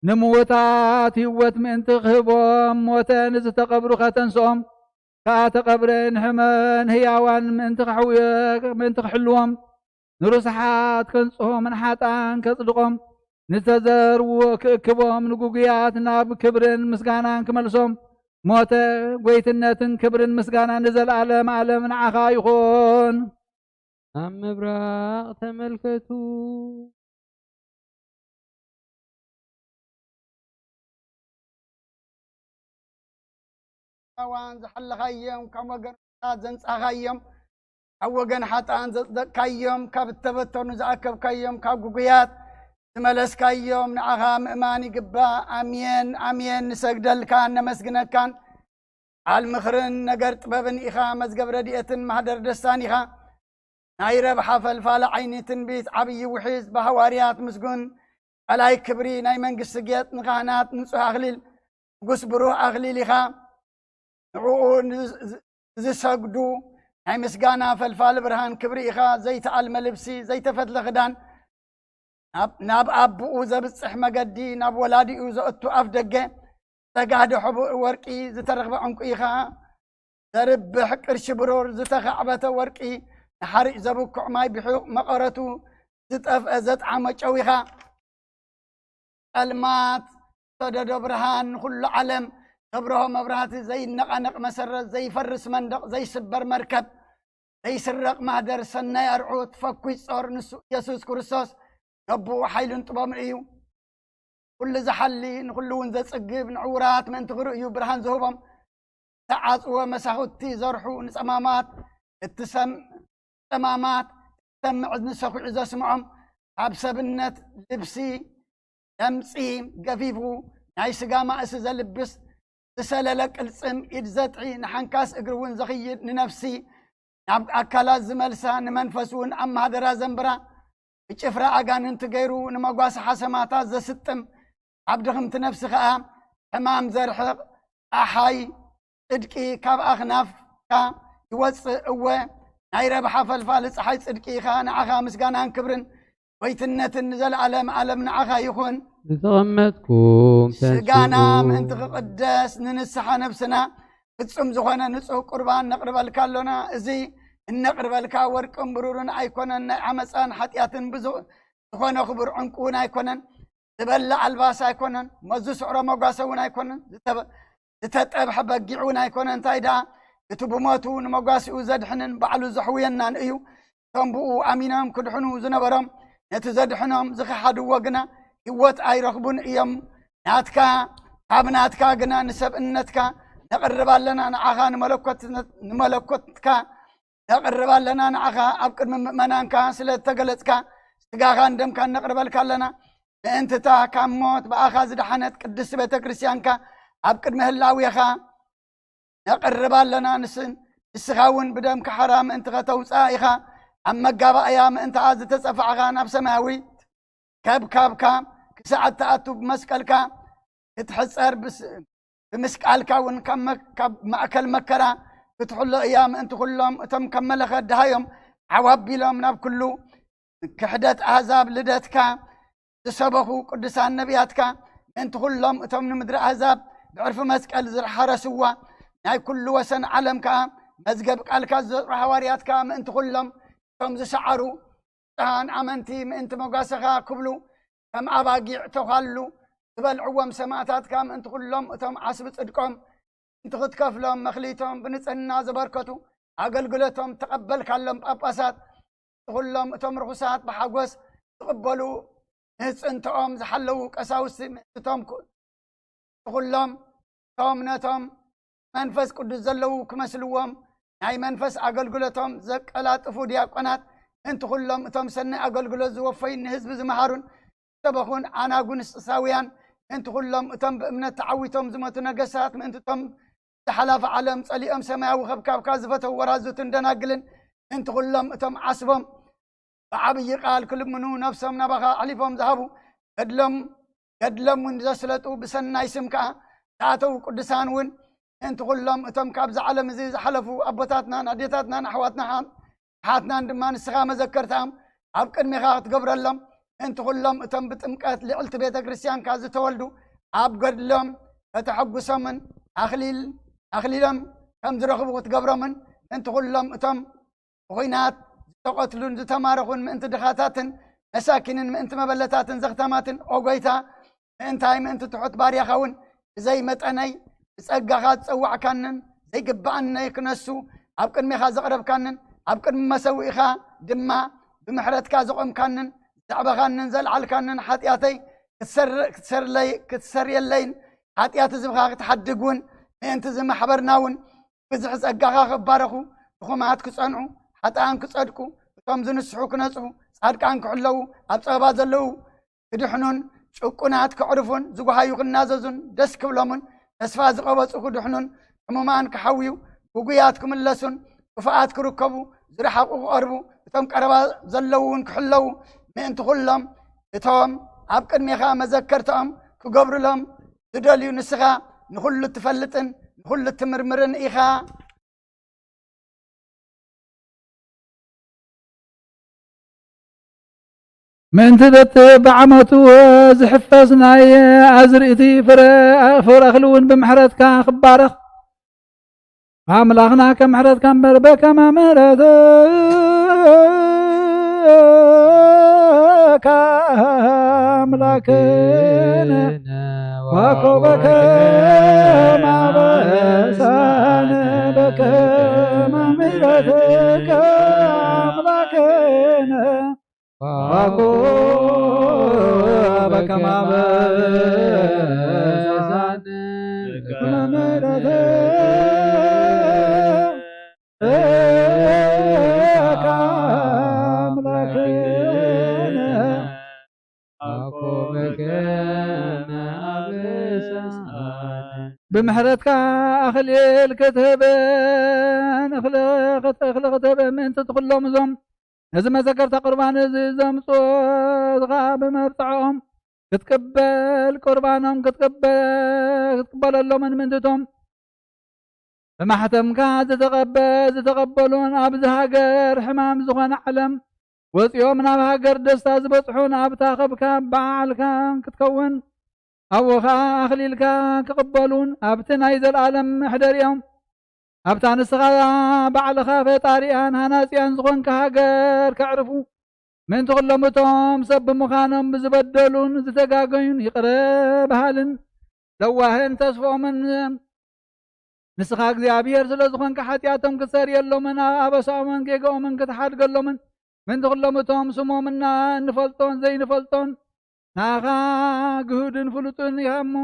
ንምዉታት ህይወት ምእንቲ ክህቦም ሞተ፣ ንዝተቐብሩ ከተንስኦም ከኣ ተቐብረ። ንሕመ-፣ ንህያዋን ምእንቲ ከሕውዮ-፣ ምእንቲ ክሕልዎም፣ ንርስሓት ከንጽሆም፣ ንሓጥኣን ከጽድቖም፣ ንዝተዘርዉ ክእክቦም፣ ንግጉያት ናብ ክብርን ምስጋናን ክመልሶም ሞተ። ጐይትነትን ክብርን ምስጋናን ንዘለኣለም ኣለም ንዓኻ ይኹን። ኣብ ምብራቕ ተመልከቱ። እዋን ዝሓለኻዮም፣ ካብ ወገናት ዘንጻኻዮም፣ ካብ ወገን ሓጥኣን ዘጽደቅካዮም፣ ካብ እተበተኑ ዝኣከብካዮም፣ ካብ ግጉያት ዝመለስካዮም፣ ንዓኻ ምእማን ይግባእ። ኣሜን፣ ኣሜን። ንሰግደልካን ነመስግነካን። ቃል ምኽርን ነገር ጥበብን ኢኻ፣ መዝገብ ረድኤትን ማህደር ደስታን ኢኻ። ናይ ረብሓ ፈልፋሊ ዓይኒ ትንቢት ዓብዪ ውሒዝ ብሃዋርያት ምስጉን ቀላይ ክብሪ ናይ መንግስቲ ጌጥ ንካህናት ንጹህ ኣኽሊል ንጉስ ብሩህ ኣኽሊል ኢኻ። ንዕኡ ንዝ-፣ ዝሰግዱ ናይ ምስጋና ፈልፋሊ ብርሃን ክብሪ ኢኻ። ዘይተኣልመ ልብሲ፣ ዘይተፈትለ ክዳን፣ ናብ፣ ናብ ኣቦኡ ዘብጽሕ መገዲ፣ ናብ ወላዲኡ ዘእቱ ኣፍ ደገ፣ ዝተጋህደ ሕቡእ ወርቂ፣ ዝተረኽበ ዕንቁ ኢኻ። ዘርብሕ ቅርሺ ብሩር፣ ዝተኻዕበተ ወርቂ፣ ንሓርጭ ዘብኩዕ ማይ ብሑቕ መቐረቱ ዝጠፍአ ዘጥዓመ ጨው ኢኻ። ጸልማት ሰደዶ ብርሃን ንኹሉ ዓለም ተብርሆ መብራህቲ፣ ዘይነቓነቕ መሰረት፣ ዘይፈርስ መንደቕ፣ ዘይስበር መርከብ፣ ዘይስረቕ ማህደር፣ ሰናይ ኣርዑት፣ ፈኩስ ጾር፣ ንሱ ኢየሱስ ክርስቶስ ነቦኡ ሓይሉን ጥበቡን እዩ። ኩሉ ዝሓሊ፣ ንኹሉ እውን ዘጽግብ፣ ንዕዉራት ምእንቲ ክርእዩ ብርሃን ዝህቦም፣ ዝተዓጽወ መሳኹቲ ዘርሑ፣ ንጸማማት እትሰም-፣ ጸማማት እትሰምዕ እዝኒ ሰኹዑ ዘስምዖም፣ ካብ ሰብነት ልብሲ ለምጺ ገፊፉ ናይ ስጋ ማእሲ ዘልብስ፣ ዝሰለለ ቅልጽም ኢድ ዘጥዒ፣ ንሓንካስ እግሪ እውን ዘኽይድ፣ ንነፍሲ ናብ ኣካላት ዝመልሳ፣ ንመንፈስ እውን ኣመሃደራ ዘንብራ፣ ብጭፍራ ኣጋንንቲ ገይሩ ንመጓሰ ሓሰማታት ዘስጥም፣ ኣብ ድኽምቲ ነፍሲ ኸኣ ሕማም ዘርሕቕ ጸሓይ ጽድቂ ካብ ኣኽናፍካ ይወጽእ። እወ፣ ናይ ረብሓ ፈልፋሊ ጸሓይ ጽድቂ ኢኻ። ንዓኻ ምስጋናን ክብርን ጐይትነትን ንዘለኣለም ዓለም ንዓኻ ይኹን። ዝተቐመጥኩም ተንስኡ። ስጋና ምእንቲ ክቕደስ ንንስሓ ነብስና ፍጹም ዝኾነ ንጹህ ቁርባን ነቕርበልካ ኣሎና። እዚ እነቕርበልካ ወርቅን ብሩርን ኣይኮነን፣ ናይ ዓመጻን ሓጢኣትን ብዙ-፣ ዝኾነ ክቡር ዕንቁ እውን ኣይኮነን። ዝበልዕ ኣልባስ ኣይኮነን፣ መዙ ስዕሮ መጓሰ እውን ኣይኮነን፣ ዝተበ-፣ ዝተጠብሐ በጊዕ እውን ኣይኮነን። እንታይ ደኣ፣ እቲ ብሞቱ ንመጓሲኡ ዘድሕንን ባዕሉ ዘሕውየናን እዩ። እቶም ብኡ ኣሚኖም ክድሕኑ ዝነበሮም፣ ነቲ ዘድሕኖም ዝኸሓድዎ ግና ህይወት ኣይረኽቡን እዮም። ናትካ፣ ካብ ናትካ ግና ንሰብእነትካ ነቕርብ ኣለና፣ ንዓኻ ንመለኮት-፣ ንመለኮትካ ነቕርብ ኣለና። ንዓኻ ኣብ ቅድሚ ምእመናንካ ስለ እተገለጽካ፣ ስጋኻን ደምካን ነቕርበልካ ኣለና። ምእንቲ እታ ካብ ሞት ብኣኻ ዝደሓነት ቅድስቲ ቤተ ክርስቲያንካ ኣብ ቅድሚ ህላዌኻ ነቕርብ ኣለና። ንስን-፣ ንስኻ እውን ብደምካ ሓራ ምእንቲ ከተውጽኣ ኢኻ። ኣብ መጋባእያ ምእንትኣ ዝተጸፋዕኻ ናብ ሰማያዊት ከብካብካ ክሳዕ እትኣቱ ብመስቀልካ ክትሕጸር ብስ-፣ ብምስቃልካ እውን ካብ መ-፣ ካብ ማእከል መከራ ክትሕሎ እያ። ምእንቲ ኩሎም እቶም ከም መለኸት ደሃዮም ዓው ኣቢሎም ናብ ኩሉ ክሕደት ኣህዛብ ልደትካ ዝሰበኹ ቅዱሳን ነቢያትካ፣ ምእንቲ ኩሎም እቶም ንምድሪ ኣህዛብ ብዕርፊ መስቀል ዝሓረስዋ፣ ናይ ኩሉ ወሰን ዓለም ከኣ መዝገብ ቃልካ ዝዘርዑ ሃዋርያትካ፣ ምእንቲ ኩሎም እቶም ዝሰዓሩ ንጹሃን ኣመንቲ ምእንቲ መጓሰኻ ክብሉ ከም ኣባጊዕ ተዃሉ ዝበልዕዎም ሰማእታትካ፣ ምእንቲ ኩሎም እቶም ዓስቢ ጽድቆም ምእንቲ ክትከፍሎም መኽሊቶም ብንጽህና ዘበርከቱ፣ ኣገልግሎቶም ተቐበልካሎም ጳጳሳት፣ ምእንቲ ኩሎም እቶም ርኹሳት ብሓጎስ ዝቕበሉ፣ ንጽንትኦም ዝሓለዉ ቀሳውስቲ፣ ምእንቲ እቶም ኩ-፣ ኩሎም እቶም ነቶም መንፈስ ቅዱስ ዘለዉ ክመስልዎም ናይ መንፈስ ኣገልግሎቶም ዘቀላጥፉ ዲያቆናት፣ ምእንቲ ኩሎም እቶም ሰናይ ኣገልግሎት ዝወፈዩን ንህዝቢ ዝመሃሩን ሰበኹን ኣናጉንስጢሳውያን፣ ምእንቲ ኩሎም እቶም ብእምነት ተዓዊቶም ዝሞቱ ነገስታት፣ ምእንቲ እቶም ዝሓላፈ ዓለም ጸሊኦም ሰማያዊ ከብካብካ ዝፈተው ወራዙትን ደናግልን፣ ምእንቲ ኩሎም እቶም ዓስቦም ብዓብዪ ቃል ክልምኑ ነፍሶም ናባኻ ኣሕሊፎም ዝሃቡ፣ ገድሎም፣ ገድሎም እውን ዘስለጡ፣ ብሰናይ ስም ከኣ ዝኣተዉ ቅዱሳን እውን፣ ምእንቲ ኩሎም እቶም ካብዚ ዓለም እዚ ዝሓለፉ ኣቦታትናን ኣዴታትናን ኣሕዋትና ኣሓትናን ድማ ንስኻ መዘከርታኦም ኣብ ቅድሜኻ ክትገብረሎም፣ ምእንቲ ኩሎም እቶም ብጥምቀት ልዕልቲ ቤተ ክርስቲያንካ ዝተወልዱ ኣብ ገድሎም ከተሐጉሶምን ኣኽሊል ኣኽሊሎም ከም ዝረኽቡ ክትገብሮምን፣ ምእንቲ ኩሎም እቶም ብኹናት ዝተቐትሉን ዝተማረኹን፣ ምእንቲ ድኻታትን መሳኪንን ምእንቲ መበለታትን ዘኽታማትን፣ ኦ ጎይታ፣ ምእንታይ ምእንቲ ትሑት ባርያኻ እውን ብዘይ መጠነይ ብጸጋኻ ዝጸዋዕካንን ዘይግብኣነይ ክነሱ ኣብ ቅድሜኻ ዘቕረብካንን ኣብ ቅድሚ መሰውኢኻ ድማ ብምሕረትካ ዘቖምካንን ዘዕበኻንን ዘልዓልካንን ሓጢኣተይ ክትሰር-፣ ክትሰርለይ-፣ ክትሰርየለይን ሓጢኣት ህዝብኻ ክትሓድግ እውን ምእንቲ እዚ ማሕበርና እውን ብዝሒ ጸጋኻ ክባረኹ፣ ድኹማት ክጸንዑ፣ ሓጥኣን ክጸድቁ፣ እቶም ዝንስሑ ክነጽሁ፣ ጻድቃን ክሕለዉ፣ ኣብ ጸበባ ዘለዉ ክድሕኑን ጭቁናት ከዕርፉን ዝጓሃዩ ክናዘዙን ደስ ክብሎምን ተስፋ ዝቐበጹ ክድሕኑን ሕሙማን ክሓውዩ ግጉያት ክምለሱን ክፉኣት ክርከቡ ዝረሓቑ ክቐርቡ እቶም ቀረባ ዘለዉ እውን ክሕለዉ ምእንቲ ኩሎም እቶም ኣብ ቅድሜኻ መዘከርታኦም ክገብሩሎም ዝደልዩ ንስኻ ንኹሉ እትፈልጥን ንኹሉ እትምርምርን ኢኻ። ምእንቲ በቲ ብዓመቱ ዝሕፈስ ናይ ኣዝርእቲ ፍረ፣ ፍረ እኽሊ እውን ብምሕረትካ ክባረኽ፣ ኣምላኽና ከም ምሕረትካ እምበር በከመ ምሕረትካ ኣምላክነ ዋኮ በከመ ኣበሳነ በከመ ምሕረትካ ኣምላክነ ዋኮ በከመ ኣበሳነ በከመ ምሕረትካ ኣምላክነ ኣኮ በከመ ኣበሳነ። ብምሕረትካ ኣኽሊል ክትህበን፣ እኽሊ ክት-፣ እኽሊ ክትህበን ምእንቲ እቲ ኩሎም እዞም ነዚ መዘከርታ ቁርባን እዚ ዘምጽኦ፣ እዚ ኸኣ ብመብጽዖኦም ክትቅበል፣ ቁርባኖም ክትቅበ-፣ ክትቅበለሎምን ምእንቲ እቶም ብማሕተምካ ዝተቐበ-፣ ዝተቐበሉን ኣብዚ ሃገር ሕማም ዝኾነ ዓለም ወጺኦም ናብ ሃገር ደስታ ዝበጽሑን ኣብታ ከብካብ በዓልካ ክትከውን ኣብኡ ኸኣ ኣኽሊልካ ክቕበሉን ኣብቲ ናይ ዘለኣለም መሕደሪኦም ኣብታ ንስኻ ባዕልኻ ፈጣሪኣን ሃናጺኣን ዝኾንካ ሃገር ከዕርፉ ምእንቲ ኩሎም እቶም ሰብ ብምዃኖም ብዝበደሉን ዝተጋገዩን ይቕረ በሃልን ለዋህን ተስፍኦምን ንስኻ እግዚኣብሔር ስለ ዝኾንካ ሓጢኣቶም ክትሰርየሎምን ኣበሳኦምን ጌጋኦምን ክትሓድገሎምን ምእንቲ ኩሎም እቶም ስሞምና እንፈልጦን ዘይንፈልጦን ናኻ ግሁድን ፍሉጥን ኢኻ እሞ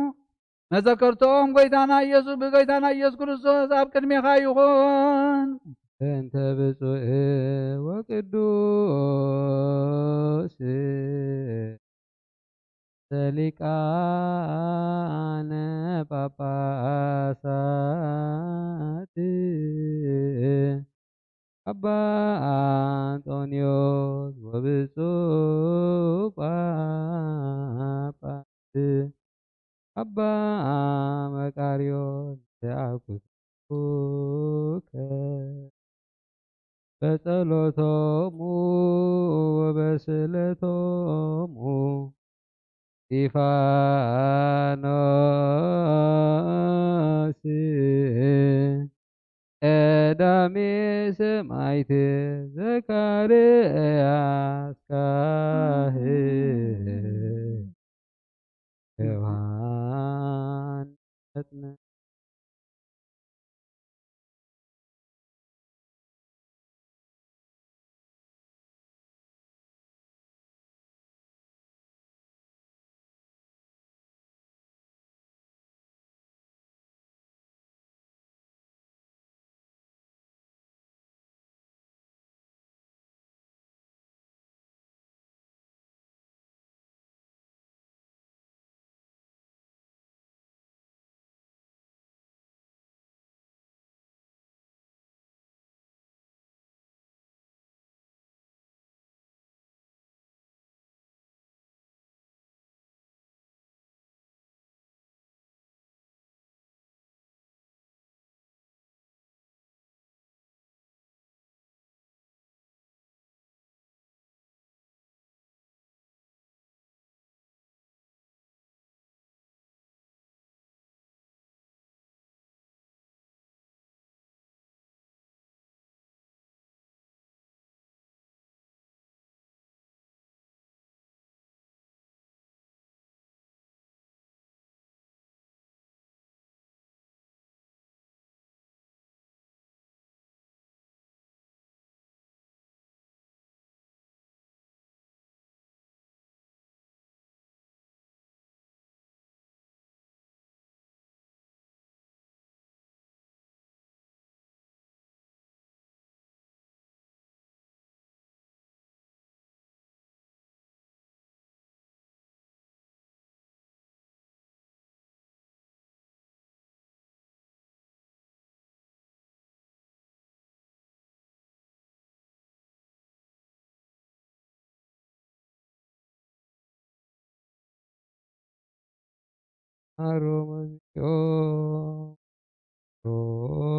መዘከርቶም ጎይታና ኢየሱስ ብጎይታና ኢየሱስ ክርስቶስ ኣብ ቅድሜኻ ይኹን። እንተ ብፁዕ ወቅዱስ ሊቃነ ጳጳሳት ኣባ ኣንጦንዮስ ወብፁዕ ጳጳስ ኣባ መቃርዮስ ዘአኩ በጸሎቶሙ ወበስእለቶሙ እስጢፋኖስ ቀዳሜ ሰማዕት ዘካርያስ ካህን ዮሐንስ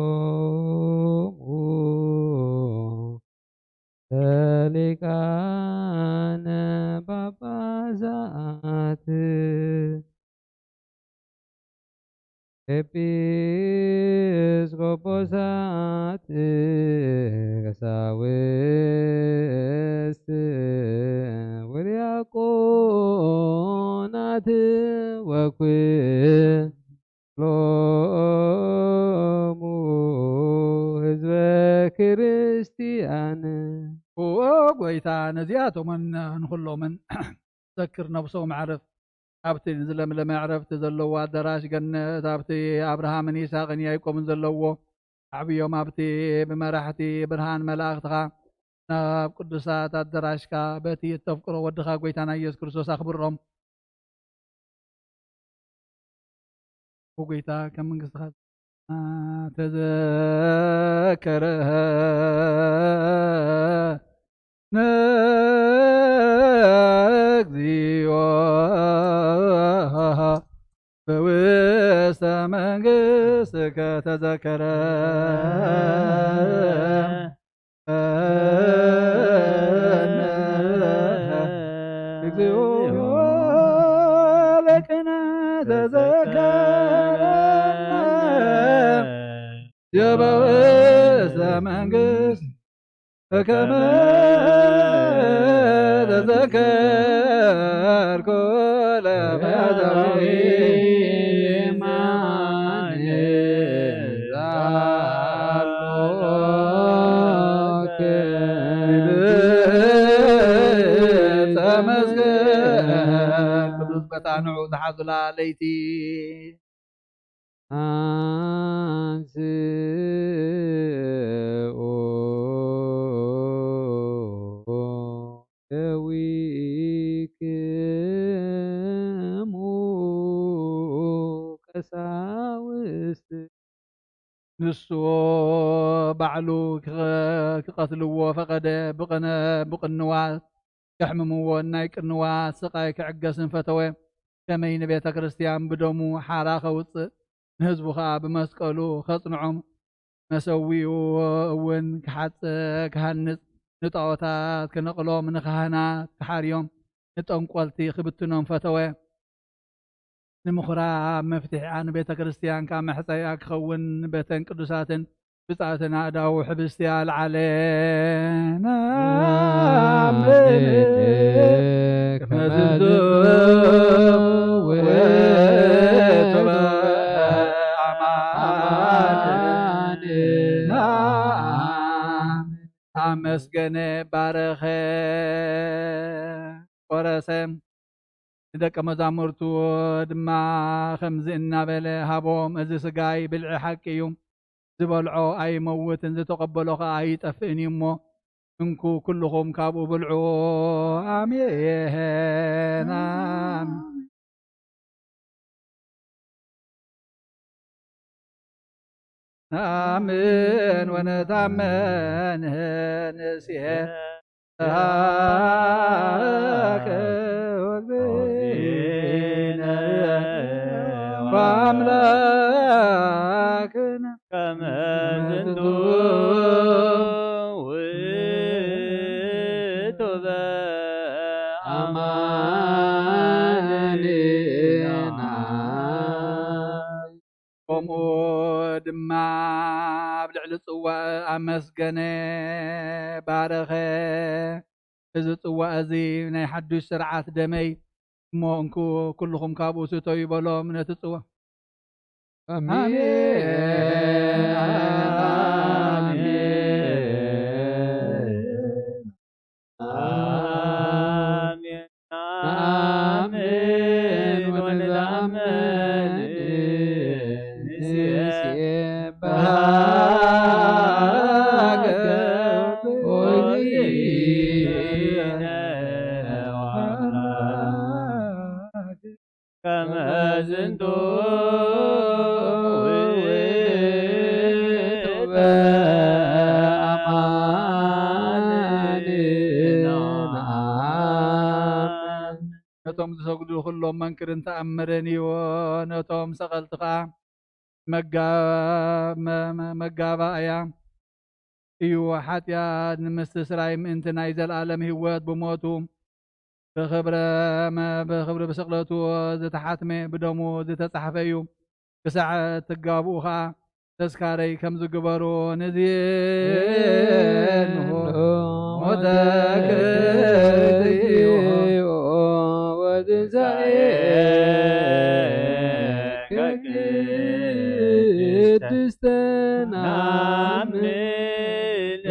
ሮሙ ለሊቃነ ጳጳሳት ኤጲስቆጶሳት ቀሳውስት ወዲያቆናት ወኩሎሙ ህዝበ ክርስቲያን። ኦ ጎይታ፣ ነዚኣቶምን ንኹሎምን ዘክር፣ ነብሶም ኣዕርፍ። ኣብቲ ዝለምለመ ዕረፍቲ ዘለዎ ኣዳራሽ ገነት፣ ኣብቲ ኣብርሃምን ይስሐቅን ያዕቆብን ዘለዎ ኣዕብዮም። ኣብቲ ብመራሕቲ ብርሃን መላእኽትኻ ናብ ቅዱሳት ኣዳራሽካ በቲ እተፍቅሮ ወድኻ ጎይታና ኢየሱስ ክርስቶስ ኣኽብሮም። ኦ ጎይታ፣ ከም መንግስትኻ ተዘከረ ነግዚኦ በውስተ መንግስትከ ተዘከረ። እግዚኦ ለቅነ ተዘከረነ የበውስተ መንግስት ከመ ተዘከርኩ ለፈታዊ ማን ዛሎክ። ተመስገን ቅዱስ መታንዑ ዝሓዙላ ለይቲ። ኣንስኡ ደዊክሙ ቀሳውስት። ንሱ ባዕሉ ክቐ-፣ ክቐትልዎ ፈቐደ። ብቕነ-፣ ብቕንዋት ከሕምምዎን ናይ ቅንዋት ስቓይ ክዕገስን ፈተወ። ከመይ ንቤተ ክርስቲያን ብደሙ ሓራ ከውፅእ፣ ንህዝቡ ኸዓ ብመስቀሉ ከጽንዖም፣ መሰዊኡ እውን ክሓጽ-፣ ክሃንጽ፣ ንጣዖታት ክነቕሎም፣ ንካህናት ክሓርዮም፣ ንጠንቆልቲ ክብትኖም ፈተወ። ንምኹራብ መፍትሒኣ ንቤተ ክርስቲያን ካብ መሕፀያ ክኸውን በተን ቅዱሳትን ብጻትን ኣእዳዉ ሕብስቲ ኣልዓለ። ናምን ከመ ዝንቱ ውእቱ በአማን። ኣመስገነ ባረኸ ቆረሰ። ንደቀ መዛሙርቱ ድማ ከምዚ እናበለ ሃቦም፣ እዚ ስጋይ ብልዒ ሓቂ እዩ፣ ዝበልዖ ኣይመውትን፣ ዝተቐበሎ ኸዓ ኣይጠፍእን እዩ እሞ፣ እንኩ ኩልኹም ካብኡ ብልዑ። ኣሜን፣ ኣሜን። ነኣምን ወነታመን ንስሄ ዛከ ወግነ ወአምላክነ ከመ ዝንቱ ውእቱ በአማንና። ከምኡ ድማ ኣብ ልዕሊ ጽዋእ ኣመስገነ፣ ባረኸ። እዚ ጽዋእ እዚ ናይ ሓዱሽ ስርዓት ደመይ እሞ እንኩ ኩልኹም ካብኡ ስተዩ በሎም። ነቲ ጽዋ ኣሜን፣ ኣሜን፣ ኣሜን። ኣሜን። ወንትኣምን ንሴብሐከ ወግእነ ወአምላክ ከመ ዝንቱ ውእቱ በአማንና። ነቶም ዝሰግዱ ኩሎም መንክርን ተኣምርን እዩ። ነቶም ሰቐልቲ ኸዓ መጋ-፣ መ-፣ መ-፣ መጋባእያ እዩ። ሓጢኣት ንምስትስራይ ምእንቲ ናይ ዘለኣለም ህይወት ብሞቱ ብኽብረ መ-፣ ብኽብሪ ብስቕለቱ ዝተሓትመ ብደሙ ዝተጻሕፈ እዩ። ክሳዕ ትጋብኡ ኸዓ ተስካረይ ከም ዝግበሩ ንዜኑ ሞተ ክርስትዮ ወትንሳኤ ቅድስተ ናምን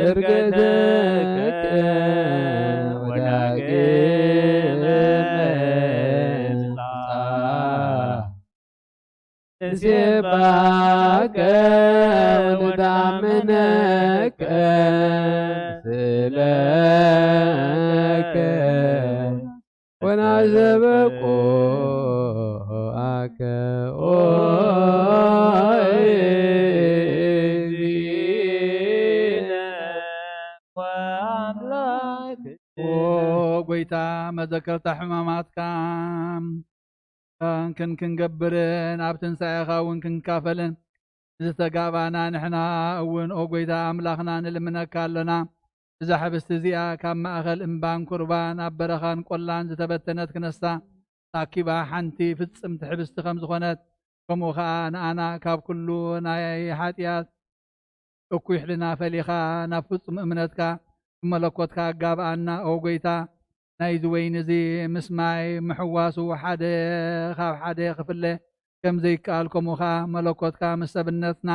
እርገተከ ወዳግመ ምጽኣት። ንሴባከ ወንታምነከ ስለከ ወናዘበቆ ኣከ ኦ እግዚእነ ወአምላክ። ኦ ጎይታ፣ መዘከርታ ሕማማትካ ክንክንገብርን ኣብ ትንሳኤኻ እውን ክንካፈልን ዝተጋባና ንሕና እውን፣ ኦ ጎይታ ኣምላኽና፣ ንልምነካ ኣለና። እዛ ሕብስቲ እዚኣ ካብ ማእኸል እምባን ኩርባን ኣብ በረኻን ቆላን ዝተበተነት ክነሳ ታኪባ ሓንቲ ፍጽምቲ ሕብስቲ ከም ዝኾነት፣ ከምኡ ኸኣ ንኣና ካብ ኩሉ ናይ ሓጢኣት እኩይ ሕልና ፈሊኻ ናብ ፍጹም እምነትካ ብመለኮትካ ኣጋብኣና። ኦ ጎይታ፣ ናይዚ ወይኒ እዚ ምስ ማይ ምሕዋሱ ሓደ ካብ ሓደ ክፍለ ከም ዘይከኣል፣ ከምኡ ኸኣ መለኮትካ ምስ ሰብነትና፣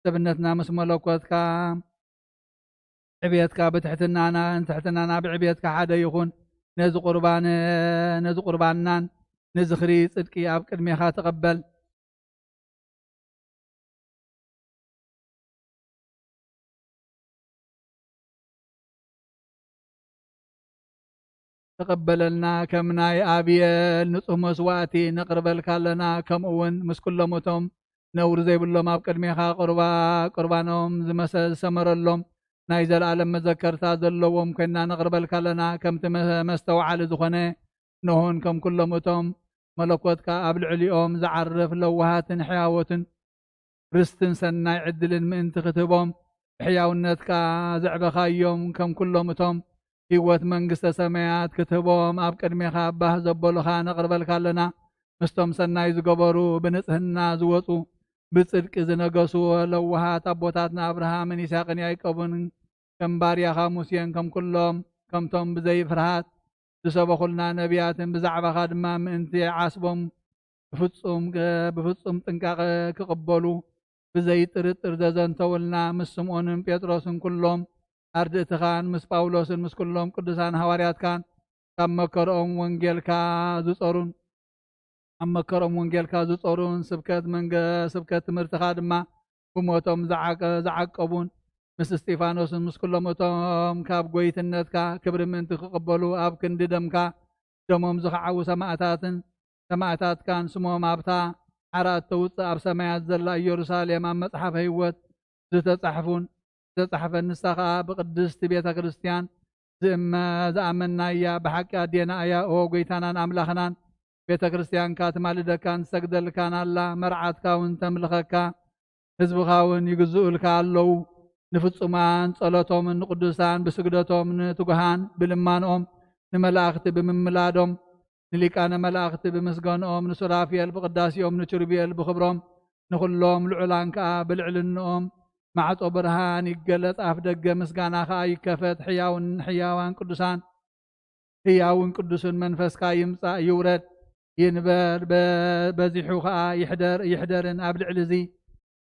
ሰብነትና ምስ መለኮትካ፣ ዕብየትካ ብትሕትናና፣ ትሕትናና ብዕብየትካ ሓደ ይኹን። ነዚ ቁርባን፣ ነዚ ቁርባንናን ንዝኽሪ ጽድቂ ኣብ ቅድሜኻ ተቐበል። ተቐበለልና፣ ከም ናይ ኣብየል ንጹህ መስዋእቲ ነቕርበልካ ኣለና። ከምኡ እውን ምስ ኩሎም እቶም ነውሪ ዘይብሎም ኣብ ቅድሜኻ ቁርባ-፣ ቁርባኖም ዝመሰ-፣ ዝሰመረሎም ናይ ዘለኣለም መዘከርታ ዘለዎም ኮይንና ነቕርበልካ ኣለና። ከምቲ መ-፣ መስተውዓሊ ዝኾነ ኖህን ከም ኩሎም እቶም መለኮትካ ኣብ ልዕሊኦም ዝዓርፍ ለዋሃትን ሕያዎትን ርስትን ሰናይ ዕድልን ምእንቲ ክትህቦም፣ ብሕያውነትካ ዘዕበኻዮም ከም ኩሎም እቶም ህይወት መንግስተ ሰማያት ክትህቦም ኣብ ቅድሜኻ ባህ ዘበሉኻ ነቕርበልካ ኣለና። ምስቶም ሰናይ ዝገበሩ፣ ብንጽህና ዝወጹ፣ ብጽድቂ ዝነገሱ ለዋሃት ኣቦታትና ኣብርሃምን ይስሐቅን ያዕቆብን ከም ባርያኻ ሙሴን ከም ኩሎም ከምቶም ብዘይ ፍርሃት ዝሰበኹልና ነቢያትን ብዛዕባኻ ድማ ምእንቲ ዓስቦም ብፍጹም፣ ብፍጹም ጥንቃቐ ክቕበሉ ብዘይጥርጥር ዘዘንተውልና ምስ ስምዖንን ጴጥሮስን ኩሎም ኣርድእትኻን ምስ ጳውሎስን ምስ ኩሎም ቅዱሳን ሃዋርያትካን ካብ መከርኦም ወንጌልካ ዝጸሩን ኣብ መከሮም ወንጌልካ ዝጾሩን ስብከት መንገ-፣ ስብከት ትምህርትኻ ድማ ብሞቶም ዝዓቀ-፣ ዝዓቀቡን ምስ እስጢፋኖስን ምስ ኩሎም እቶም ካብ ጎይትነትካ ክብሪ ምእንቲ ክቕበሉ ኣብ ክንዲ ደምካ ደሞም ዝኸዓዉ ሰማእታትን ሰማእታትካን ስሞም ኣብታ ሓራ እተውጽእ ኣብ ሰማያት ዘላ ኢየሩሳሌም ኣብ መጽሓፈ ህይወት ዝተጻሕፉን ዝተጻሕፈን ንሳ ኸኣ ብቅድስቲ ቤተ ክርስቲያን ዝእመ-፣ ዝኣመንናያ ብሓቂ ኣዴና እያ። ኦ ጎይታናን ኣምላኽናን፣ ቤተ ክርስቲያንካ ትማልደካን ትሰግደልካን ኣላ፣ መርዓትካ እውን ተምልኸካ፣ ህዝብኻ እውን ይግዝኡልካ ኣለዉ። ንፍጹማን ጸሎቶም፣ ንቅዱሳን ብስግደቶም፣ ንትጉሃን ብልማንኦም፣ ንመላእኽቲ ብምምላዶም፣ ንሊቃነ መላእኽቲ ብምስጋንኦም፣ ንሱራፌል ብቅዳሴኦም፣ ንኪሩቤል ብኽብሮም፣ ንኹሎም ልዑላን ከኣ ብልዕልንኦም። ማዕጾ ብርሃን ይገለጽ፣ ኣፍ ደገ ምስጋና ከኣ ይከፈት። ሕያውን ሕያዋን ቅዱሳን ህያውን ቅዱስን መንፈስካ ይምጻእ ይውረድ ይንበር፣ በ-፣ በዚሑ ኸኣ ይሕደር፣ ይሕደርን ኣብ ልዕሊ እዚ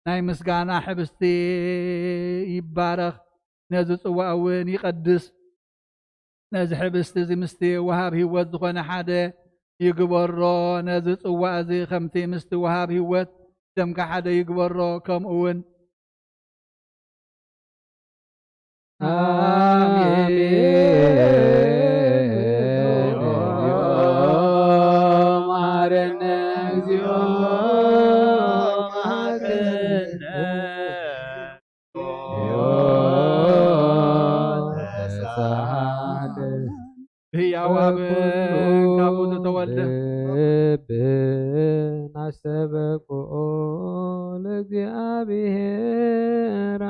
ናይ ምስጋና ሕብስቲ ይባረኽ፣ ነዚ ጽዋእ እውን ይቐድስ። ነዚ ሕብስቲ እዚ ምስቲ ወሃብ ህይወት ዝኾነ ሓደ ይግበሮ። ነዚ ጽዋእ እዚ ከምቲ ምስቲ ወሃብ ህይወት ደምካ ሓደ ይግበሮ፣ ከምኡ እውን ኣሜን። መሐረነ እግዚኦ መሐረነ። ብህያው ኣብ ካብኡ ዝተወልደ ልብን ኣስተበቅዖ ለእግዚኣብሔር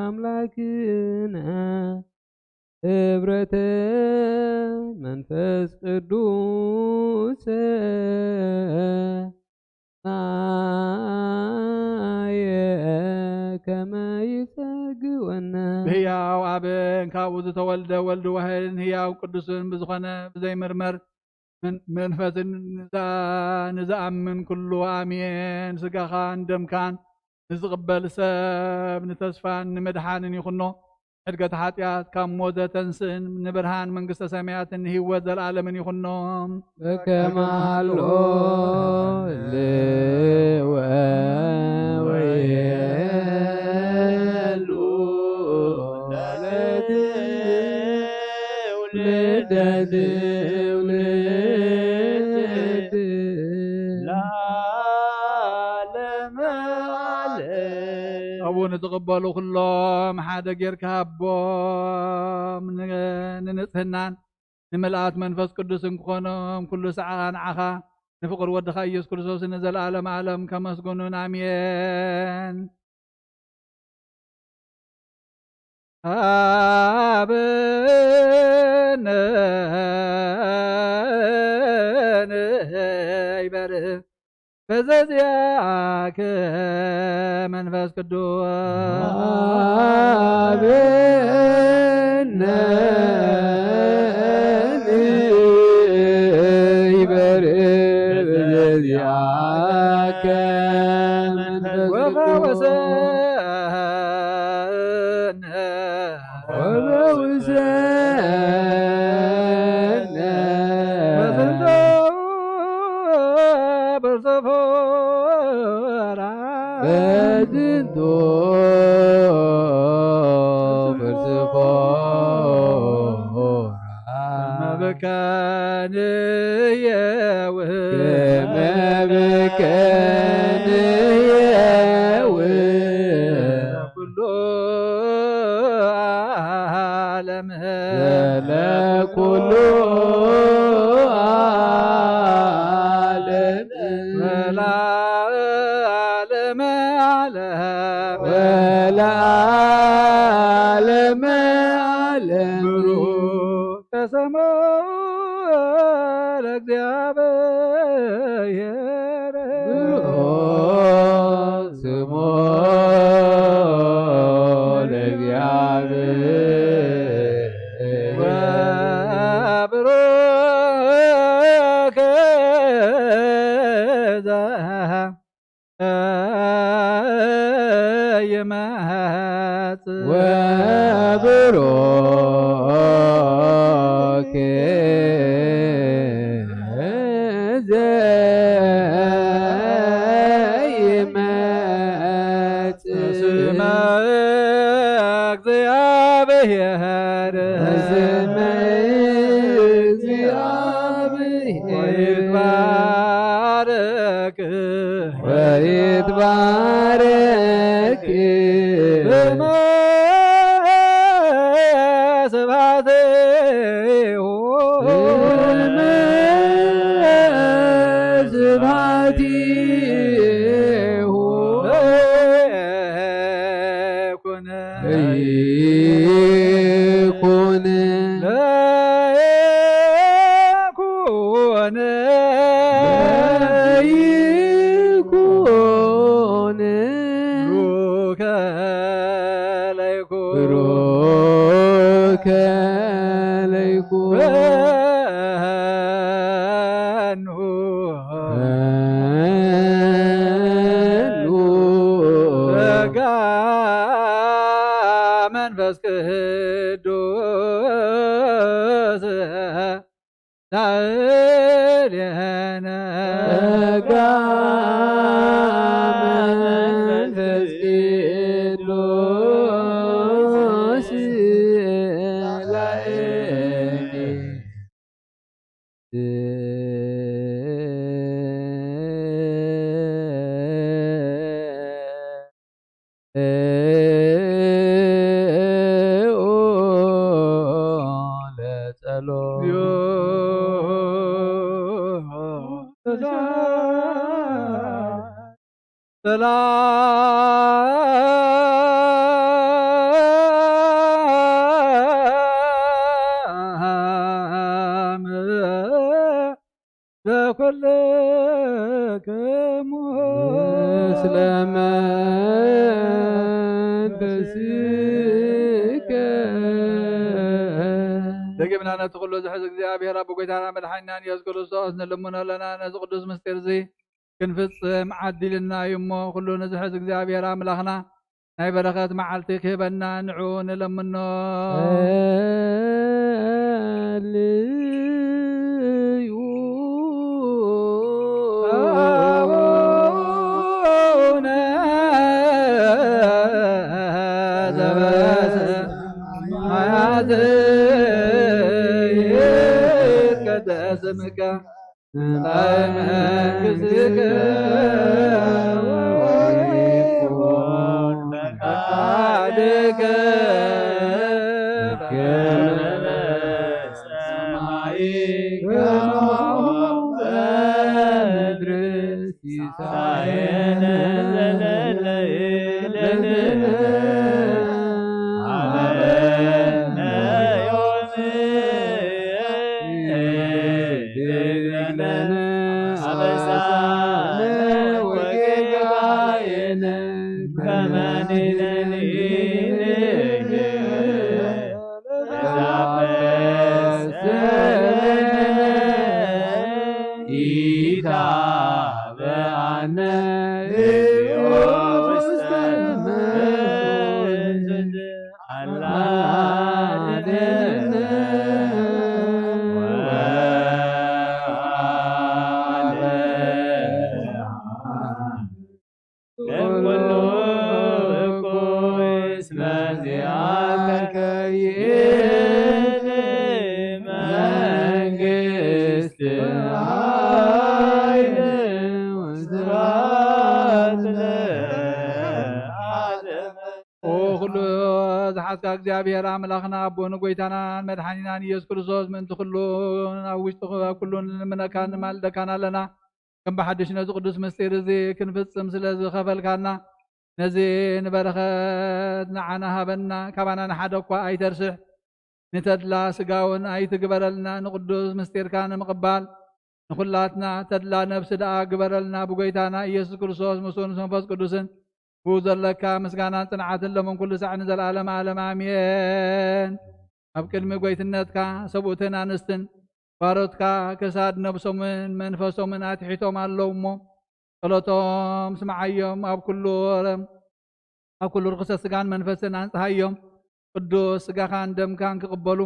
ኣምላክነ ህብረተ መንፈስ ቅዱስ ናየ ከመ ይጸግወነ። ብህያው ኣብን ካብኡ ዝተወልደ ወልድ ዋህድን ህያው ቅዱስን ብዝኾነ ብዘይምርመር ምን-፣ መንፈስን ንዛ-፣ ንዝኣምን ኩሉ ኣሜን። ስጋኻን ደምካን ንዝቕበል ሰብ ንተስፋን ንምድሓንን ይኹኖ። ሕድገት ሓጢኣት ካብ ሞት ዘተንስእን ንብርሃን መንግስተ ሰማያትን ንህይወት ዘለኣለምን ይኹኖም። በከመ ሀሎ ህልወ ወይህሉ ለትውልደ ትውልድ ለዓለመ ዓለም። ኣብኡ ንዝቕበሉ ኩሎም ሓደ ጌርካ ሃቦም፣ ን-፣ ንንጽህናን ንምልኣት መንፈስ ቅዱስን ክኾኖም ኩሉ ሰዓኻ ንዓኻ ንፍቕር ወድኻ ኢየሱስ ክርስቶስ ንዘለዓለም ዓለም ከመስግኑን። ኣሜን። ሃበነ ንበርህ በዘዚአከ መንፈስ ቅዱስ። ሃበነ በዚአከ መንፈስ ቅዱስ ወፈወሰነ ወፈወሰነ በዝንቱ ብርጽፎራ በዝንቱ ብርጽፎራ መብከንየው መብከንየው ኩሉ ዓለም ለኩሉ ዓለም ወለዓለመ ዓለም ወለዓለመ ዓለም ብሩክ ተሰሞ ለእግዚአብሔር ብሩክ ስሞ ለእግዚአብሔር ወብሩክ ዘ ይመጽእ ወብሩክ ዘይመጽእ ስመ እግዚአብሔር ስመ እግዚአብሔር ወይትባረክ ወይትባረክ ስመ ስብሐቲሁ ስመ ስብሐቲሁ ይኩን ይኩን ለይኩን ለይኩን ብሩከ ለይኩን ብሩከ ለይኩን በኑ በኑ ጸጋ መንፈስ ቅዱስ ላዕሌነ ጸጋ መንፈስ ቅዱስ ላዕሌነ ሰላም ለኩልክሙ ምስለ መንፈስከ። ደጊምና ነቲ ኩሉ ዝሕዝ እግዚኣብሔር ኣብ ጎይታና መድሓኒናን የሱስ ክርስቶስ ንልምኖ ኣለና። ነዚ ቅዱስ ምስጢር እዚ ክንፍጽም ዓዲልና እዩ እሞ፣ ኩሉ ንዝሕዝ እግዚኣብሔር ኣምላኽና ናይ በረኸት መዓልቲ ክህበና ንዑ ንለምኖ። ጸልዩ ኣቡነ ዘበሰማያት ይትቀደስ ስምከ ትምጻእ መንግሥትከ ወይኩን ፈቃድከ በከመ በሰማይ ከማሁ በምድር። ሲሳየነ ዘለለዕለነ ሀበነ ዮም ወህድግ ለነ አበሳነ ወጌጋየነ ከመ ንሕነኒ ንሕነኒ ለዘአበሰ ለነ ኢታ አብአነ እግዚኦ ውስተ መንግሥት አላ አድነነ ወአድነነ። ለኩሉ እኩይ እስመ ዚአከ ይእቲ መንግሥት ኃይል ወስብሐት ለዓለመ። ኦ ኩሉ ዝሓዝካ እግዚኣብሔር ኣምላኽና ኣቦን ጎይታናን መድሓኒናን ኢየሱስ ክርስቶስ ምእንቲ ኩሉ ኣብ ውሽጢ ኩ-፣ ኣብ ኩሉ ንልምነካን ንማልደካን ኣለና። ከም ብሓድሽ ነዚ ቅዱስ ምስጢር እዚ ክንፍጽም ስለ ዝኸፈልካና ነዚ ንበረኸት ንዓና ሃበና። ካባና ንሓደ እኳ ኣይተርስሕ። ንተድላ ስጋውን ኣይትግበረልና። ንቅዱስ ምስጢርካ ንምቕባል ንኹላትና ተድላ ነፍሲ ደኣ ግበረልና። ብጎይታና ኢየሱስ ክርስቶስ ምስኡን ምስ መንፈስ ቅዱስን ብኡ ዘለካ ምስጋናን ጽንዓትን ሎምን ኩሉ ሳዕ ንዘለዓለም ዓለም ኣሜን። ኣብ ቅድሚ ጎይትነትካ ሰብኡትን ኣንስትን ባሮትካ ክሳድ ነብሶምን መንፈሶምን ኣትሒቶም ኣለዉ እሞ ጸሎቶም ስምዓዮም። ኣብ ኩሉ ኣብ ኩሉ ርኽሰት ስጋን መንፈስን ኣንጽሃዮም። ቅዱስ ስጋኻን ደምካን ክቕበሉ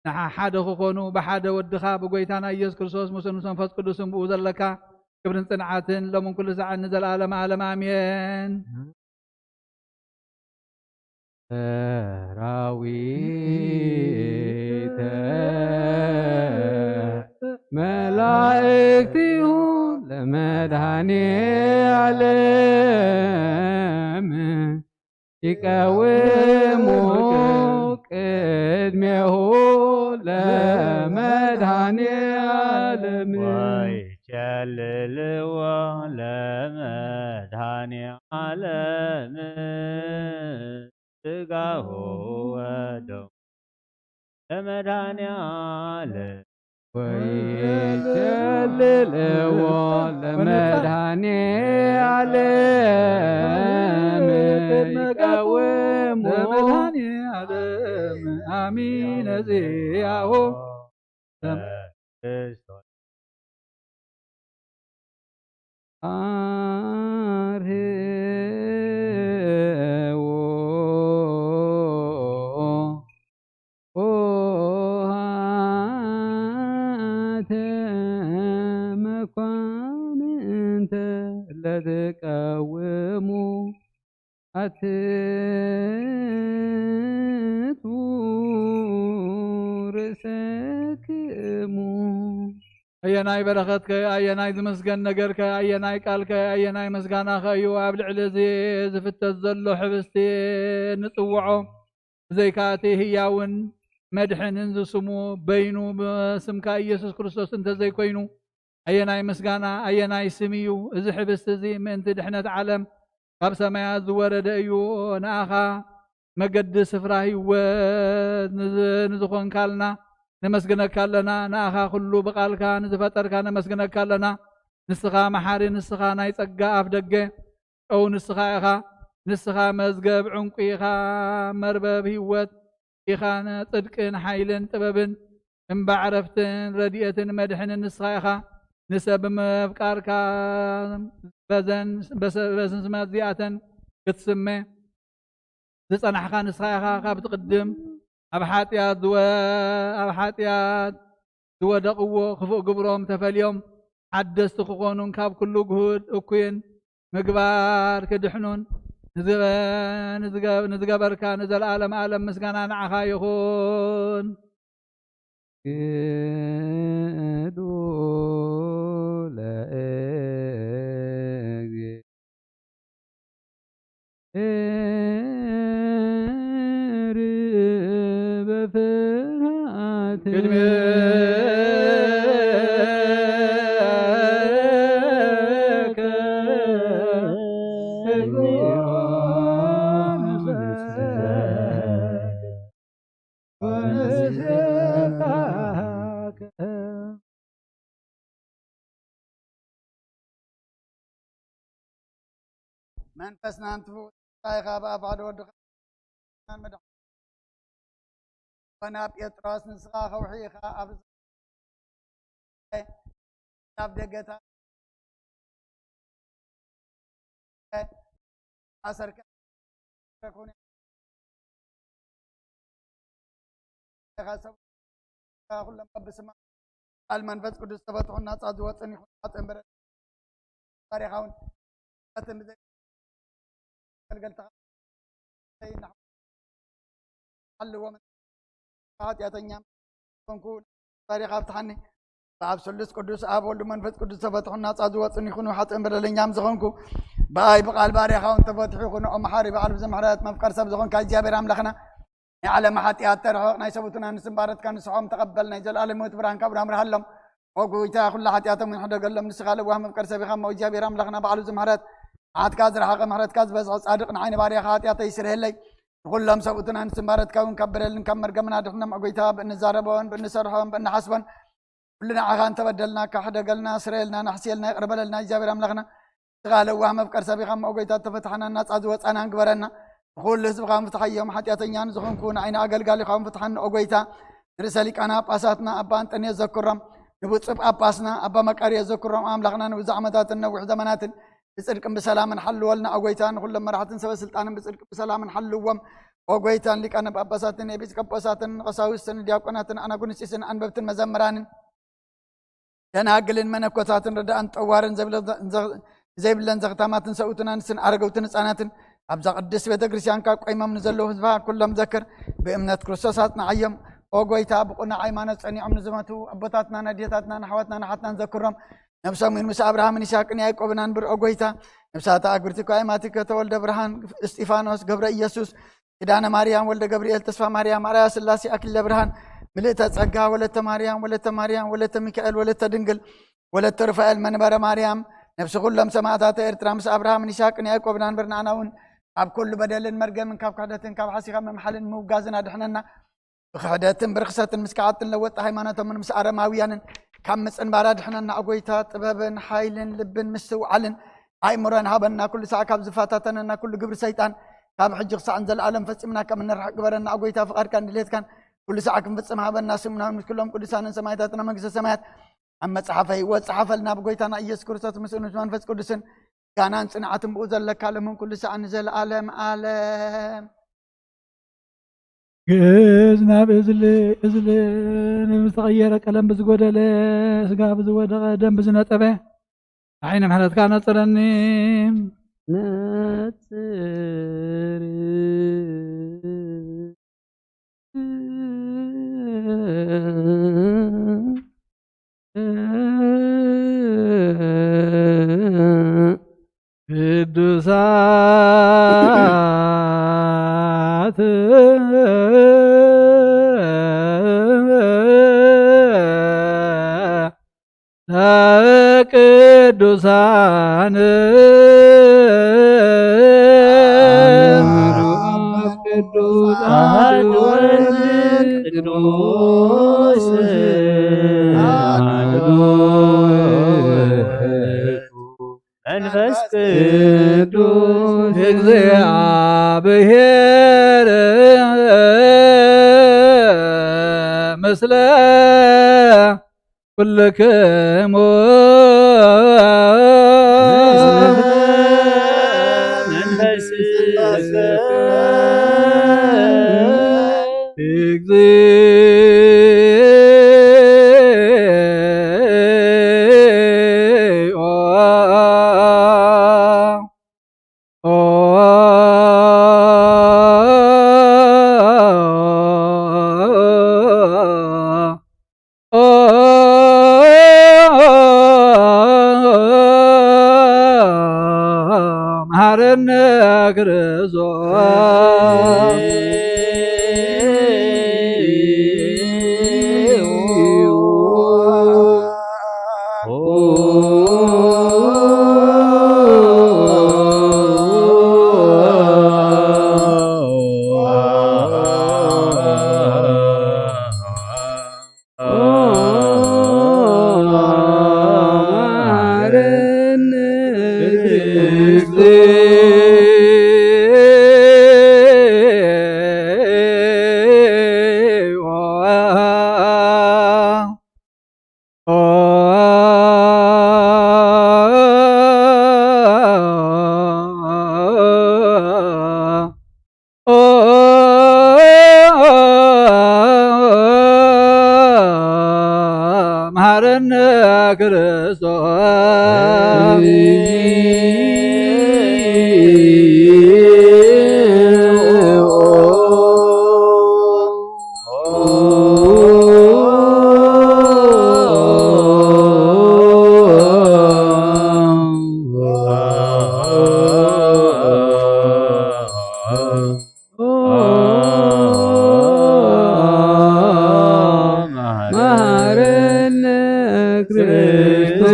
ንሓ-፣ ሓደ ክኾኑ ብሓደ ወድኻ ብጎይታና ኢየሱስ ክርስቶስ ምስኡን ምስ መንፈስ ቅዱስን ብኡ ዘለካ ክብርን ጽንዓትን ሎምን ኩሉ ሳዕን ንዘለዓለም ዓለም ኣሜን። ሰራዊተ መላእክቲሁ ለመድኃኔ ዓለም ይቀውሙ ቅድሜሁ ለመድኃኔ ዓለም። ወይቸልልዎ ለመድኃኔ ዓለም ስጋሁ ወደሙ ለመድኃኔ ዓለም። ወይቸልልዎ ለመድኃኔ ዓለም ይቀውሙ ለመድኃኔ ዓለም አሚነ ዚአሁ። አርህዎ ኆኃተ መኳንንተ ለትቀውሙ አትቱ ርእሰክሙ። ኣየናይ በረኸትከ፣ ኣየናይ ዝምስገን ነገርከ፣ ኣየናይ ቃልከ፣ ኣየናይ ምስጋናኸ እዩ ኣብ ልዕሊ እዚ ዝፍተት ዘሎ ሕብስቲ ንጽውዖ? ብዘይካ እቲ ህያውን መድሕንን ዝስሙ በይኑ ብስምካ ኢየሱስ ክርስቶስ እንተዘይኮይኑ፣ ኣየናይ ምስጋና፣ ኣየናይ ስም እዩ? እዚ ሕብስቲ እዚ ምእንቲ ድሕነት ዓለም ካብ ሰማያት ዝወረደ እዩ። ንኣኻ መገዲ ስፍራ ህይወት ንዝ-፣ ንዝኾንካልና ነመስግነካ ኣለና። ንኣኻ ኩሉ ብቓልካ ንዝፈጠርካ ነመስግነካ ኣለና። ንስኻ መሓሪ፣ ንስኻ ናይ ጸጋ ኣፍ ደገ፣ ጨው ንስኻ ኢኻ። ንስኻ መዝገብ ዕንቁ ኢኻ፣ መርበብ ህይወት ኢኻ፣ ጽድቅን ሓይልን ጥበብን እምባ ዕረፍትን ረድኤትን መድሕንን ንስኻ ኢኻ። ንሰብ ብምፍቃርካ በዘን፣ በሰ-፣ በስንስማት እዚኣተን ክትስመ ዝጸናሕካ ንስኻ ኢኻ። ካብ ትቕድም ኣብ ሓጢኣት ዝወ-፣ ኣብ ሓጢኣት ዝወደቕዎ ክፉእ ግብሮም ተፈልዮም ሓደስቲ ክኾኑን ካብ ኩሉ ግሁድ እኩይን ምግባር ክድሕኑን ንዝገ-፣ ንዝገ-፣ ንዝገበርካ ንዘለዓለም ዓለም ምስጋና ንዓኻ ይኹን። ግዱ ለእግዚእ ኤሪ በፍርሃት ቅድሜከ መንፈስና እንትፉ ኢኻ ብኣብ ሓደ ወድኻ መድሓኒ ኮና ጴጥሮስ ንስኻ ከውሒ ኢኻ ኣብ ርእሲ ኣብ ደገታት ኣሰርካ ኮነ ኢኻ ሰብ ኩሎም በብስማ ቃል መንፈስ ቅዱስ ተፈትሑን ናጻ ዝወጽን ይኹን። ኣጸንበረ ባሪኻውን ኣትን ብዘይ ገልገልታ ሓልዎም ሓጢኣተኛ ኮንኩ ባሪኻ ኣብትሓኒ። ብኣብ ስሉስ ቅዱስ ኣብ ወልድ መንፈስ ቅዱስ ተፈትሑን ናጻ ዝወጽን ይኹን። ሓጥእን በደለኛም ዝኾንኩ ብኣይ ብቓል ባሪኻውን ተፈትሑ ይኹን። ኦ መሓሪ በዓል ብዙሕ ምሕረት መፍቀር ሰብ ዝኾንካ እግዚኣብሔር ኣምላኽና ናይ ዓለም ሓጢኣት ተርሕቕ ናይ ሰቡትና ንስምባረትካ ንስሖም ተቐበል ናይ ዘለኣለም ህይወት ብርሃንካ ብርሃን ብርሃሎም። ኦ ጎይታ ኩላ ሓጢኣቶም ሕደገሎም ንስኻ ለዋህ መፍቀር ሰብ ኢኻ እሞ እግዚኣብሔር ኣምላኽና በዓል ብዙሕ ምሕረት መዓትካ ዝረሓቐ ምሕረትካ ዝበዝሐ ጻድቕ ንዓይኒ ባሪያኻ ሓጢኣተይ ይስርህለይ። ንኹሎም ሰብኡትን ኣንስትን ባረትካ እውን ካብ በደልን ካብ መርገምን ኣድሕኖም። ኣጎይታ ብእንዛረቦን ብእንሰርሖን ብእንሓስቦን ኩሉ ንዓኻ እንተበደልናካ ሕደገልና፣ ስረየልና፣ ናሕስየልና፣ ይቕር በለልና። እግዚኣብሔር ኣምላኽና ንስኻ ለዋህ መፍቀር ሰብ ኢኻ እሞ፣ ኦጎይታ፣ ተፈታሕና ናጻ ዝወጻናን ግበረና። ንኹሉ ህዝብኻ ምፍትሓዮም፣ ሓጢኣተኛ ንዝኾንኩ ንዓይኒ ኣገልጋሊኻ እውን ፍትሓኒ ኦጎይታ። ንርእሰ ሊቃና ጳጳሳትና ኣባ ኣንጠንዮስ ዘክሮም፣ ንብፁዕ ጳጳስና ኣባ መቃርዮስ ዘክሮም፣ ኣምላኽና ንብዙሕ ዓመታትን ነዊሕ ዘመናትን ብጽድቅን ብሰላምን ሓልወልና። ኦጎይታ፣ ንኹሎም መራሕትን ሰበ ስልጣንን ብጽድቅን ብሰላምን ሓልዎም። ኦጎይታ፣ ንሊቃነ ጳጳሳትን ኤጲስቆጶሳትን ንቀሳውስትን ዲያቆናትን ኣናጉንስጢስን ኣንበብትን መዘምራንን ደናግልን መነኮሳትን ረዳእን ጠዋርን ዘብለ-፣ ዘ-፣ ዘይብለን ዘኽታማትን ሰብኡትን ኣንስትን ኣረገውትን ህፃናትን ኣብዛ ቅድስት ቤተ ክርስቲያንካ ቆይሞም ንዘለዉ ህዝባ ኩሎም ዘክር። ብእምነት ክርስቶስ ኣጽንዓዮም። ኦ ጎይታ፣ ብቑኑዕ ሃይማኖት ጸኒዖም ንዝመቱ ኣቦታትናን ኣዴታትናን ኣሕዋትናን ኣሓትናን ዘክሮም። ነብሶም እውን ምስ ኣብርሃምን ይስሐቅን ያዕቆብን ኣንብር። ኦ ጎይታ፣ ነብሳት ኣግብርቲ እኳ ኣማቲከ ተወልደ ብርሃን፣ እስጢፋኖስ፣ ገብረ ኢየሱስ፣ ኪዳነ ማርያም፣ ወልደ ገብርኤል፣ ተስፋ ማርያም፣ ኣርኣያ ስላሴ፣ ኣክሊለ ብርሃን፣ ምልእተ ጸጋ፣ ወለተ ማርያም፣ ወለተ ማርያም፣ ወለተ ሚካኤል፣ ወለተ ድንግል፣ ወለተ ሩፋኤል፣ መንበረ ማርያም፣ ነብሲ ኩሎም ሰማዕታተ ኤርትራ ምስ ኣብርሃምን ይስሐቅን ያዕቆብን ኣንብር። ንዓና እውን ካብ ኩሉ በደልን መርገምን ካብ ክሕደትን ካብ ሓሲኻ ምምሓልን ምውጋዝን ኣድሕነና። ብክሕደትን ብርኽሰትን ምስ ከሓድትን ለወጥቲ ሃይማኖቶምን ምስ ኣረማውያንን ካብ ምጽንባር ኣድሕነና። ኣጎይታ፣ ጥበብን ሓይልን ልብን ምስትውዓልን ኣእምሮን ሃበና። ኩሉ ሳዕ ካብ ዝፈታተነና ኩሉ ግብሪ ሰይጣን ካብ ሕጂ ክሳዕ ንዘለኣለም ፈጺምና ከም እንርሕቅ ግበረና። ኣጎይታ፣ ፍቓድካን ድሌትካን ኩሉ ሳዕ ክንፍጽም ሃበና። ስምና ምስ ኩሎም ቅዱሳንን ሰማዕታትና መንግስተ ሰማያት ኣብ መጽሓፈ ህይወት ጸሓፈልና። ብጎይታና ኢየሱስ ክርስቶስ ምስኡን ምስ መንፈስ ቅዱስን ጋናን ጽንዓትን ብኡ ዘለካ ሎምን ኩሉ ሳዕ ንዘለኣለም ኣለም። ግእዝ ናብ እዝሊ፣ እዝሊ ንዝተቐየረ ቀለም ብዝጎደለ ስጋ ብዝወደቐ ደም ብዝነጠበ ዓይኒ ምሕረትካ ነጽረኒ። ነጽር ቅዱሳት ቅዱሳን ቅዱሳት አሐዱ ወልድ ቅዱስ አሐዱ መንፈስ ቅዱስ እግዚአብሔር ምስለ ኩልክሙ። እግዚኦ። መሐረነ ክርስቶስ። ክርስቶስ መሐረነ ክርስቶስ።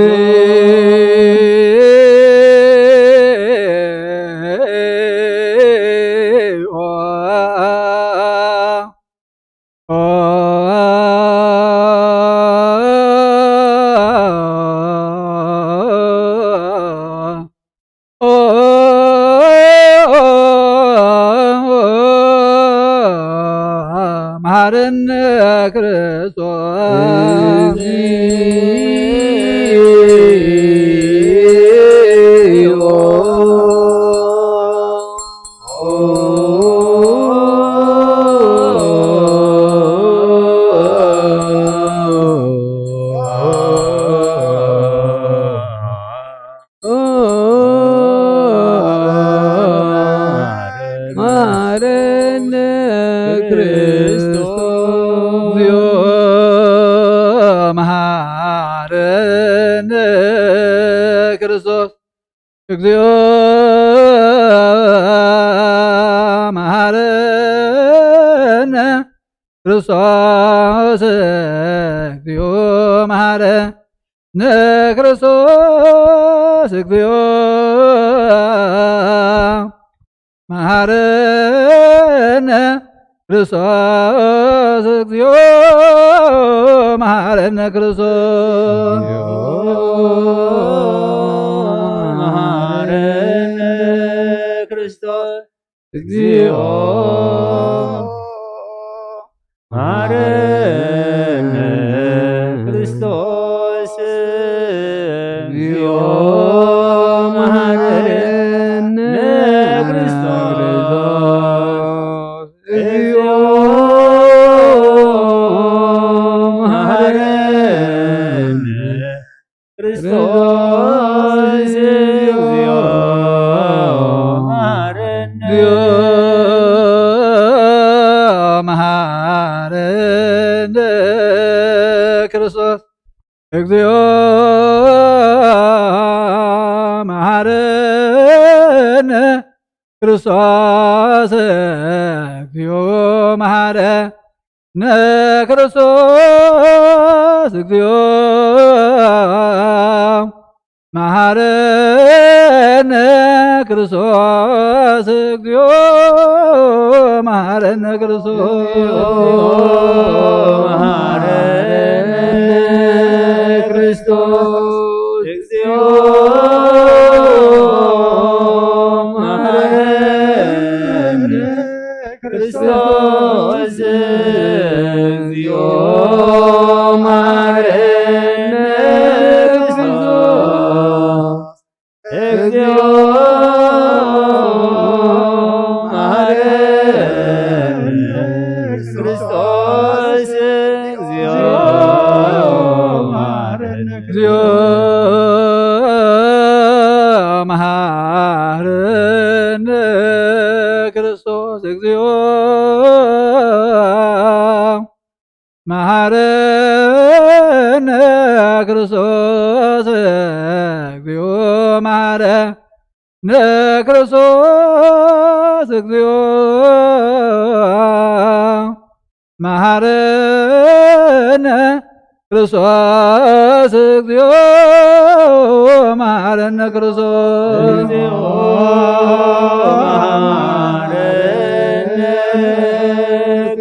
መሐረነ ክርስቶስ። መሐረነ ክርስቶስ። እግዚኦ መሐረነ ክርስቶስ። እግዚኦ መሐረነ ክርስቶስ። እግዚኦ መሐረነ ክርስቶስ። እግዚኦ መሐረነ ክርስቶስ። እግዚኦ መሐረነ ክርስቶስ። መሐረነ ክርስቶስ። እግዚኦ መሐረነ ክርስቶስ። እግዚኦ መሐረነ ክርስቶስ። እግዚኦ መሐረነ ክርስቶስ። እግዚኦ መሐረነ። መሐረነ ክርስቶስ። እግዚኦ መሐረነ ክርስቶስ። እግዚኦ መሐረነ ክርስቶስ። እግዚኦ መሐረነ ክርስቶስ። እግዚኦ መሐረነ ክርስቶስ። መሐረነ ክርስቶስ። እግዚኦ መሐረነ ክርስቶስ። እግዚኦ መሐረነ ክርስቶስ። እግዚኦ መሐረነ ክርስቶስ። እግዚኦ መሐረነ። እግዚኦ መሐረነ ክርስቶስ። እግዚኦ መሐረነ ክርስቶስ። እግዚኦ መሐረነ ክርስቶስ። እግዚኦ መሐረነ ክርስቶስ። እግዚኦ መሐረነ ክርስቶስ። እግዚኦ መሐረነ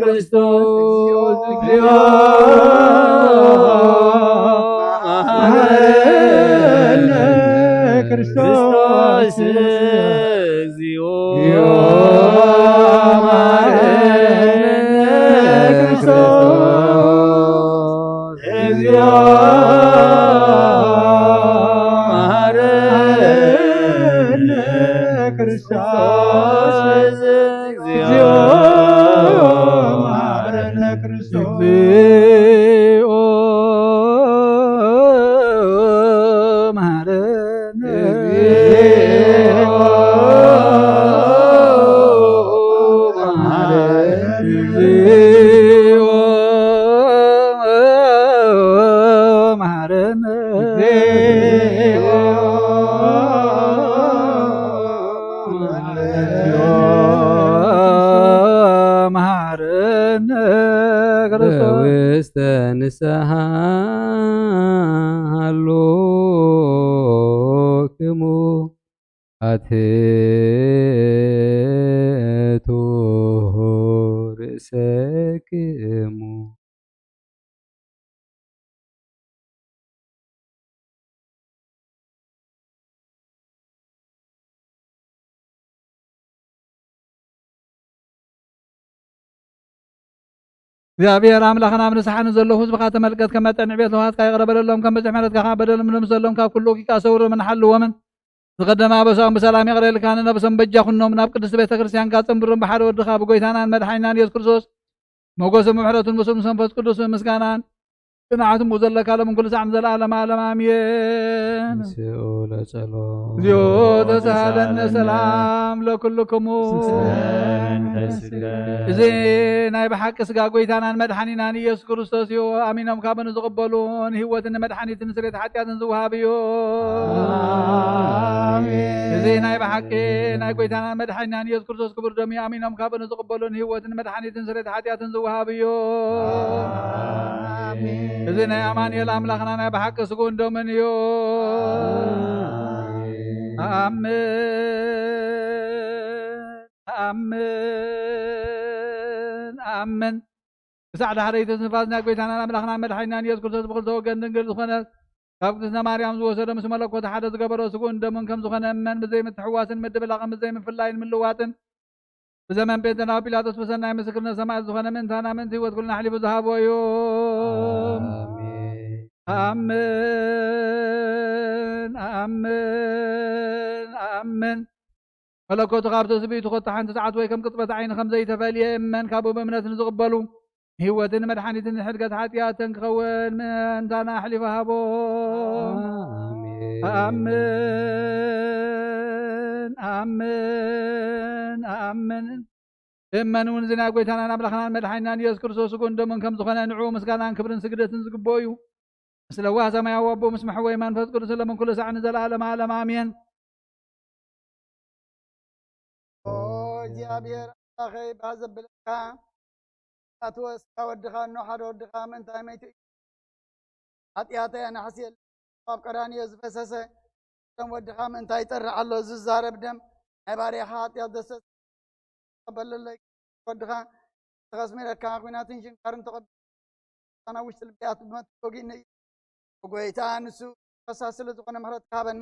ክርስቶስ። እግዚኦ መሐረነ ክርስቶስ። እግዚኦ መሐረነ ክርስቶስ። እግዚኦ መሐረነ ክርስቶስ። እግዚኦ መሐረነ ክርስቶስ። እግዚኦ ንስሓ ሃሎክሙ ኣትሕቱ ርእሰክሙ። እግዚኣብሔር ኣምላኽና ኣብ ንስሓ ንዘለዉ ህዝብኻ ተመልከት፣ ከም መጠን ዕቤት ለውሃትካ ይቕረ በለሎም፣ ከም ብዝሒ ምሕረትካ ኸዓ በደሎም ንደምስሰሎም፣ ካብ ኩሉ ኪካ ሰውሮምን ሓልዎምን። ዝቐደመ ኣበሳኦም ብሰላም ይቕረ ኢልካ ንነብሶም በጃ ኩኖም፣ ናብ ቅድስቲ ቤተ ክርስቲያንካ ጸንብሮም፣ ብሓደ ወድኻ ብጎይታናን መድሓኒናን ኢየሱስ ክርስቶስ ሞገስን ምሕረቱን ምስኡ ምስ መንፈስ ቅዱስ ምስጋናን ጽንዓትን ዘለካ ሎምን ኩሉ ሳዕ ንዘለዓለመ ዓለም ኣሜን። ንስኡ ለጸሎ። እግዚኦ ተሳሃለነ ሰላም ለኩልክሙ። ስለ መንፈስከ። እዚ ናይ ብሓቂ ስጋ ጎይታናን መድሓኒናን ኢየሱስ ክርስቶስ እዩ። ኣሚኖም ካብ ንዝቕበሉ ንህይወትን ንመድሓኒትን ስርየት ሓጢኣትን ዝወሃብ እዩ። ኣሜን። እዚ ናይ ብሓቂ ናይ ጎይታናን መድሓኒናን ኢየሱስ ክርስቶስ ክቡር ደም እዩ። ኣሚኖም ካብ ንዝቕበሉ ንህይወትን ንመድሓኒትን ስርየት ሓጢኣትን ዝወሃብ እዩ። ኣሜን። እዚ ናይ ኣማኑኤል ኣምላኽና ናይ ብሓቂ ስግኡን ደሙን እዩ። ኣሜን። ኣምን ኣምን ኣምን። ክሳዕ ዳሕረይቲ ትንፋስ ናይ ጎይታናን ኣምላኽናን መድሓኒናን ኢየሱስ ክርስቶስ ብኽልተ ወገን ድንግል ዝኾነት ካብ ቅድስተ ማርያም ዝወሰዶ ምስ መለኮት ሓደ ዝገበሮ ስግኡን ደሙን ከም ዝኾነ እመን። ብዘይ ምትሕዋስን ምድብላቕን ብዘይ ምፍላይን ምልዋጥን ብዘመን ጴንጤናዊ ጲላጦስ ብሰናይ ምስክርነት ሰማዕት ዝኾነ ምእንታና ምእንቲ ህይወት ኩልና ኣሕሊፉ ዝሃቦ እዩ። ኣሜን። ኣምን ኣምን ኣምን። መለኮቱ ካብ ትስብእቱ ኮታ ሓንቲ ሰዓት ወይ ከም ቅጽበት ዓይኒ ከም ዘይተፈልየ እመን። ካብኡ ብእምነት ንዝቕበሉ ንህይወትን ንመድሓኒትን ንሕድገት ሓጢኣትን ክኸውን ምእንታና ኣሕሊፉ ሃቦም። ኣሜን። ኣምን ኣምን ኣምን። እመን እውን እዚ ናይ ጎይታናን ኣምላኽናን መድሓኒናን ኢየሱስ ክርስቶስ ስግኡን ደሙን ከም ዝኾነ ንዕኡ ምስጋናን ክብርን ስግደትን ዝግብኦ እዩ። ምስ ለዋህ ሰማያዊ ኣቦ ምስ መሕወይ መንፈስ ቅዱስ ለምን ኩሉ ሳዕ ንዘለዓለም ዓለም ኣሜን። ኦ እግዚኣብሔር ኣምላኸይ፣ ባህ ዘብለካ ኣትወስካ ወድኻ እኖ ሓደ ወድኻ ምእንታይ መይቱ እዩ? ሓጢኣተይ ኣናሕስየለይ። ኣብ ቀራንዮ ዝፈሰሰ ደም ወድኻ ምእንታይ ይጠርዕ ኣሎ? ዝዛረብ ደም ናይ ባርያኻ ሓጢኣት ዘስተስርይ ተቐበለለይ። ወድኻ ተኸስሚረካ፣ ኲናትን ሽንካርን ተቐቢሉ፣ ኣብ ውሽጢ ልበይ ኣትመት ወጊእኒ እዩ። ጎይታ፣ ንሱ ፈሳሲ ስለ ዝኾነ ምሕረትካ ሃበኒ።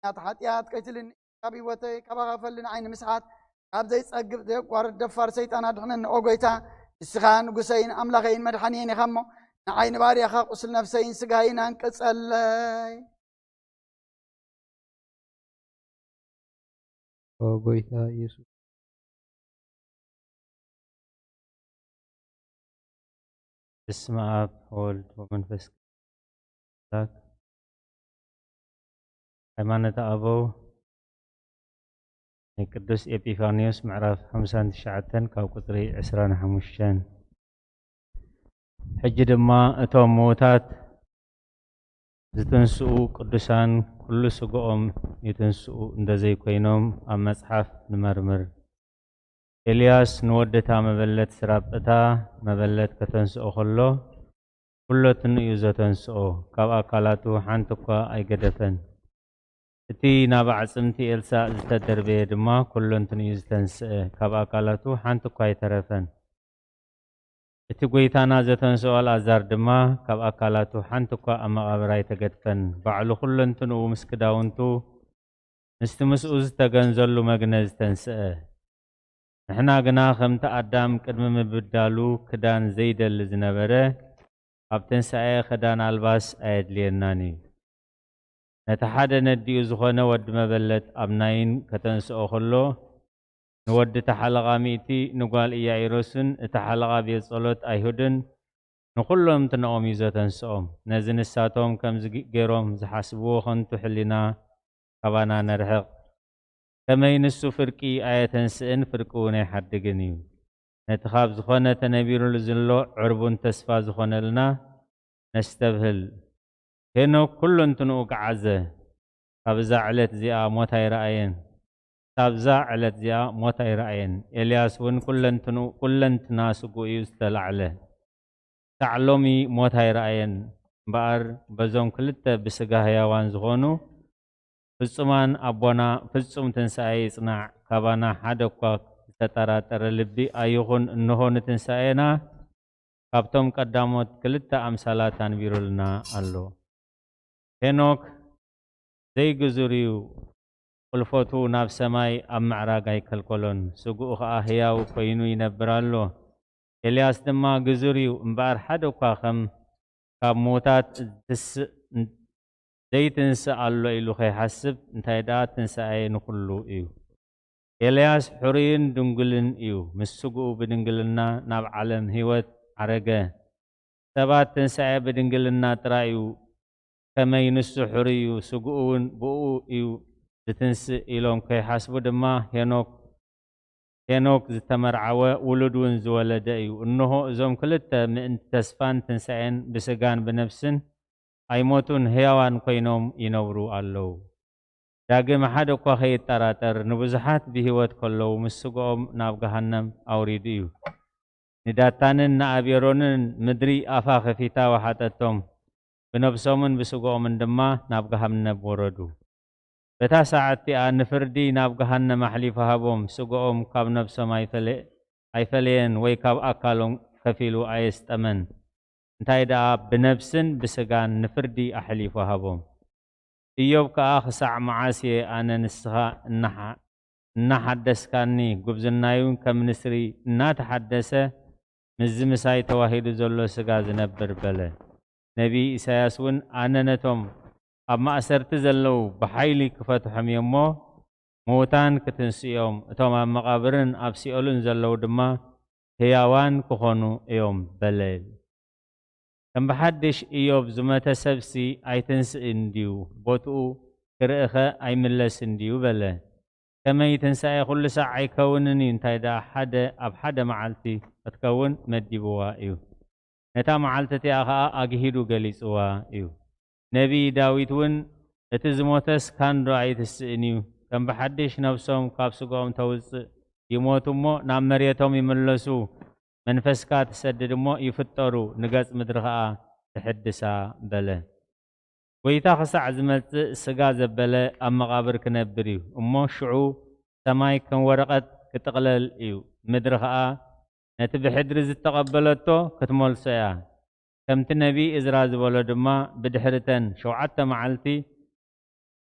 ናት ሓጢኣት ከይትልኒ፣ ካብ ህይወተይ፣ ካብ ኣኻፈልኒ ዓይኒ ምስሓት፣ ካብ ዘይጸግብ ዘየቋርጥ ደፋር ሰይጣን ኣድሕነኒ። ኦ ጎይታ፣ ንስኻ ንጉሰይን ኣምላኸይን መድሓኒየን ኢኻ እሞ፣ ንዓይ ንባርያኻ ቁስል ነፍሰይን ስጋይን ኣንቅጸለይ። ኦ ጎይታ ኢየሱስ። በስመ ኣብ ወወልድ ወመንፈስ ቅዱስ። ሃይማኖተ ኣበው ናይ ቅዱስ ኤጲፋንዮስ ምዕራፍ ሓምሳን ትሽዓተን ካብ ቁጽሪ ዕስራን ሓሙሽተን። ሕጂ ድማ እቶም ምዉታት ዝትንስኡ ቅዱሳን ኩሉ ስግኦም ይትንስኡ እንደ ዘይኮይኖም ኣብ መጽሓፍ ንመርምር። ኤልያስ ንወዲ እታ መበለት ስራጵታ መበለት ከተንስኦ ከሎ፣ ኩለትንኡ እዩ ዘተንስኦ፣ ካብ ኣካላቱ ሓንቲ እኳ ኣይገደፈን። እቲ ናብ ኣዕጽምቲ ኤልሳእ ዝተደርበየ ድማ ኩለንትንኡ እዩ ዝተንስአ፣ ካብ ኣካላቱ ሓንቲ እኳ ኣይተረፈን። እቲ ጐይታና ዘተንስኦ ኣልኣዛር ድማ ካብ ኣካላቱ ሓንቲ እኳ ኣብ መቓብር ኣይተገድፈን። ባዕሉ ኩለንትንኡ ምስ ክዳውንቱ፣ ምስቲ ምስኡ ዝተገንዘሉ መግነ ዝተንስአ። ንሕና ግና ከምቲ ኣዳም ቅድሚ ምብዳሉ ክዳን ዘይደሊ ዝነበረ፣ ኣብ ትንሳኤ ክዳን ኣልባስ ኣየድልየናን እዩ። ነቲ ሓደ ነዲኡ ዝኾነ ወዲ መበለት ኣብ ናይን ከተንስኦ ከሎ፣ ንወዲ እታ ሓለቓ ሚእቲ፣ ንጓል ኢያኢሮስን እታ ሓለቓ ቤት ጸሎት ኣይሁድን ንኹሎም ትንኦም እዩ ዘተንስኦም። ነዚ ንሳቶም ከምዚ ገ-፣ ገይሮም ዝሓስብዎ ከንቱ ሕሊና ካባና ነርሕቕ። ከመይ ንሱ ፍርቂ ኣየተንስእን ፍርቂ እውን ኣይሓድግን እዩ። ነቲ ካብ ዝኾነ ተነቢሩሉ ዘሎ ዕርቡን ተስፋ ዝኾነልና ነስተብህል። ሄኖክ ኩለንትንኡ ገዓዘ፣ ካብ እዛ ዕለት እዚኣ ሞት ኣይረኣየን። ክሳብ እዛ ዕለት እዚኣ ሞት ኣይረኣየን። ኤልያስ እውን ኩለንትንኡ፣ ኩለንትና ስግኡ እዩ ዝተላዕለ። ክሳዕ ሎሚ ሞት ኣይረኣየን። እምበኣር በዞም ክልተ ብስጋ ህያዋን ዝኾኑ ፍጹማን ኣቦና ፍጹም ትንሳኤ ይጽናዕ፣ ካባና ሓደ እኳ ዝተጠራጠረ ልቢ ኣይኹን፣ እንሆ ንትንሳኤና ካብቶም ቀዳሞት ክልተ ኣምሳላት ኣንቢሩልና ኣሎ። ሄኖክ ዘይግዙር እዩ፣ ቁልፎቱ ናብ ሰማይ ኣብ ምዕራግ ኣይከልከሎን፣ ስግኡ ኸኣ ህያው ኮይኑ ይነብር ኣሎ። ኤልያስ ድማ ግዙር እዩ፣ እምበኣር ሓደ እኳ ከም ካብ ምዉታት ዝትስእ ዘይትንስእ ኣሎ ኢሉ ከይሓስብ፣ እንታይ ደኣ ትንሳኤ ንኹሉ እዩ። ኤልያስ ሕሩይን ድንጉልን እዩ፣ ምስ ስግኡ ብድንግልና ናብ ዓለም ህይወት ዓረገ። ሰባት ትንሳኤ ብድንግልና ጥራይ እዩ፣ ከመይ ንሱ ሕሩይ እዩ፣ ስግኡ እውን ብእኡ እዩ ዝትንስእ ኢሎም ከይሓስቡ ድማ ሄኖክ ሄኖክ ዝተመርዓወ ውሉድ እውን ዝወለደ እዩ። እንሆ እዞም ክልተ ምእንቲ ተስፋን ትንሳኤን ብስጋን ብነፍስን ኣይሞቱን፣ ህያዋን ኮይኖም ይነብሩ ኣለዉ። ዳግም ሓደ እኳ ከይጠራጠር ንብዙሓት ብህይወት ከለዉ ምስ ስግኦም ናብ ገሃነም ኣውሪዱ እዩ። ንዳታንን ንኣቤሮንን ምድሪ ኣፋ ከፊታ ወሓጠቶም፣ ብነብሶምን ብስግኦምን ድማ ናብ ገሃነም ወረዱ። በታ ሰዓት እቲኣ ንፍርዲ ናብ ገሃነም ኣሕሊፉ ሃቦም፣ ስግኦም ካብ ነብሶም ኣይፈለ- ኣይፈለየን ወይ ካብ ኣካሎም ከፊሉ ኣየስጠመን። እንታይ ደኣ ብነብስን ብስጋን ንፍርዲ ኣሕሊፉ ሃቦም። ኢዮብ ከኣ ክሳዕ መዓስ እየ ኣነ ንስኻ እናሓ- እናሓደስካኒ፣ ጉብዝናይ እውን ከም ንስሪ እናተሓደሰ ምስዚ ምሳይ ተዋሂዱ ዘሎ ስጋ ዝነብር በለ። ነቢይ ኢሳያስ እውን ኣነ ነቶም ኣብ ማእሰርቲ ዘለዉ ብሓይሊ ክፈትሖም እየ እሞ ምዉታን ክትንስኡ እዮም፣ እቶም ኣብ መቓብርን ኣብ ሲኦልን ዘለዉ ድማ ህያዋን ክኾኑ እዮም በለ። ከም ብሓድሽ ኢዮብ ዝሞተ ሰብሲ ኣይትንስእን ድዩ? ቦትኡ ክርእኸ ኣይምለስን ድዩ? በለ። ከመይ ትንሳኤ ኩሉ ሳዕ ኣይከውንን እዩ፣ እንታይ ደኣ ሓደ ኣብ ሓደ መዓልቲ ክትከውን መዲብዋ እዩ። ነታ መዓልቲ እቲኣ ኸኣ ኣግሂዱ ገሊጽዋ እዩ። ነቢይ ዳዊት እውን እቲ ዝሞተስ ካንዶ ኣይትስእን እዩ፣ ከም ብሓድሽ ነብሶም ካብ ስግኦም ተውጽእ ይሞቱ እሞ ናብ መሬቶም ይምለሱ፣ መንፈስካ ትሰድድ እሞ ይፍጠሩ፣ ንገጽ ምድሪ ኸኣ ትሕድሳ በለ። ጐይታ ኽሳዕ ዝመጽእ ስጋ ዘበለ ኣብ መቓብር ክነብር እዩ እሞ ሽዑ ሰማይ ከም ወረቐት ክጥቕለል እዩ፣ ምድሪ ኸኣ ነቲ ብሕድሪ ዝተቐበለቶ ክትመልሶ እያ። ከምቲ ነቢይ እዝራ ዝበሎ ድማ ብድሕሪተን ሸውዓተ መዓልቲ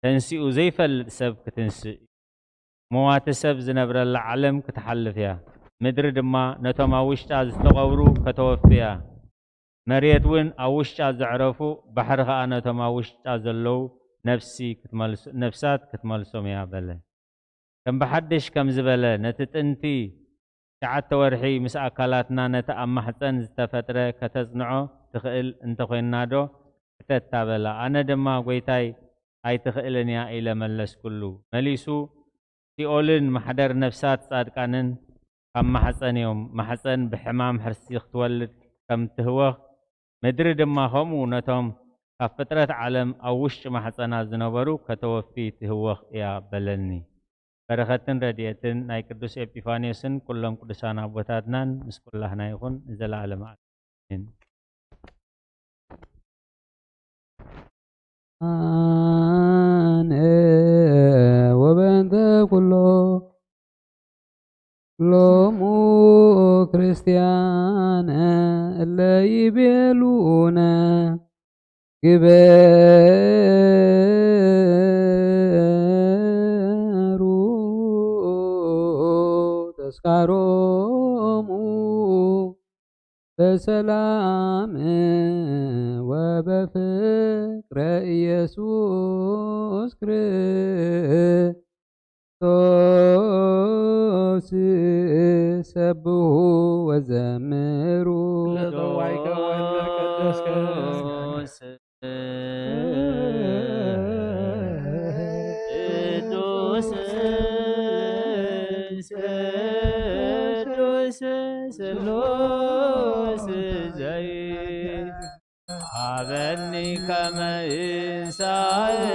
ተንሲኡ ዘይፈልጥ ሰብ ክትንስእ እዩ። መዋቲ ሰብ ዝነብረላ ዓለም ክትሓልፍ እያ። ምድሪ ድማ ነቶም ኣብ ውሽጣ ዝተቐብሩ ከተወፊ እያ። መሬት እውን ኣብ ውሽጣ ዘዕረፉ፣ ባሕሪ ኸኣ ነቶም ኣብ ውሽጣ ዘለዉ ነፍሲ ክትመልሶ- ነፍሳት ክትመልሶም እያ በለ። ከም ብሓድሽ ከም ዝበለ ነቲ ጥንቲ ትሽዓተ ወርሒ ምስ ኣካላትና ነቲ ኣብ ማሕጸን ዝተፈጥረ ከተጽንዖ ትኽእል እንተኾይንናዶ? ሕተታ በላ። ኣነ ድማ ጐይታይ ኣይትኽእልን እያ ኢለ መለስኩሉ። መሊሱ ሲኦልን ማሕደር ነፍሳት ጻድቃንን ካብ ማሕጸን እዮም። ማሕጸን ብሕማም ሕርሲ ክትወልድ ከም ትህወኽ፣ ምድሪ ድማ ከምኡ ነቶም ካብ ፍጥረት ዓለም ኣብ ውሽጢ ማሕጸና ዝነበሩ ከተወፊ ትህወኽ እያ በለኒ። በረኸትን ረድኤትን ናይ ቅዱስ ኤጲፋንዮስን ኩሎም ቅዱሳን ኣቦታትናን ምስ ኩላህና ይኹን ንዘለዓለመ ዓለም። ኣሜን። ኣነ ወበእንተ ኩሎ ሎሙ ክርስቲያን እለ ይቤሉነ ግበሩ ተስካሮሙ በሰላም ወበፍቅረ ኢየሱስ ክርስቶስ ሰብሑ ወዘምሩ። ለዘዋይከ ወለቀደስከ ቅዱስ ቅዱስ ስሉስ ዘይ ሃበኒ ከመ እንሳእል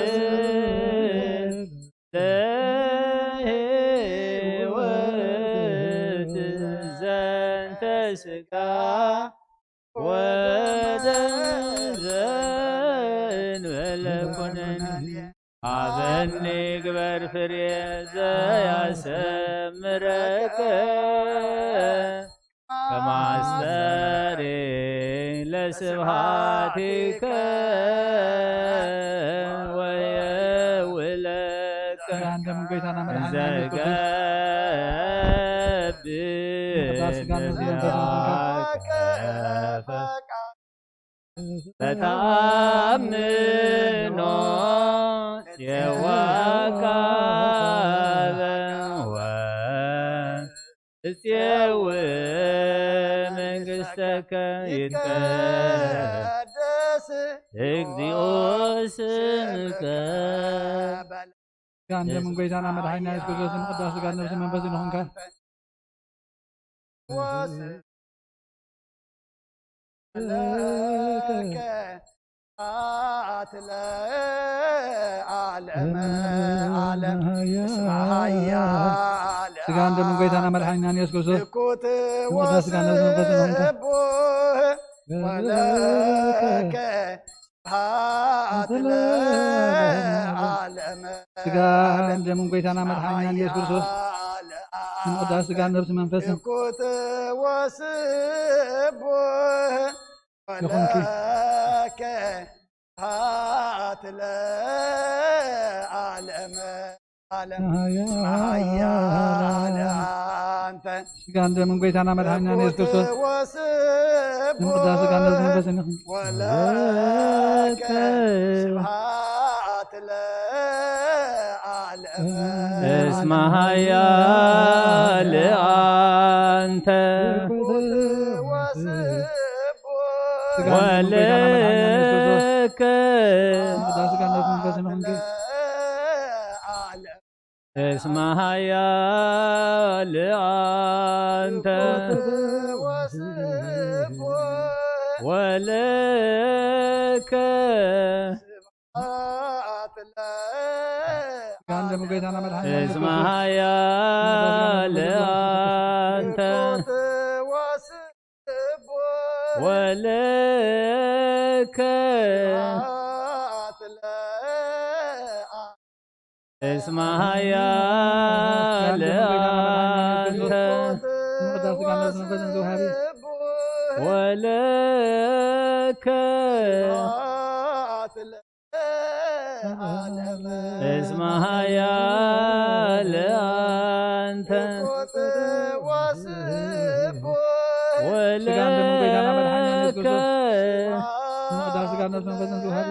ለሕይወት ዘንተ ስጋ ወ ሃበኒ ግበር ፍሬ ዘያሰምረከ ከማስተሪ ለስብሃቲከ ወየውለከ ብርሃን ደም ጎይታና መድኃኒዓለም ኢየሱስ ክርስቶስ ዘገብእ ቅዳሴ ጋር ነው ነዚያከ ተታምኖ ጼዋካበ ወ እጼው መንግስተከ ይትቀደስ እግዚኦ ስምከ ጋር እንደምን ጎይታና መድኃኒና ኢየሱስ ክርስቶስ ቅዳሴ ጋር ነፍስ መንፈስ ይኹንካ ለከ አትለ ዓለም ዓለም እስመ ኃያለ ስጋ እንደምን ጎይታና መድኃኒና ኢየሱስ ክርስቶስ ልኩት ወስጋ ነፍስ መንፈስ ይኹንካ ወስቡህ ወለከ ስብሐት ለዓለመ ስጋ እንደምን ጎይታና መድኃኒና ኢየሱስ ክርስቶስ ቅዳሴ ስጋ ነፍስ መንፈስ ኩት ወስቡህ ይኹንኪ። ወለከ ስብሐት ለዓለመ ዓለም ኃያለ አንተ ስጋ እንደምን ጎይታና መድኃኒና ኢየሱስ ክርስቶስ ወስቡህ ቅዳሴ ስጋ ነፍስ መንፈስ ይኹንኪ። ወለከ ስብሐት ለዓለመ እስመ ኃያል አንተ ወስቡህ ስጋ እንደምን ጎይታና መድኃኒና ኢየሱስ ክርስቶስ ወለከ ቅዳሴ ስጋ ነፍስ መንፈስ ይኹንኪ። እስመ ኃያል አንተ ወለከ ስጋ እንደምን ጎይታና መድኃኒና ኢየሱስ እስመ ክርስቶስ ኃያል አንተ ወለከ እስመ ኃያል አንተ ወለከ እስመ ኃያል አንተ ወለከ ስጋ ነፍስ መንፈስ ይኹንኪ።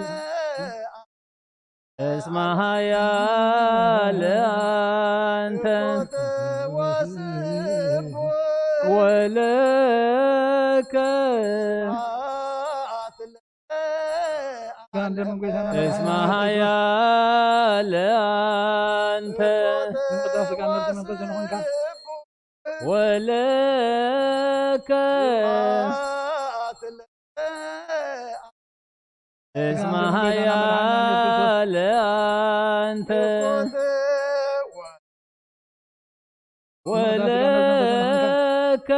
እስመ ኃያል አንተ ወለከ ስጋ እንደምን ጎይታና መድኃኒና እስመ ኢየሱስ ክርስቶስ ኃያል አንተ ቅዳሴ ስጋ ነፍስ መንፈስ ይኹንካ። ወለከ እስመ ኃያል አንተ ወለከ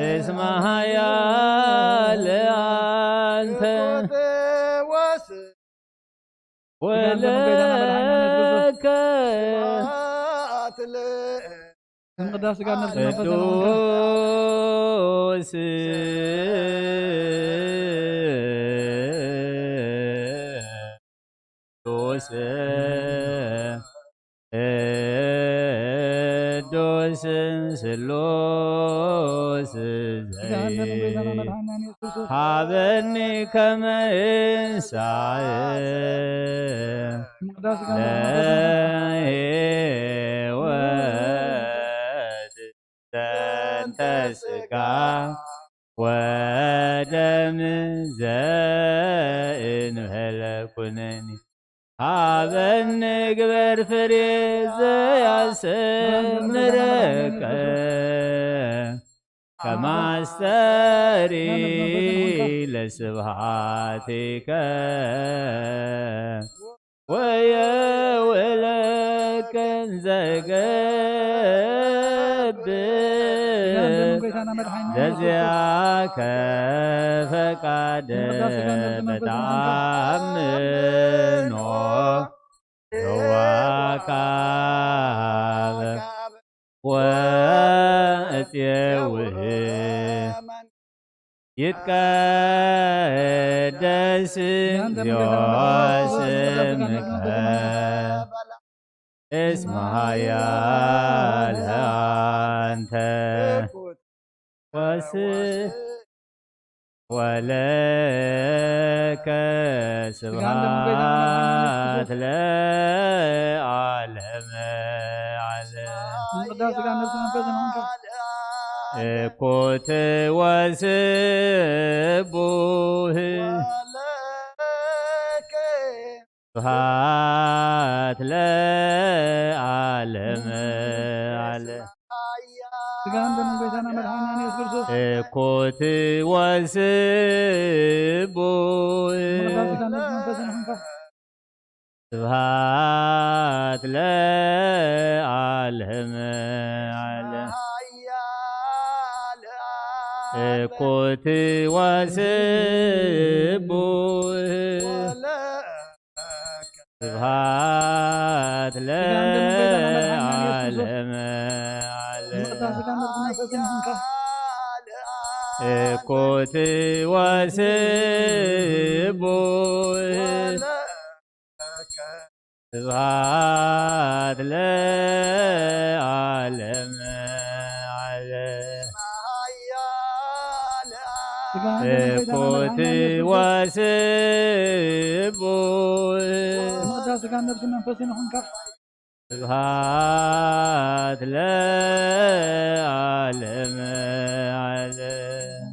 እስመ ኃያል አንተ ወለከ ስም ቅዳሴ ጋር ነፍስ መንፈስ ይኹንካ። ቅዱስ ቅዱስ ቅዱስ ስሉስ ስጋ እንደምን ጎይታና ዘይ መድኃኒና ኢየሱስ ክርስቶስ ሃበኒ ከመ እንሳእ ስም ቅዳሴ ጋር ነፍስ መንፈስ ይኹንካ። ለሕይወት ዘንተ ስጋ ወደም ዘእንበለ ኩነኒ ሃበኒ ግበር ፍሬ ዘያሰምረከ ከማስተሪ ለስብሃቲከ ወየውለከን ዘገብእ ስጋ እንደምን ጎይታና መድኃኒና ኢየሱስ ክርስቶስ ዘዚያከ ፈቃድ ሓደ ተኣምኖ ወካብ ወእፄውህ ይትቀደስ እግዚኦ ስምከ እስመ ኃያል አንተ ወስ ወለከ ስብሐት ለዓለመ ዓለም። እኩት ወስቡህ ስብሐት ለዓለመ ዓለም። ስጋን ደምን ጌታና መድኃኒና ኢየሱስ ክርስቶስ እኩት ወስቡህ ስጋን ደምን መንፈስን ይኹንካ። ስብሐት ለዓለመ ዓለም። እኩት ወስቡህ ስብሐት ለዓለመ ዓለም። እኩት ወስቡህ ስብሐት ለዓለመ ዓለም። እኩት ወስቡህ ስጋን ነፍስን መንፈስን ይኹንካ። ስብሐት ለዓለመ ዓለም።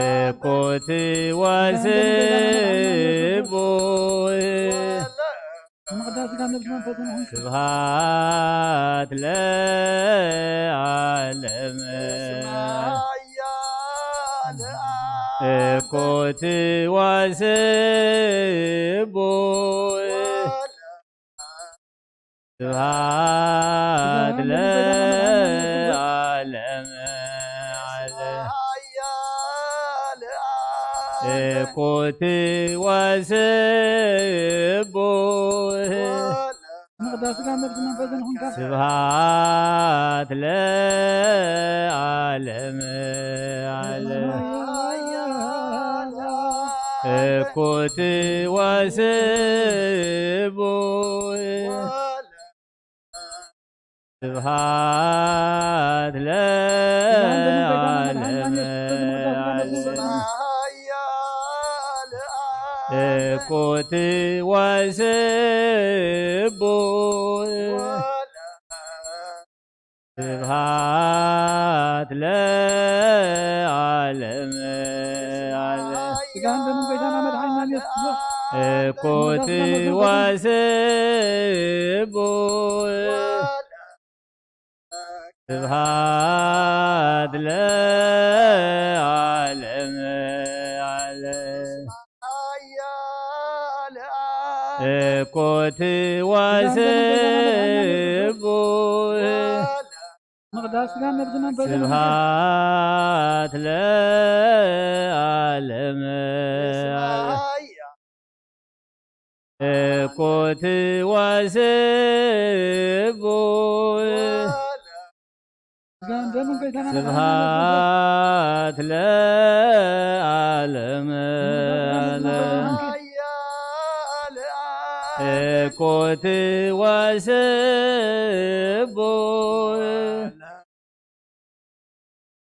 እኩት ወስቡህ ስጋን ነፍስን መንፈስን ይኹንካ። ስብሐት ለዓለም። እኩት ወስቡህ ስብሐት ለዓለም ዓለም። እኩት ወስቡህ መቅደስ ስጋ ነፍስ መንፈስን ይኹንካ። ስብሐት ለዓለም ዓለም። እኩት ወስቡህ ስብሐት ለዓለም ዓለም። እኩት ወስቡህ ስብሐት ለዓለም ዓለም። ስጋን ደምን ጌታና መድኃኒና ኢየሱስ ክርስቶስ እኩት ወስቡህ ስብሐት ለዓለም ዓለም። እኩት ወስቡህ መቅደስ ስጋን ነፍስን መንፈስን ስብሐት ለዓለም ዓለም። እኩት ወስቡህ ስጋን ደምን ጌታና መድኃኒና ኢየሱስ ክርስቶስ ስብሐት ለዓለም ዓለም። እኩት ወስቡህ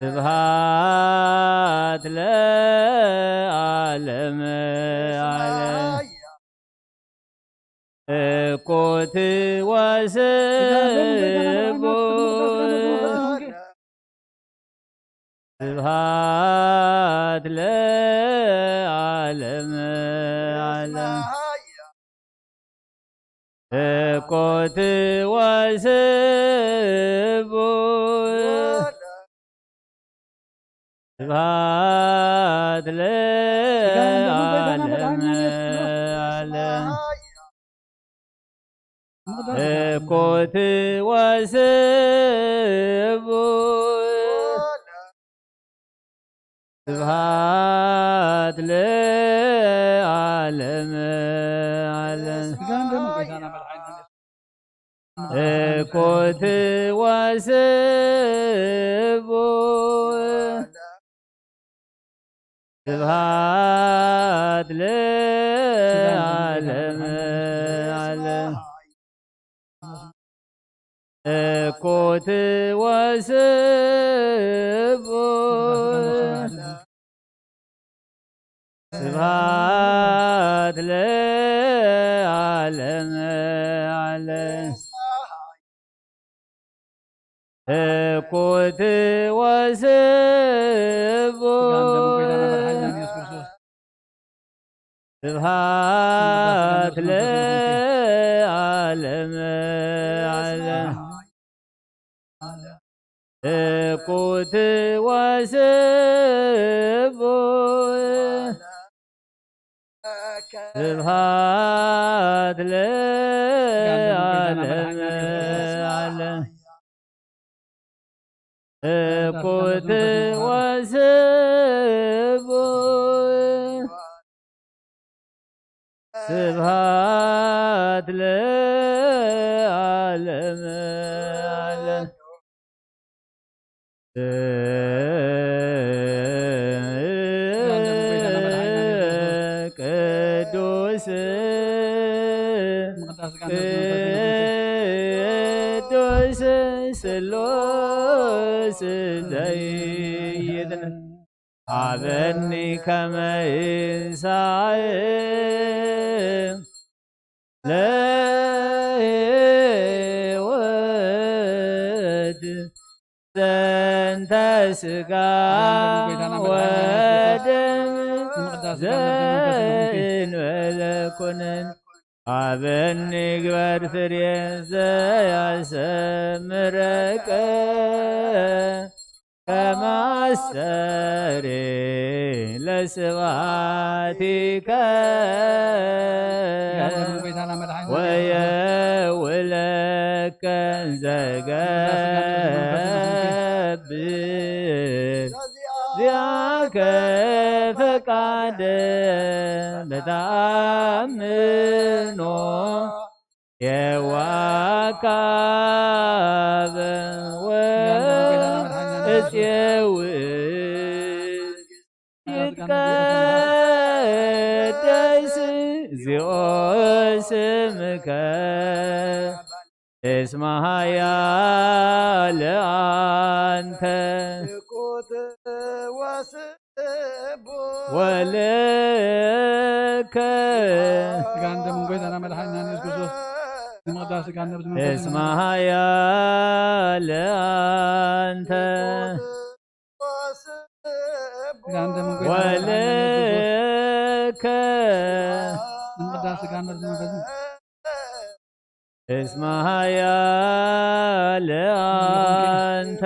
ስብሐት ለዓለም ዓለም። እኩት ወስቡህ ስብሐት ለዓለም ዓለም። እኩት ወስቡህ ስብሐት ለዓለም ዓለም። እኩት ወስቡህ ስብሐት ለዓለመ ዓለም። ስጋን ደሙን ጎይታና መድኃኒትና እኮት ወስቡ ስብሐት ለዓለመ ዓለም። እኮት ወስቡ ስብሐት ለዓለመ ዓለም። እኩት ወስቡ ስብሐት ለዓለመ ዓለም። እኩት ወስቡ ስብሐት ለዓለመ ዓለም። እኩት ወስቡ ስብሐት ለዓለመ ዓለም። ቅዱስ ቅዱስ ስሉስ ዘይትነ ሀበኒ ከመ ይንሳእ ለሕይወት ዘንተ ስጋ ወደም ዘእንበለ ኩነን ሀበኒ ግበር ፍሬ ዘያሰምረከ ከመ አስተሪ ለስብሐቲከ ወየውለከ ዘገብር ዚአከ ፈቃደ በተአምኖ የዋካበ ወእፄው ይትቀደስ እግዚኦ ስምከ እስመ ኃያል አንተ። ወልከ ስጋን ደምን ጎይታና መድኃኒና ኢየሱስ ክርስቶስ ንምቕዳስ ስጋን ነብስ መንፈስ እስመ ኃያል አንተ። ስጋን ደምን ጎይታና መድኃኒና ኢየሱስ ክርስቶስ ወልከ ንምቕዳስ ስጋን ነብስ መንፈስ እስመ ኃያል አንተ።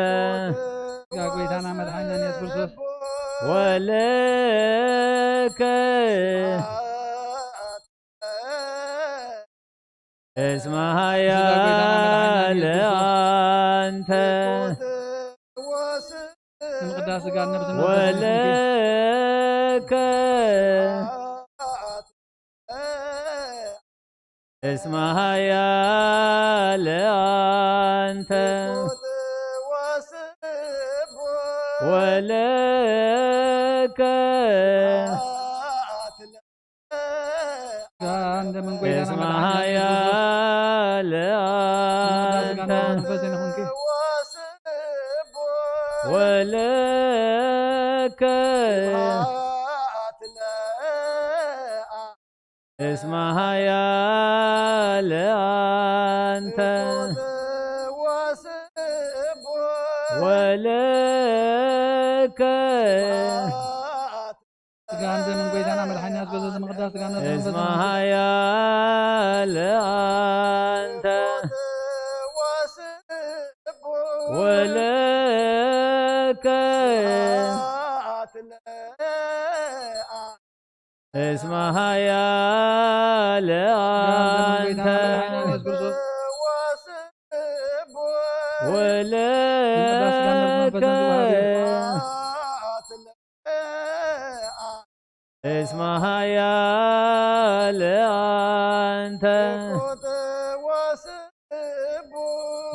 ስጋ ጎይታና መድኃኒና ኢየሱስ ክርስቶስ ወልከ እስመ ኃያል አንተ። ንምቕዳስ ስጋ ነብስ መንፈስ ወልከ እስመ ኃያል አንተ። ወልከ ስጋ እንደምን ጎይታና እስመ መድኃኒና ኢየሱስ ክርስቶስ ኃያል ስጋ አንተ። መንፈስ ይኹንኪ። ወልከ እስመ ኃያል አንተ። ወልከ ስጋ እንደምን ጎይታና መድኃኒና ኢየሱስ ክርስቶስ ንምቕዳስ ስጋ ነብስ መንፈስ እስመ ኃያል አንተ። ወልከ እስመ ኃያል አንተ። ወልከ ኃያል አንተ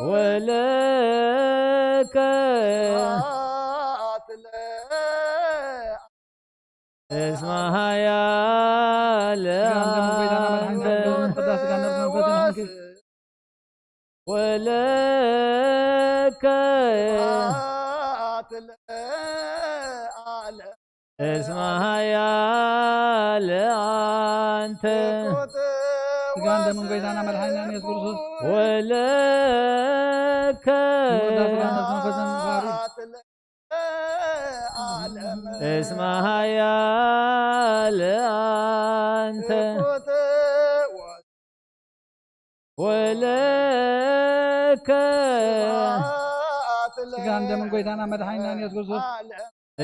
ወለከ እስመ ኃያል አንተ ወለከ እስመ ኃያል አንተ ስጋን ደምን ጌታና መድኃኒና ኢየሱስ ክርስቶስ ወለከ ስጋን ደምን መንፈስን ባህሪ እስመ ኃያል አንተ ወለከ ስጋን ደምን ጌታና መድኃኒና ኢየሱስ ክርስቶስ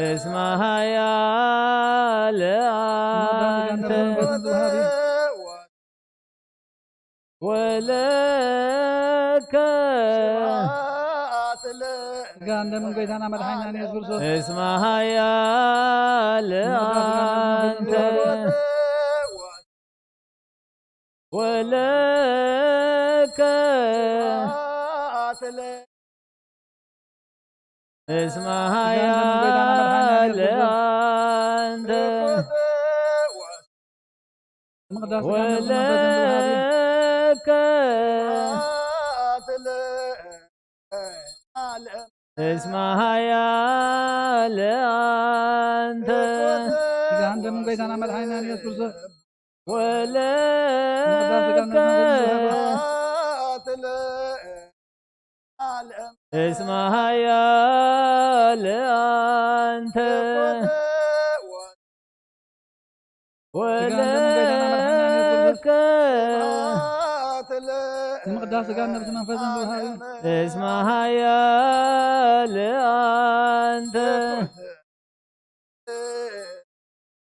እስመ ኃያል አንተ ወለከ ስጋን ደምን ጌታና መድኃኒና ኢየሱስ ክርስቶስ እስመ ኃያል አንተ ወለከ እስመ ኃያል አንተ ወለከ እስመ ኃያል አንተ ስጋን ደምን ጌታና መድኃኒና ኢየሱስ ክርስቶስ ወለከ እስመ ኃያል አንተ ወለከ ንምቅዳስ ስጋን ነፍስ መንፈስን ዝወሃበ እስመ ኃያል አንተ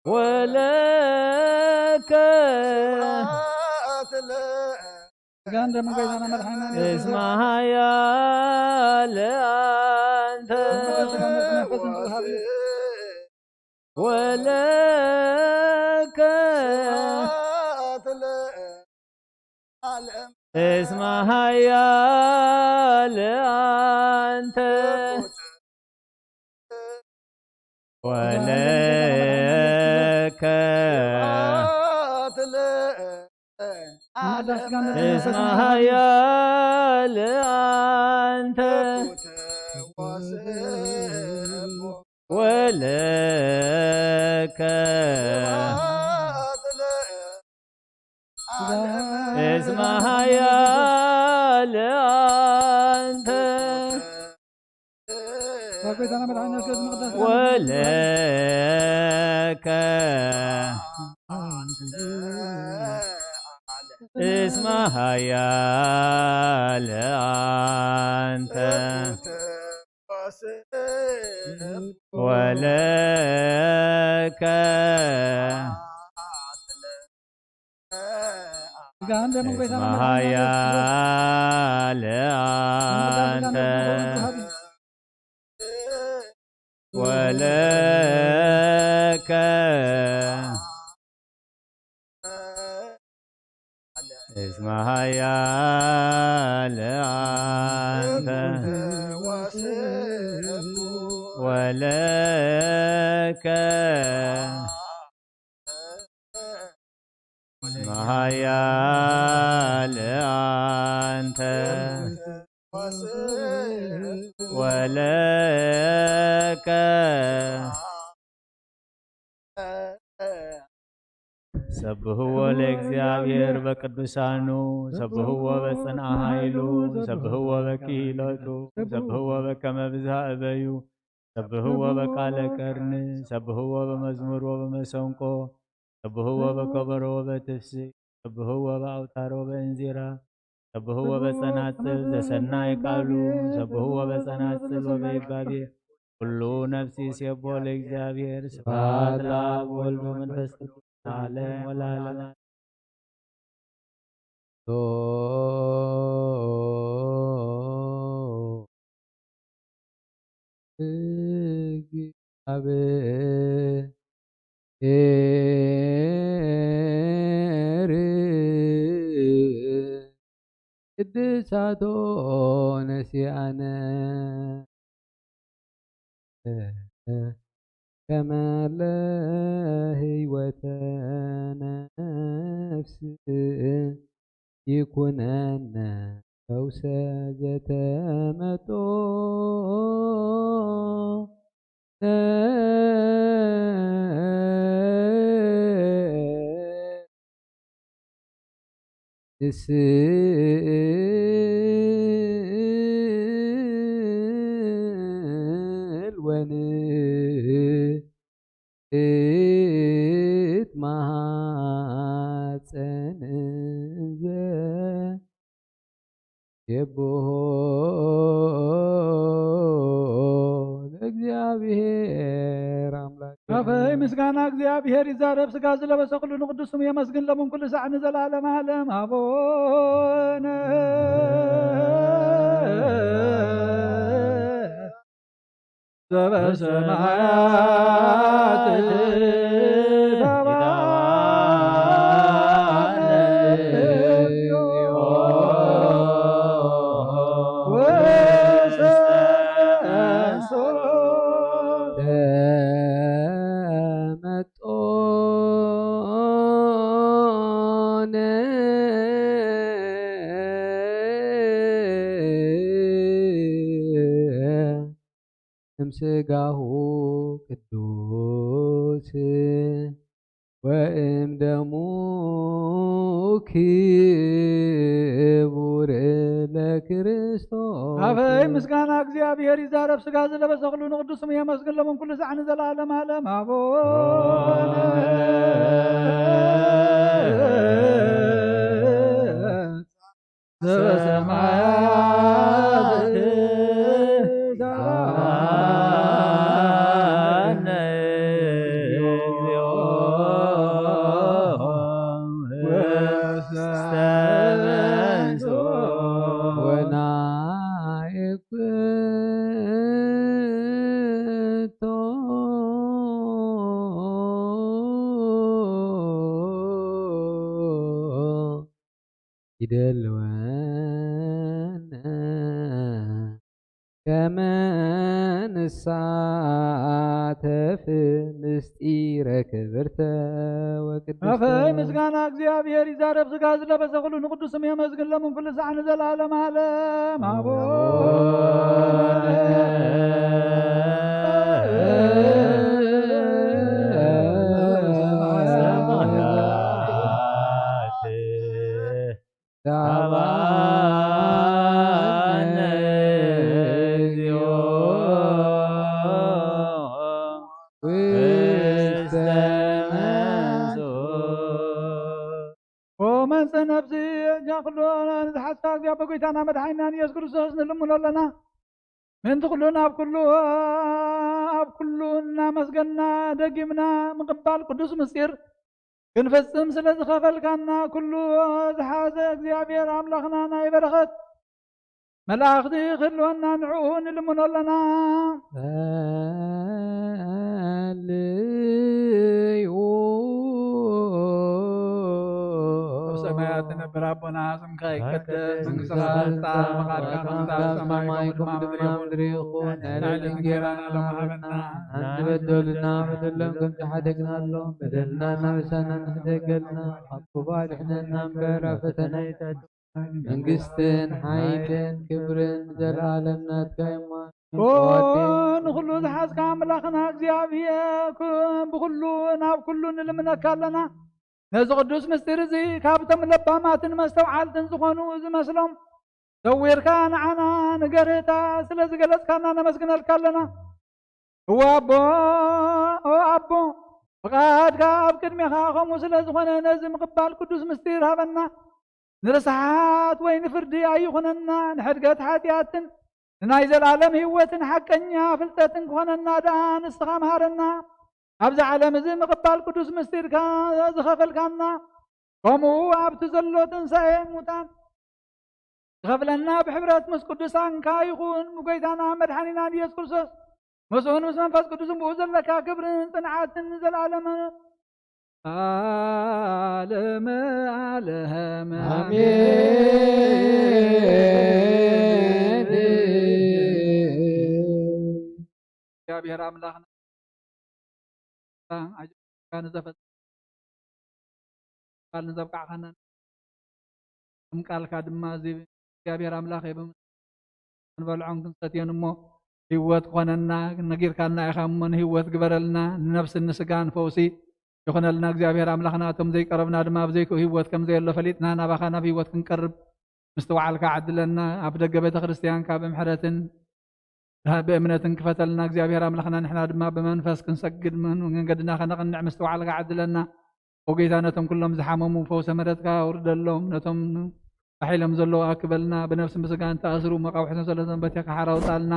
ወለከ ስጋን ደምን ጌታና መድኃኒና እስመ ኃያል አንተ ወለከ እስመ ኃያል አንተ ወለከ እስመ ኃያል አንተ ወለከ እስመ ኃያል አንተ ወለከ እስመ ኃያል አንተ ወለከ እስመ ኃያል አንተ ወለከ እስመ ኃያል አንተ ወለከ እስመ ኃያል አንተ ወለከ ሰብህዎ ለእግዚአብሔር በቅዱሳኑ ሰብህዎ በጽንዓ ኃይሉ ሰብህዎ በክሂሎቱ ሰብህዎ በከመ ብዝሃ እበዩ ሰብህዎ በቃለ ቀርኒ ሰብህዎ በመዝሙር ወበመሰንቆ ሰብህዎ በከበሮ ወበትፍሲ ሰብህዎ በአውታር ወበእንዚራ ሰብህዎ በጸናጽል ዘሰናይ ቃሉ ሰብህዎ በጸናጽል ወበይባቤ ኩሉ ነፍሲ ሴቦ ለእግዚአብሔር ስብሐት ለአብ ወልድ ወመንፈስ ቅዱስ ለዓለም ወለዓለም። ቅድሳቶ ነሲኣነ ከመለ ህይወተ ነፍስ ይኩነነ ፈውሰ ዘተመጦ ንስእል ወንእት ማሐፀን እንዘ የብሆ ለእግዚኣብሔር ኣምላክ። ኣፈይ ምስጋና እግዚኣብሔር ይዛረብ፣ ስጋ ዝለበሰ ኩሉ ንቅዱስ ስሙ የመስግን፣ ለምን ኩሉ ሳዕ ንዘላለም ዓለም ኣቦነ። ዘበሰማያት እምስጋሁ ቅዱስ ወእም ደሙ ክቡር ለክርስቶስ። ኣፈይ ምስጋና እግዚኣብሔር ይዛረብ፣ ስጋ ዝለበሰ ኩሉ ንቅዱስ ስሙ የመስግን፣ ለምን ኩሉ ሳዕ ንዘላለም ዓለም ኣቦነ። ዘበሰማያት ይደልወነ ከመ ንሳተፍ ምስጢረ ክብርተ ወቅድስተ። ኣፈይ ምስጋና እግዚኣብሔር ይዛረብ፣ ስጋ ዝለበሰ ኩሉ ንቅዱስ ስም የመስግን፣ ለምን ኩሉ ሳዕ ንዘላለም ዓለም ኣቦነ። ወመንጽህ ነፍሲ እጃ ኩሉ ንዝሓዝካ እግዚኣብሔር ጎይታና መድሓኒና ንኢየሱስ ክርስቶስ ንልምኖ ኣለና። ምእንቲ ኩሉ ናብ ኩሉ ኣብ ኩሉ እናመስገና ደጊምና ምቕባል ቅዱስ ምስጢር ክንፍጽም ስለ ዝኸፈልካና ኩሉ ዝሓዘ እግዚኣብሔር ኣምላኽና ናይ በረኸት መላእኽቲ ክህልወና ንዕኡ ንልምኖ ኣለና። ጸልዩ ኣብ ሰማያት ትነብር ኣቦና ስምካ ይቀደስ፣ መንግስትኻ ትምጻእ፣ ፈቃድካ ከም ኣብ ሰማይ ከምኡ ድማ ምድሪ ይኹን። ናይ ዕለታና እንጀራና ሎሚ ሃበና። ንበደሉና በደሎም ከም ዝሓደግናሎም በደልና እናበሳና ንሕደገልና፣ ካብ ክፉእ ኣድሕነና እምበር ኣብ ፈተና ኣይተእትወና። መንግስትን ሓይልን ክብርን ንዘለኣለም ናትካ እዩ። እሞ ኦ ንኹሉ ዝሓዝካ ኣምላኽና እግዚኣብሔር፣ ክ-፣ ብኹሉ ናብ ኩሉ ንልምነካ ኣለና። ነዚ ቅዱስ ምስጢር እዚ ካብቶም ለባማትን መስተውዓልትን ዝኾኑ ዝመስሎም ሰዊርካ ንዓና ንገርህታ ስለ ዝገለጽካና ነመስግነልካ ኣለና። እወ ኣቦ፣ ኦ ኣቦ፣ ፍቓድካ ኣብ ቅድሜኻ ከምኡ ስለ ዝኾነ ነዚ ምቕባል ቅዱስ ምስጢር ሃበና። ንርስሓት ወይ ንፍርዲ ኣይኹነና፣ ንሕድገት ሓጢኣትን ንናይ ዘለኣለም ህይወትን ሓቀኛ ፍልጠትን ክኾነና ደኣ ንስኻ መሃረና። ኣብዚ ዓለም እዚ ምቕባል ቅዱስ ምስጢርካ ዝኸፈልካና፣ ከምኡ ኣብቲ ዘሎ ትንሳኤ ሙታን ክኸፍለና ብሕብረት ምስ ቅዱሳንካ ይኹን። ብጎይታና መድሓኒና ኢየሱስ ክርስቶስ ምስኡን ምስ መንፈስ ቅዱስን ብኡ ዘለካ ክብርን ጽንዓትን ንዘለኣለም ዓለመ ዓለም ኣሜን። እግዚኣብሔር ኣምላኽና ኣጆካ ንዘፈጽም ቃል ንዘብቃዕካና፣ ከም ቃልካ ድማ እዚ እግዚኣብሔር ኣምላኽ እየ፣ ክንበልዖን ክንሰትዮን እሞ ህይወት ክኾነና ነጊርካና ኢኻ እሞ ንህይወት ግበረልና። ንነፍስን ንስጋን ፈውሲ ይኹነልና እግዚኣብሔር ኣምላኽና። እቶም ዘይቀረብና ድማ ብዘይክኡ ህይወት ከም ዘየሎ ፈሊጥና ናባኻ ናብ ህይወት ክንቀርብ ምስትውዓልካ ዓድለና። ኣብ ደገ ቤተ ክርስቲያንካ ብምሕረትን ብእምነትን ክፈተልና እግዚኣብሔር ኣምላኽና። ንሕና ድማ ብመንፈስ ክንሰግድ መን-፣ መንገድና ከነቕንዕ ምስትውዓልካ ዓድለና። ኦ ጌታ፣ ነቶም ኩሎም ዝሓመሙ ፈውሰ ምሕረትካ ኣውርደሎም። ነቶም ባሕ ኢሎም ዘለዉ ኣክበልና። ብነፍስን ብስጋን ተኣስሩ መቃውሕቶም ሰለቶም በቲኻ ሓራ ኣውጻልና።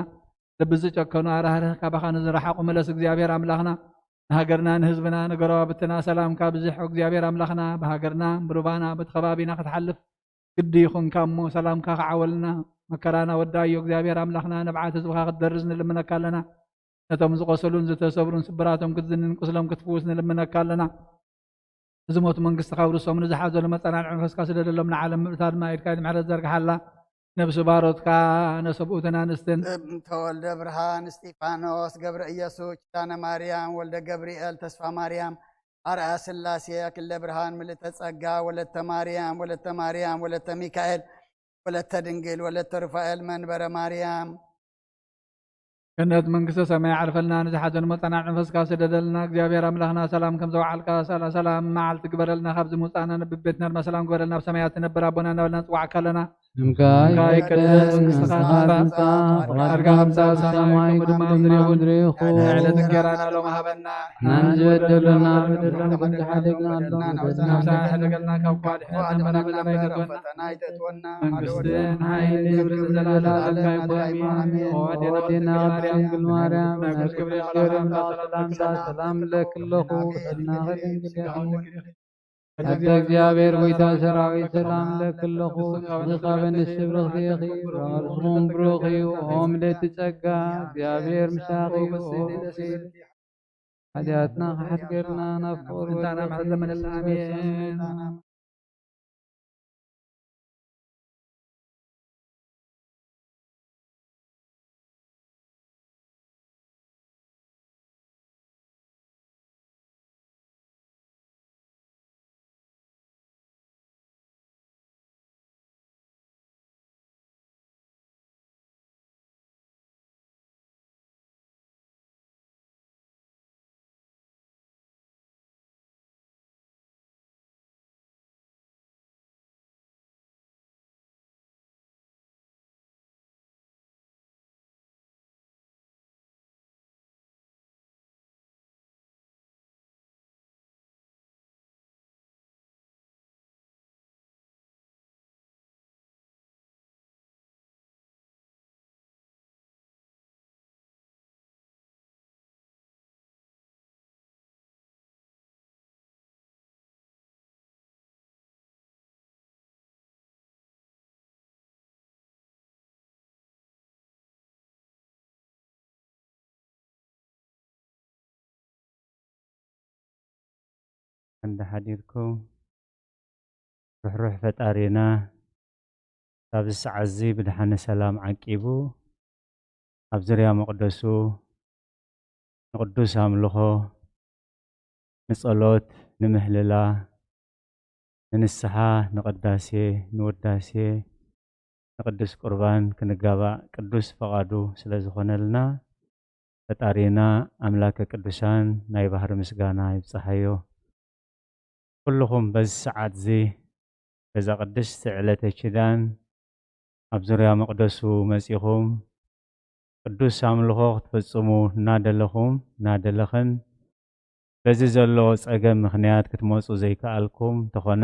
ልቢ ዝጨከኑ ኣራህርህ፣ ካባኻ ንዝረሓቑ ምለስ እግዚኣብሔር ኣምላኽና። ንሃገርና ንህዝብና ንጎረባብትና ሰላምካ ብዝሕ እግዚኣብሔር ኣምላኽና። ብሃገርና ብሩባና በቲ ከባቢና ክትሓልፍ ግዲ ይኹንካ እሞ ሰላምካ ክዓወልና። መከራና ወዳእዮ እግዚኣብሔር ኣምላኽና፣ ንብዓት ህዝብኻ ክትደርዝ ንልምነካ ኣለና። ነቶም ዝቆሰሉን ዝተሰብሩን ስብራቶም ክትዝንን ቁስሎም ክትፍውስ ንልምነካ ኣለና። ዝሞቱ መንግስትኻ ውርሶም፣ ንዝሓዘኑ መጸናንዒ መንፈስካ ስደደሎም። ንዓለም ምእንታ ድማ ኢድካ ኢድ ምሕረት ዘርግሓላ። ነብሲ ባሮትካ ነሰብኡትን ኣንስትን እም ተወልደ ብርሃን፣ እስጢፋኖስ፣ ገብረ ኢየሱስ፣ ኪዳነ ማርያም፣ ወልደ ገብርኤል፣ ተስፋ ማርያም፣ ኣርኣያ ስላሴ፣ ኣክለ ብርሃን፣ ምልእተ ጸጋ፣ ወለተ ማርያም፣ ወለተ ማርያም፣ ወለተ ሚካኤል፣ ወለተ ድንግል፣ ወለተ ሩፋኤል፣ መንበረ ማርያም። ገነት መንግስተ ሰማይ ዓርፈልና። ንዝሓዘኑ መጻናዕ መንፈስካ ስደደልና። እግዚኣብሔር ኣምላኽና ሰላም ከም ዘውዓልካ ሰላ-፣ ሰላም መዓልቲ ግበረልና። ካብዚ ምውጻእና ንብቤትና ድማ ሰላም ግበረልና። ኣብ ሰማያት ትነብር ኣቦና እናበልና ንጽዋዕካ ኣለና። ስምካ ይቀደስ፣ መንግስትኻ ትምጻእ፣ ፍቓድካ ከም ብሰማይ ከምኡ ድማ ኣብ ምድሪ ይኹን። ዕለት እንጀራና ሎም ሃበና። ንሕናን ዝበደሉና በደልና ሓደግና ኣሎ፣ ናብ ፈተና ኣይተእትወና፣ ካብ ክፉእ ኣድሕነና፣ እምበኣር ናብ ፈተና ኣይተእትወና። መንግስትን ሓይልን ክብርን ንዘለኣለም ናትካ ይኹን። ኣሜን። ኦ ኣዴና ቅድስት ድንግል ማርያም፣ ናይ ክብሪ ኣምላኽ ሰላምታ ሰላም ለኪ ኣለኹ፣ ብሕልናኺ ድንግል ኢኺ። ኣደ እግዚኣብሔር ጎይታ ሰራዊት ሰላም ለኪ ኣለኹ። ንስኺ ካብ ኣንስቲ ብርኽቲ ኢኺ፣ ፍረ ከርስኺ እውን ብሩኽ እዩ። ኦ ምልእቲ ጸጋ፣ እግዚኣብሔር ምሳኺ እዩ። ኦ ብእሲ ሓጢኣትና ክሓድገልና ናብ ፍቕር ወልድኺ ኣሜን። እንዳ ሓዲርኩም ርሕሩሕ ፈጣሪና ካብዚ ሰዓት እዚ ብድሓነ ሰላም ዓቂቡ ኣብ ዙርያ መቕደሱ ንቕዱስ ኣምልኾ፣ ንጸሎት፣ ንምህልላ፣ ንንስሓ፣ ንቕዳሴ፣ ንውዳሴ፣ ንቅዱስ ቁርባን ክንጋባእ ቅዱስ ፈቓዱ ስለ ዝኾነልና ፈጣሪና ኣምላከ ቅዱሳን ናይ ባህሪ ምስጋና ይብጽሓዮ። ኩልኹም በዚ ሰዓት እዚ በዛ ቅድስቲ ዕለተ ኪዳን ኣብ ዙርያ መቕደሱ መጺኹም ቅዱስ ኣምልኾ ክትፍጽሙ እናደለኹም እናደለኽን በዚ ዘሎ ጸገም ምኽንያት ክትመጹ ዘይከኣልኩም እንተኾነ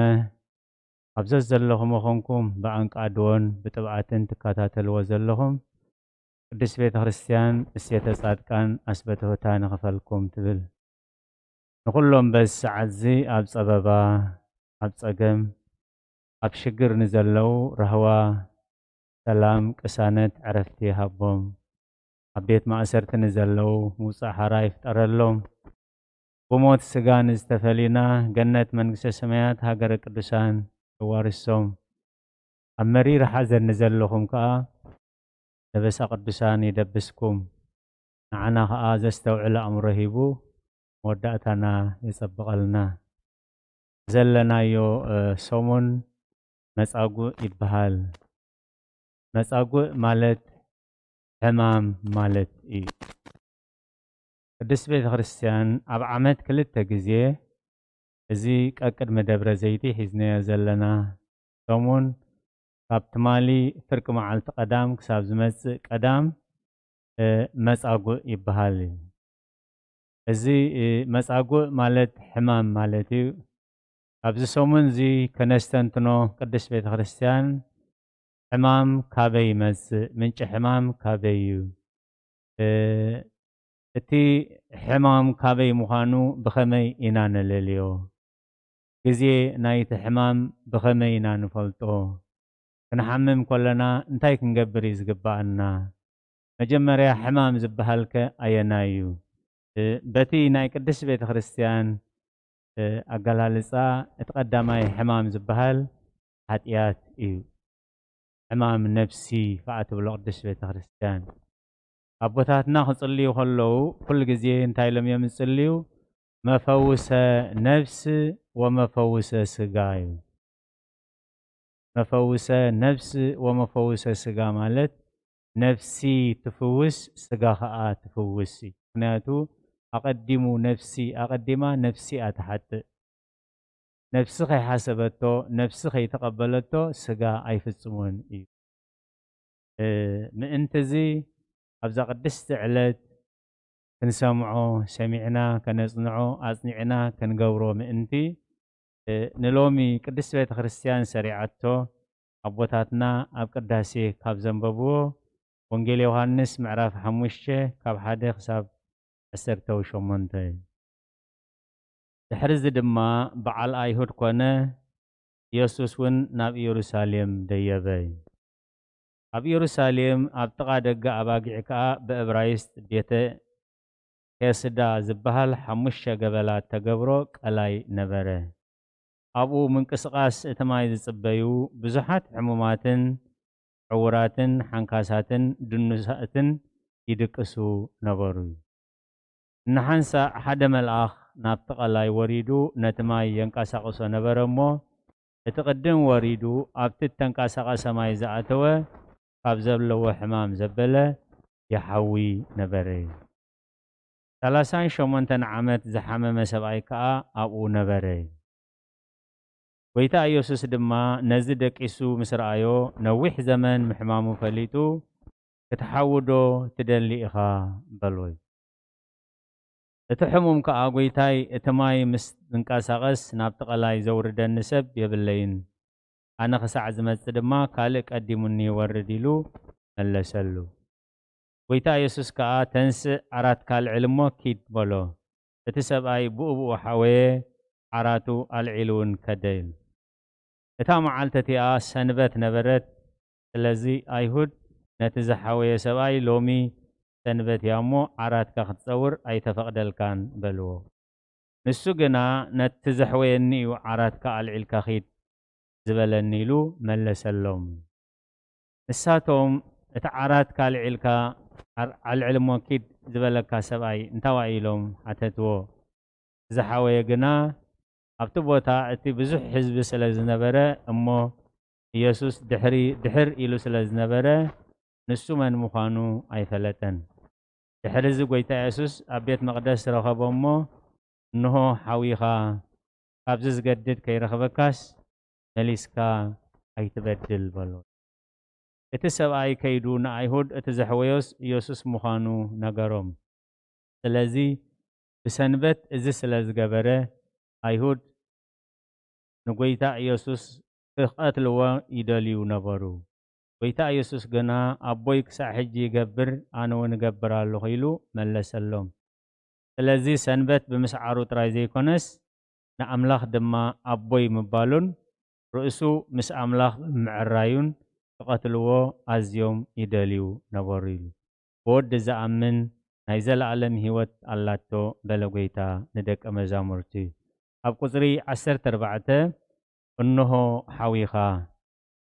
ኣብ ዘዘለኹሞ ኾንኩም ብኣንቃድዎን ብጥብዓትን ትከታተልዎ ዘለኹም ቅድስት ቤተ ክርስቲያን እሴተ ጻድቃን ኣስበትሆታ ንኽፈልኩም ትብል። ንኹሎም በዚ ሰዓት እዚ ኣብ ጸበባ፣ ኣብ ጸገም፣ ኣብ ሽግር ንዘለዉ ራህዋ፣ ሰላም፣ ቅሳነት፣ ዕረፍቲ ይሃቦም። ኣብ ቤት ማእሰርቲ ንዘለዉ ምውጻእ ሓራ ይፍጠረሎም። ብሞት ስጋ ንዝተፈሊና ገነት መንግስተ ሰማያት ሃገረ ቅዱሳን የዋርሶም። ኣብ መሪር ሓዘን ንዘለኹም ከኣ ለበሳ ቅዱሳን ይለብስኩም። ንዓና ኸኣ ዘስተውዕል ኣእምሮ ሂቡ መወዳእታና የጸብቐልና። ዘለናዮ፣ እ፣ ሰሙን መጻጉዕ ይበሃል። መጻጉዕ ማለት ሕማም ማለት እዩ። ቅድስት ቤተ ክርስቲያን ኣብ ዓመት ክልተ ግዜ፣ እዚ ቀቅድሚ ደብረ ዘይቲ ሒዝናዮ ዘለና ሰሙን፣ ካብ ትማሊ ፍርቂ መዓልቲ ቀዳም ክሳብ ዝመጽእ ቀዳም፣ እ፣ መጻጉዕ ይበሃል እዩ። እዚ፣ እ፣ መጻጉዕ ማለት ሕማም ማለት እዩ። ኣብዚ ሰሙን እዚ ከነስተንትኖ ቅድስት ቤተ ክርስቲያን ሕማም ካበይ ይመጽእ? ምንጪ ሕማም ካበይ እዩ? እ፣ እቲ ሕማም ካበይ ምዃኑ ብኸመይ ኢና ነለልዮ? ግዜ ናይቲ ሕማም ብኸመይ ኢና ንፈልጦ? ክንሓምም ከለና እንታይ ክንገብር እዩ ዝግብኣና? መጀመርያ ሕማም ዝበሃልከ ኣየናይ እዩ? እ፣ በቲ ናይ ቅድስት ቤተ ክርስቲያን፣ እ፣ ኣገላልጻ፣ እቲ ቀዳማይ ሕማም ዝበሃል ሓጢኣት እዩ። ሕማም ነፍሲ ከኣ ትብሎ ቅድስት ቤተ ክርስቲያን። ኣቦታትና ክጽልዩ ከለዉ ኩሉ ግዜ እንታይ ኢሎም እዮም ዝጽልዩ? መፈውሰ ነፍስ ወመፈውሰ ስጋ እዩ። መፈውሰ ነፍስ ወመፈውሰ ስጋ ማለት ነፍሲ ትፍውስ፣ ስጋ ከኣ ትፍውስ እዩ። ምኽንያቱ ኣቐዲሙ ነፍሲ፣ ኣቐዲማ ነፍሲ እያ ትሓጥእ። ነፍሲ ከይሓሰበቶ፣ ነፍሲ ከይተቐበለቶ ስጋ ኣይፍጽሞን እዩ። እ፣ ምእንቲ እዚ ኣብዛ ቅድስቲ ዕለት ክንሰምዖ፣ ሰሚዕና ከነጽንዖ፣ ኣጽኒዕና ክንገብሮ ምእንቲ፣ እ፣ ንሎሚ ቅድስት ቤተ ክርስቲያን ሰሪዓቶ ኣቦታትና ኣብ ቅዳሴ ካብ ዘንበብዎ ወንጌል ዮሃንስ ምዕራፍ ሓሙሽተ ካብ ሓደ ክሳብ ዓሰርተ ሸሞንተ። ድሕሪ እዚ ድማ በዓል ኣይሁድ ኮነ፣ ኢየሱስ እውን ናብ ኢየሩሳሌም ደየበ። ኣብ ኢየሩሳሌም ኣብ ጥቓ ደገ ኣባጊዕ ከኣ ብእብራይስጥ ቤተ ሄስዳ ዝበሃል ሓሙሽተ ገበላት ተገብሮ ቀላይ ነበረ። ኣብኡ ምንቅስቓስ እቲ ማይ ዝጽበዩ ብዙሓት ሕሙማትን ዕዉራትን ሓንካሳትን ድኑሳትን ይድቅሱ ነበሩ። እንሓንሳእ ሓደ መልኣኽ ናብቲ ቀላይ ወሪዱ ነቲ ማይ የንቀሳቕሶ ነበረ እሞ፣ እቲ ቅድም ወሪዱ ኣብቲ እተንቀሳቐሰ ማይ ዝኣተወ ካብ ዘለዎ ሕማም ዘበለ ይሓዊ ነበረ። ሰላሳን ሸሞንተን ዓመት ዝሓመመ ሰብኣይ ከኣ ኣብኡ ነበረ። ጐይታ ኢየሱስ ድማ ነዚ ደቂሱ ምስ ረኣዮ፣ ነዊሕ ዘመን ምሕማሙ ፈሊጡ፣ "ክትሓዊ ዶ ትደሊ ኢኻ?" በሎ። እቲ ሕሙም ከኣ፣ "ጐይታይ፣ እቲ ማይ ምስ ዝንቀሳቐስ ናብቲ ቀላይ ዘውርደኒ ሰብ የብለይን። ኣነ ክሳዕ ዝመጽእ ድማ ካልእ ቀዲሙኒ ይወርድ" ኢሉ መለሰሉ። ጐይታ ኢየሱስ ከኣ፣ "ተንስእ፣ ዓራትካ ኣልዕል እሞ ኪድ" በሎ። እቲ ሰብኣይ ብኡ ብኡ ሓወየ፣ ዓራቱ ኣልዒሉ እውን ከደ ኢሉ። እታ መዓልቲ እቲኣ ሰንበት ነበረት። ስለዚ ኣይሁድ ነቲ ዝሓወየ ሰብኣይ፣ "ሎሚ ሰንበት እያ እሞ ዓራትካ ክትጸውር ኣይተፈቕደልካን" በልዎ። ንሱ ግና፣ "ነቲ ዘሕወየኒ እዩ ዓራትካ ኣልዒልካ ኺድ ዝበለኒ" ኢሉ መለሰሎም። ንሳቶም፣ "እቲ ዓራትካ ኣልዒልካ፣ ኣር-፣ ኣልዕል እሞ ኪድ ዝበለካ ሰብኣይ እንታዋይ?" ኢሎም ሓተትዎ። ዝሓወየ ግና፣ ኣብቲ ቦታ እቲ ብዙሕ ህዝቢ ስለ ዝነበረ፣ እሞ ኢየሱስ ድሕሪ፣ ድሕር ኢሉ ስለ ዝነበረ፣ ንሱ መን ምዃኑ ኣይፈለጠን። ድሕሪ እዚ ጐይታ ኢየሱስ ኣብ ቤት መቕደስ ረኸቦ እሞ፣ "እንሆ ሓዊኻ፣ ካብዚ ዝገድድ ከይረኽበካስ መሊስካ ኣይትበድል" በሎ። እቲ ሰብኣይ ከይዱ ንኣይሁድ እቲ ዘሕወዮስ ኢየሱስ ምዃኑ ነገሮም። ስለዚ ብሰንበት እዚ ስለ ዝገበረ፣ ኣይሁድ ንጐይታ ኢየሱስ ክቐትልዎ ይደልዩ ነበሩ። ጐይታ ኢየሱስ ግና፣ "ኣቦይ ክሳዕ ሕጂ ይገብር፣ ኣነ እውን እገብር ኣለኹ" ኢሉ መለሰሎም። ስለዚ ሰንበት ብምስዓሩ ጥራይ ዘይኮነስ፣ ንኣምላኽ ድማ ኣቦይ ምባሉን ርእሱ ምስ ኣምላኽ ብምዕራዩን ክቐትልዎ ኣዝዮም ይደልዩ ነበሩ ኢሉ። "ብወዲ ዝኣምን ናይ ዘለኣለም ህይወት ኣላቶ" በለ ጐይታ ንደቀ መዛሙርቲ። ኣብ ቁጽሪ ዓሰርተ ኣርባዕተ፣ "እንሆ ሓዊኻ፣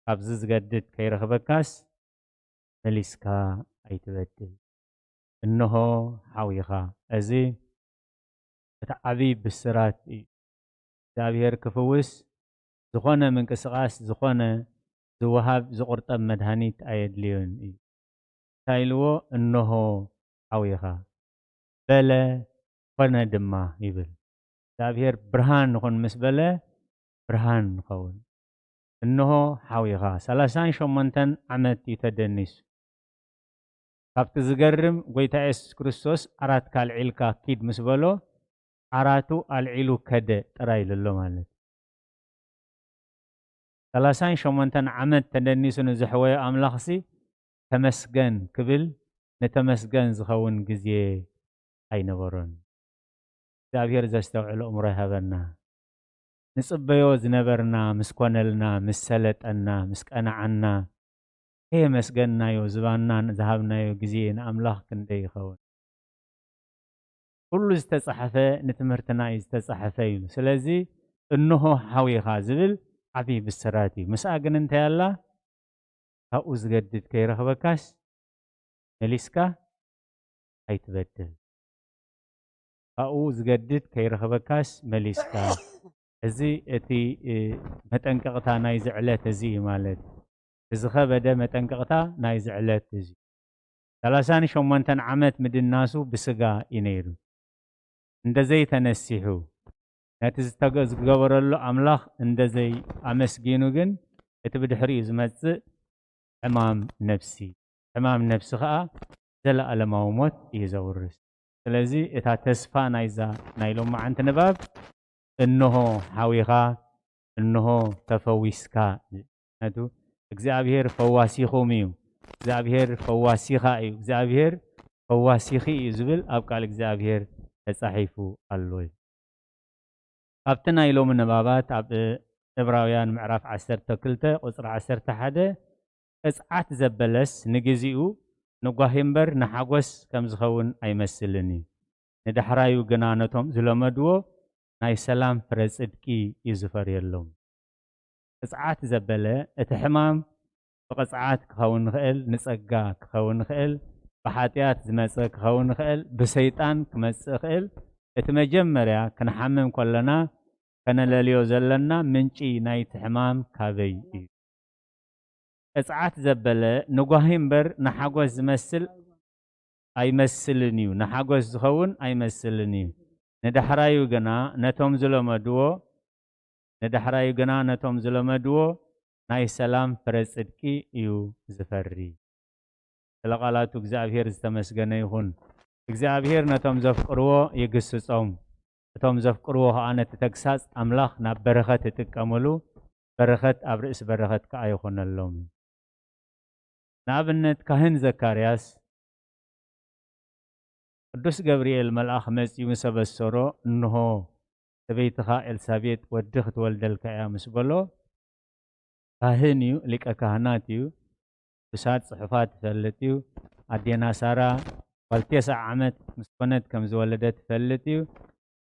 ካብዚ ዝገድድ ከይረኽበካስ መሊስካ ኣይትበድል" እንሆ ሓዊኻ። እዚ እቲ ዓብዪ ብስራት እዩ። እግዚኣብሔር ክፍውስ ዝኾነ ምንቅስቓስ፣ ዝኾነ ዝወሃብ ዝቑርጠም መድሃኒት ኣየድልዮን እዩ። እንታይ ኢልዎ? እንሆ ሓዊኻ። በለ፣ ኮነ ድማ ይብል። እግዚኣብሔር ብርሃን ንኹን ምስ በለ፣ ብርሃን ንኸውን። እንሆ ሓዊኻ። ሰላሳን ሸሞንተን ዓመት እዩ ተደኒሱ። ካብቲ ዝገርም፣ ጎይታ የሱስ ክርስቶስ፣ "ዓራትካ ኣልዒልካ ኪድ" ምስ በሎ፣ ዓራቱ ኣልዒሉ ከደ ጥራይ ኢሉ ኣሎ ማለት እዩ። ሰላሳን ሸሞንተን ዓመት ተደኒሱ ንዘሕወዮ ኣምላኽሲ፣ ተመስገን ክብል፣ ንተመስገን ዝኸውን ግዜ ኣይነበሮን። እግዚኣብሔር ዘስተውዕል ኣእምሮ ይሃበና። ንጽበዮ ዝነበርና ምስ ኮነልና፣ ምስ ሰለጠና፣ ምስ ቀናዓና፣ ከየመስገንናዮ ዝባና ዝሃብናዮ ግዜ ንኣምላኽ ክንደይ ይኸውን? ኩሉ ዝተጻሕፈ ንትምህርትና እዩ ዝተጻሕፈ እዩ። ስለዚ እንሆ ሓዊኻ ዝብል ዓብዪ ብስራት እዩ። ምስኣ ግን እንታይ ኣላ? ካብኡ ዝገድድ ከይረኽበካስ መሊስካ ኣይትበድል። ካብኡ ዝገድድ ከይረኽበካስ መሊስካ። እዚ እቲ፣ እ፣ መጠንቀቕታ ናይዚ ዕለት እዚ እዩ ማለት እዩ። እዚ ኸበደ መጠንቀቕታ ናይዚ ዕለት እዚ። ሰላሳን ሸሞንተን ዓመት ምድናሱ ብስጋ እዩ ነይሩ። እንደዘይ ተነሲሑ፣ ነቲ ዝተገ-፣ ዝገበረሉ ኣምላኽ እንደዘይ ኣመስጊኑ ግን፣ እቲ ብድሕሪኡ ዝመጽእ ሕማም ነፍሲ፣ ሕማም ነፍሲ ኸኣ ዘለኣለማዊ ሞት እዩ ዘውርስ። ስለዚ እታ ተስፋ ናይዛ ናይ ሎማዓንቲ ንባብ፣ "እንሆ ሓዊኻ፣ እንሆ ተፈዊስካ" እዩ። ምኽንያቱ እግዚኣብሔር ፈዋሲኹም እዩ፣ እግዚኣብሔር ፈዋሲኻ እዩ፣ እግዚኣብሔር ፈዋሲኺ እዩ ዝብል ኣብ ቃል እግዚኣብሔር ተጻሒፉ ኣሎ እዩ። ኣብቲ ናይ ሎሚ ንባባት ኣብ ዕብራውያን ምዕራፍ ዓሰርተ ክልተ ቁጽሪ ዓሰርተ ሓደ፣ "ቅጽዓት ዘበለስ ንግዚኡ ንጓሂ እምበር ንሓጎስ ከም ዝኸውን ኣይመስልን እዩ። ንዳሕራዩ ግና ነቶም ዝለመድዎ ናይ ሰላም ፍረ ጽድቂ እዩ ዝፈርየሎም።" ቅጽዓት ዘበለ፣ እቲ ሕማም ብቕጽዓት ክኸውን ይኽእል፣ ንጸጋ ክኸውን ይኽእል፣ ብሓጢኣት ዝመጸ ክኸውን ይኽእል፣ ብሰይጣን ክመጽእ ይኽእል። እቲ መጀመርያ ክንሓምም ከለና ከነለልዮ ዘለና ምንጪ ናይቲ ሕማም ካበይ እዩ? ቅጽዓት ዘበለ ንጓሂ እምበር ንሓጎስ ዝመስል ኣይመስልን እዩ፣ ንሓጎስ ዝኸውን ኣይመስልን እዩ። ንዳሕራዩ ግና ነቶም ዝለመድዎ፣ ንዳሕራዩ ግና ነቶም ዝለመድዎ ናይ ሰላም ፍረ ጽድቂ እዩ ዝፈሪ። ስለ ቃላቱ እግዚኣብሔር ዝተመስገነ ይኹን። እግዚኣብሔር ነቶም ዘፍቅርዎ ይግስጾም፣ እቶም ዘፍቅርዎ ኸኣ ነቲ ተግሳጽ ኣምላኽ ናብ በረኸት ይጥቀምሉ፣ በረኸት ኣብ ርእሲ በረኸት ከኣ ይኹነሎም። ንኣብነት ካህን ዘካርያስ ቅዱስ ገብርኤል መልኣኽ መጺኡ ምስ ኣበሰሮ፣ "እንሆ ሰበይትኻ ኤልሳቤጥ ወዲ ክትወልደልካ እያ" ምስ በሎ፣ ካህን እዩ፣ ሊቀ ካህናት እዩ፣ ቅዱሳት ጽሑፋት ይፈልጥ እዩ። ኣዴና ሳራ ጓል ተስዓ ዓመት ምስ ኮነት ከም ዝወለደት ይፈልጥ እዩ።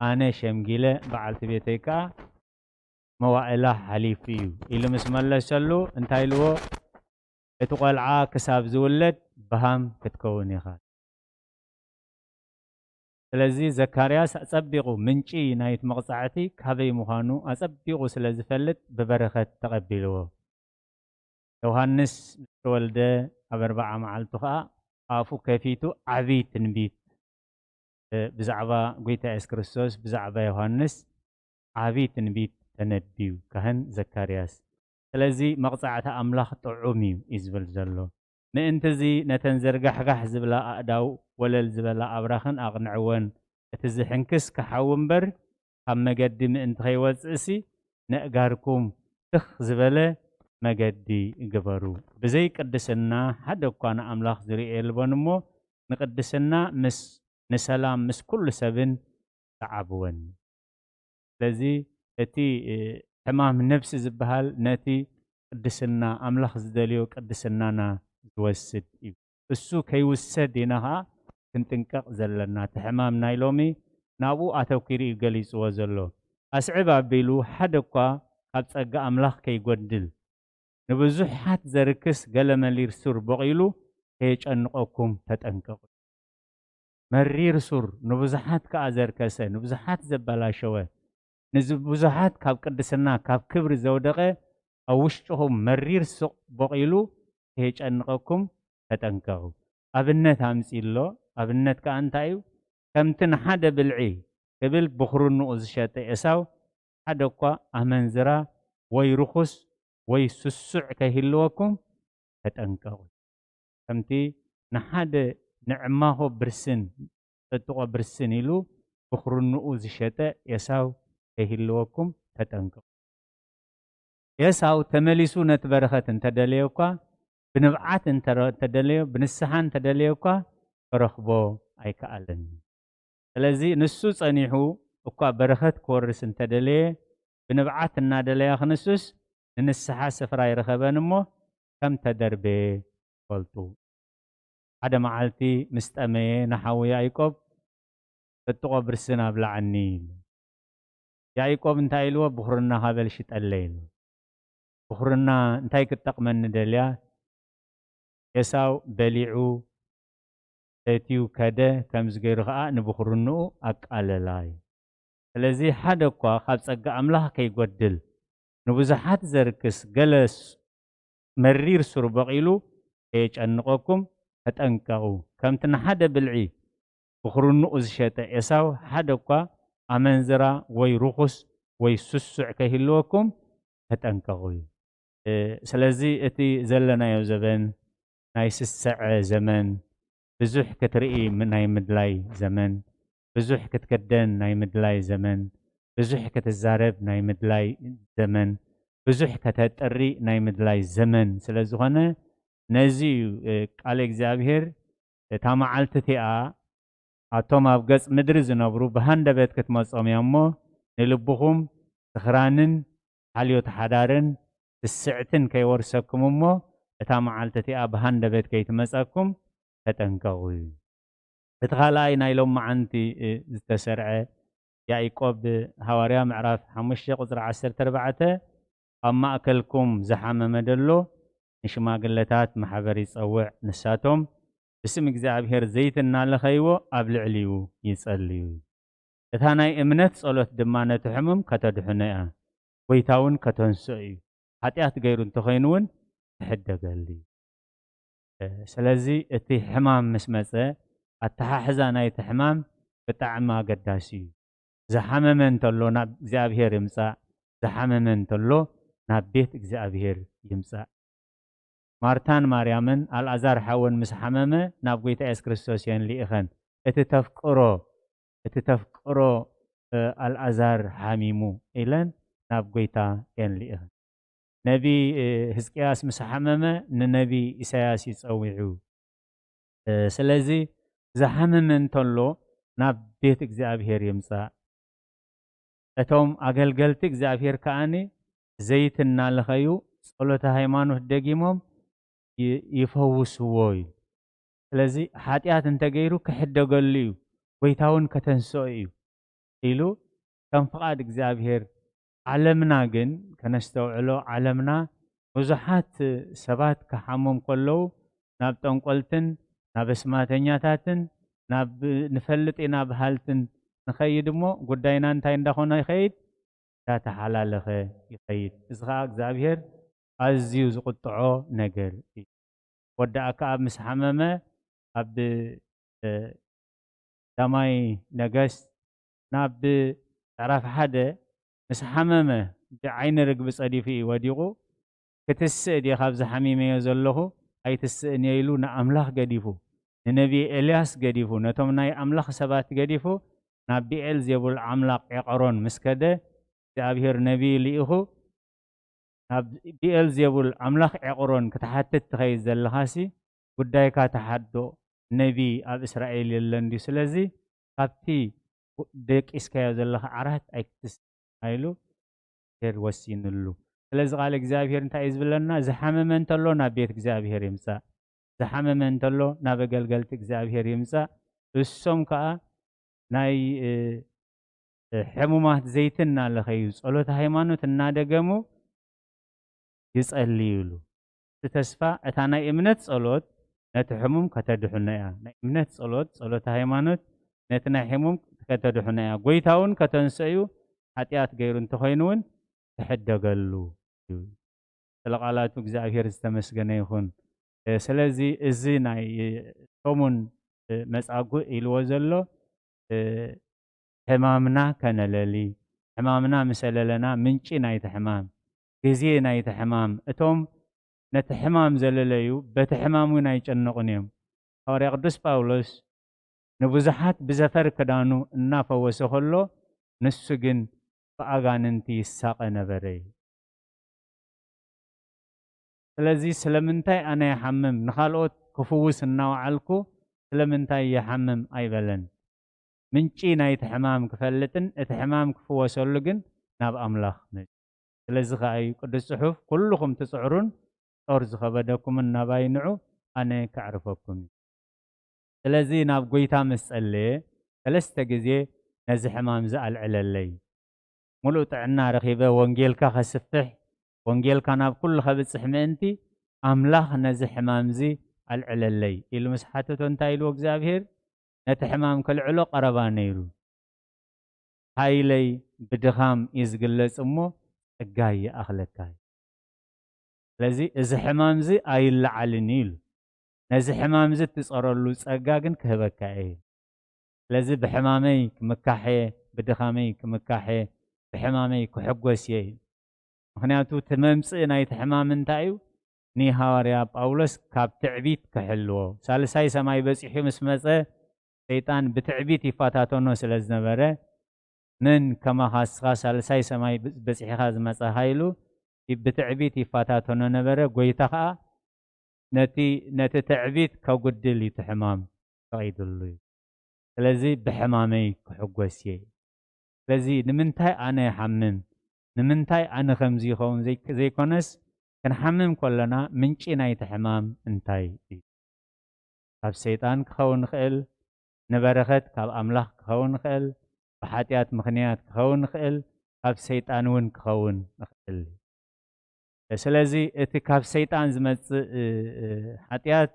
ኣነ ሸምጊለ፣ በዓልቲ ቤተይ ከኣ መዋእላ ሓሊፉ እዩ ኢሉ ምስ መለሰሉ፣ እንታይ ኢልዎ? "እቲ ቆልዓ ክሳብ ዝውለድ በሃም ክትከውን ኢኻ።" ስለዚ ዘካርያስ ኣጸቢቑ ምንጪ ናይቲ መቕጻዕቲ ካበይ ምዃኑ ኣጸቢቑ ስለ ዝፈልጥ ብበረኸት ተቐቢልዎ። ዮሃንስ ምስ ተወልደ ኣብ ኣርብዓ መዓልቱ ኸኣ ኣፉ ከፊቱ ዓቢ ትንቢት፣ እ፣ ብዛዕባ ጐይታ የሱስ ክርስቶስ፣ ብዛዕባ ዮሃንስ ዓቢ ትንቢት ተነብዩ ካህን ዘካርያስ። ስለዚ መቕጻዕቲ ኣምላኽ ጥዑም እዩ እዩ ዝብል ዘሎ። ምእንቲ እዚ ነተን ዘርጋሕጋሕ ዝብላ ኣእዳው ወለል ዝበላ ኣብራኽን ኣቕንዕወን፣ እቲ ዝሕንክስ ክሓዊ እምበር ካብ መገዲ ምእንቲ ከይወጽእሲ ነእጋርኩም ትኽ ዝበለ መገዲ ግበሩ። ብዘይ ቅድስና ሓደ እኳ ንኣምላኽ ዝርእዮ የልቦን እሞ ንቅድስና ምስ፣ ንሰላም ምስ ኩሉ ሰብን ተዓብወን። ስለዚ እቲ፣ እ፣ ሕማም ነፍሲ ዝበሃል ነቲ ቅድስና ኣምላኽ ዝደልዮ ቅድስናና ዝወስድ እዩ። እሱ ከይውሰድ ኢና ኸዓ ክንጥንቀቕ ዘለና። እቲ ሕማም ናይ ሎሚ ናብኡ ኣተኲሩ እዩ ገሊጽዎ ዘሎ። ኣስዕብ ኣቢሉ ሓደ እኳ ካብ ጸጋ ኣምላኽ ከይጎድል፣ ንብዙሓት ዘርክስ ገለ መሊር ሱር ቦቒሉ ከየጨንቐኩም ተጠንቀቑ። መሪር ሱር፣ ንብዙሓት ከኣ ዘርከሰ፣ ንብዙሓት ዘበላሸወ፣ ንብዙሓት ካብ ቅድስና፣ ካብ ክብሪ ዘውደቐ፣ ኣብ ውሽጥኹም መሪር ሱቕ ቦቒሉ ከየጨንቐኩም ተጠንቀቑ። ኣብነት ኣምጺእ ኣሎ። ኣብነት ከኣ እንታይ እዩ? ከምቲ ንሓደ ብልዒ ክብል ብኹርንኡ ዝሸጠ ኤሳው፣ ሓደ እኳ ኣመንዝራ ወይ ርኹስ ወይ ስሱዕ ከይህልወኩም ተጠንቀቑ። ከምቲ ንሓደ ንዕማኾ ብርስን፣ ጥጥቖ ብርስን ኢሉ ብኹርንኡ ዝሸጠ ኤሳው ከይህልወኩም ተጠንቀቑ። ኤሳው ተመሊሱ ነቲ በረኸት እንተደለየ እኳ፣ ብንብዓት እንተረ-፣ እንተደለዮ፣ ብንስሓ እንተደለየ እኳ፣ ክረኽቦ ኣይከኣለን። ስለዚ ንሱ ጸኒሑ እኳ በረኸት ክወርስ እንተደለየ፣ ብንብዓት እናደለያ ክንሱስ፣ ንንስሓ ስፍራ ኣይረኸበን እሞ፣ ከም ተደርበየ ፈልጡ። ሓደ መዓልቲ ምስ ጠመየ ንሓዉ ያዕቆብ፣ "ጥጥቖ ብርስን ኣብላዓኒ" ኢሉ። ያዕቆብ እንታይ ኢልዎ? "ብኹርናኻ በል ሽጠለይ" ኢሉ። ብኹርና እንታይ ክትጠቕመኒ ደልያ? ኤሳው በሊዑ፣ ሰትዩ፣ ከደ፣ ከምዚ ገይሩ ኸኣ ንብኹርንኡ ኣቃለላ እዩ። ስለዚ ሓደ እኳ ካብ ጸጋ ኣምላኽ ከይጎድል፣ ንብዙሓት ዘርክስ ገለ ስ-፣ መሪር ሱር በቒሉ ከየጨንቐኩም ተጠንቀቑ። ከምቲ ንሓደ ብልዒ ብኹርንኡ ዝሸጠ ኤሳው ሓደ እኳ ኣመንዝራ ወይ ርኹስ ወይ ስሱዕ ከይህልወኩም ተጠንቀቑ እዩ። እ፣ ስለዚ እቲ ዘለናዮ ዘበን ናይ ስሰዐ ዘመን፣ ብዙሕ ክትርኢ ም-፣ ናይ ምድላይ ዘመን፣ ብዙሕ ክትክደን ናይ ምድላይ ዘመን፣ ብዙሕ ክትዛረብ ናይ ምድላይ ዘመን፣ ብዙሕ ከተጥሪ ናይ ምድላይ ዘመን ስለ ዝኾነ፣ ነዚ እዩ፣ እ፣ ቃል እግዚኣብሔር፣ እታ መዓልቲ እቲኣ ኣቶም ኣብ ገጽ ምድሪ ዝነብሩ ብሃንደበት ክትመጾም እያ እሞ፣ ንልብኹም ስኽራንን ሓልዮት ሓዳርን ስስዕትን ከይወርሰኩም እሞ፣ እታ መዓልቲ እቲኣ ብሃንደበት ከይትመጸኩም ተጠንቀቑ እዩ። እቲ ካልኣይ ናይ ሎማዓንቲ፣ እ፣ ዝተሰርዐ ያዕቆብ ሃዋርያ ምዕራፍ ሓሙሽተ ቁጽሪ ዓሰርተ ኣርባዕተ፣ "ኣብ ማእከልኩም ዝሓመመ ደሎ ንሽማግለታት ማሕበር ይጸውዕ፣ ንሳቶም ብስም እግዚኣብሔር ዘይቲ እናለኸይዎ ኣብ ልዕሊኡ ይጸልዩ። እታ ናይ እምነት ጸሎት ድማ ነቲ ሕሙም ከተድሕኖ እያ፣ ጎይታ እውን ከተንስኦ እዩ። ሓጢኣት ገይሩ እንተኾይኑ እውን ትሕደገሉ እዩ።" እ፣ ስለዚ እቲ ሕማም ምስ መጸ፣ ኣተሓሕዛ ናይቲ ሕማም ብጣዕሚ ኣገዳሲ እዩ። ዝሓመመ እንተሎ ናብ እግዚኣብሔር ይምጻእ፣ ዝሓመመ እንተሎ ናብ ቤት እግዚኣብሔር ይምጻእ። ማርታን ማርያምን ኣልኣዛር ሓወን ምስ ሓመመ ናብ ጎይታ የሱስ ክርስቶስ እየን ልኢኸን። እቲ ተፍቅሮ፣ እቲ ተፍቅሮ፣ እ፣ ኣልኣዛር ሓሚሙ ኢለን ናብ ጎይታ እየን ልኢኸን። ነቢ፣ እ፣ ህዝቅያስ ምስ ሓመመ ንነቢ ኢሳያስ እዩ ጸዊዑ። እ፣ ስለዚ ዝሓመመ እንተሎ ናብ ቤት እግዚኣብሔር ይምጻእ። እቶም ኣገልገልቲ እግዚኣብሔር ከኣኒ ዘይቲ እናለኸዩ ጸሎተ ሃይማኖት ደጊሞም ይ-፣ ይፈውስዎ እዩ። ስለዚ ሓጢኣት እንተገይሩ ክሕደገሉ እዩ፣ ጎይታ እውን ከተንስኦ እዩ ኢሉ ከም ፍቓድ እግዚኣብሔር። ዓለምና ግን ከነስተውዕሎ፣ ዓለምና ብዙሓት ሰባት ክሓሞም ከለዉ ናብ ጠንቆልትን ናብ ኣስማተኛታትን ናብ ንፈልጥ ኢና በሃልትን ንኸይድ እሞ፣ ጉዳይና እንታይ እንዳኾነ ይኸይድ? እንዳተሓላለኸ ይኸይድ። እዚ ኸዓ እግዚኣብሔር ኣዝዩ ዝቕጥዖ ነገር እዩ። ወዲ ኣክዓብ ምስ ሓመመ ኣብ፣ እ፣ ቀዳማይ ነገስት ናብ ምዕራፍ ሓደ ምስ ሓመመ፣ ብዓይኒ ርግቢ ጸዲፉ እዩ ወዲቑ። "ክትስእ ድየ ካብዚ ሓሚመዮ ዘለኹ? ኣይትስእን እየ" ኢሉ ንኣምላኽ ገዲፉ፣ ንነቢ ኤልያስ ገዲፉ፣ ነቶም ናይ ኣምላኽ ሰባት ገዲፉ ናብ ብኤል ዜቡል ዓምላቕ ዔቐሮን ምስ ከደ፣ እግዚኣብሔር ነቢ ልኢኹ ናብ ብኤል ዜቡል ኣምላኽ ዔቕሮን ክትሓትት ትኸይድ ዘለኻሲ፣ ጉዳይካ ተሓዶ፣ ነቢ ኣብ እስራኤል የለን ድዩ? ስለዚ ካብቲ ደቂስካዮ ዘለኻ ዓራት ኣይክትስ ኢሉ እግዚኣብሔር ወሲንሉ። ስለዚ ቃል እግዚኣብሔር እንታይ እዩ ዝብለና? ዝሓመመ እንተሎ ናብ ቤት እግዚኣብሔር ይምጻእ፣ ዝሓመመ እንተሎ ናብ ኣገልገልቲ እግዚኣብሔር ይምጻእ። እሶም ከኣ ናይ፣ እ፣ እ፣ ሕሙማት ዘይቲ እናለኸዩ፣ ጸሎተ ሃይማኖት እናደገሙ ይጸልዩሉ። እቲ ተስፋ፣ እታ ናይ እምነት ጸሎት ነቲ ሕሙም ከተድሕኖ እያ። ናይ እምነት ጸሎት፣ ጸሎተ ሃይማኖት፣ ነቲ ናይ ሕሙም ከተድሕኖ እያ። ጎይታ እውን ከተንስኦ እዩ፣ ሓጢኣት ገይሩ እንተኾይኑ እውን ክሕደገሉ እዩ። ስለ ቃላቱ እግዚኣብሔር ዝተመስገነ ይኹን። እ፣ ስለዚ እዚ ናይ ሰሙን፣ እ፣ መጻጉዕ ኢልዎ ዘሎ፣ እ፣ ሕማምና ከነለሊ፣ ሕማምና ምስ ኣለለና ምንጪ ናይቲ ሕማም፣ ግዜ ናይቲ ሕማም፣ እቶም ነቲ ሕማም ዘለለዩ በቲ ሕማም እውን ኣይጨነቑን እዮም። ሃዋርያ ቅዱስ ጳውሎስ ንብዙሓት ብዘፈር ክዳኑ እናፈወሰ ከሎ፣ ንሱ ግን ብኣጋንንቲ ይሳቐ ነበረ እዩ። ስለዚ ስለምንታይ ኣነ ይሓምም፣ ንኻልኦት ክፍውስ እናወዓልኩ ስለምንታይ ይሓምም ኣይበለን። ምንጪ ናይቲ ሕማም ክፈልጥን እቲ ሕማም ክፍወሰሉ ግን ናብ ኣምላኽ መጽእ። ስለዚ ከኣ እዩ ቅዱስ ጽሑፍ፣ "ኩልኹም ትጽዕሩን ጾር ዝኸበደኩምን ናባይ ንዑ፣ ኣነ ከዕርፈኩም እዩ።" ስለዚ ናብ ጎይታ ምስ ጸለየ፣ ሰለስተ ግዜ ነዚ ሕማም እዚ ኣልዕለለይ። ምሉእ ጥዕና ረኺበ፣ ወንጌልካ ከስፍሕ፣ ወንጌልካ ናብ ኩሉ ከብጽሕ ምእንቲ፣ ኣምላኽ ነዚ ሕማም እዚ ኣልዕለለይ ኢሉ ምስ ሓተቶ፣ እንታይ ኢልዎ እግዚኣብሔር? ነቲ ሕማም ከልዕሎ ቀረባ ነይሩ። "ሓይለይ ብድኻም እዩ ዝግለጽ እሞ፣ ጸጋይ ይኣኽለካ እዩ። ስለዚ እዚ ሕማም እዚ ኣይለዓልን እዩ" ኢሉ። "ነዚ ሕማም እዚ እትጸረሉ ጸጋ ግን ክህበካ እየ" ኢሉ። ስለዚ "ብሕማመይ ክምካሕ እየ፣ ብድኻመይ ክምካሕ እየ፣ ብሕማመይ ክሕጎስ እየ" ኢሉ። ምኽንያቱ እቲ መምጽኢ ናይቲ ሕማም እንታይ እዩ? ንሃዋርያ ጳውሎስ ካብ ትዕቢት ክሕልዎ። ሳልሳይ ሰማይ በጺሑ ምስ መጸ፣ ሰይጣን ብትዕቢት ይፈታተኖ ስለ ዝነበረ፣ "መን ከማኻ እስኻ ሳልሳይ ሰማይ በጺሕኻ ዝመጻኻ?" ኢሉ ብትዕቢት ይፈታተኖ ነበረ። ጎይታ ኸኣ ነቲ፣ ነቲ ትዕቢት ከጉድል እዩ እቲ ሕማም ፈቒዱሉ እዩ። ስለዚ "ብሕማመይ ክሕጎስ እየ" ኢሉ። ስለዚ ንምንታይ ኣነ ይሓምም? ንምንታይ ኣነ ከምዚ ይኸውን ዘይ-፣ ዘይኮነስ፣ ክንሓምም ከለና ምንጪ ናይቲ ሕማም እንታይ እዩ? ካብ ሰይጣን ክኸውን ይኽእል፣ ንበረኸት ካብ ኣምላኽ ክኸውን ይኽእል፣ ብሓጢኣት ምኽንያት ክኸውን ይኽእል፣ ካብ ሰይጣን እውን ክኸውን ይኽእል። ስለዚ እቲ ካብ ሰይጣን ዝመጽእ፣ እ፣ እ፣ ሓጢኣት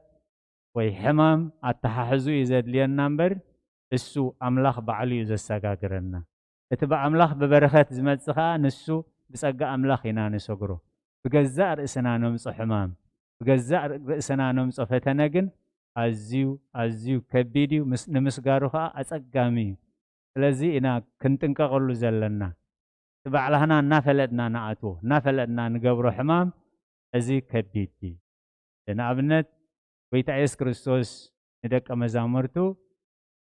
ወይ ሕማም ኣተሓሕዙ እዩ ዘድልየና እምበር፣ እሱ ኣምላኽ ባዕሉ እዩ ዘሰጋግረና። እቲ ብኣምላኽ ብበረኸት ዝመጽእ ኸኣ ንሱ ብጸጋ ኣምላኽ ኢና ንሰግሮ። ብገዛእ ርእስና ነምጾ ሕማም፣ ብገዛእ ርእስና ነምጾ ፈተነ ግን ኣዝዩ፣ ኣዝዩ ከቢድ እዩ፣ ምስ-፣ ንምስጋሩ ኸኣ ኣጸጋሚ እዩ። ስለዚ ኢና ክንጥንቀቐሉ ዘለና። እቲ ባዕላህና እናፈለጥና ንኣትዎ፣ እናፈለጥና ንገብሮ ሕማም፣ እዚ ከቢድ እዩ። ንኣብነት፣ ጎይታ የሱስ ክርስቶስ ንደቀ መዛሙርቱ፣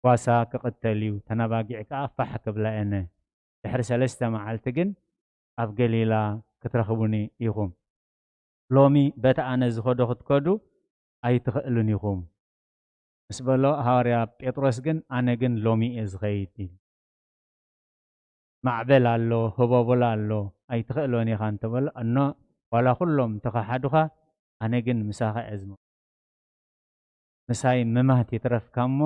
"ጓሳ ክቕተል እዩ፣ ተናባጊዕ ከኣ ፋሕ ክብላ እየን። ድሕሪ ሰለስተ መዓልቲ ግን ኣብ ገሊላ ክትረኽቡኒ ኢኹም። ሎሚ በቲ ኣነ ዝኸዶ ክትከዱ ኣይትኽእሉን ኢኹም" ምስ በሎ፣ ሃዋርያ ጴጥሮስ ግን፣ "ኣነ ግን ሎሚ እየ ዝኸይድ" ኢሉ። "ማዕበል ኣሎ፣ ህቦብላ ኣሎ፣ ኣይትኽእሎን ኢኻ" እንተበሎ፣ "እኖ ዋላ ኩሎም እንተኸሓዱኻ፣ ኣነ ግን ምሳኻ እየ ዝመ-፣ ምሳይ ምማት ይትረፍካ እሞ፣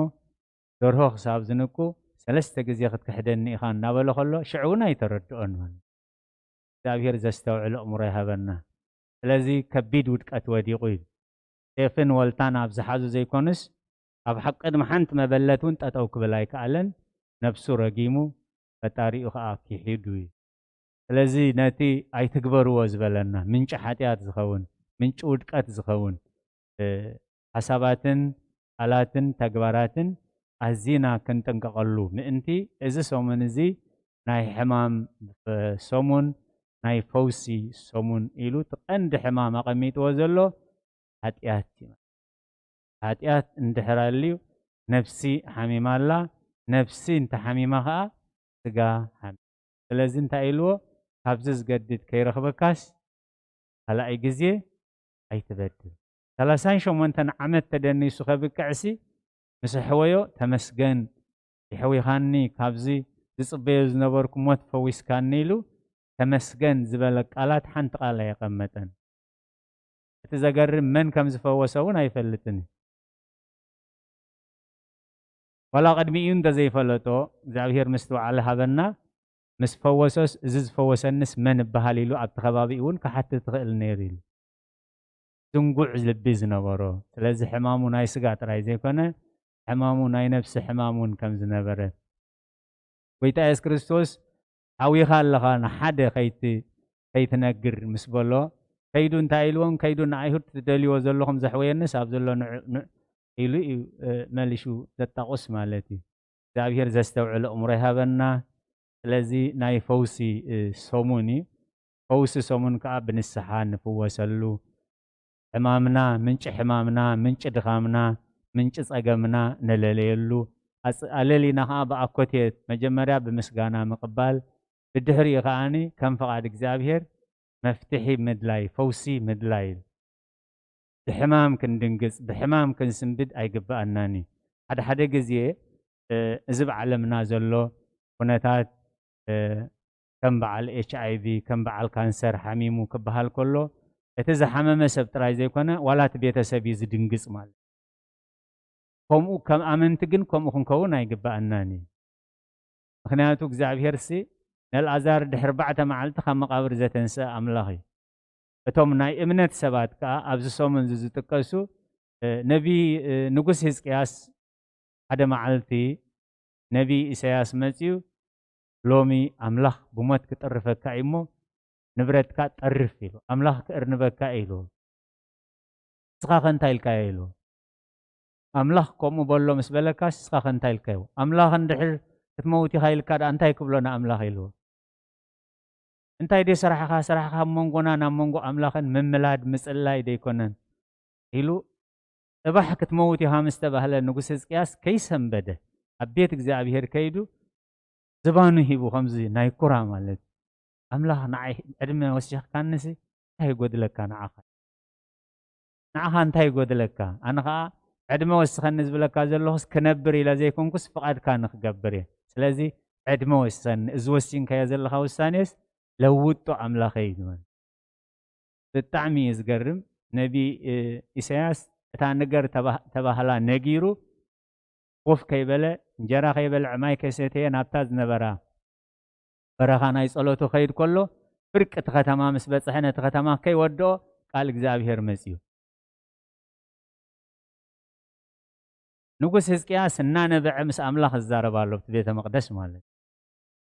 ደርሆ ክሳብ ዝንቁ ሰለስተ ግዜ ክትክሕደኒ ኢኻ" እናበሎ ከሎ፣ ሽዑ እውን ኣይተረድኦን ማለት እዩ። እግዚኣብሔር ዘስተውዕል ኣእምሮ ይሃበና። ስለዚ ከቢድ ውድቀት ወዲቑ እዩ። ሴፍን ወልታን ኣብ ዝሓዙ ዘይኮኑስ፣ ኣብ ሓቂ ድማ ሓንቲ መበለት እውን ጠጠው ክብል ኣይከኣለን። ነብሱ ረጊሙ፣ ፈጣሪኡ ኸኣ ክሒዱ እዩ። ስለዚ ነቲ ኣይትግበርዎ ዝበለና፣ ምንጪ ሓጢኣት ዝኸውን፣ ምንጪ ውድቀት ዝኸውን፣ እ፣ ሓሳባትን ቃላትን ተግባራትን ኣዚና ክንጥንቀቐሉ ምእንቲ፣ እዚ ሰሙን እዚ ናይ ሕማም፣ እ፣ ሰሙን፣ ናይ ፈውሲ ሰሙን ኢሉ እቲ ቀንዲ ሕማም ኣቐሚጥዎ ዘሎ ሓጢኣት እዩ። ሓጢኣት እንድሕር ኣልዩ ነፍሲ ሓሚማ ኣላ፣ ነፍሲ እንተሓሚማ ኸኣ ስጋ ሓሚማ። ስለዚ እንታይ ኢልዎ? "ካብዚ ዝገድድ ከይረኽበካስ ካልኣይ ግዜ ኣይትበድል። ሰላሳን ሸሞንተን ዓመት ተደኒሱ ከብቅዕሲ ምስ ኣሕወዮ ተመስገን፣ የሕዊኻኒ፣ ካብዚ ዝጽበዮ ዝነበርኩ ሞት ፈዊስካኒ" ኢሉ ተመስገን ዝበለ ቃላት ሓንቲ ቃል ኣየቐመጠን። እቲ ዘገርም መን ከም ዝፈወሰ እውን ኣይፈልጥን እዩ። ዋላ ቅድሚኡ እንተዘይፈለጦ፣ እግዚኣብሔር ምስትውዓል ሃበና፣ ምስ ፈወሶስ፣ "እዚ ዝፈወሰንስ መን እበሃል?" ኢሉ ኣብቲ ከባቢኡ እውን ክሓትት ይኽእል ነይሩ ኢሉ። ድንጉዕ ልቢ ዝነበሮ፣ ስለዚ ሕማሙ ናይ ስጋ ጥራይ ዘይኮነ፣ ሕማሙ ናይ ነፍሲ ሕማም እውን ከም ዝነበረ፣ ጎይታ የሱስ ክርስቶስ ሓዊኻ ኣለኻ ንሓደ ከይቲ-፣ ከይትነግር ምስ በሎ፣ ከይዱ እንታይ ኢልዎም? ከይዱ ንኣይሁድ ትደልይዎ ዘለኹም ዘሕወየንስ ኣብ ዘሎ ንዑ-፣ ንዑ ኢሉ እዩ፣ እ፣ መሊሹ ዘጣቑስ ማለት እዩ። እግዚኣብሔር ዘስተውዕል ኣእምሮ ይሃበና። ስለዚ ናይ ፈውሲ፣ እ፣ ሰሙን እዩ። ፈውሲ ሰሙን ከኣ ብንስሓ ንፍወሰሉ፣ ሕማምና፣ ምንጪ ሕማምና፣ ምንጪ ድኻምና፣ ምንጪ ጸገምና ነለለየሉ፣ ኣጽ-፣ ኣለሊና ከኣ ብኣኮቴት መጀመርያ ብምስጋና ምቕባል፣ ብድሕሪኡ ከኣኒ ከም ፍቓድ እግዚኣብሔር መፍትሒ ምድላይ፣ ፈውሲ ምድላይ። ብሕማም ክንድንግጽ፣ ብሕማም ክንስንብድ ኣይግብኣናን እዩ። ሓደ ሓደ ግዜ፣ እ፣ እዚ ኣብ ዓለምና ዘሎ ኩነታት፣ እ፣ ከም በዓል ኤች ኣይ ቪ፣ ከም በዓል ካንሰር ሓሚሙ ክበሃል ከሎ፣ እቲ ዝሓመመ ሰብ ጥራይ ዘይኮነ፣ ዋላ እቲ ቤተሰብ እዩ ዝድንግጽ ማለት እዩ። ከምኡ ከም ኣመንቲ ግን ከምኡ ክንከውን ኣይግብኣናን እዩ። ምኽንያቱ እግዚኣብሔርሲ ነልኣዛር ድሕሪ ኣርባዕተ መዓልቲ ካብ መቓብር ዘተንስአ ኣምላኽ እዩ። እቶም ናይ እምነት ሰባት ከኣ ኣብዚ ሰሙን እዚ ዝጥቀሱ፣ እ፣ ነቢ፣ እ፣ ንጉስ ህዝቅያስ ሓደ መዓልቲ ነቢ ኢሳያስ መጺኡ፣ "ሎሚ ኣምላኽ ብሞት ክጠርፈካ እዩ እሞ ንብረትካ ጠርፍ" ኢሉ፣ "ኣምላኽ ክእርንበካ እዩ" ኢሉ። "ንስኻ ከ እንታይ ኢልካዮ?" ኢሉ። ኣምላኽ ከምኡ በሎ ምስ በለካስ፣ ንስኻ ከ እንታይ ኢልካዮ? ኣምላኽ እንድሕር ክትመውት ኢኻ ኢልካ ደኣ እንታይ ክብሎ ንኣምላኽ ኢሉ? "እንታይ ድዩ ስራሕኻ? ስራሕኻ ኣብ መንጎናን ኣብ መንጎ ኣምላኽን ምምላድ፣ ምጽላይ ደይኮነን?" ኢሉ፣ ጽባሕ ክትመውት ኢኻ ምስ ተባህለ፣ ንጉስ ህዝቅያስ ከይሰንበደ፣ ኣብ ቤት እግዚኣብሔር ከይዱ፣ ዝባኑ ሂቡ፣ ከምዚ ናይ ኩራ ማለት፣ "ኣምላኽ ንዓይ ዕድመ ወሲኽካንሲ፣ እንታይ ይጎድለካ ንዓኻ? ንዓኻ እንታይ ይጎድለካ? ኣነ ኸኣ ዕድመ ወስኸኒ ዝብለካ ዘለኹስ ክነብር ኢለ ዘይኮንኩስ ፍቓድካ ንክገብር እየ። ስለዚ ዕድመ ወስኸኒ፣ እዚ ወሲንካዮ ዘለኻ ውሳኔስ ለውጦ ኣምላኸይ" ይብል። ብጣዕሚ እዩ ዝገርም። ነቢ፣ እ፣ ኢሳያስ እታ ነገር ተባ-፣ ተባህላ ነጊሩ፣ ኮፍ ከይበለ፣ እንጀራ ከይበልዐ፣ ማይ ከይሰተየ፣ ናብታ ዝነበራ በረኻ ናይ ጸሎቱ ከይድ ከሎ፣ ፍርቂ እቲ ከተማ ምስ በጽሐ፣ ነቲ ከተማ ከይወድኦ ቃል እግዚኣብሔር መጺኡ። ንጉስ ህዝቅያስ እናነበዐ ምስ ኣምላኽ ዝዛረብ ኣሎ፣ ኣብቲ ቤተ መቕደስ ማለት እዩ።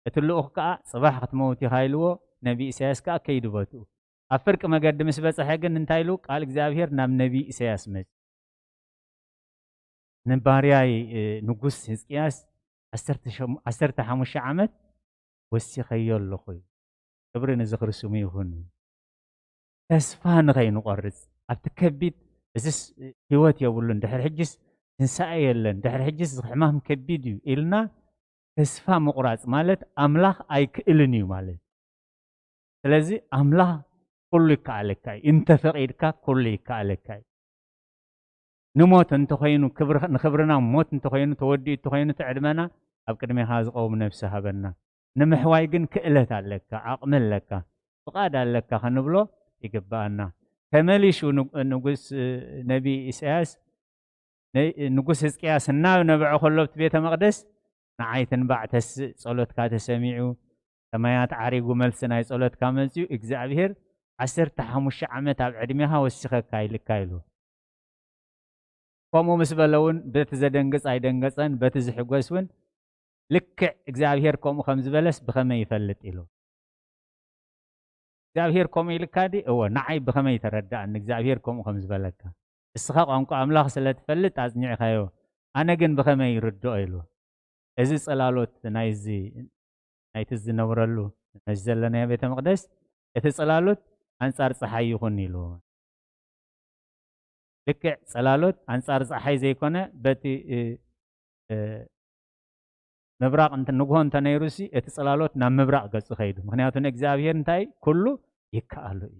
እቲ ልኡኽ ከኣ፣ "ጽባሕ ክትመውት ኢኻ" ኢልዎ፣ ነቢ ኢሳያስ ከኣ ከይዱ ቦትኡ። ኣብ ፍርቂ መገዲ ምስ በጽሐ ግን እንታይ ኢሉ? ቃል እግዚኣብሔር ናብ ነቢ ኢሳያስ መጺኡ። "ንባርያይ፣ እ፣ ንጉስ ህዝቅያስ ዓሰርተ ሸም-፣ ዓሰርተ ሓሙሽተ ዓመት ወሲኸዮ ኣለኹ" እዩ። ክብሪ ንዝኽሪ ስሙ ይኹን። ተስፋ ንኸይንቖርጽ፣ ኣብቲ ከቢድ፣ "እዝስ ህይወት የብሉን፣ ድሕሪ ሕጅስ ትንሳኤ የለን፣ ድሕሪ ሕጅስ እዚ ሕማም ከቢድ እዩ" ኢልና ተስፋ ምቑራጽ ማለት ኣምላኽ ኣይክእልን እዩ ማለት። ስለዚ ኣምላኽ ኩሉ ይከኣለካ እዩ። እንተ ፈቒድካ ኩሉ ይከኣለካ እዩ። ንሞት እንተኾይኑ፣ ክብር-፣ ንክብርና ሞት እንተኾይኑ፣ ተወዲኡ እንተኾይኑ፣ እቲ ዕድመና ኣብ ቅድሜኻ ዝቐውም ነብሲ ሃበና። ንምሕዋይ ግን ክእለት ኣለካ፣ ዓቕሚ ኣለካ፣ ፍቓድ ኣለካ ክንብሎ ይግብኣና። ተመሊሹ ንጉ-፣ ንጉስ፣ እ፣ ነቢ ኢሳያስ፣ ነ-፣ ንጉስ ህዝቅያስ እናነብዐ ከሎ ኣብቲ ቤተ መቕደስ፣ "ንዓይ ትንባዕ ተስእ፣ ጸሎትካ ተሰሚዑ፣ ሰማያት ዓሪጉ፣ መልሲ ናይ ጸሎትካ መጺኡ፣ እግዚኣብሔር ዓሰርተ ሓሙሽተ ዓመት ኣብ ዕድሜኻ ወሲኸካ ኢልካ" ኢሉ። ከምኡ ምስ በለ እውን በቲ ዘደንግጽ ኣይደንገጸን፣ በቲ ዝሕጎስ እውን ልክዕ እግዚኣብሔር ከምኡ ከም ዝበለስ ብኸመይ ይፈልጥ ኢሉ። "እግዚኣብሔር ከምኡ ኢልካ ድዩ?" "እወ፣ ንዓይ ብኸመይ ተረድኣኒ እግዚኣብሔር ከምኡ ከም ዝበለካ? እስኻ ቋንቋ ኣምላኽ ስለ ትፈልጥ ኣጽኒዕካዮ፣ ኣነ ግን ብኸመይ ይርድኦ?" ኢሉ። እዚ ጽላሎት ናይዚ፣ ናይቲ ዝነብረሉ፣ ነዚ ዘለናዮ ቤተ መቕደስ፣ እቲ ጽላሎት ኣንጻር ጸሓይ ይኹን ኢሉ። ልክዕ ጽላሎት ኣንጻር ጸሓይ ዘይኮነ፣ በቲ፣ እ፣ እ፣ ምብራቕ እንተ-፣ ንግሆ እንተነይሩሲ፣ እቲ ጽላሎት ናብ ምብራቕ ገጹ ከይዱ። ምኽንያቱ ንእግዚኣብሔር እንታይ? ኩሉ ይከኣሎ እዩ።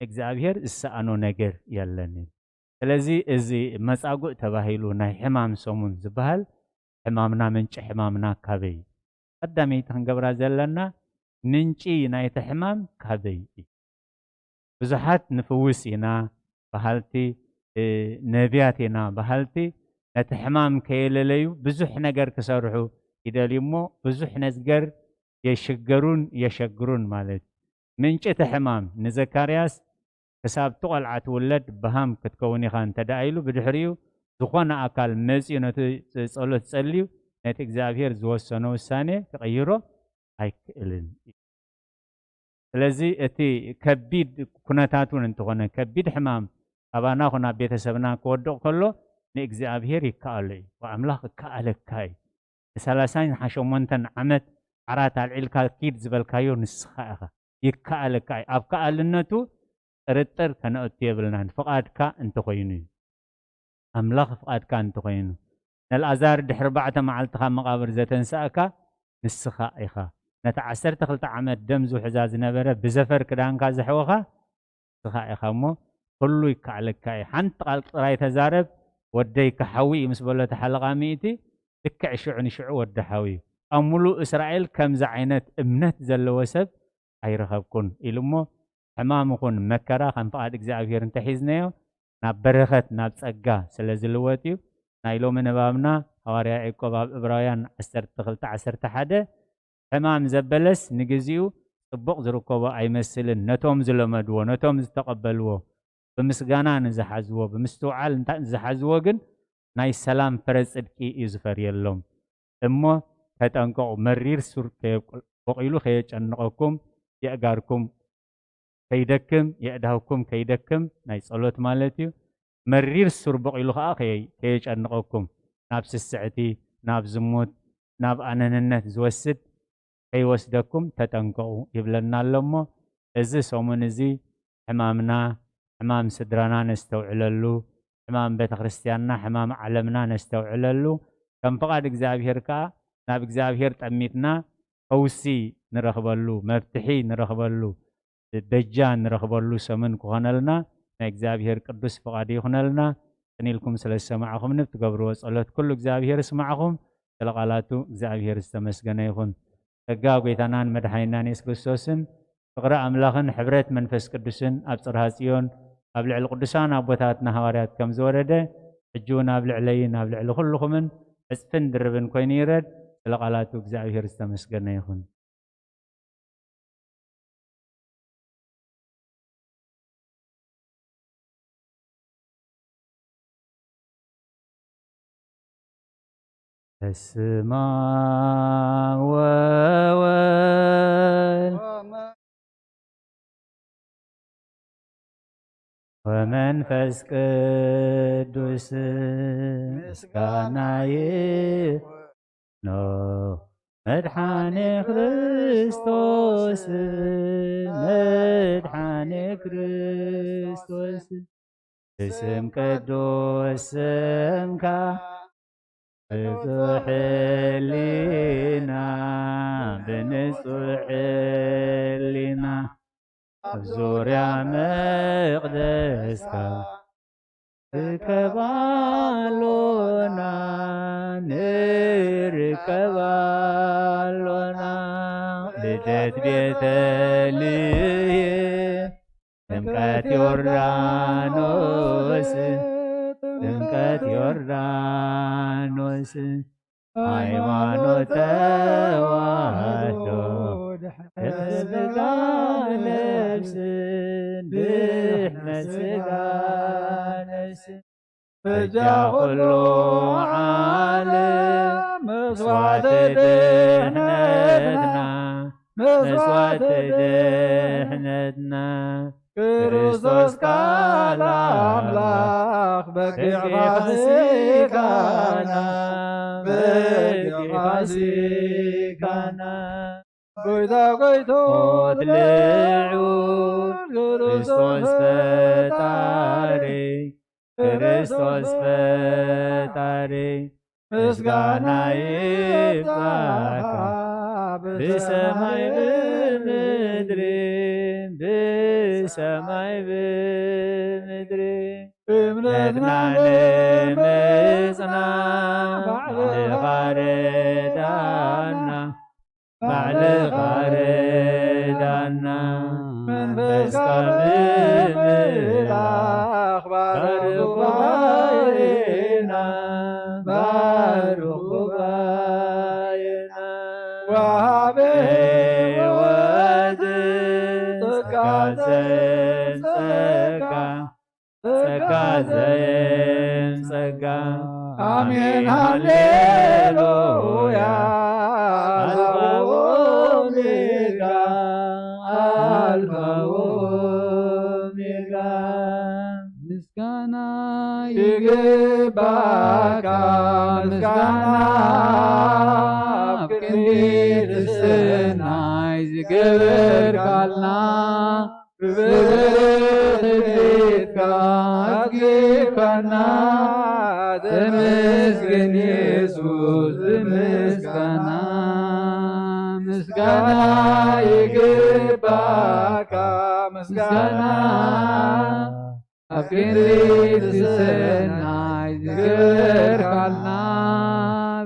እግዚኣብሔር ዝሰኣኖ ነገር የለን እዩ። ስለዚ እዚ መጻጉዕ ተባሂሉ ናይ ሕማም ሰሙን ዝበሃል፣ ሕማምና፣ ምንጪ ሕማምና ካበይ እዩ? ቀዳመይቲ ክንገብራ ዘለና፣ ምንጪ ናይቲ ሕማም ካበይ እዩ? ብዙሓት ንፍውስ ኢና በሃልቲ፣ እ፣ ነቢያት ኢና በሃልቲ፣ ነቲ ሕማም ከየለለዩ ብዙሕ ነገር ክሰርሑ ይደልዩ እሞ፣ ብዙሕ ነገር የሽገሩን የሸግሩን ማለት እዩ። ምንጪ እቲ ሕማም ንዘካርያስ ክሳብ እቲ ቆልዓ ትውለድ በሃም ክትከውን ኢኻ እንተ ደኣ ኢሉ፣ ብድሕሪኡ ዝኾነ ኣካል መጺኡ ነቲ ጸሎት ጸልዩ፣ ነቲ እግዚኣብሔር ዝወሰኖ ውሳኔ ክቕይሮ ኣይክእልን እዩ። ስለዚ እቲ ከቢድ ኩነታት እውን እንተኾነ፣ ከቢድ ሕማም ኣባና ኹን ኣብ ቤተሰብና ክወድቕ ከሎ፣ ንእግዚኣብሔር ይከኣሎ እዩ። ኣምላኽ እከኣለካ እዩ። ንሰላሳን ሓሸሞንተን ዓመት ዓራት ኣልዒልካ ኪድ ዝበልካዮ ንስኻ ኢኻ። ይከኣለካ እዩ። ኣብ ከኣልነቱ ጥርጥር ከነእቱ የብልናን፣ ፍቓድካ እንተኾይኑ እዩ። ኣምላኽ ፍቓድካ እንተኾይኑ፣ ነልኣዛር ድሕሪ ኣርባዕተ መዓልቲ ካብ መቓብር ዘተንሳእካ ንስኻ ኢኻ። ነቲ ዓሰርተ ክልተ ዓመት ደም ዝውሕዛ ዝነበረ ብዘፈር ክዳንካ ዘሕወኻ ንስኻ ኢኻ እሞ፣ ኩሉ ይከኣለካ እዩ። ሓንቲ ቃል ጥራይ ተዛረብ፣ ወደይ ክሓዊ እዩ ምስ በሎ እቲ ሓለቓ ሚእቲ፣ ልክዕ ሽዑ ንሽዑ ወዲ ሓዊ እዩ። ኣብ ሙሉእ እስራኤል ከምዚ ዓይነት እምነት ዘለዎ ሰብ ኣይረኸብኩን ኢሉ እሞ፣ ሕማም ይኹን መከራ ከም ፍቓድ እግዚኣብሔር እንተሒዝናዮ፣ ናብ በረኸት፣ ናብ ጸጋ ስለ ዝልወጥ እዩ። ናይ ሎሚ ንባብና፣ ሃዋርያ ያዕቆብ ኣብ ዕብራውያን ዓሰርተ ክልተ ዓሰርተ ሓደ፣ ሕማም ዘበለስ ንግዚኡ ጽቡቕ ዝርከቦ ኣይመስልን፣ ነቶም ዝለመድዎ፣ ነቶም ዝተቐበልዎ፣ ብምስጋና ንዝሓዝዎ፣ ብምስትውዓል እንታ-፣ ንዝሓዝዎ ግን ናይ ሰላም ፍረ ጽድቂ እዩ ዝፈርየሎም። እሞ ተጠንቀቑ፣ መሪር ሱር ከየብቁል-፣ በቂሉ ከየጨንቐኩም፣ የእጋርኩም ከይደክም፣ የእዳውኩም ከይደክም፣ ናይ ጸሎት ማለት እዩ። መሪር ሱር በቂሉ ኸኣ ከየ-፣ ከየጨንቐኩም፣ ናብ ስስዕቲ፣ ናብ ዝሙት፣ ናብ ኣነንነት ዝወስድ ከይወስደኩም ተጠንቀቑ ይብለና ኣሎ እሞ፣ እዚ ሰሙን እዚ ሕማምና፣ ሕማም ስድራና ነስተውዕለሉ፣ ሕማም ቤተ ክርስቲያንና፣ ሕማም ዓለምና ነስተውዕለሉ፣ ከም ፍቓድ እግዚኣብሔር ከኣ ናብ እግዚኣብሔር ጠሚትና ፈውሲ ንረኽበሉ፣ መፍትሒ ንረኽበሉ፣ በጃ ንረኽበሉ ሰሙን ክኾነልና ናይ እግዚኣብሔር ቅዱስ ፍቓዱ ይኹነልና። ቅን ኢልኩም ስለ ዝሰማዕኹምኒ፣ ብትገብርዎ ጸሎት ኩሉ እግዚኣብሔር ይስማዕኹም። ስለ ቃላቱ እግዚኣብሔር ዝተመስገነ ይኹን። ጸጋ ጐይታናን መድሓኒናን የሱስ ክርስቶስን ፍቕሪ ኣምላኽን ሕብረት መንፈስ ቅዱስን ኣብ ጽርሃ ጽዮን ኣብ ልዕሊ ቅዱሳን ኣቦታትና ሃዋርያት ከም ዝወረደ፣ ሕጂ እውን ኣብ ልዕለይን ኣብ ልዕሊ ኩልኹምን ዕጽፍን ድርብን ኮይኑ ይረድ። ስለ ቃላቱ እግዚኣብሔር ዝተመስገነ ይኹን። በስመ አብ ወወልድ ወመንፈስ ቅዱስ ምስጋና ይኖ መድሓኒ ክርስቶስ፣ መድሓኒ ክርስቶስ፣ ብስም ቅዱስ ስምካ ብንጹሕ ሕሊና፣ ብንጹሕ ሕሊና ኣብ ዙርያ መቕደስካ ርከብ ኣሎና፣ ንርከብ ኣሎና። ልደት ቤተልሔም፣ ጥምቀት ዮርዳኖስ፣ ጥምቀት ዮርዳኖስ፣ ሃይማኖት ተዋህዶ፣ ድሕነት ስጋ ነፍስን፣ ድሕነት ስጋ ነፍስን፣ በጃ ኩሉ ዓለም፣ መስዋዕቲ ድሕነትና፣ መስዋዕቲ ድሕነትና፣ ክርስቶስ ቃል ኣምላኽ በጊዕ ፋሲካና፣ በጊዕ ፋሲካና። ጎይታ ጎይቶት ልዑል ክርስቶስ ፈጣሪ፣ ክርስቶስ ፈጣሪ፣ ምስጋና ይብጻሕካ ብሰማይ ብምድሪ፣ ብሰማይ ብምድሪ። እምነትና ንምጽና ባዕልኻ ርዳና፣ ባዕልኻ ርዳና። መንፈስካ ብምልኣኽ ባርኽ ጉባኤና፣ ባርኽ ጉባኤና። ወሃቢ ሕይወት ጸጋ ጸጋ ጸጋ ዘየን ጸጋ። ኣሜን ሃሌሉያ። ኣልፋ ኦሜጋ፣ ኣልፋ ኦሜጋ። ምስጋና ይግባካ፣ ምስጋና ኣብ ክንዲ ትስናይ ዝገበርካልና። ብበረኸት ቤትካ ኣጽጊብካና፣ ተመስገን የሱስ ብምስጋና። ምስጋና ይግባካ፣ ምስጋና ኣብ ክንዲ ትሰናይ ዝገበርካልና፣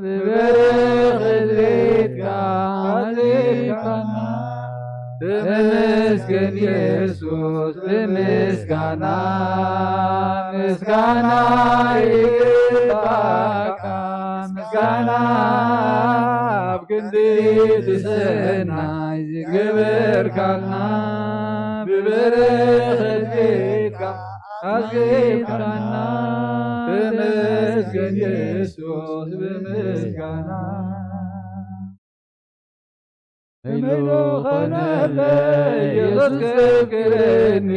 ብበረኸት ቤትካ ኣጽጊብካና። ተመስገን የሱስ ብምስጋና፣ ምስጋና ይግባካ፣ ምስጋና ኣብ ክንዲ ትሰናይ ዝገበርካልና፣ ብበረኸት ቤትካ ኣጽጊብካና። ተመስገን የሱስ ብምስጋና። ኢሉ ኾነለይ የሱስ ዘፍቅረኒ፣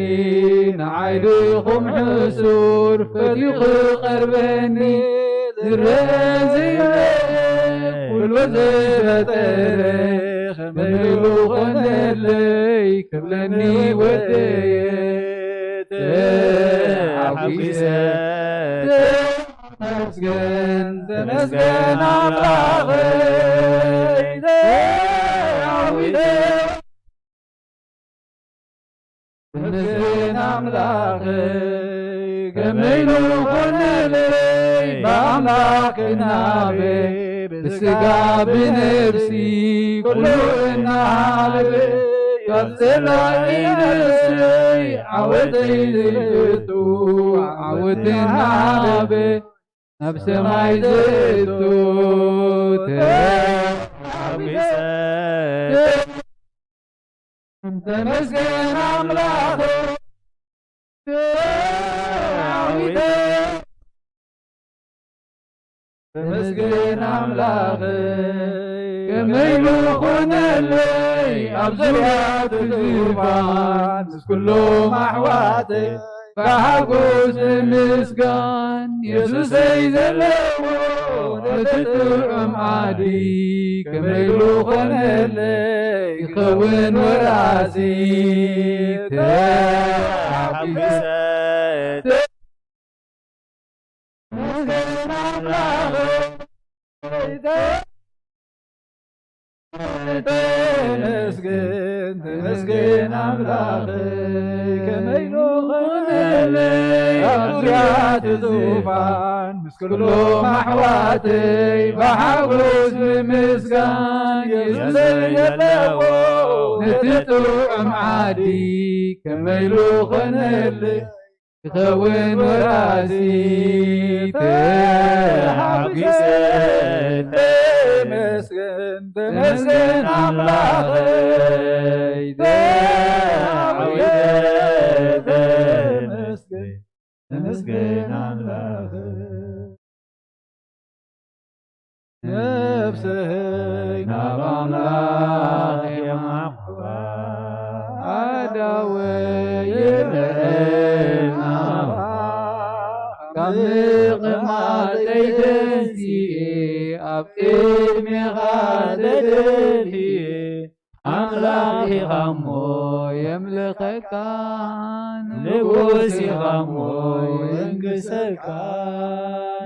ንዓይ ድኹም ሕሱር ፈትዩ ክቐርበኒ፣ ዝረአ ዘይረአ ኩሉ ዝፈጠረ፣ ከመይ ኢሉ ኾነለይ ክብለኒ ወደየ ተሓጒሰ። ተመስገን፣ ተመስገን ኣምላኸይ፣ ተዓዊተ። ተመስገን ኣምላኸይ፣ ከመይ ኢሉ ኾነለይ ብኣምላኽ ክናበ፣ ብስጋ ብነብሲ ኩሉ እናሃበ፣ ካብ ጸላኢ ነፍሰይ ዓወተይ ዘይሕቱ ዓወት እናሃበ። ናብ ሰማይ ዘእቱ ተሓጒሰ። ተመስገን ኣምላኽ ተዓዊተ። ተመስገን ኣምላኽ ከመይ ኢሉ ኾነለይ ኣብ ዙርያ እቲ ዙፋን ምስ ኩሎም ኣሕዋተይ። ብሓጎስ ብምስጋን የሱሰይ ዘለዎ ነቲ ጥዑም ዓዲ ከመይ ኢሉ ኾነለይ ክኸውን ወራሲ ተሓጒሰ። ምስጋና ኣምላኽ ተመስገን፣ ተመስገን ኣምላኸይ፣ ከመይ ኢሉ ኾነለይ ኣብ ዙርያ እቲ ዙፋን፣ ምስ ኩሎም ኣሕዋተይ ብሓጎስ ብምስጋን፣ የሱሰይ ዘለዎ ነቲ ጥዑም ዓዲ፣ ከመይ ኢሉ ኾነለይ። ክኸውን ወራሲ ተሓጒሰ። ተመስገን፣ ተመስገን ኣምላኸይ፣ ተዓዊተ። ተመስገን፣ ተመስገን ኣምላኸይ። ነፍሰይ ናብ ኣምላኽ የማዕኩባ፣ ኣእዳወይ ይርዕማ፣ ካብ ምቕማጠይ ተንሲኤ ኣብ ቅድሜኻ ተደፊኤ። ኣምላኽ ኢኻ እሞ የምልኸካ፣ ንጉስ ኢኻ እሞ የንግሰካ።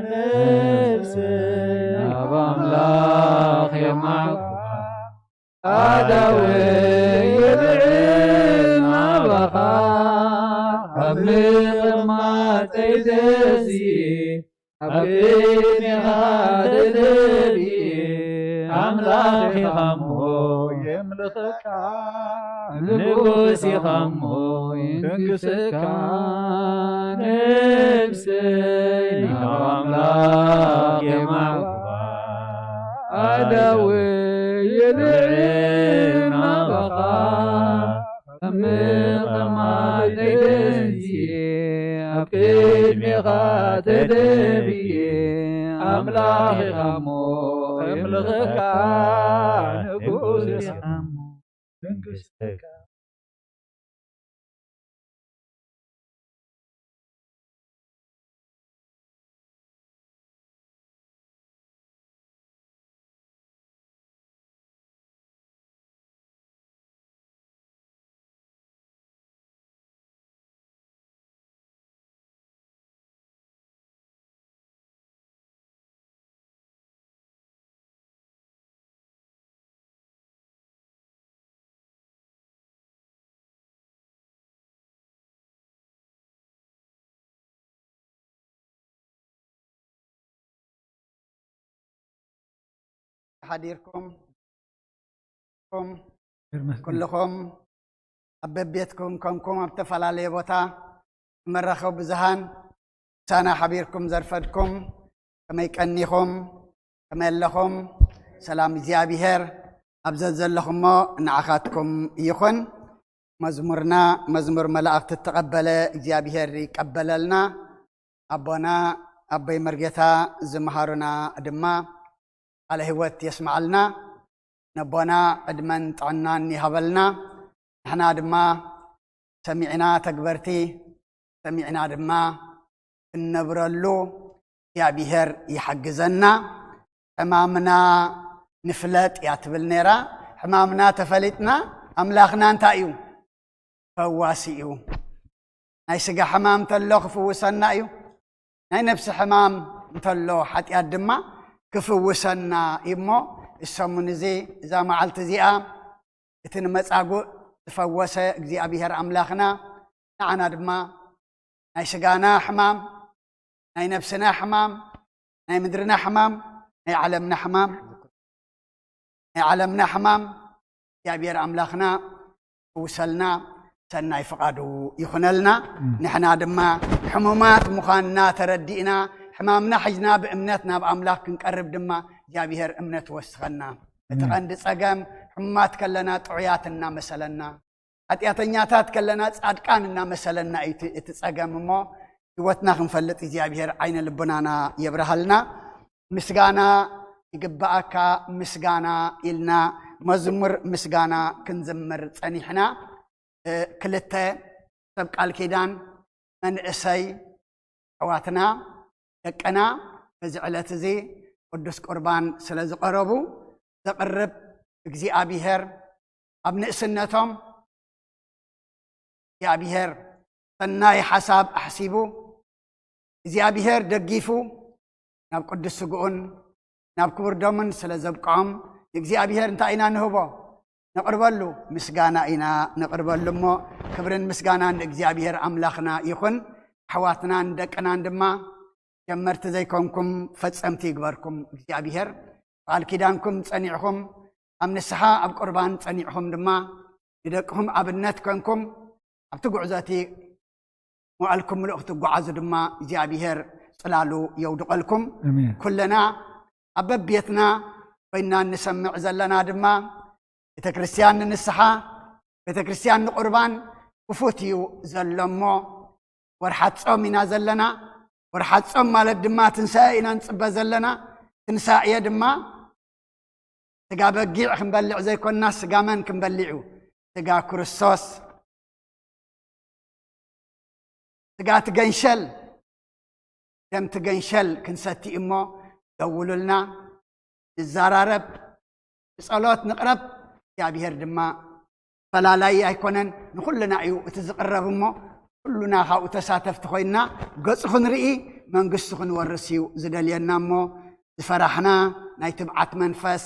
ነፍሰይ ናብ ኣምላኽ የማዕኩባ፣ ኣእዳወይ የብዕል ናባኻ፣ ካብ ምቕማጠይ ተንሲኤ ኣብ ቅድሜኻ ተደፊኤ። ኣምላኽ ኢኻ እሞ የምልኸካ፣ ንጉስ ኢኻ እሞ የንግሰካ። ነፍሰይ ናብ ኣምላኽ የማዕኩባ፣ ኣእዳወይ የልዕል ናባኻ፣ ካብ ምቐማል ደይደንዝየ ኣብ ቅድሜኻ ተደብየ ኣምላኽ ኢኻ እሞ የምልኸካ ንጉስ ኢኻ እሞ መንግስትካ ሓዲርኩም ኩም ኩልኹም ኣብ በቤትኩም ኮንኩም ኣብ ዝተፈላለየ ቦታ መራኸቢ ብዙሃን ሳና ሓቢርኩም ዘርፈድኩም ከመይ ቀኒኹም? ከመይ ኣለኹም? ሰላም እግዚኣብሔር ኣብ ዘዘለኹሞ ንዓኻትኩም ይኹን። መዝሙርና መዝሙር መላእኽቲ እተቐበለ እግዚኣብሔር ይቀበለልና። ኣቦና ኣቦይ መርጌታ ዝመሃሩና ድማ ቃለ ህይወት የስምዓልና። ነቦና ዕድመን ጥዕናን ይሃበልና። ንሕና ድማ ሰሚዕና ተግበርቲ ሰሚዕና ድማ ክንነብረሉ እግዚኣብሔር ይሓግዘና። ሕማምና ንፍለጥ እያ ትብል ነይራ። ሕማምና ተፈሊጥና ኣምላኽና እንታይ እዩ? ፈዋሲ እዩ። ናይ ስጋ ሕማም እንተሎ ክፍውሰና እዩ። ናይ ነፍሲ ሕማም እንተሎ ሓጢኣት ድማ ክፍውሰና እዩ እሞ እሰሙን እዚ እዛ መዓልቲ እዚኣ እቲ ንመጻጉእ ዝፈወሰ እግዚኣብሔር ኣምላኽና ንዓና ድማ ናይ ስጋና ሕማም ናይ ነፍስና ሕማም ናይ ምድርና ሕማም ናይ ዓለምና ሕማም ናይ ዓለምና ሕማም እግዚኣብሔር ኣምላኽና ክውሰልና ሰናይ ፍቓዱ ይኹነልና። ንሕና ድማ ሕሙማት ምዃንና ተረዲእና ሕማምና ሒዝና ብእምነት ናብ ኣምላኽ ክንቀርብ ድማ እግዚኣብሔር እምነት ወስኸና። እቲ ቀንዲ ጸገም ሕሙማት ከለና ጥዑያት እናመሰለና ሓጢኣተኛታት ከለና ጻድቃን እናመሰለና እዩ እቲ ጸገም እሞ ህይወትና ክንፈልጥ እግዚኣብሔር ዓይነ ልቦናና የብርሃልና። ምስጋና ይግባኣካ ምስጋና ኢልና መዝሙር ምስጋና ክንዝምር ጸኒሕና። ክልተ ሰብ ቃል ኪዳን መንእሰይ ኣሕዋትና ደቅና በዚ ዕለት እዚ ቅዱስ ቁርባን ስለ ዝቐረቡ ዘቕርብ እግዚኣብሔር ኣብ ንእስነቶም እግዚኣብሔር ሰናይ ሓሳብ ኣሕሲቡ እግዚኣብሔር ደጊፉ ናብ ቅዱስ ስግኡን ናብ ክቡር ደሙን ስለ ዘብቅዖም ንእግዚኣብሔር እንታይ ኢና ንህቦ? ነቕርበሉ ምስጋና ኢና ነቕርበሉ እሞ ክብርን ምስጋናን ንእግዚኣብሔር ኣምላኽና ይኹን። ኣሕዋትናን ደቅናን ድማ ጀመርቲ ዘይኮንኩም ፈጸምቲ ይግበርኩም እግዚኣብሔር። በዓል ኪዳንኩም ጸኒዕኹም ኣብ ንስሓ ኣብ ቁርባን ጸኒዕኹም ድማ ንደቅኹም ኣብነት ኮንኩም ኣብቲ ጉዕዞ እቲ መዋእልኩም ምሉእ ክትጓዓዙ ድማ እግዚኣብሔር ጽላሉ የውድቐልኩም። ኩልና ኣብ በቤትና ኮይና እንሰምዕ ዘለና ድማ ቤተ ክርስቲያን ንንስሓ ቤተ ክርስቲያን ንቁርባን ክፉት እዩ ዘሎ እሞ ወርሓት ጾም ኢና ዘለና። ወርሓት ጾም ማለት ድማ ትንሳኤ ኢና ንጽበ ዘለና። ትንሳኤ ድማ ስጋ በጊዕ ክንበልዕ ዘይኮንና ስጋ መን ክንበልዕ እዩ? ስጋ ክርስቶስ ስጋ ትገንሸል ደም ትገንሸል ክንሰቲ እሞ ደውሉልና ንዛራረብ ብጸሎት ንቕረብ። እግዚኣብሔር ድማ ፈላላይ ኣይኮነን ንኹልና እዩ እቲ ዝቕረብ እሞ ኩሉና ካብኡ ተሳተፍቲ ኮይንና ገጹ ክንርኢ መንግስቱ ክንወርስ እዩ ዝደልየና እሞ ዝፈራሕና ናይ ትብዓት መንፈስ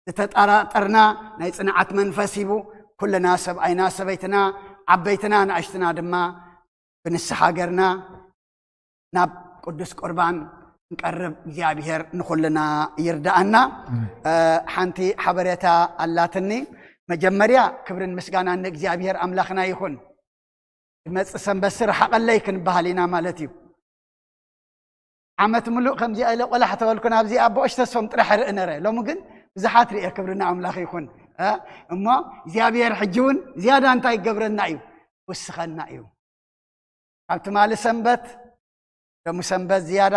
ዝተጠራጠርና ናይ ጽንዓት መንፈስ ሂቡ ኩልና ሰብኣይና ሰበይትና ዓበይትና ንኣሽትና ድማ ብንስሓ ገርና ናብ ቅዱስ ቁርባን ክንቀርብ እግዚኣብሔር ንኹልና ይርዳኣና። ሓንቲ ሓበሬታ ኣላትኒ። መጀመርያ ክብርን ምስጋናን ንእግዚኣብሔር ኣምላኽና ይኹን። ዝመጽእ ሰንበት ስርሓቐለይ ክንበሃል ኢና ማለት እዩ። ዓመት ምሉእ ከምዚኣ ኢለ ቆላሕ ተበልኩ ናብዚኣ ብኦሽ ተስፎም ጥራሕ ርኢ ነረ። ሎሚ ግን ብዙሓት ርየ ክብሪ ንኣምላኽ ይኹን። እ? እሞ እግዚኣብሔር ሕጂ እውን ዝያዳ እንታይ ይገብረና እዩ? ይውስኸና እዩ። ካብ ትማሊ ሰንበት፣ ደሙ ሰንበት ዝያዳ፣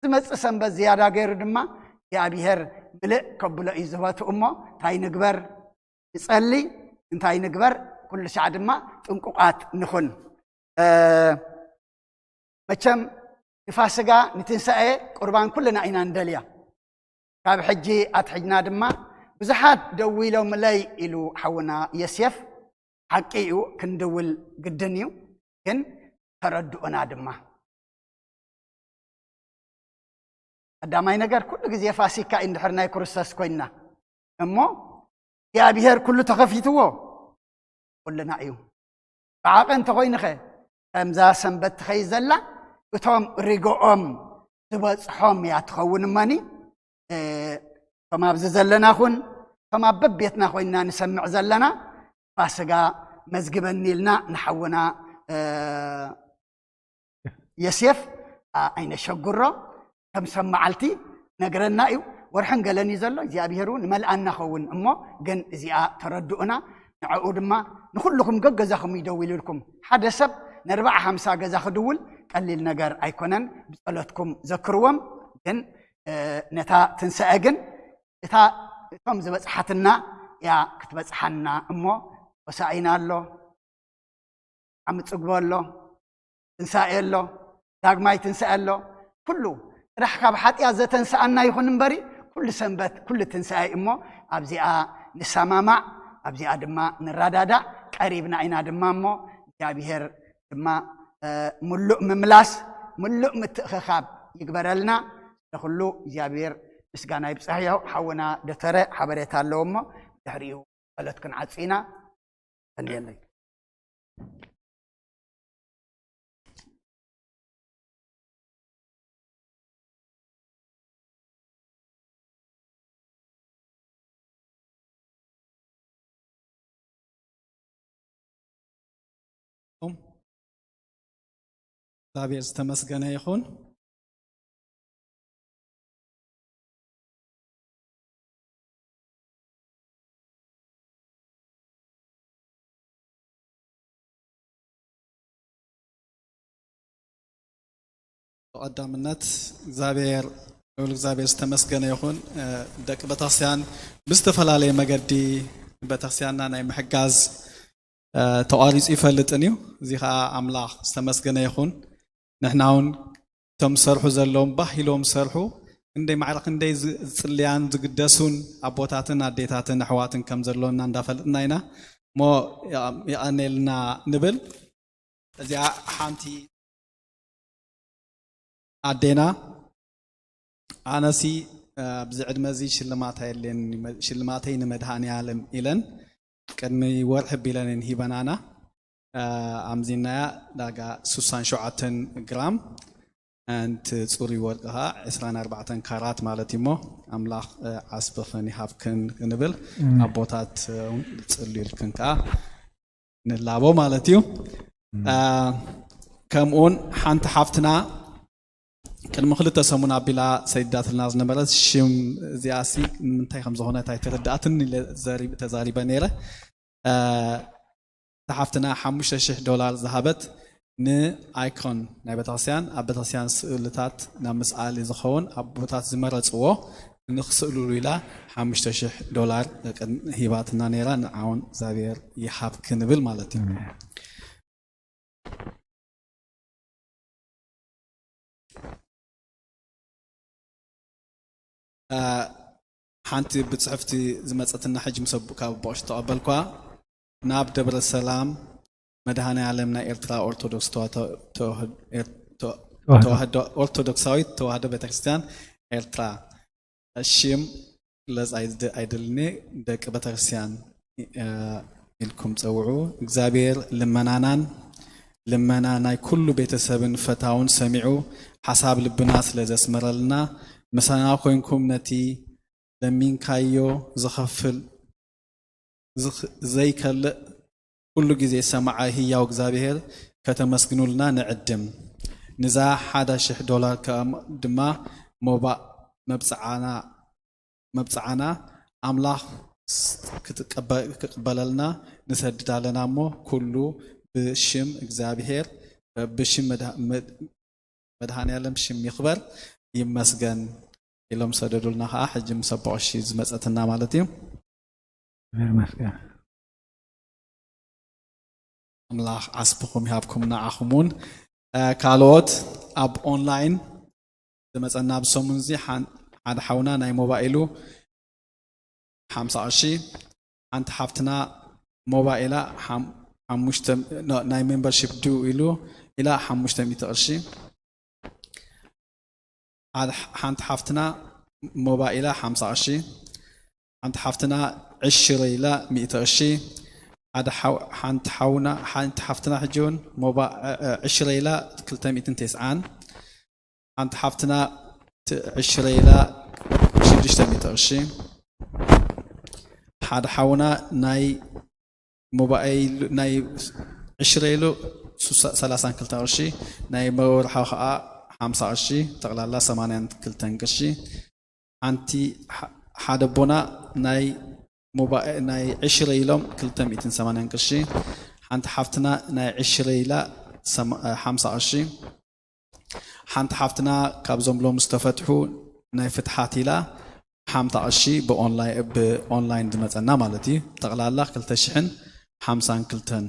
ዝመጽእ ሰንበት ዝያዳ ገይሩ ድማ እግዚኣብሔር ምልእ ከብሎ እዩ ዝህበቱ። እሞ እንታይ ንግበር? ንጸሊ። እንታይ ንግበር? ኩሉ ሻዕ ድማ ጥንቁቓት ንኹን። እ፣ መቸም ንፋስጋ ንትንሳኤ ቁርባን ኩልና ኢና እንደልያ። ካብ ሕጂ ኣትሕጅና ድማ ብዙሓት ደዊሎምለይ ኢሉ ሓውና የስየፍ። ሓቂ እዩ፣ ክንድውል ግድን እዩ። ግን ተረድኡና ድማ። ቀዳማይ ነገር፣ ኩሉ ግዜ ፋሲካ እዩ እንድሕር ናይ ክርስቶስ ኮይንና። እሞ እግዚኣብሔር ኩሉ ተኸፊትዎ ኩልና እዩ። ብዓቐ እንተኾይኑኸ፣ ከምዛ ሰንበት ትኸይድ ዘላ፣ እቶም ርግኦም ዝበጽሖም እያ ትኸውን እመኒ። እ፣ ከም ኣብዚ ዘለና ኹን፣ ከም ኣብ በቤትና ኮይንና ንሰምዕ ዘለና፣ ፋስጋ መዝግበኒ ኢልና ንሓውና፣ እ፣ የሴፍ፣ ኣ-፣ ኣይነሸግሮ፣ ከም ሰብ መዓልቲ ነግረና እዩ። ወርሕን ገለን እዩ ዘሎ፣ እግዚኣብሔር እውን መልኣና ኸውን እሞ፣ ግን እዚኣ ተረድኡና። ንዕኡ ድማ ንኹልኹም ገገዛኹም ይደውልልኩም። ሓደ ሰብ ንኣርብዓ ሓምሳ ገዛ ክድውል ቀሊል ነገር ኣይኮነን። ብጸሎትኩም ዘክርዎም። ግን፣ እ፣ ነታ ትንሳኤ ግን እታ፣ እቶም ዝበጽሓትና እያ ክትበጽሓና እሞ፣ ሆሳኢና ኣሎ፣ ዓሚ ጽግቦ ኣሎ፣ ትንሳኤ ኣሎ፣ ዳግማይ ትንሳኤ ኣሎ። ኩሉ ጥራሕ ካብ ሓጢኣት ዘተንስኣና ይኹን እምበሪ፣ ኩሉ ሰንበት፣ ኩሉ ትንሳኤ እሞ ኣብዚኣ ንሰማማዕ፣ ኣብዚኣ ድማ ንረዳዳእ። ቀሪብና ኢና ድማ እሞ እግዚኣብሔር ድማ፣ እ፣ ምሉእ ምምላስ፣ ምሉእ ምትእኽኻብ ይግበረልና። ንኹሉ እግዚኣብሔር ምስጋና ይብጻሕዮ። ሓውና ዶተረ ሓበሬታ ኣለዎ እሞ ድሕሪኡ ጸሎት ክንዓጽ ኢና። ቀንየለይ። እግዚኣብሔር ዝተመስገነ ይኹን። ብቐዳምነት እግዚኣብሔር፣ ልዑል እግዚኣብሔር ዝተመስገነ ይኹን። እ፣ ደቂ ቤተክርስትያን ብዝተፈላለየ መገዲ ቤተክርስትያንና ናይ ምሕጋዝ፣ እ፣ ተቋሪጹ ይፈልጥን እዩ። እዚ ኸዓ ኣምላኽ ዝተመስገነ ይኹን። ንሕና እውን እቶም ዝሰርሑ ዘለዎም ባህ ኢሎም ዝሰርሑ፣ ክንደይ ማዕረ ክንደይ ዝ-፣ ዝጽልያን ዝግደሱን ኣቦታትን ኣዴታትን ኣሕዋትን ከም ዘሎና እንዳፈለጥና ኢና። እሞ የቐ-፣ የቐኔልና ንብል። እዚኣ ሓንቲ ኣዴና፣ ኣነሲ፣ እ፣ ኣብዚ ዕድመ እዚ ሽልማት ኣየድልየኒ፣ ሽልማተይ ንመድሃኔ ዓለም ኢለን ቅድሚ ወርሒ ቢለን እየን ሂበናና። እ፣ ኣምዚናያ ዳጋ ስሳን ሸውዓተን ግራም፣ ኣንቲ ጽሩይ ወርቂ ኸዓ ዕስራን ኣርባዕተን ካራት ማለት እዩ። እሞ ኣምላኽ፣ እ፣ ዓስብኽን ይሃብክን ክንብል፣ ኣሜን። ኣቦታት፣ እ፣ ጽልዩልክን ከኣ ንላቦ ማለት እዩ። እ፣ ከምኡውን ሓንቲ ሓፍትና ቅድሚ ክልተ ሰሙን ኣቢላ ሰዲዳትልና ዝነበረት ሽም እዚኣሲ ንምንታይ ከም ዝኾነት ኣይተረድኣትን ኢለ ዘሪ-፣ ተዛሪበ ነይረ። እ፣ እታ ሓፍትና ሓሙሽተ ሽሕ ዶላር ዝሃበት ንኣይኮን ናይ ቤተክርስትያን፣ ኣብ ቤተክርስትያን ስእልታት ናብ ምስኣሊ ዝኸውን ኣቦታት ዝመረጽዎ ንኽስእልሉ ኢላ ሓሙሽተ ሽሕ ዶላር ቅድሚ ሂባትና ነይራ። ንዓውን እግዚኣብሔር ይሃብ ክንብል ማለት እዩ። ኣሜን። እ፣ ሓንቲ ብጽሕፍቲ ዝመጸትና ሕጂ ምስ ኣቦ-፣ ካብ ኣቦ ቀሺ ተቐበልኳ። ናብ ደብረ ሰላም መድኃኔ ዓለም ናይ ኤርትራ ኦርቶዶክስ ተዋ-፣ ተዋ-፣ ተዋህዶ፣ ኤር-፣ ተዋ-፣ ተዋህዶ። ተዋህዶ ኦርቶዶክሳዊት ተዋህዶ ቤተክርስትያን ኤርትራ። ሽም ክግለጽ ኣይድ-፣ ኣይደልን እየ። ደቂ ቤተክርስትያን፣ እ፣ ኢልኩም ጸውዑ። እግዚኣብሔር ልመናናን ልመና ናይ ኩሉ ቤተሰብን ፈታውን ሰሚዑ ሓሳብ ልብና ስለ ዘስመረልና፣ ምሳና ኮይንኩም ነቲ ለሚንካዮ ዝኸፍል ዝኽ-፣ ዘይከልእ ኩሉ ግዜ ሰማዓይ ህያው እግዚኣብሔር ከተመስግኑልና ንዕድም። ንዛ ሓደ ሽሕ ዶላር ከኣ ድማ ሞባእ መብጽዓና፣ መብጽዓና ኣምላኽ ክትቀበ-፣ ክቅበለልና ንሰድድ ኣለና እሞ፣ ኩሉ ብሽም እግዚኣብሔር፣ ብሽም መድሃ-፣ መድ-፣ መድኃኔ ዓለም ሽም ይኽበር ይመስገን ኢሎም ሰደዱልና። ከዓ ሕጂ ምስ ኣቦ ቀሺ ዝመጸትና ማለት እዩ። እግዚኣብሔር ይመስገን። ኣምላኽ ዓስብኹም ይሃብኩም ንዓኹም እውን። እ፣ ካልኦት ኣብ ኦንላይን ዝመጸና ኣብዚ ሰሙን እዚ ሓን-፣ ሓደ ሓውና ናይ ሞባይሉ ሓምሳ ቅርሺ፣ ሓንቲ ሓፍትና ሞባይላ ሓም-፣ ሓሙሽተ፣ ኖ፣ ናይ ሜምበርሺፕ ዲው ኢሉ ኢላ ሓሙሽተ ሚእቲ ቅርሺ። ሓደ ሓ-፣ ሓንቲ ሓፍትና ሞባይላ ሓምሳ ቅርሺ፣ ሓንቲ ሓፍትና ዕሽረ ኢላ ሚእቲ ቅርሺ፣ ሓደ ሓው-፣ ሓንቲ ሓውና፣ ሓንቲ ሓፍትና ሕጂ እውን ሞባ-፣ እ፣ እ፣ ዕሽረ ኢላ ክልተ ሚእትን ተስዓን፣ ሓንቲ ሓፍትና ት-፣ ዕሽረ ኢላ ሽዱሽተ ሚእቲ ቅርሺ፣ ሓደ ሓውና ናይ ሞባይል ናይ ዕሽረ ኢሉ ሱሳ-፣ ሰላሳን ክልተ ቅርሺ፣ ናይ መወርሓ ከዓ ሓምሳ ቅርሺ፣ ጠቕላላ ሰማንያን ክልተን ቅርሺ። ሓንቲ ሓ-፣ ሓደ ኣቦና ናይ ሞባ-፣ ናይ ዕሽረ ኢሎም ክልተ ሚእትን ሰማንያን ቅርሺ፣ ሓንቲ ሓፍትና ናይ ዕሽረ ኢላ ሰማ-፣ ሓምሳ ቅርሺ፣ ሓንቲ ሓፍትና ካብዞም ሎም ዝተፈትሑ ናይ ፍትሓት ኢላ ሓምሳ ቅርሺ ብኦንላይ-፣ ብኦንላይን ዝመጸና ማለት እዩ። ጠቕላላ ክልተ ሽሕን ሓምሳን ክልተን።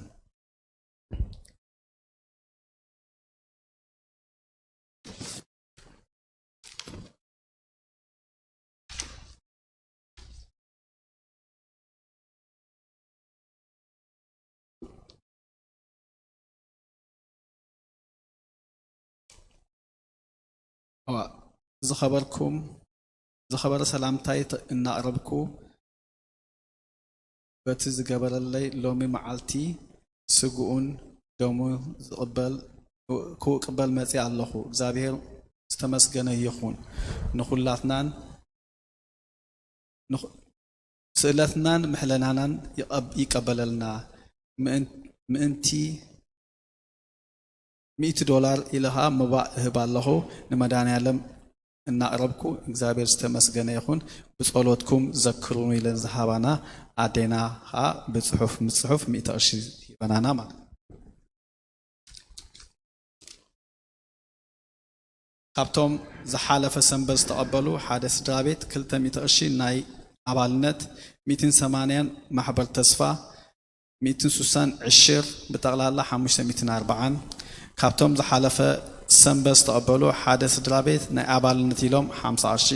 እዋ፣ ዝኸበርኩም፣ ዝኸበረ ሰላምታይ ተ-፣ እናቕረብኩ፣ በቲ ዝገበረለይ ሎሚ መዓልቲ ስግኡን ደሙ ዝቕበል፣ ክቕበል መጺእ ኣለኹ። እግዚኣብሔር ዝተመስገነ ይኹን። ንኹላትናን ንኹ-፣ ስእለትናን ምሕለናናን ይቐብ-፣ ይቀበለልና። ምእን-፣ ምእንቲ ሚእቲ ዶላር ኢለ ኸዓ መባእ እህብ ኣለኹ። ንመድኃኔዓለም እናቕረብኩ እግዚኣብሔር ዝተመስገነ ይኹን። ብጸሎትኩም ዘክሩኑ ኢለን ዝሃባና ኣዴና ኸዓ ብጽሑፍ፣ ምጽሑፍ ሚእቲ ቅርሺ ሂበናና ማለት እዩ። ካብቶም ዝሓለፈ ሰንበት ዝተቐበሉ ሓደ ስድራ ቤት ክልተ ሚእቲ ቅርሺ ናይ ኣባልነት፣ ሚእትን ሰማንያን ማሕበር ተስፋ፣ ሚእትን ሱሳን ዕሽር፣ ብጠቕላላ ሓሙሽተ ሚእትን ኣርባዓን። ካብቶም ዝሓለፈ ሰንበት ዝተቐበሉ ሓደ ስድራ ቤት ናይ ኣባልነት ኢሎም ሓምሳ ቅርሺ።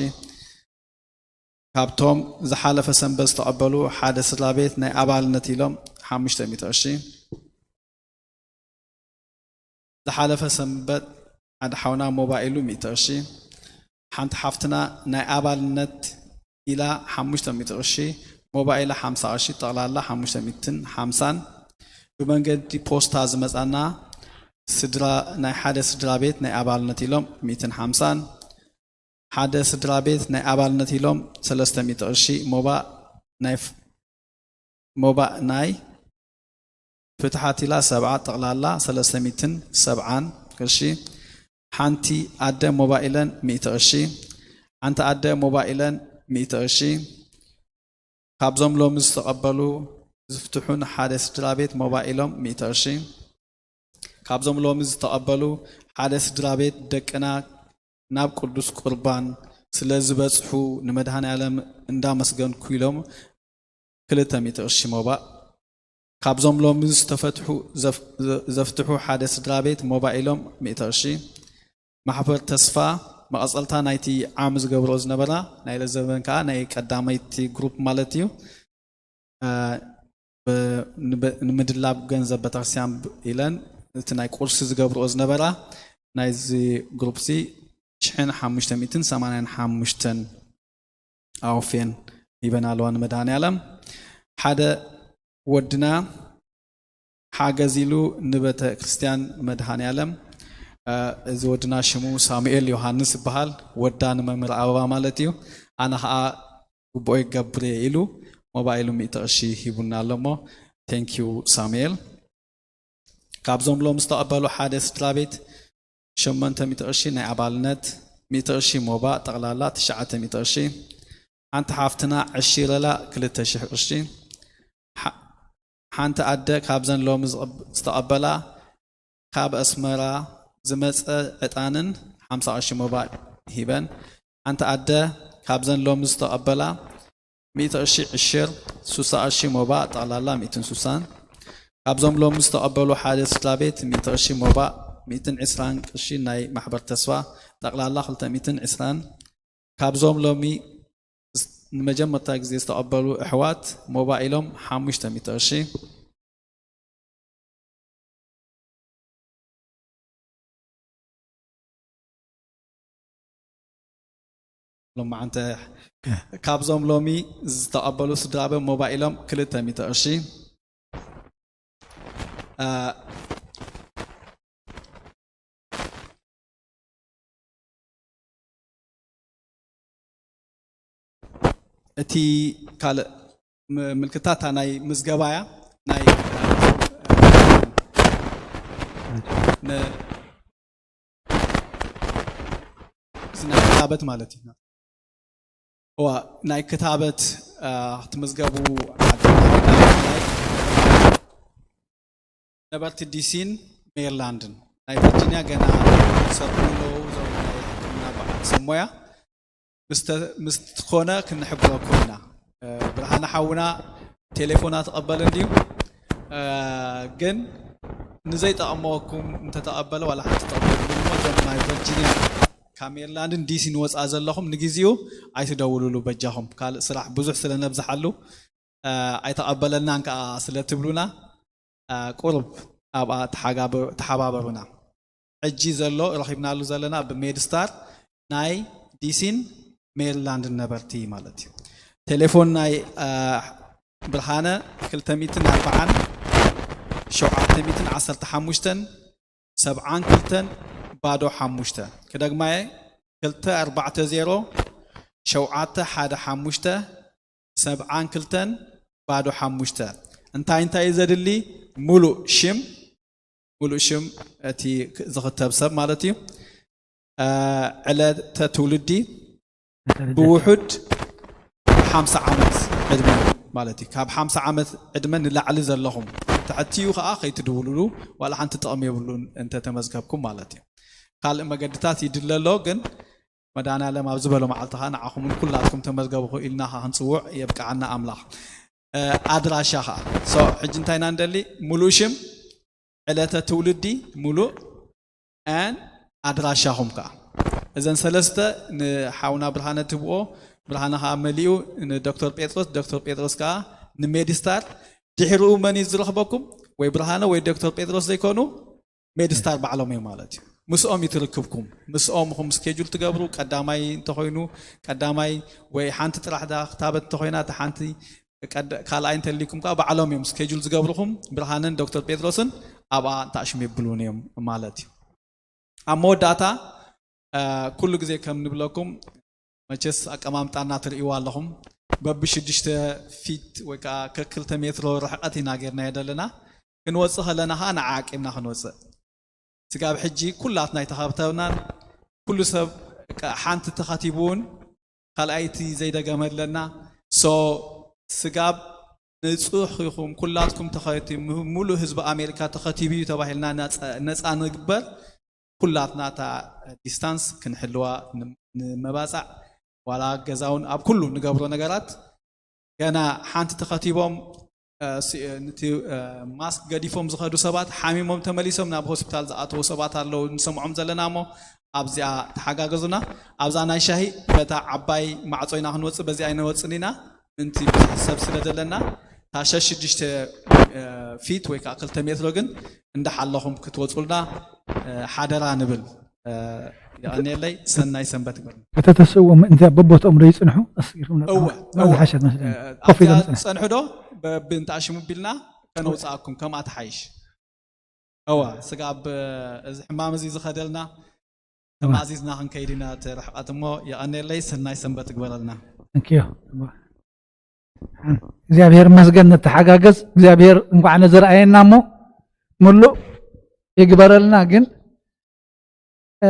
ካብቶም ዝሓለፈ ሰንበት ዝተቐበሉ ሓደ ስድራ ቤት ናይ ኣባልነት ኢሎም ሓሙሽተ ሚእቲ ቅርሺ። ዝሓለፈ ሰንበት ሓደ ሓውና ሞባይሉ ሚእቲ ቅርሺ፣ ሓንቲ ሓፍትና ናይ ኣባልነት ኢላ ሓሙሽተ ሚእቲ ቅርሺ፣ ሞባይላ ሓምሳ ቅርሺ፣ ጠቕላላ ሓሙሽተ ሚእትን ሓምሳን። ብመንገዲ ፖስታ ዝመጻና ስድራ፣ ናይ ሓደ ስድራ ቤት ናይ ኣባልነት ኢሎም ሚእትን ሓምሳን። ሓደ ስድራ ቤት ናይ ኣባልነት ኢሎም ሰለስተ ሚእቲ ቅርሺ፣ ሞባእ ናይ ፍ-፣ ሞባእ ናይ ፍትሓት ኢላ ሰብዓ፣ ጠቕላላ ሰለስተ ሚእትን ሰብዓን ቅርሺ። ሓንቲ ኣደ ሞባእ ኢለን ሚእቲ ቅርሺ፣ ሓንቲ ኣደ ሞባእ ኢለን ሚእቲ ቅርሺ። ካብዞም ሎሚ ዝተቐበሉ ዝፍትሑን ሓደ ስድራ ቤት ሞባእ ኢሎም ሚእቲ ቅርሺ። ካብዞም ሎሚ ዝተቐበሉ ሓደ ስድራ ቤት ደቅና ናብ ቅዱስ ቁርባን ስለ ዝበጽሑ ንመድኃኔ ዓለም እንዳመስገንኩ ኢሎም ክልተ ሚእቲ ቅርሺ ሞባእ። ካብዞም ሎሚ ዝተፈትሑ ዘፍ-፣ ዘ-፣ ዘፍትሑ ሓደ ስድራ ቤት ሞባእ ኢሎም ሚእቲ ቅርሺ። ማሕበር ተስፋ መቐጸልታ ናይቲ ዓም ዝገብሮ ዝነበራ ናይ ለዘበን ከኣ ናይ ቀዳመይቲ ግሩፕ ማለት እዩ። እ፣ ብ-፣ ንብ-፣ ንምድላብ ገንዘብ ቤተክርስትያን ብ-፣ ኢለን እቲ ናይ ቁርሲ ዝገብርኦ ዝነበራ ናይዚ ግሩፕ እዚ ሽሕን ሓሙሽተ ሚእትን ሰማንያን ሓሙሽተን ኣውፌን ሂበን ኣለዋ ንመድኃኔዓለም። ሓደ ወድና ሓገዝ ኢሉ ንቤተ ክርስቲያን መድኃኔዓለም፣ እ፣ እዚ ወድና ሽሙ ሳሙኤል ዮሃንስ ይበሃል። ወዳ ንመምህር ኣበባ ማለት እዩ። ኣነ ኸዓ ግቡኦ ይገብር እየ ኢሉ ሞባይሉ ሚእቲ ቅርሺ ሂቡና ኣሎ እሞ፣ ቴንኪዩ ሳሙኤል። ካብዞም ሎም ዝተቐበሉ ሓደ ስድራ ቤት ሸሞንተ ሚእቲ ቅርሺ ናይ ኣባልነት፣ ሚእቲ ቅርሺ ሞባእ፣ ጠቕላላ ትሽዓተ ሚእቲ ቅርሺ። ሓንቲ ሓፍትና ዕሺረላ ክልተ ሽሕ ቅርሺ። ሓ-፣ ሓንቲ ኣደ ካብዘን ሎሚ ዝቐብ-፣ ዝተቐበላ ካብ ኣስመራ ዝመጸ ዕጣንን ሓምሳ ቅርሺ ሞባእ ሂበን። ሓንቲ ኣደ ካብዘን ሎሚ ዝተቐበላ ሚእቲ ቅርሺ ዕሽር፣ ሱሳ ቅርሺ ሞባእ፣ ጠቕላላ ሚእትን ሱሳን። ካብዞም ሎሚ ዝተቐበሉ ሓደ ስድራ ቤት ሚእቲ ቅርሺ ሞባእ፣ ሚእትን ዕስራን ቅርሺ ናይ ማሕበር ተስፋ፣ ጠቕላላ ክልተ ሚእትን ዕስራን። ካብዞም ሎሚ ስ-፣ ንመጀመርታ ግዜ ዝተቐበሉ ኣሕዋት ሞባእ ኢሎም ሓሙሽተ ሚእቲ ቅርሺ። ሎማዓንቲ ካብዞም ሎሚ ዝተቐበሉ ስድራ ቤት ሞባእ ኢሎም ክልተ ሚእቲ ቅርሺ። እ፣ እቲ ካልእ ም-፣ ምልክታ እታ ናይ ምዝገባ እያ። ናይ፣ ን-፣ እዚ ናይ ክታበት ማለት እዩ። እዋ፣ ናይ ክታበት፣ እ፣ ክትምዝገቡ ዓዲ ነበርቲ ዲሲን ሜሪላንድን። ናይ ቨርጂኒያ ገና ይሰርሑ ኣለዉ፣ እዞም ናይ ሕክምና በዓል ሰብ ሞያ። ምስ ተ-፣ ምስ ትኾነ ክንሕብረኩም ኢና። እ፣ ብርሃነ ሓውና ቴሌፎን ኣትቐበልን ድዩ? እ፣ ግን ንዘይጠቐመኩም እንተተቐበለ ዋላ ሓንቲ ጠቕመሉ እሞ፣ እዞም ናይ ቨርጂኒያ ካብ ሜሪላንድን ዲሲን ወፃእ ዘለኹም ንግዜኡ ኣይትደውሉሉ በጃኹም። ካልእ ስራሕ ብዙሕ ስለ ነብዝሓሉ፣ እ፣ ኣይተቐበለናን ከዓ ስለ ትብሉና፣ እ፣ ቁሩብ ኣብኣ ተሓጋበ-፣ ተሓባበሩና። ሕጂ ዘሎ ረኺብናሉ ዘለና ብሜድስታር ናይ ዲሲን ሜሪላንድን ነበርቲ ማለት እዩ። ቴሌፎን ናይ፣ እ፣ ብርሃነ ክልተ ሚእትን ኣርባዓን ሸውዓተ ሚእትን ዓሰርተ ሓሙሽተን ሰብዓን ክልተን ባዶ ሓሙሽተ። ክደግማየ፣ ክልተ ኣርባዕተ ዜሮ ሸውዓተ ሓደ ሓሙሽተ ሰብዓን ክልተን ባዶ ሓሙሽተ። እንታይ እንታይ እዩ ዘድሊ? ሙሉእ ሽም፣ ሙሉእ ሽም እቲ ክ-፣ ዝኽተብ ሰብ ማለት እዩ። እ፣ ዕለተ ትውልዲ፣ ብውሑድ ሓምሳ ዓመት ዕድመ ማለት እዩ። ካብ ሓምሳ ዓመት ዕድመ ንላዕሊ ዘለኹም፣ ትሕቲኡ ከዓ ከይትድውሉሉ፣ ዋላ ሓንቲ ጥቕሚ የብሉን እንተተመዝገብኩም ማለት እዩ። ካልእ መገድታት ይድለ ኣሎ፣ ግን መድኃኔዓለም ኣብ ዝበሎ መዓልቲ ኸዓ ንዓኹምን ኩላትኩም ተመዝገቡ ኢልና ኸዓ ክንጽውዕ የብቅዓና ኣምላኽ። እ፣ ኣድራሻ ኸዓ። ሶ፣ ሕጂ እንታይ ኢና ንደሊ? ሙሉእ ሽም፣ ዕለተ ትውልዲ ሙሉእ፣ and ኣድራሻኹም ከኣ። እዘን ሰለስተ ንሓውና ብርሃነ ትብኦ፣ ብርሃነ ከኣ መሊኡ ንዶክተር ጴጥሮስ፣ ዶክተር ጴጥሮስ ከኣ ንሜዲስታር። ድሕሪኡ መን እዩ ዝረኽበኩም? ወይ ብርሃነ ወይ ዶክተር ጴጥሮስ ዘይኮኑ ሜዲስታር ባዕሎም እዮም ማለት እዩ። ምስኦም እዩ ትርክብኩም። ምስኦም ኢኹም ስኬጁል ትገብሩ። ቀዳማይ እንተኾይኑ ቀዳማይ፣ ወይ ሓንቲ ጥራሕ ዳ ክታበት እንተኾይና እታ ሓንቲ፣ ቀድ-፣ ካልኣይ እንተልይኩም ከኣ ባዕሎም እዮም ስኬጁል ዝገብሩኹም። ብርሃነን ዶክተር ጴጥሮስን ኣብኣ እንተኣሽም የብሉን እዮም ማለት እዩ። ኣብ መወዳእታ፣ እ፣ ኩሉ ግዜ ከም ንብለኩም፣ መቸስ ኣቀማምጣና ትርእይዋ ኣለኹም። በብሽዱሽተ ፊት ወይ ከኣ ከክልተ ሜትሮ ርሕቐት ኢና ጌርናዮ ዘለና። ክንወጽእ ከለና ከኣ ንዓ ዓቂብና ክንወጽእ። ስጋብ ሕጂ ኩላትና ኣይተኸብተብናን። ኩሉ ሰብ፣ በቃ፣ ሓንቲ ተኸቲቡ እውን ካልኣይቲ ዘይደገመ ኣለና። ሶ፣ ስጋብ ንጹሕ ኢኹም፣ ኩላትኩም ተኸቲ-፣ ም-፣ ሙሉእ ህዝቢ ኣሜሪካ ተኸቲቡ እዩ ተባሂልና ነጻ፣ ነጻ ንግበር። ኩላትና እታ ዲስታንስ ክንሕልዋ ን-፣ ንመባጻዕ፣ ዋላ ገዛውን ኣብ ኩሉ ንገብሮ ነገራት። ገና ሓንቲ ተኸቲቦም፣ እ፣ ሲ-፣ እ፣ ነቲ፣ እ፣ ማስክ ገዲፎም ዝኸዱ ሰባት፣ ሓሚሞም ተመሊሶም ናብ ሆስፒታል ዝኣተዉ ሰባት ኣለዉ፣ ንሰምዖም ዘለና እሞ፣ ኣብዚኣ ተሓጋገዙና። ኣብዛ ናይ ሻሂ፣ በታ ዓባይ ማዕጾ ኢና ክንወጽእ፣ በዚኣ ኣይንወጽን ኢና፣ ምእንቲ ብዙሕ ሰብ ስለ ዘለና፣ እታ ሸሽ ሽዱሽተ፣ እ፣ ፊት ወይ ከዓ ክልተ ሜትሮ ግን እንዳሓለኹም ክትወጹልና፣ እ፣ ሓደራ ንብል። እ፣ የቐንየለይ፣ ሰናይ ሰንበት ይግበርና። እተተስእዎ ምእንቲ ኣብ በቦትኦም ዶ ይጽንሑ? ኣስጊርኩም ነጥቡ እወ፣ እወ። ዝሓሸት መስለኒ። እ፣ ኮፍ ኢሎም ኣብዚኣ ጽንሑ። ዝጸንሑ ዶ? በብእንትኣሽሙ ቢልና ከነውጽኣኩም፣ ከምኣ ትሓይሽ። እወ፣ ስጋብ እዚ ሕማም እዚ ዝኸደልና፣ እወ። ተማእዚዝና ክንከይድ ኢና እቲ ርሕቐት እሞ፣ የቐንየለይ፣ ሰናይ ሰንበት ይግበረልና። Thank you። እግዚኣብሔር ይመስገን፣ ንተሓጋገዝ። እግዚኣብሔር እንኳዕ ነዚ ረኣየና እሞ፣ ምሉእ ይግበረልና። ግን እ፣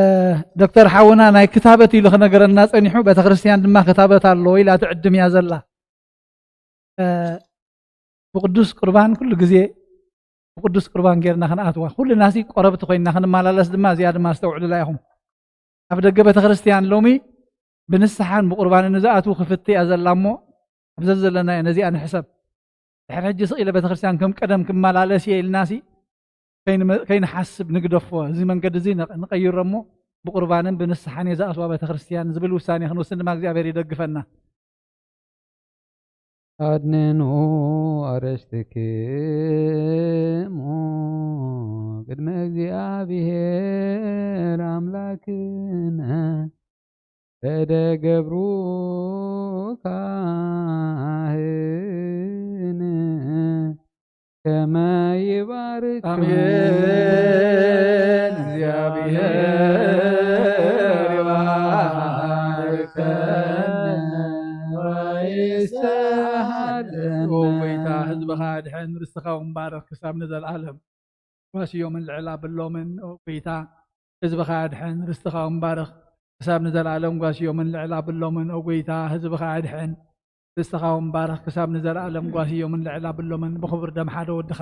ዶክተር ሓውና ናይ ክታበት ኢሉ ክነገረና ጸኒሑ፣ ቤተክርስትያን ድማ ክታበት ኣለዎ ኢላ ትዕድም እያ ዘላ። እ፣ ብቅዱስ ቁርባን ኩሉ ግዜ ብቅዱስ ቁርባን ጌርና ክንኣትዋ፣ ኩልናሲ ቆረብቲ ኮይንና ክንመላለስ ድማ፣ እዚኣ ድማ ኣስተውዕሉላ ኢኹም። ኣብ ደገ ቤተክርስትያን ሎሚ ብንስሓን ብቁርባንን ንዝኣትዉ ክፍቲ እያ ዘላ እሞ፣ ኣብ ዘዘለናዮ ነዚኣ ንሕሰብ። ድሕሪ ሕጂ ስቕ ኢለ ቤተክርስትያን ከም ቀደም ክመላለስ እየ ኢልናሲ ከይንመ-፣ ከይንሓስብ ንግደፎ። እዚ መንገዲ እዚ ንቐ-፣ ንቐይሮ እሞ ብቁርባንን ብንስሓን እየ ዝኣትዋ ቤተክርስትያን ዝብል ውሳኔ ክንውስን ድማ እግዚኣብሔር ይደግፈና። ኣድንኑ ኣረሽትክሙ ቅድመ እግዚኣብሔር ኣምላክነ በደ ገብሩ ካህን ከመ ይባርክሙ። ኣሜን። እግዚኣብሔር ይባርከነ ወይስሓለነ። ኦ ጎይታ፣ ህዝብኻ ኣድሕን፣ ርስትኻ እውን ባርኽ ክሳብ ንዘለኣለም። ጓስዮምን ልዕል ኣብሎምን፣ ኦ ጎይታ፣ ህዝብኻ ኣድሕን፣ ርስትኻ እውን ባርኽ ክሳብ ንዘለኣለም። ጓስዮምን ልዕል ኣብሎምን፣ ኦ ጎይታ፣ ህዝብኻ ኣድሕን፣ ርስትኻ እውን ባርኽ ክሳብ ንዘለኣለም። ጓስዮምን ልዕል ኣብሎምን፣ ብኽቡር ደም ሓደ ወድኻ፣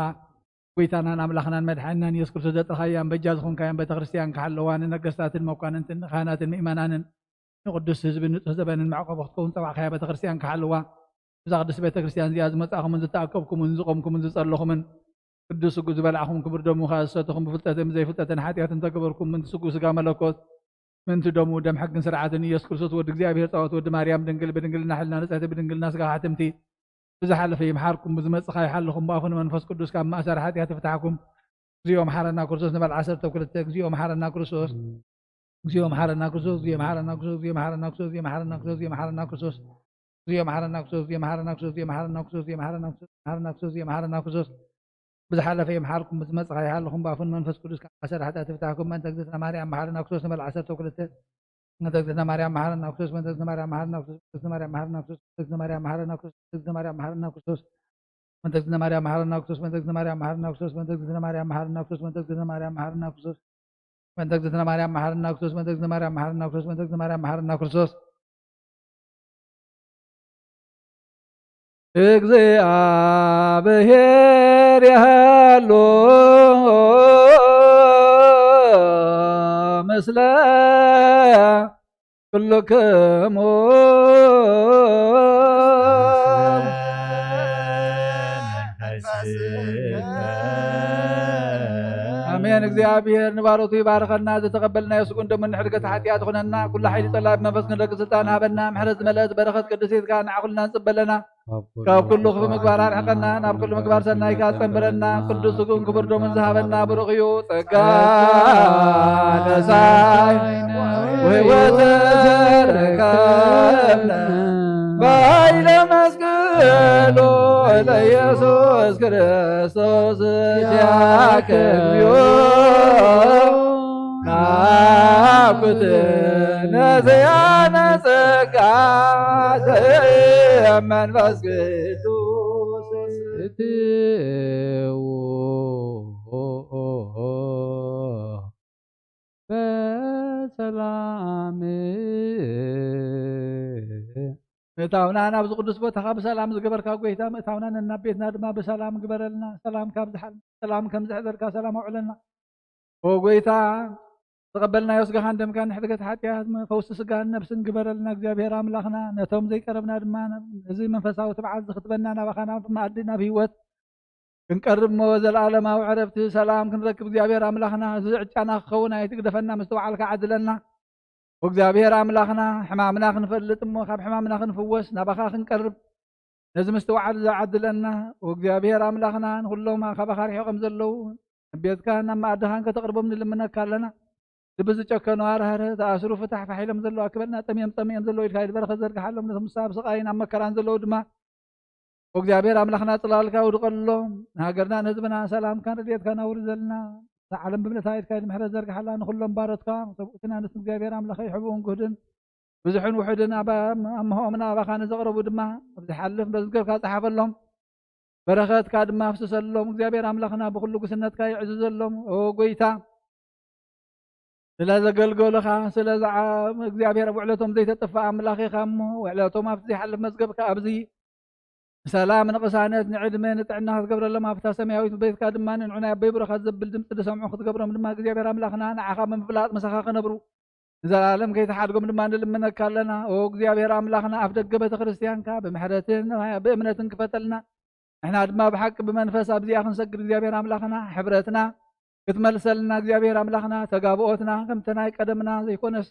ጎይታናን ኣምላኽናን መድሓኒናን ኢየሱስ ክርስቶስ ዘጥረኻያን በጃ ዝኾንካያን ቤተክርስትያን ክሓለዋ፣ ንነገስታትን መኳንንትን ንካህናትን ምእመናንን ንቅዱስ ህዝብን ንጹህ ዘበንን መዕቆቢ ክትከውን ጸዋዕካያ ቤተክርስትያን ክሓልዋ፣ እዛ ቅድስቲ ቤተክርስትያን እዚኣ ዝመጻእኩምን ዝተኣከብኩምን ዝቆምኩምን ዝጸለኹምን ቅዱስ ስጉ ዝበላዕኹም ክቡር ደሙ ከኣ ዝሰተኹም ብፍልጠትን ብዘይፍልጠትን ሓጢኣትን ተገበርኩም ምንቲ ስጉ ስጋ መለኮት ምንቲ ደሙ ደም ሕግን ስርዓትን ኢየሱስ ክርስቶስ ወዲ እግዚኣብሔር ጻወት ወዲ ማርያም ድንግል ብድንግልና ሕልና ንጽሕቲ ብድንግልና ስጋ ሓትምቲ ብዝሓለፈ ይምሓርኩም ብዝመጽእ ከኣ ይሓልኹም ብኣፉ ንመንፈስ ቅዱስ ካብ ማእሰር ሓጢኣት ይፍታሕኩም። እግዚኦ መሓረና ክርስቶስ ንበል ዓሰርተ ክልተ። እግዚኦ መሓረና ክርስቶስ። እግዚኦ መሓረና ክርስቶስ። እግዚኦ መሓረና ክርስቶስ። ብዝሓለፈ ይምሓርኩም ብዝመጽእ ከኣ ይሓልኹም ብኣፉ ንመንፈስ ቅዱስ ካብ ማእሰር ሓጢኣት ይፍታሕኩም። በእንተ እግዝእትነ ማርያም መሓረና ክርስቶስ ንበል ዓሰርተ ክልተ። በእንተ እግዝእትነ ማርያም መሓረና ክርስቶስ። በእንተ እግዝእትነ ማርያም መሓረና ክርስቶስ። በእንተ እግዝእትነ ማርያም መሓረና ክርስቶስ። በእንተ እግዝእትነ ማርያም መሓረና ክርስቶስ። በእንተ እግዝእትነ ማርያም መሓረና ክርስቶስ። በእንተ እግዝእትነ ማርያም መሓረና ክርስቶስ። በእንተ እግዝእትነ ማርያም መሓረና ክርስቶስ። በእንተ እግዝእትነ ማርያም መሓረና ክርስቶስ። በእንተ እግዝእትነ ማርያም መሓረና ክርስቶስ። በእንተ እግዝእትነ ማርያም መሓረና ክርስቶስ። በእንተ እግዝእትነ ማርያም መሓረና ክርስቶስ። እግዚኣብሔር ያህሉ ምስለ ኩልክሙ። ኣሜን። እግዚኣብሔር ንባሮቱ ይባርከና። ዝተቐበልናዮ ስጉን ደሙን ንሕድገት ሓጢኣት ኹነና። ኩሉ ሓይሊ ጸላኢ ብመንፈስ ክንረክብ ስልጣን ሃበና። ምሕረት ዝመልአት በረኸት ቅድስት ኢድካ ንዓ ኩልና ንጽበለና። ካብ ኩሉ ክፉ ምግባር ኣርሕቐና፣ ናብ ኩሉ ምግባር ሰናይ ካጸንብረና። ቅዱስ ስጉን ክቡር ደሙን ዝሃበና ብሩኽ እዩ። ጸጋ ነሳይ ወሕይወት ዘረከብነ ባይለ መስቀሉ ለኢየሱስ ክርስቶስ ኪያከ እግዚኦ ናፍቆት ነዘያነ ጸጋ ዘመንፈስ ቅዱስ እትዉ በሰላም። ምእታውና ናብዚ ቅዱስ ቦታኻ ብሰላም ዝገበርካ ጎይታ፣ ምእታውና ነናብ ቤትና ድማ ብሰላም ግበረልና። ሰላም ካብ ዝሓል-፣ ሰላም ከም ዘሕደርካ ሰላም ኣውዕለና። ኦ ጎይታ፣ ዝተቐበልናዮ ስጋኻን ደምካን ንሕድገት ሓጢኣት፣ ፈውሲ ስጋን ነብስን ግበረልና። እግዚኣብሔር ኣምላኽና፣ ነቶም ዘይቀረብና ድማ ነዚ መንፈሳዊ ትብዓት ዝኽትበና ናባኻ ናብ መኣዲ ናብ ህይወት ክንቀርብ እሞ ዘለኣለማዊ ዕረፍቲ ሰላም ክንረክብ እግዚኣብሔር ኣምላኽና፣ እዚ ዕጫና ክኸውን ኣይትግደፈና፣ ምስተውዓልካ ዓድለና። ወእግዚኣብሔር ኣምላኽና፣ ሕማምና ክንፈልጥ እሞ ካብ ሕማምና ክንፍወስ ናባኻ ክንቀርብ ነዚ ምስትውዓል ዝዓድለና። ወእግዚኣብሔር ኣምላኽና፣ ንኹሎም ካባኻ ርሒቖም ዘለዉ ናብ ቤትካን ናብ መኣድኻን ከተቕርቦም ንልምነካ ኣለና። ልቢ ዝጨከኑ ኣርህርህ፣ ተኣስሩ ፍታሕ፣ ፋሕ ኢሎም ዘለዉ ኣክበልና፣ ጠምዮም ጸሚኦም ዘለዉ ኢድካ ኢድ በረኸት ዘርግሓሎም፣ ነቶም ንስኻ ኣብ ስቓይን ኣብ መከራን ዘለዉ ድማ፣ ወእግዚኣብሔር ኣምላኽና ጽላልካ ውድቐሎም፣ ንሃገርና ንህዝብና ሰላምካን ረድኤትካን ኣውርደልና። እዛ ዓለም ብምልእታ ኢድካ ኢድ ምሕረት ዘርግሓላ፣ ንኹሎም ባሮትካ ሰብኡትን ኣንስትን እግዚኣብሔር ኣምላኸ ይሕብኡን ግህድን ብዙሕን ውሑድን ኣብ ኣምሆኦምና ኣባኻ ንዘቕረቡ ድማ ኣብ ዝሓልፍ መዝገብካ ጸሓፈሎም፣ በረኸትካ ድማ ኣፍስሰሎም። እግዚኣብሔር ኣምላኽና ብኹሉ ጉስነትካ ይዕዝዘሎም። ኦ ጎይታ፣ ስለ ዘገልገሉኻ፣ ስለ ዝዓም እግዚኣብሔር ኣብ ውዕለቶም ዘይተጥፍእ ኣምላኽ ኢኻ እሞ፣ ውዕለቶም ኣብቲ ዘይሓልፍ መዝገብካ ኣብዚ ብሰላም ንቕሳነት ንዕድመ ንጥዕና ክትገብረሎም ኣብታ ሰማያዊት ቤትካ ድማ ንንዑ ናይ ኣቦይ ብሩኻት ዘብል ድምፂ ዝሰምዑ ክትገብሮም ድማ እግዚኣብሔር ኣምላኽና ንዓኻ ብምፍላጥ ምሳኻ ክነብሩ ንዘለኣለም ከይትሓድጎም ድማ ንልምነካ ኣለና። ኦ እግዚኣብሔር ኣምላኽና ኣፍ ደገ ቤተ ክርስቲያንካ ብምሕረትን ብእምነትን ክፈተልና። ንሕና ድማ ብሓቂ ብመንፈስ ኣብዚኣ ክንሰግድ እግዚኣብሔር ኣምላኽና ሕብረትና ክትመልሰልና እግዚኣብሔር ኣምላኽና ተጋብኦትና ከምቲ ናይ ቀደምና ዘይኮነስ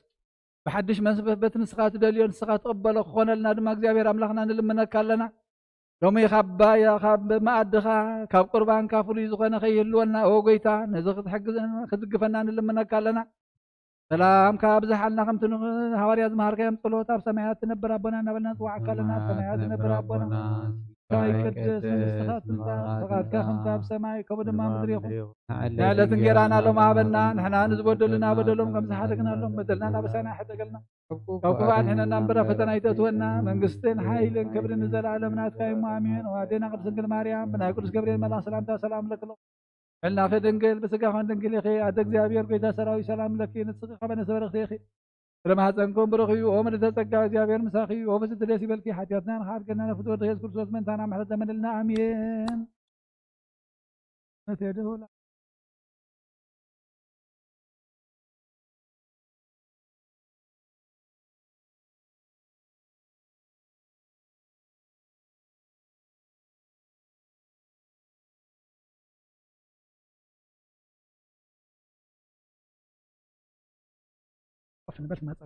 ብሓድሽ መንፈስ በቲ ንስኻ ትደልዮ ንስኻ ትቕበሎ ክኾነልና ድማ እግዚኣብሔር ኣምላኽና ንልምነካ ኣለና። ሎሚ ካብ ባያ ካብ መኣድኻ ካብ ቁርባንካ ፍሉይ ዝኾነ ከይህልወና ኦ ጎይታ ነዚ ክትሕግዘና ክትድግፈና ንልምነካ ኣለና። ሰላምካ ኣብዝሓልና ከምቲ ንሃዋርያ ዝመሃርካዮም ጸሎት ኣብ ሰማያት ትነብር ኣቦና እናበልና ንጽዋዕካ ኣለና። ኣብ ሰማያት ትነብር ኣቦና ስምካ ይቀደስ መንግስትኻ ትምጻእ ፈቃድካ ከምቲ ኣብ ሰማይ ከምኡ ድማ ምድሪ ይኹን። ንዕለት እንጌራና ሎም ሃበና ንሕና ንዝበደሉና በደሎም ከም ዝሓደግናሎም በደልና ናበሳና ሕደገልና ካብ ክፉእ ኣድሕነና እምበር ኣብ ፈተና ኣይተእትወና። መንግስትን ሓይልን ክብርን ንዘለኣለም ናትካ እዩ እሞ ኣሜን። ኣዴና ቅድስት ድንግል ማርያም ብናይ ቅዱስ ገብርኤል መልኣኽ ሰላምታ ሰላም ለክሎ ሕልናኺ ድንግል ብስጋኽን ድንግል ኢኺ። ኣደ እግዚኣብሔር ጎይታ ሰራዊት ሰላም ለኪ ንስኺ ከበነ ሰበረኽቲ ኢኺ። ፍረ ማሕፀንኩም ብሩኽ እዩ። ኦ ምልዕተ ጸጋ እግዚኣብሔር ምሳኺ እዩ። ኦ ፍስቲ ደስ ይበልኪ። ሓጢኣትና ንኽሓድገና ነፍቲ ወዲ የሱስ ክርስቶስ መንታና ምሕረት ለመንልና ኣሜን። ነቲ የድህውላ ኮፍ ንበል ትመጸ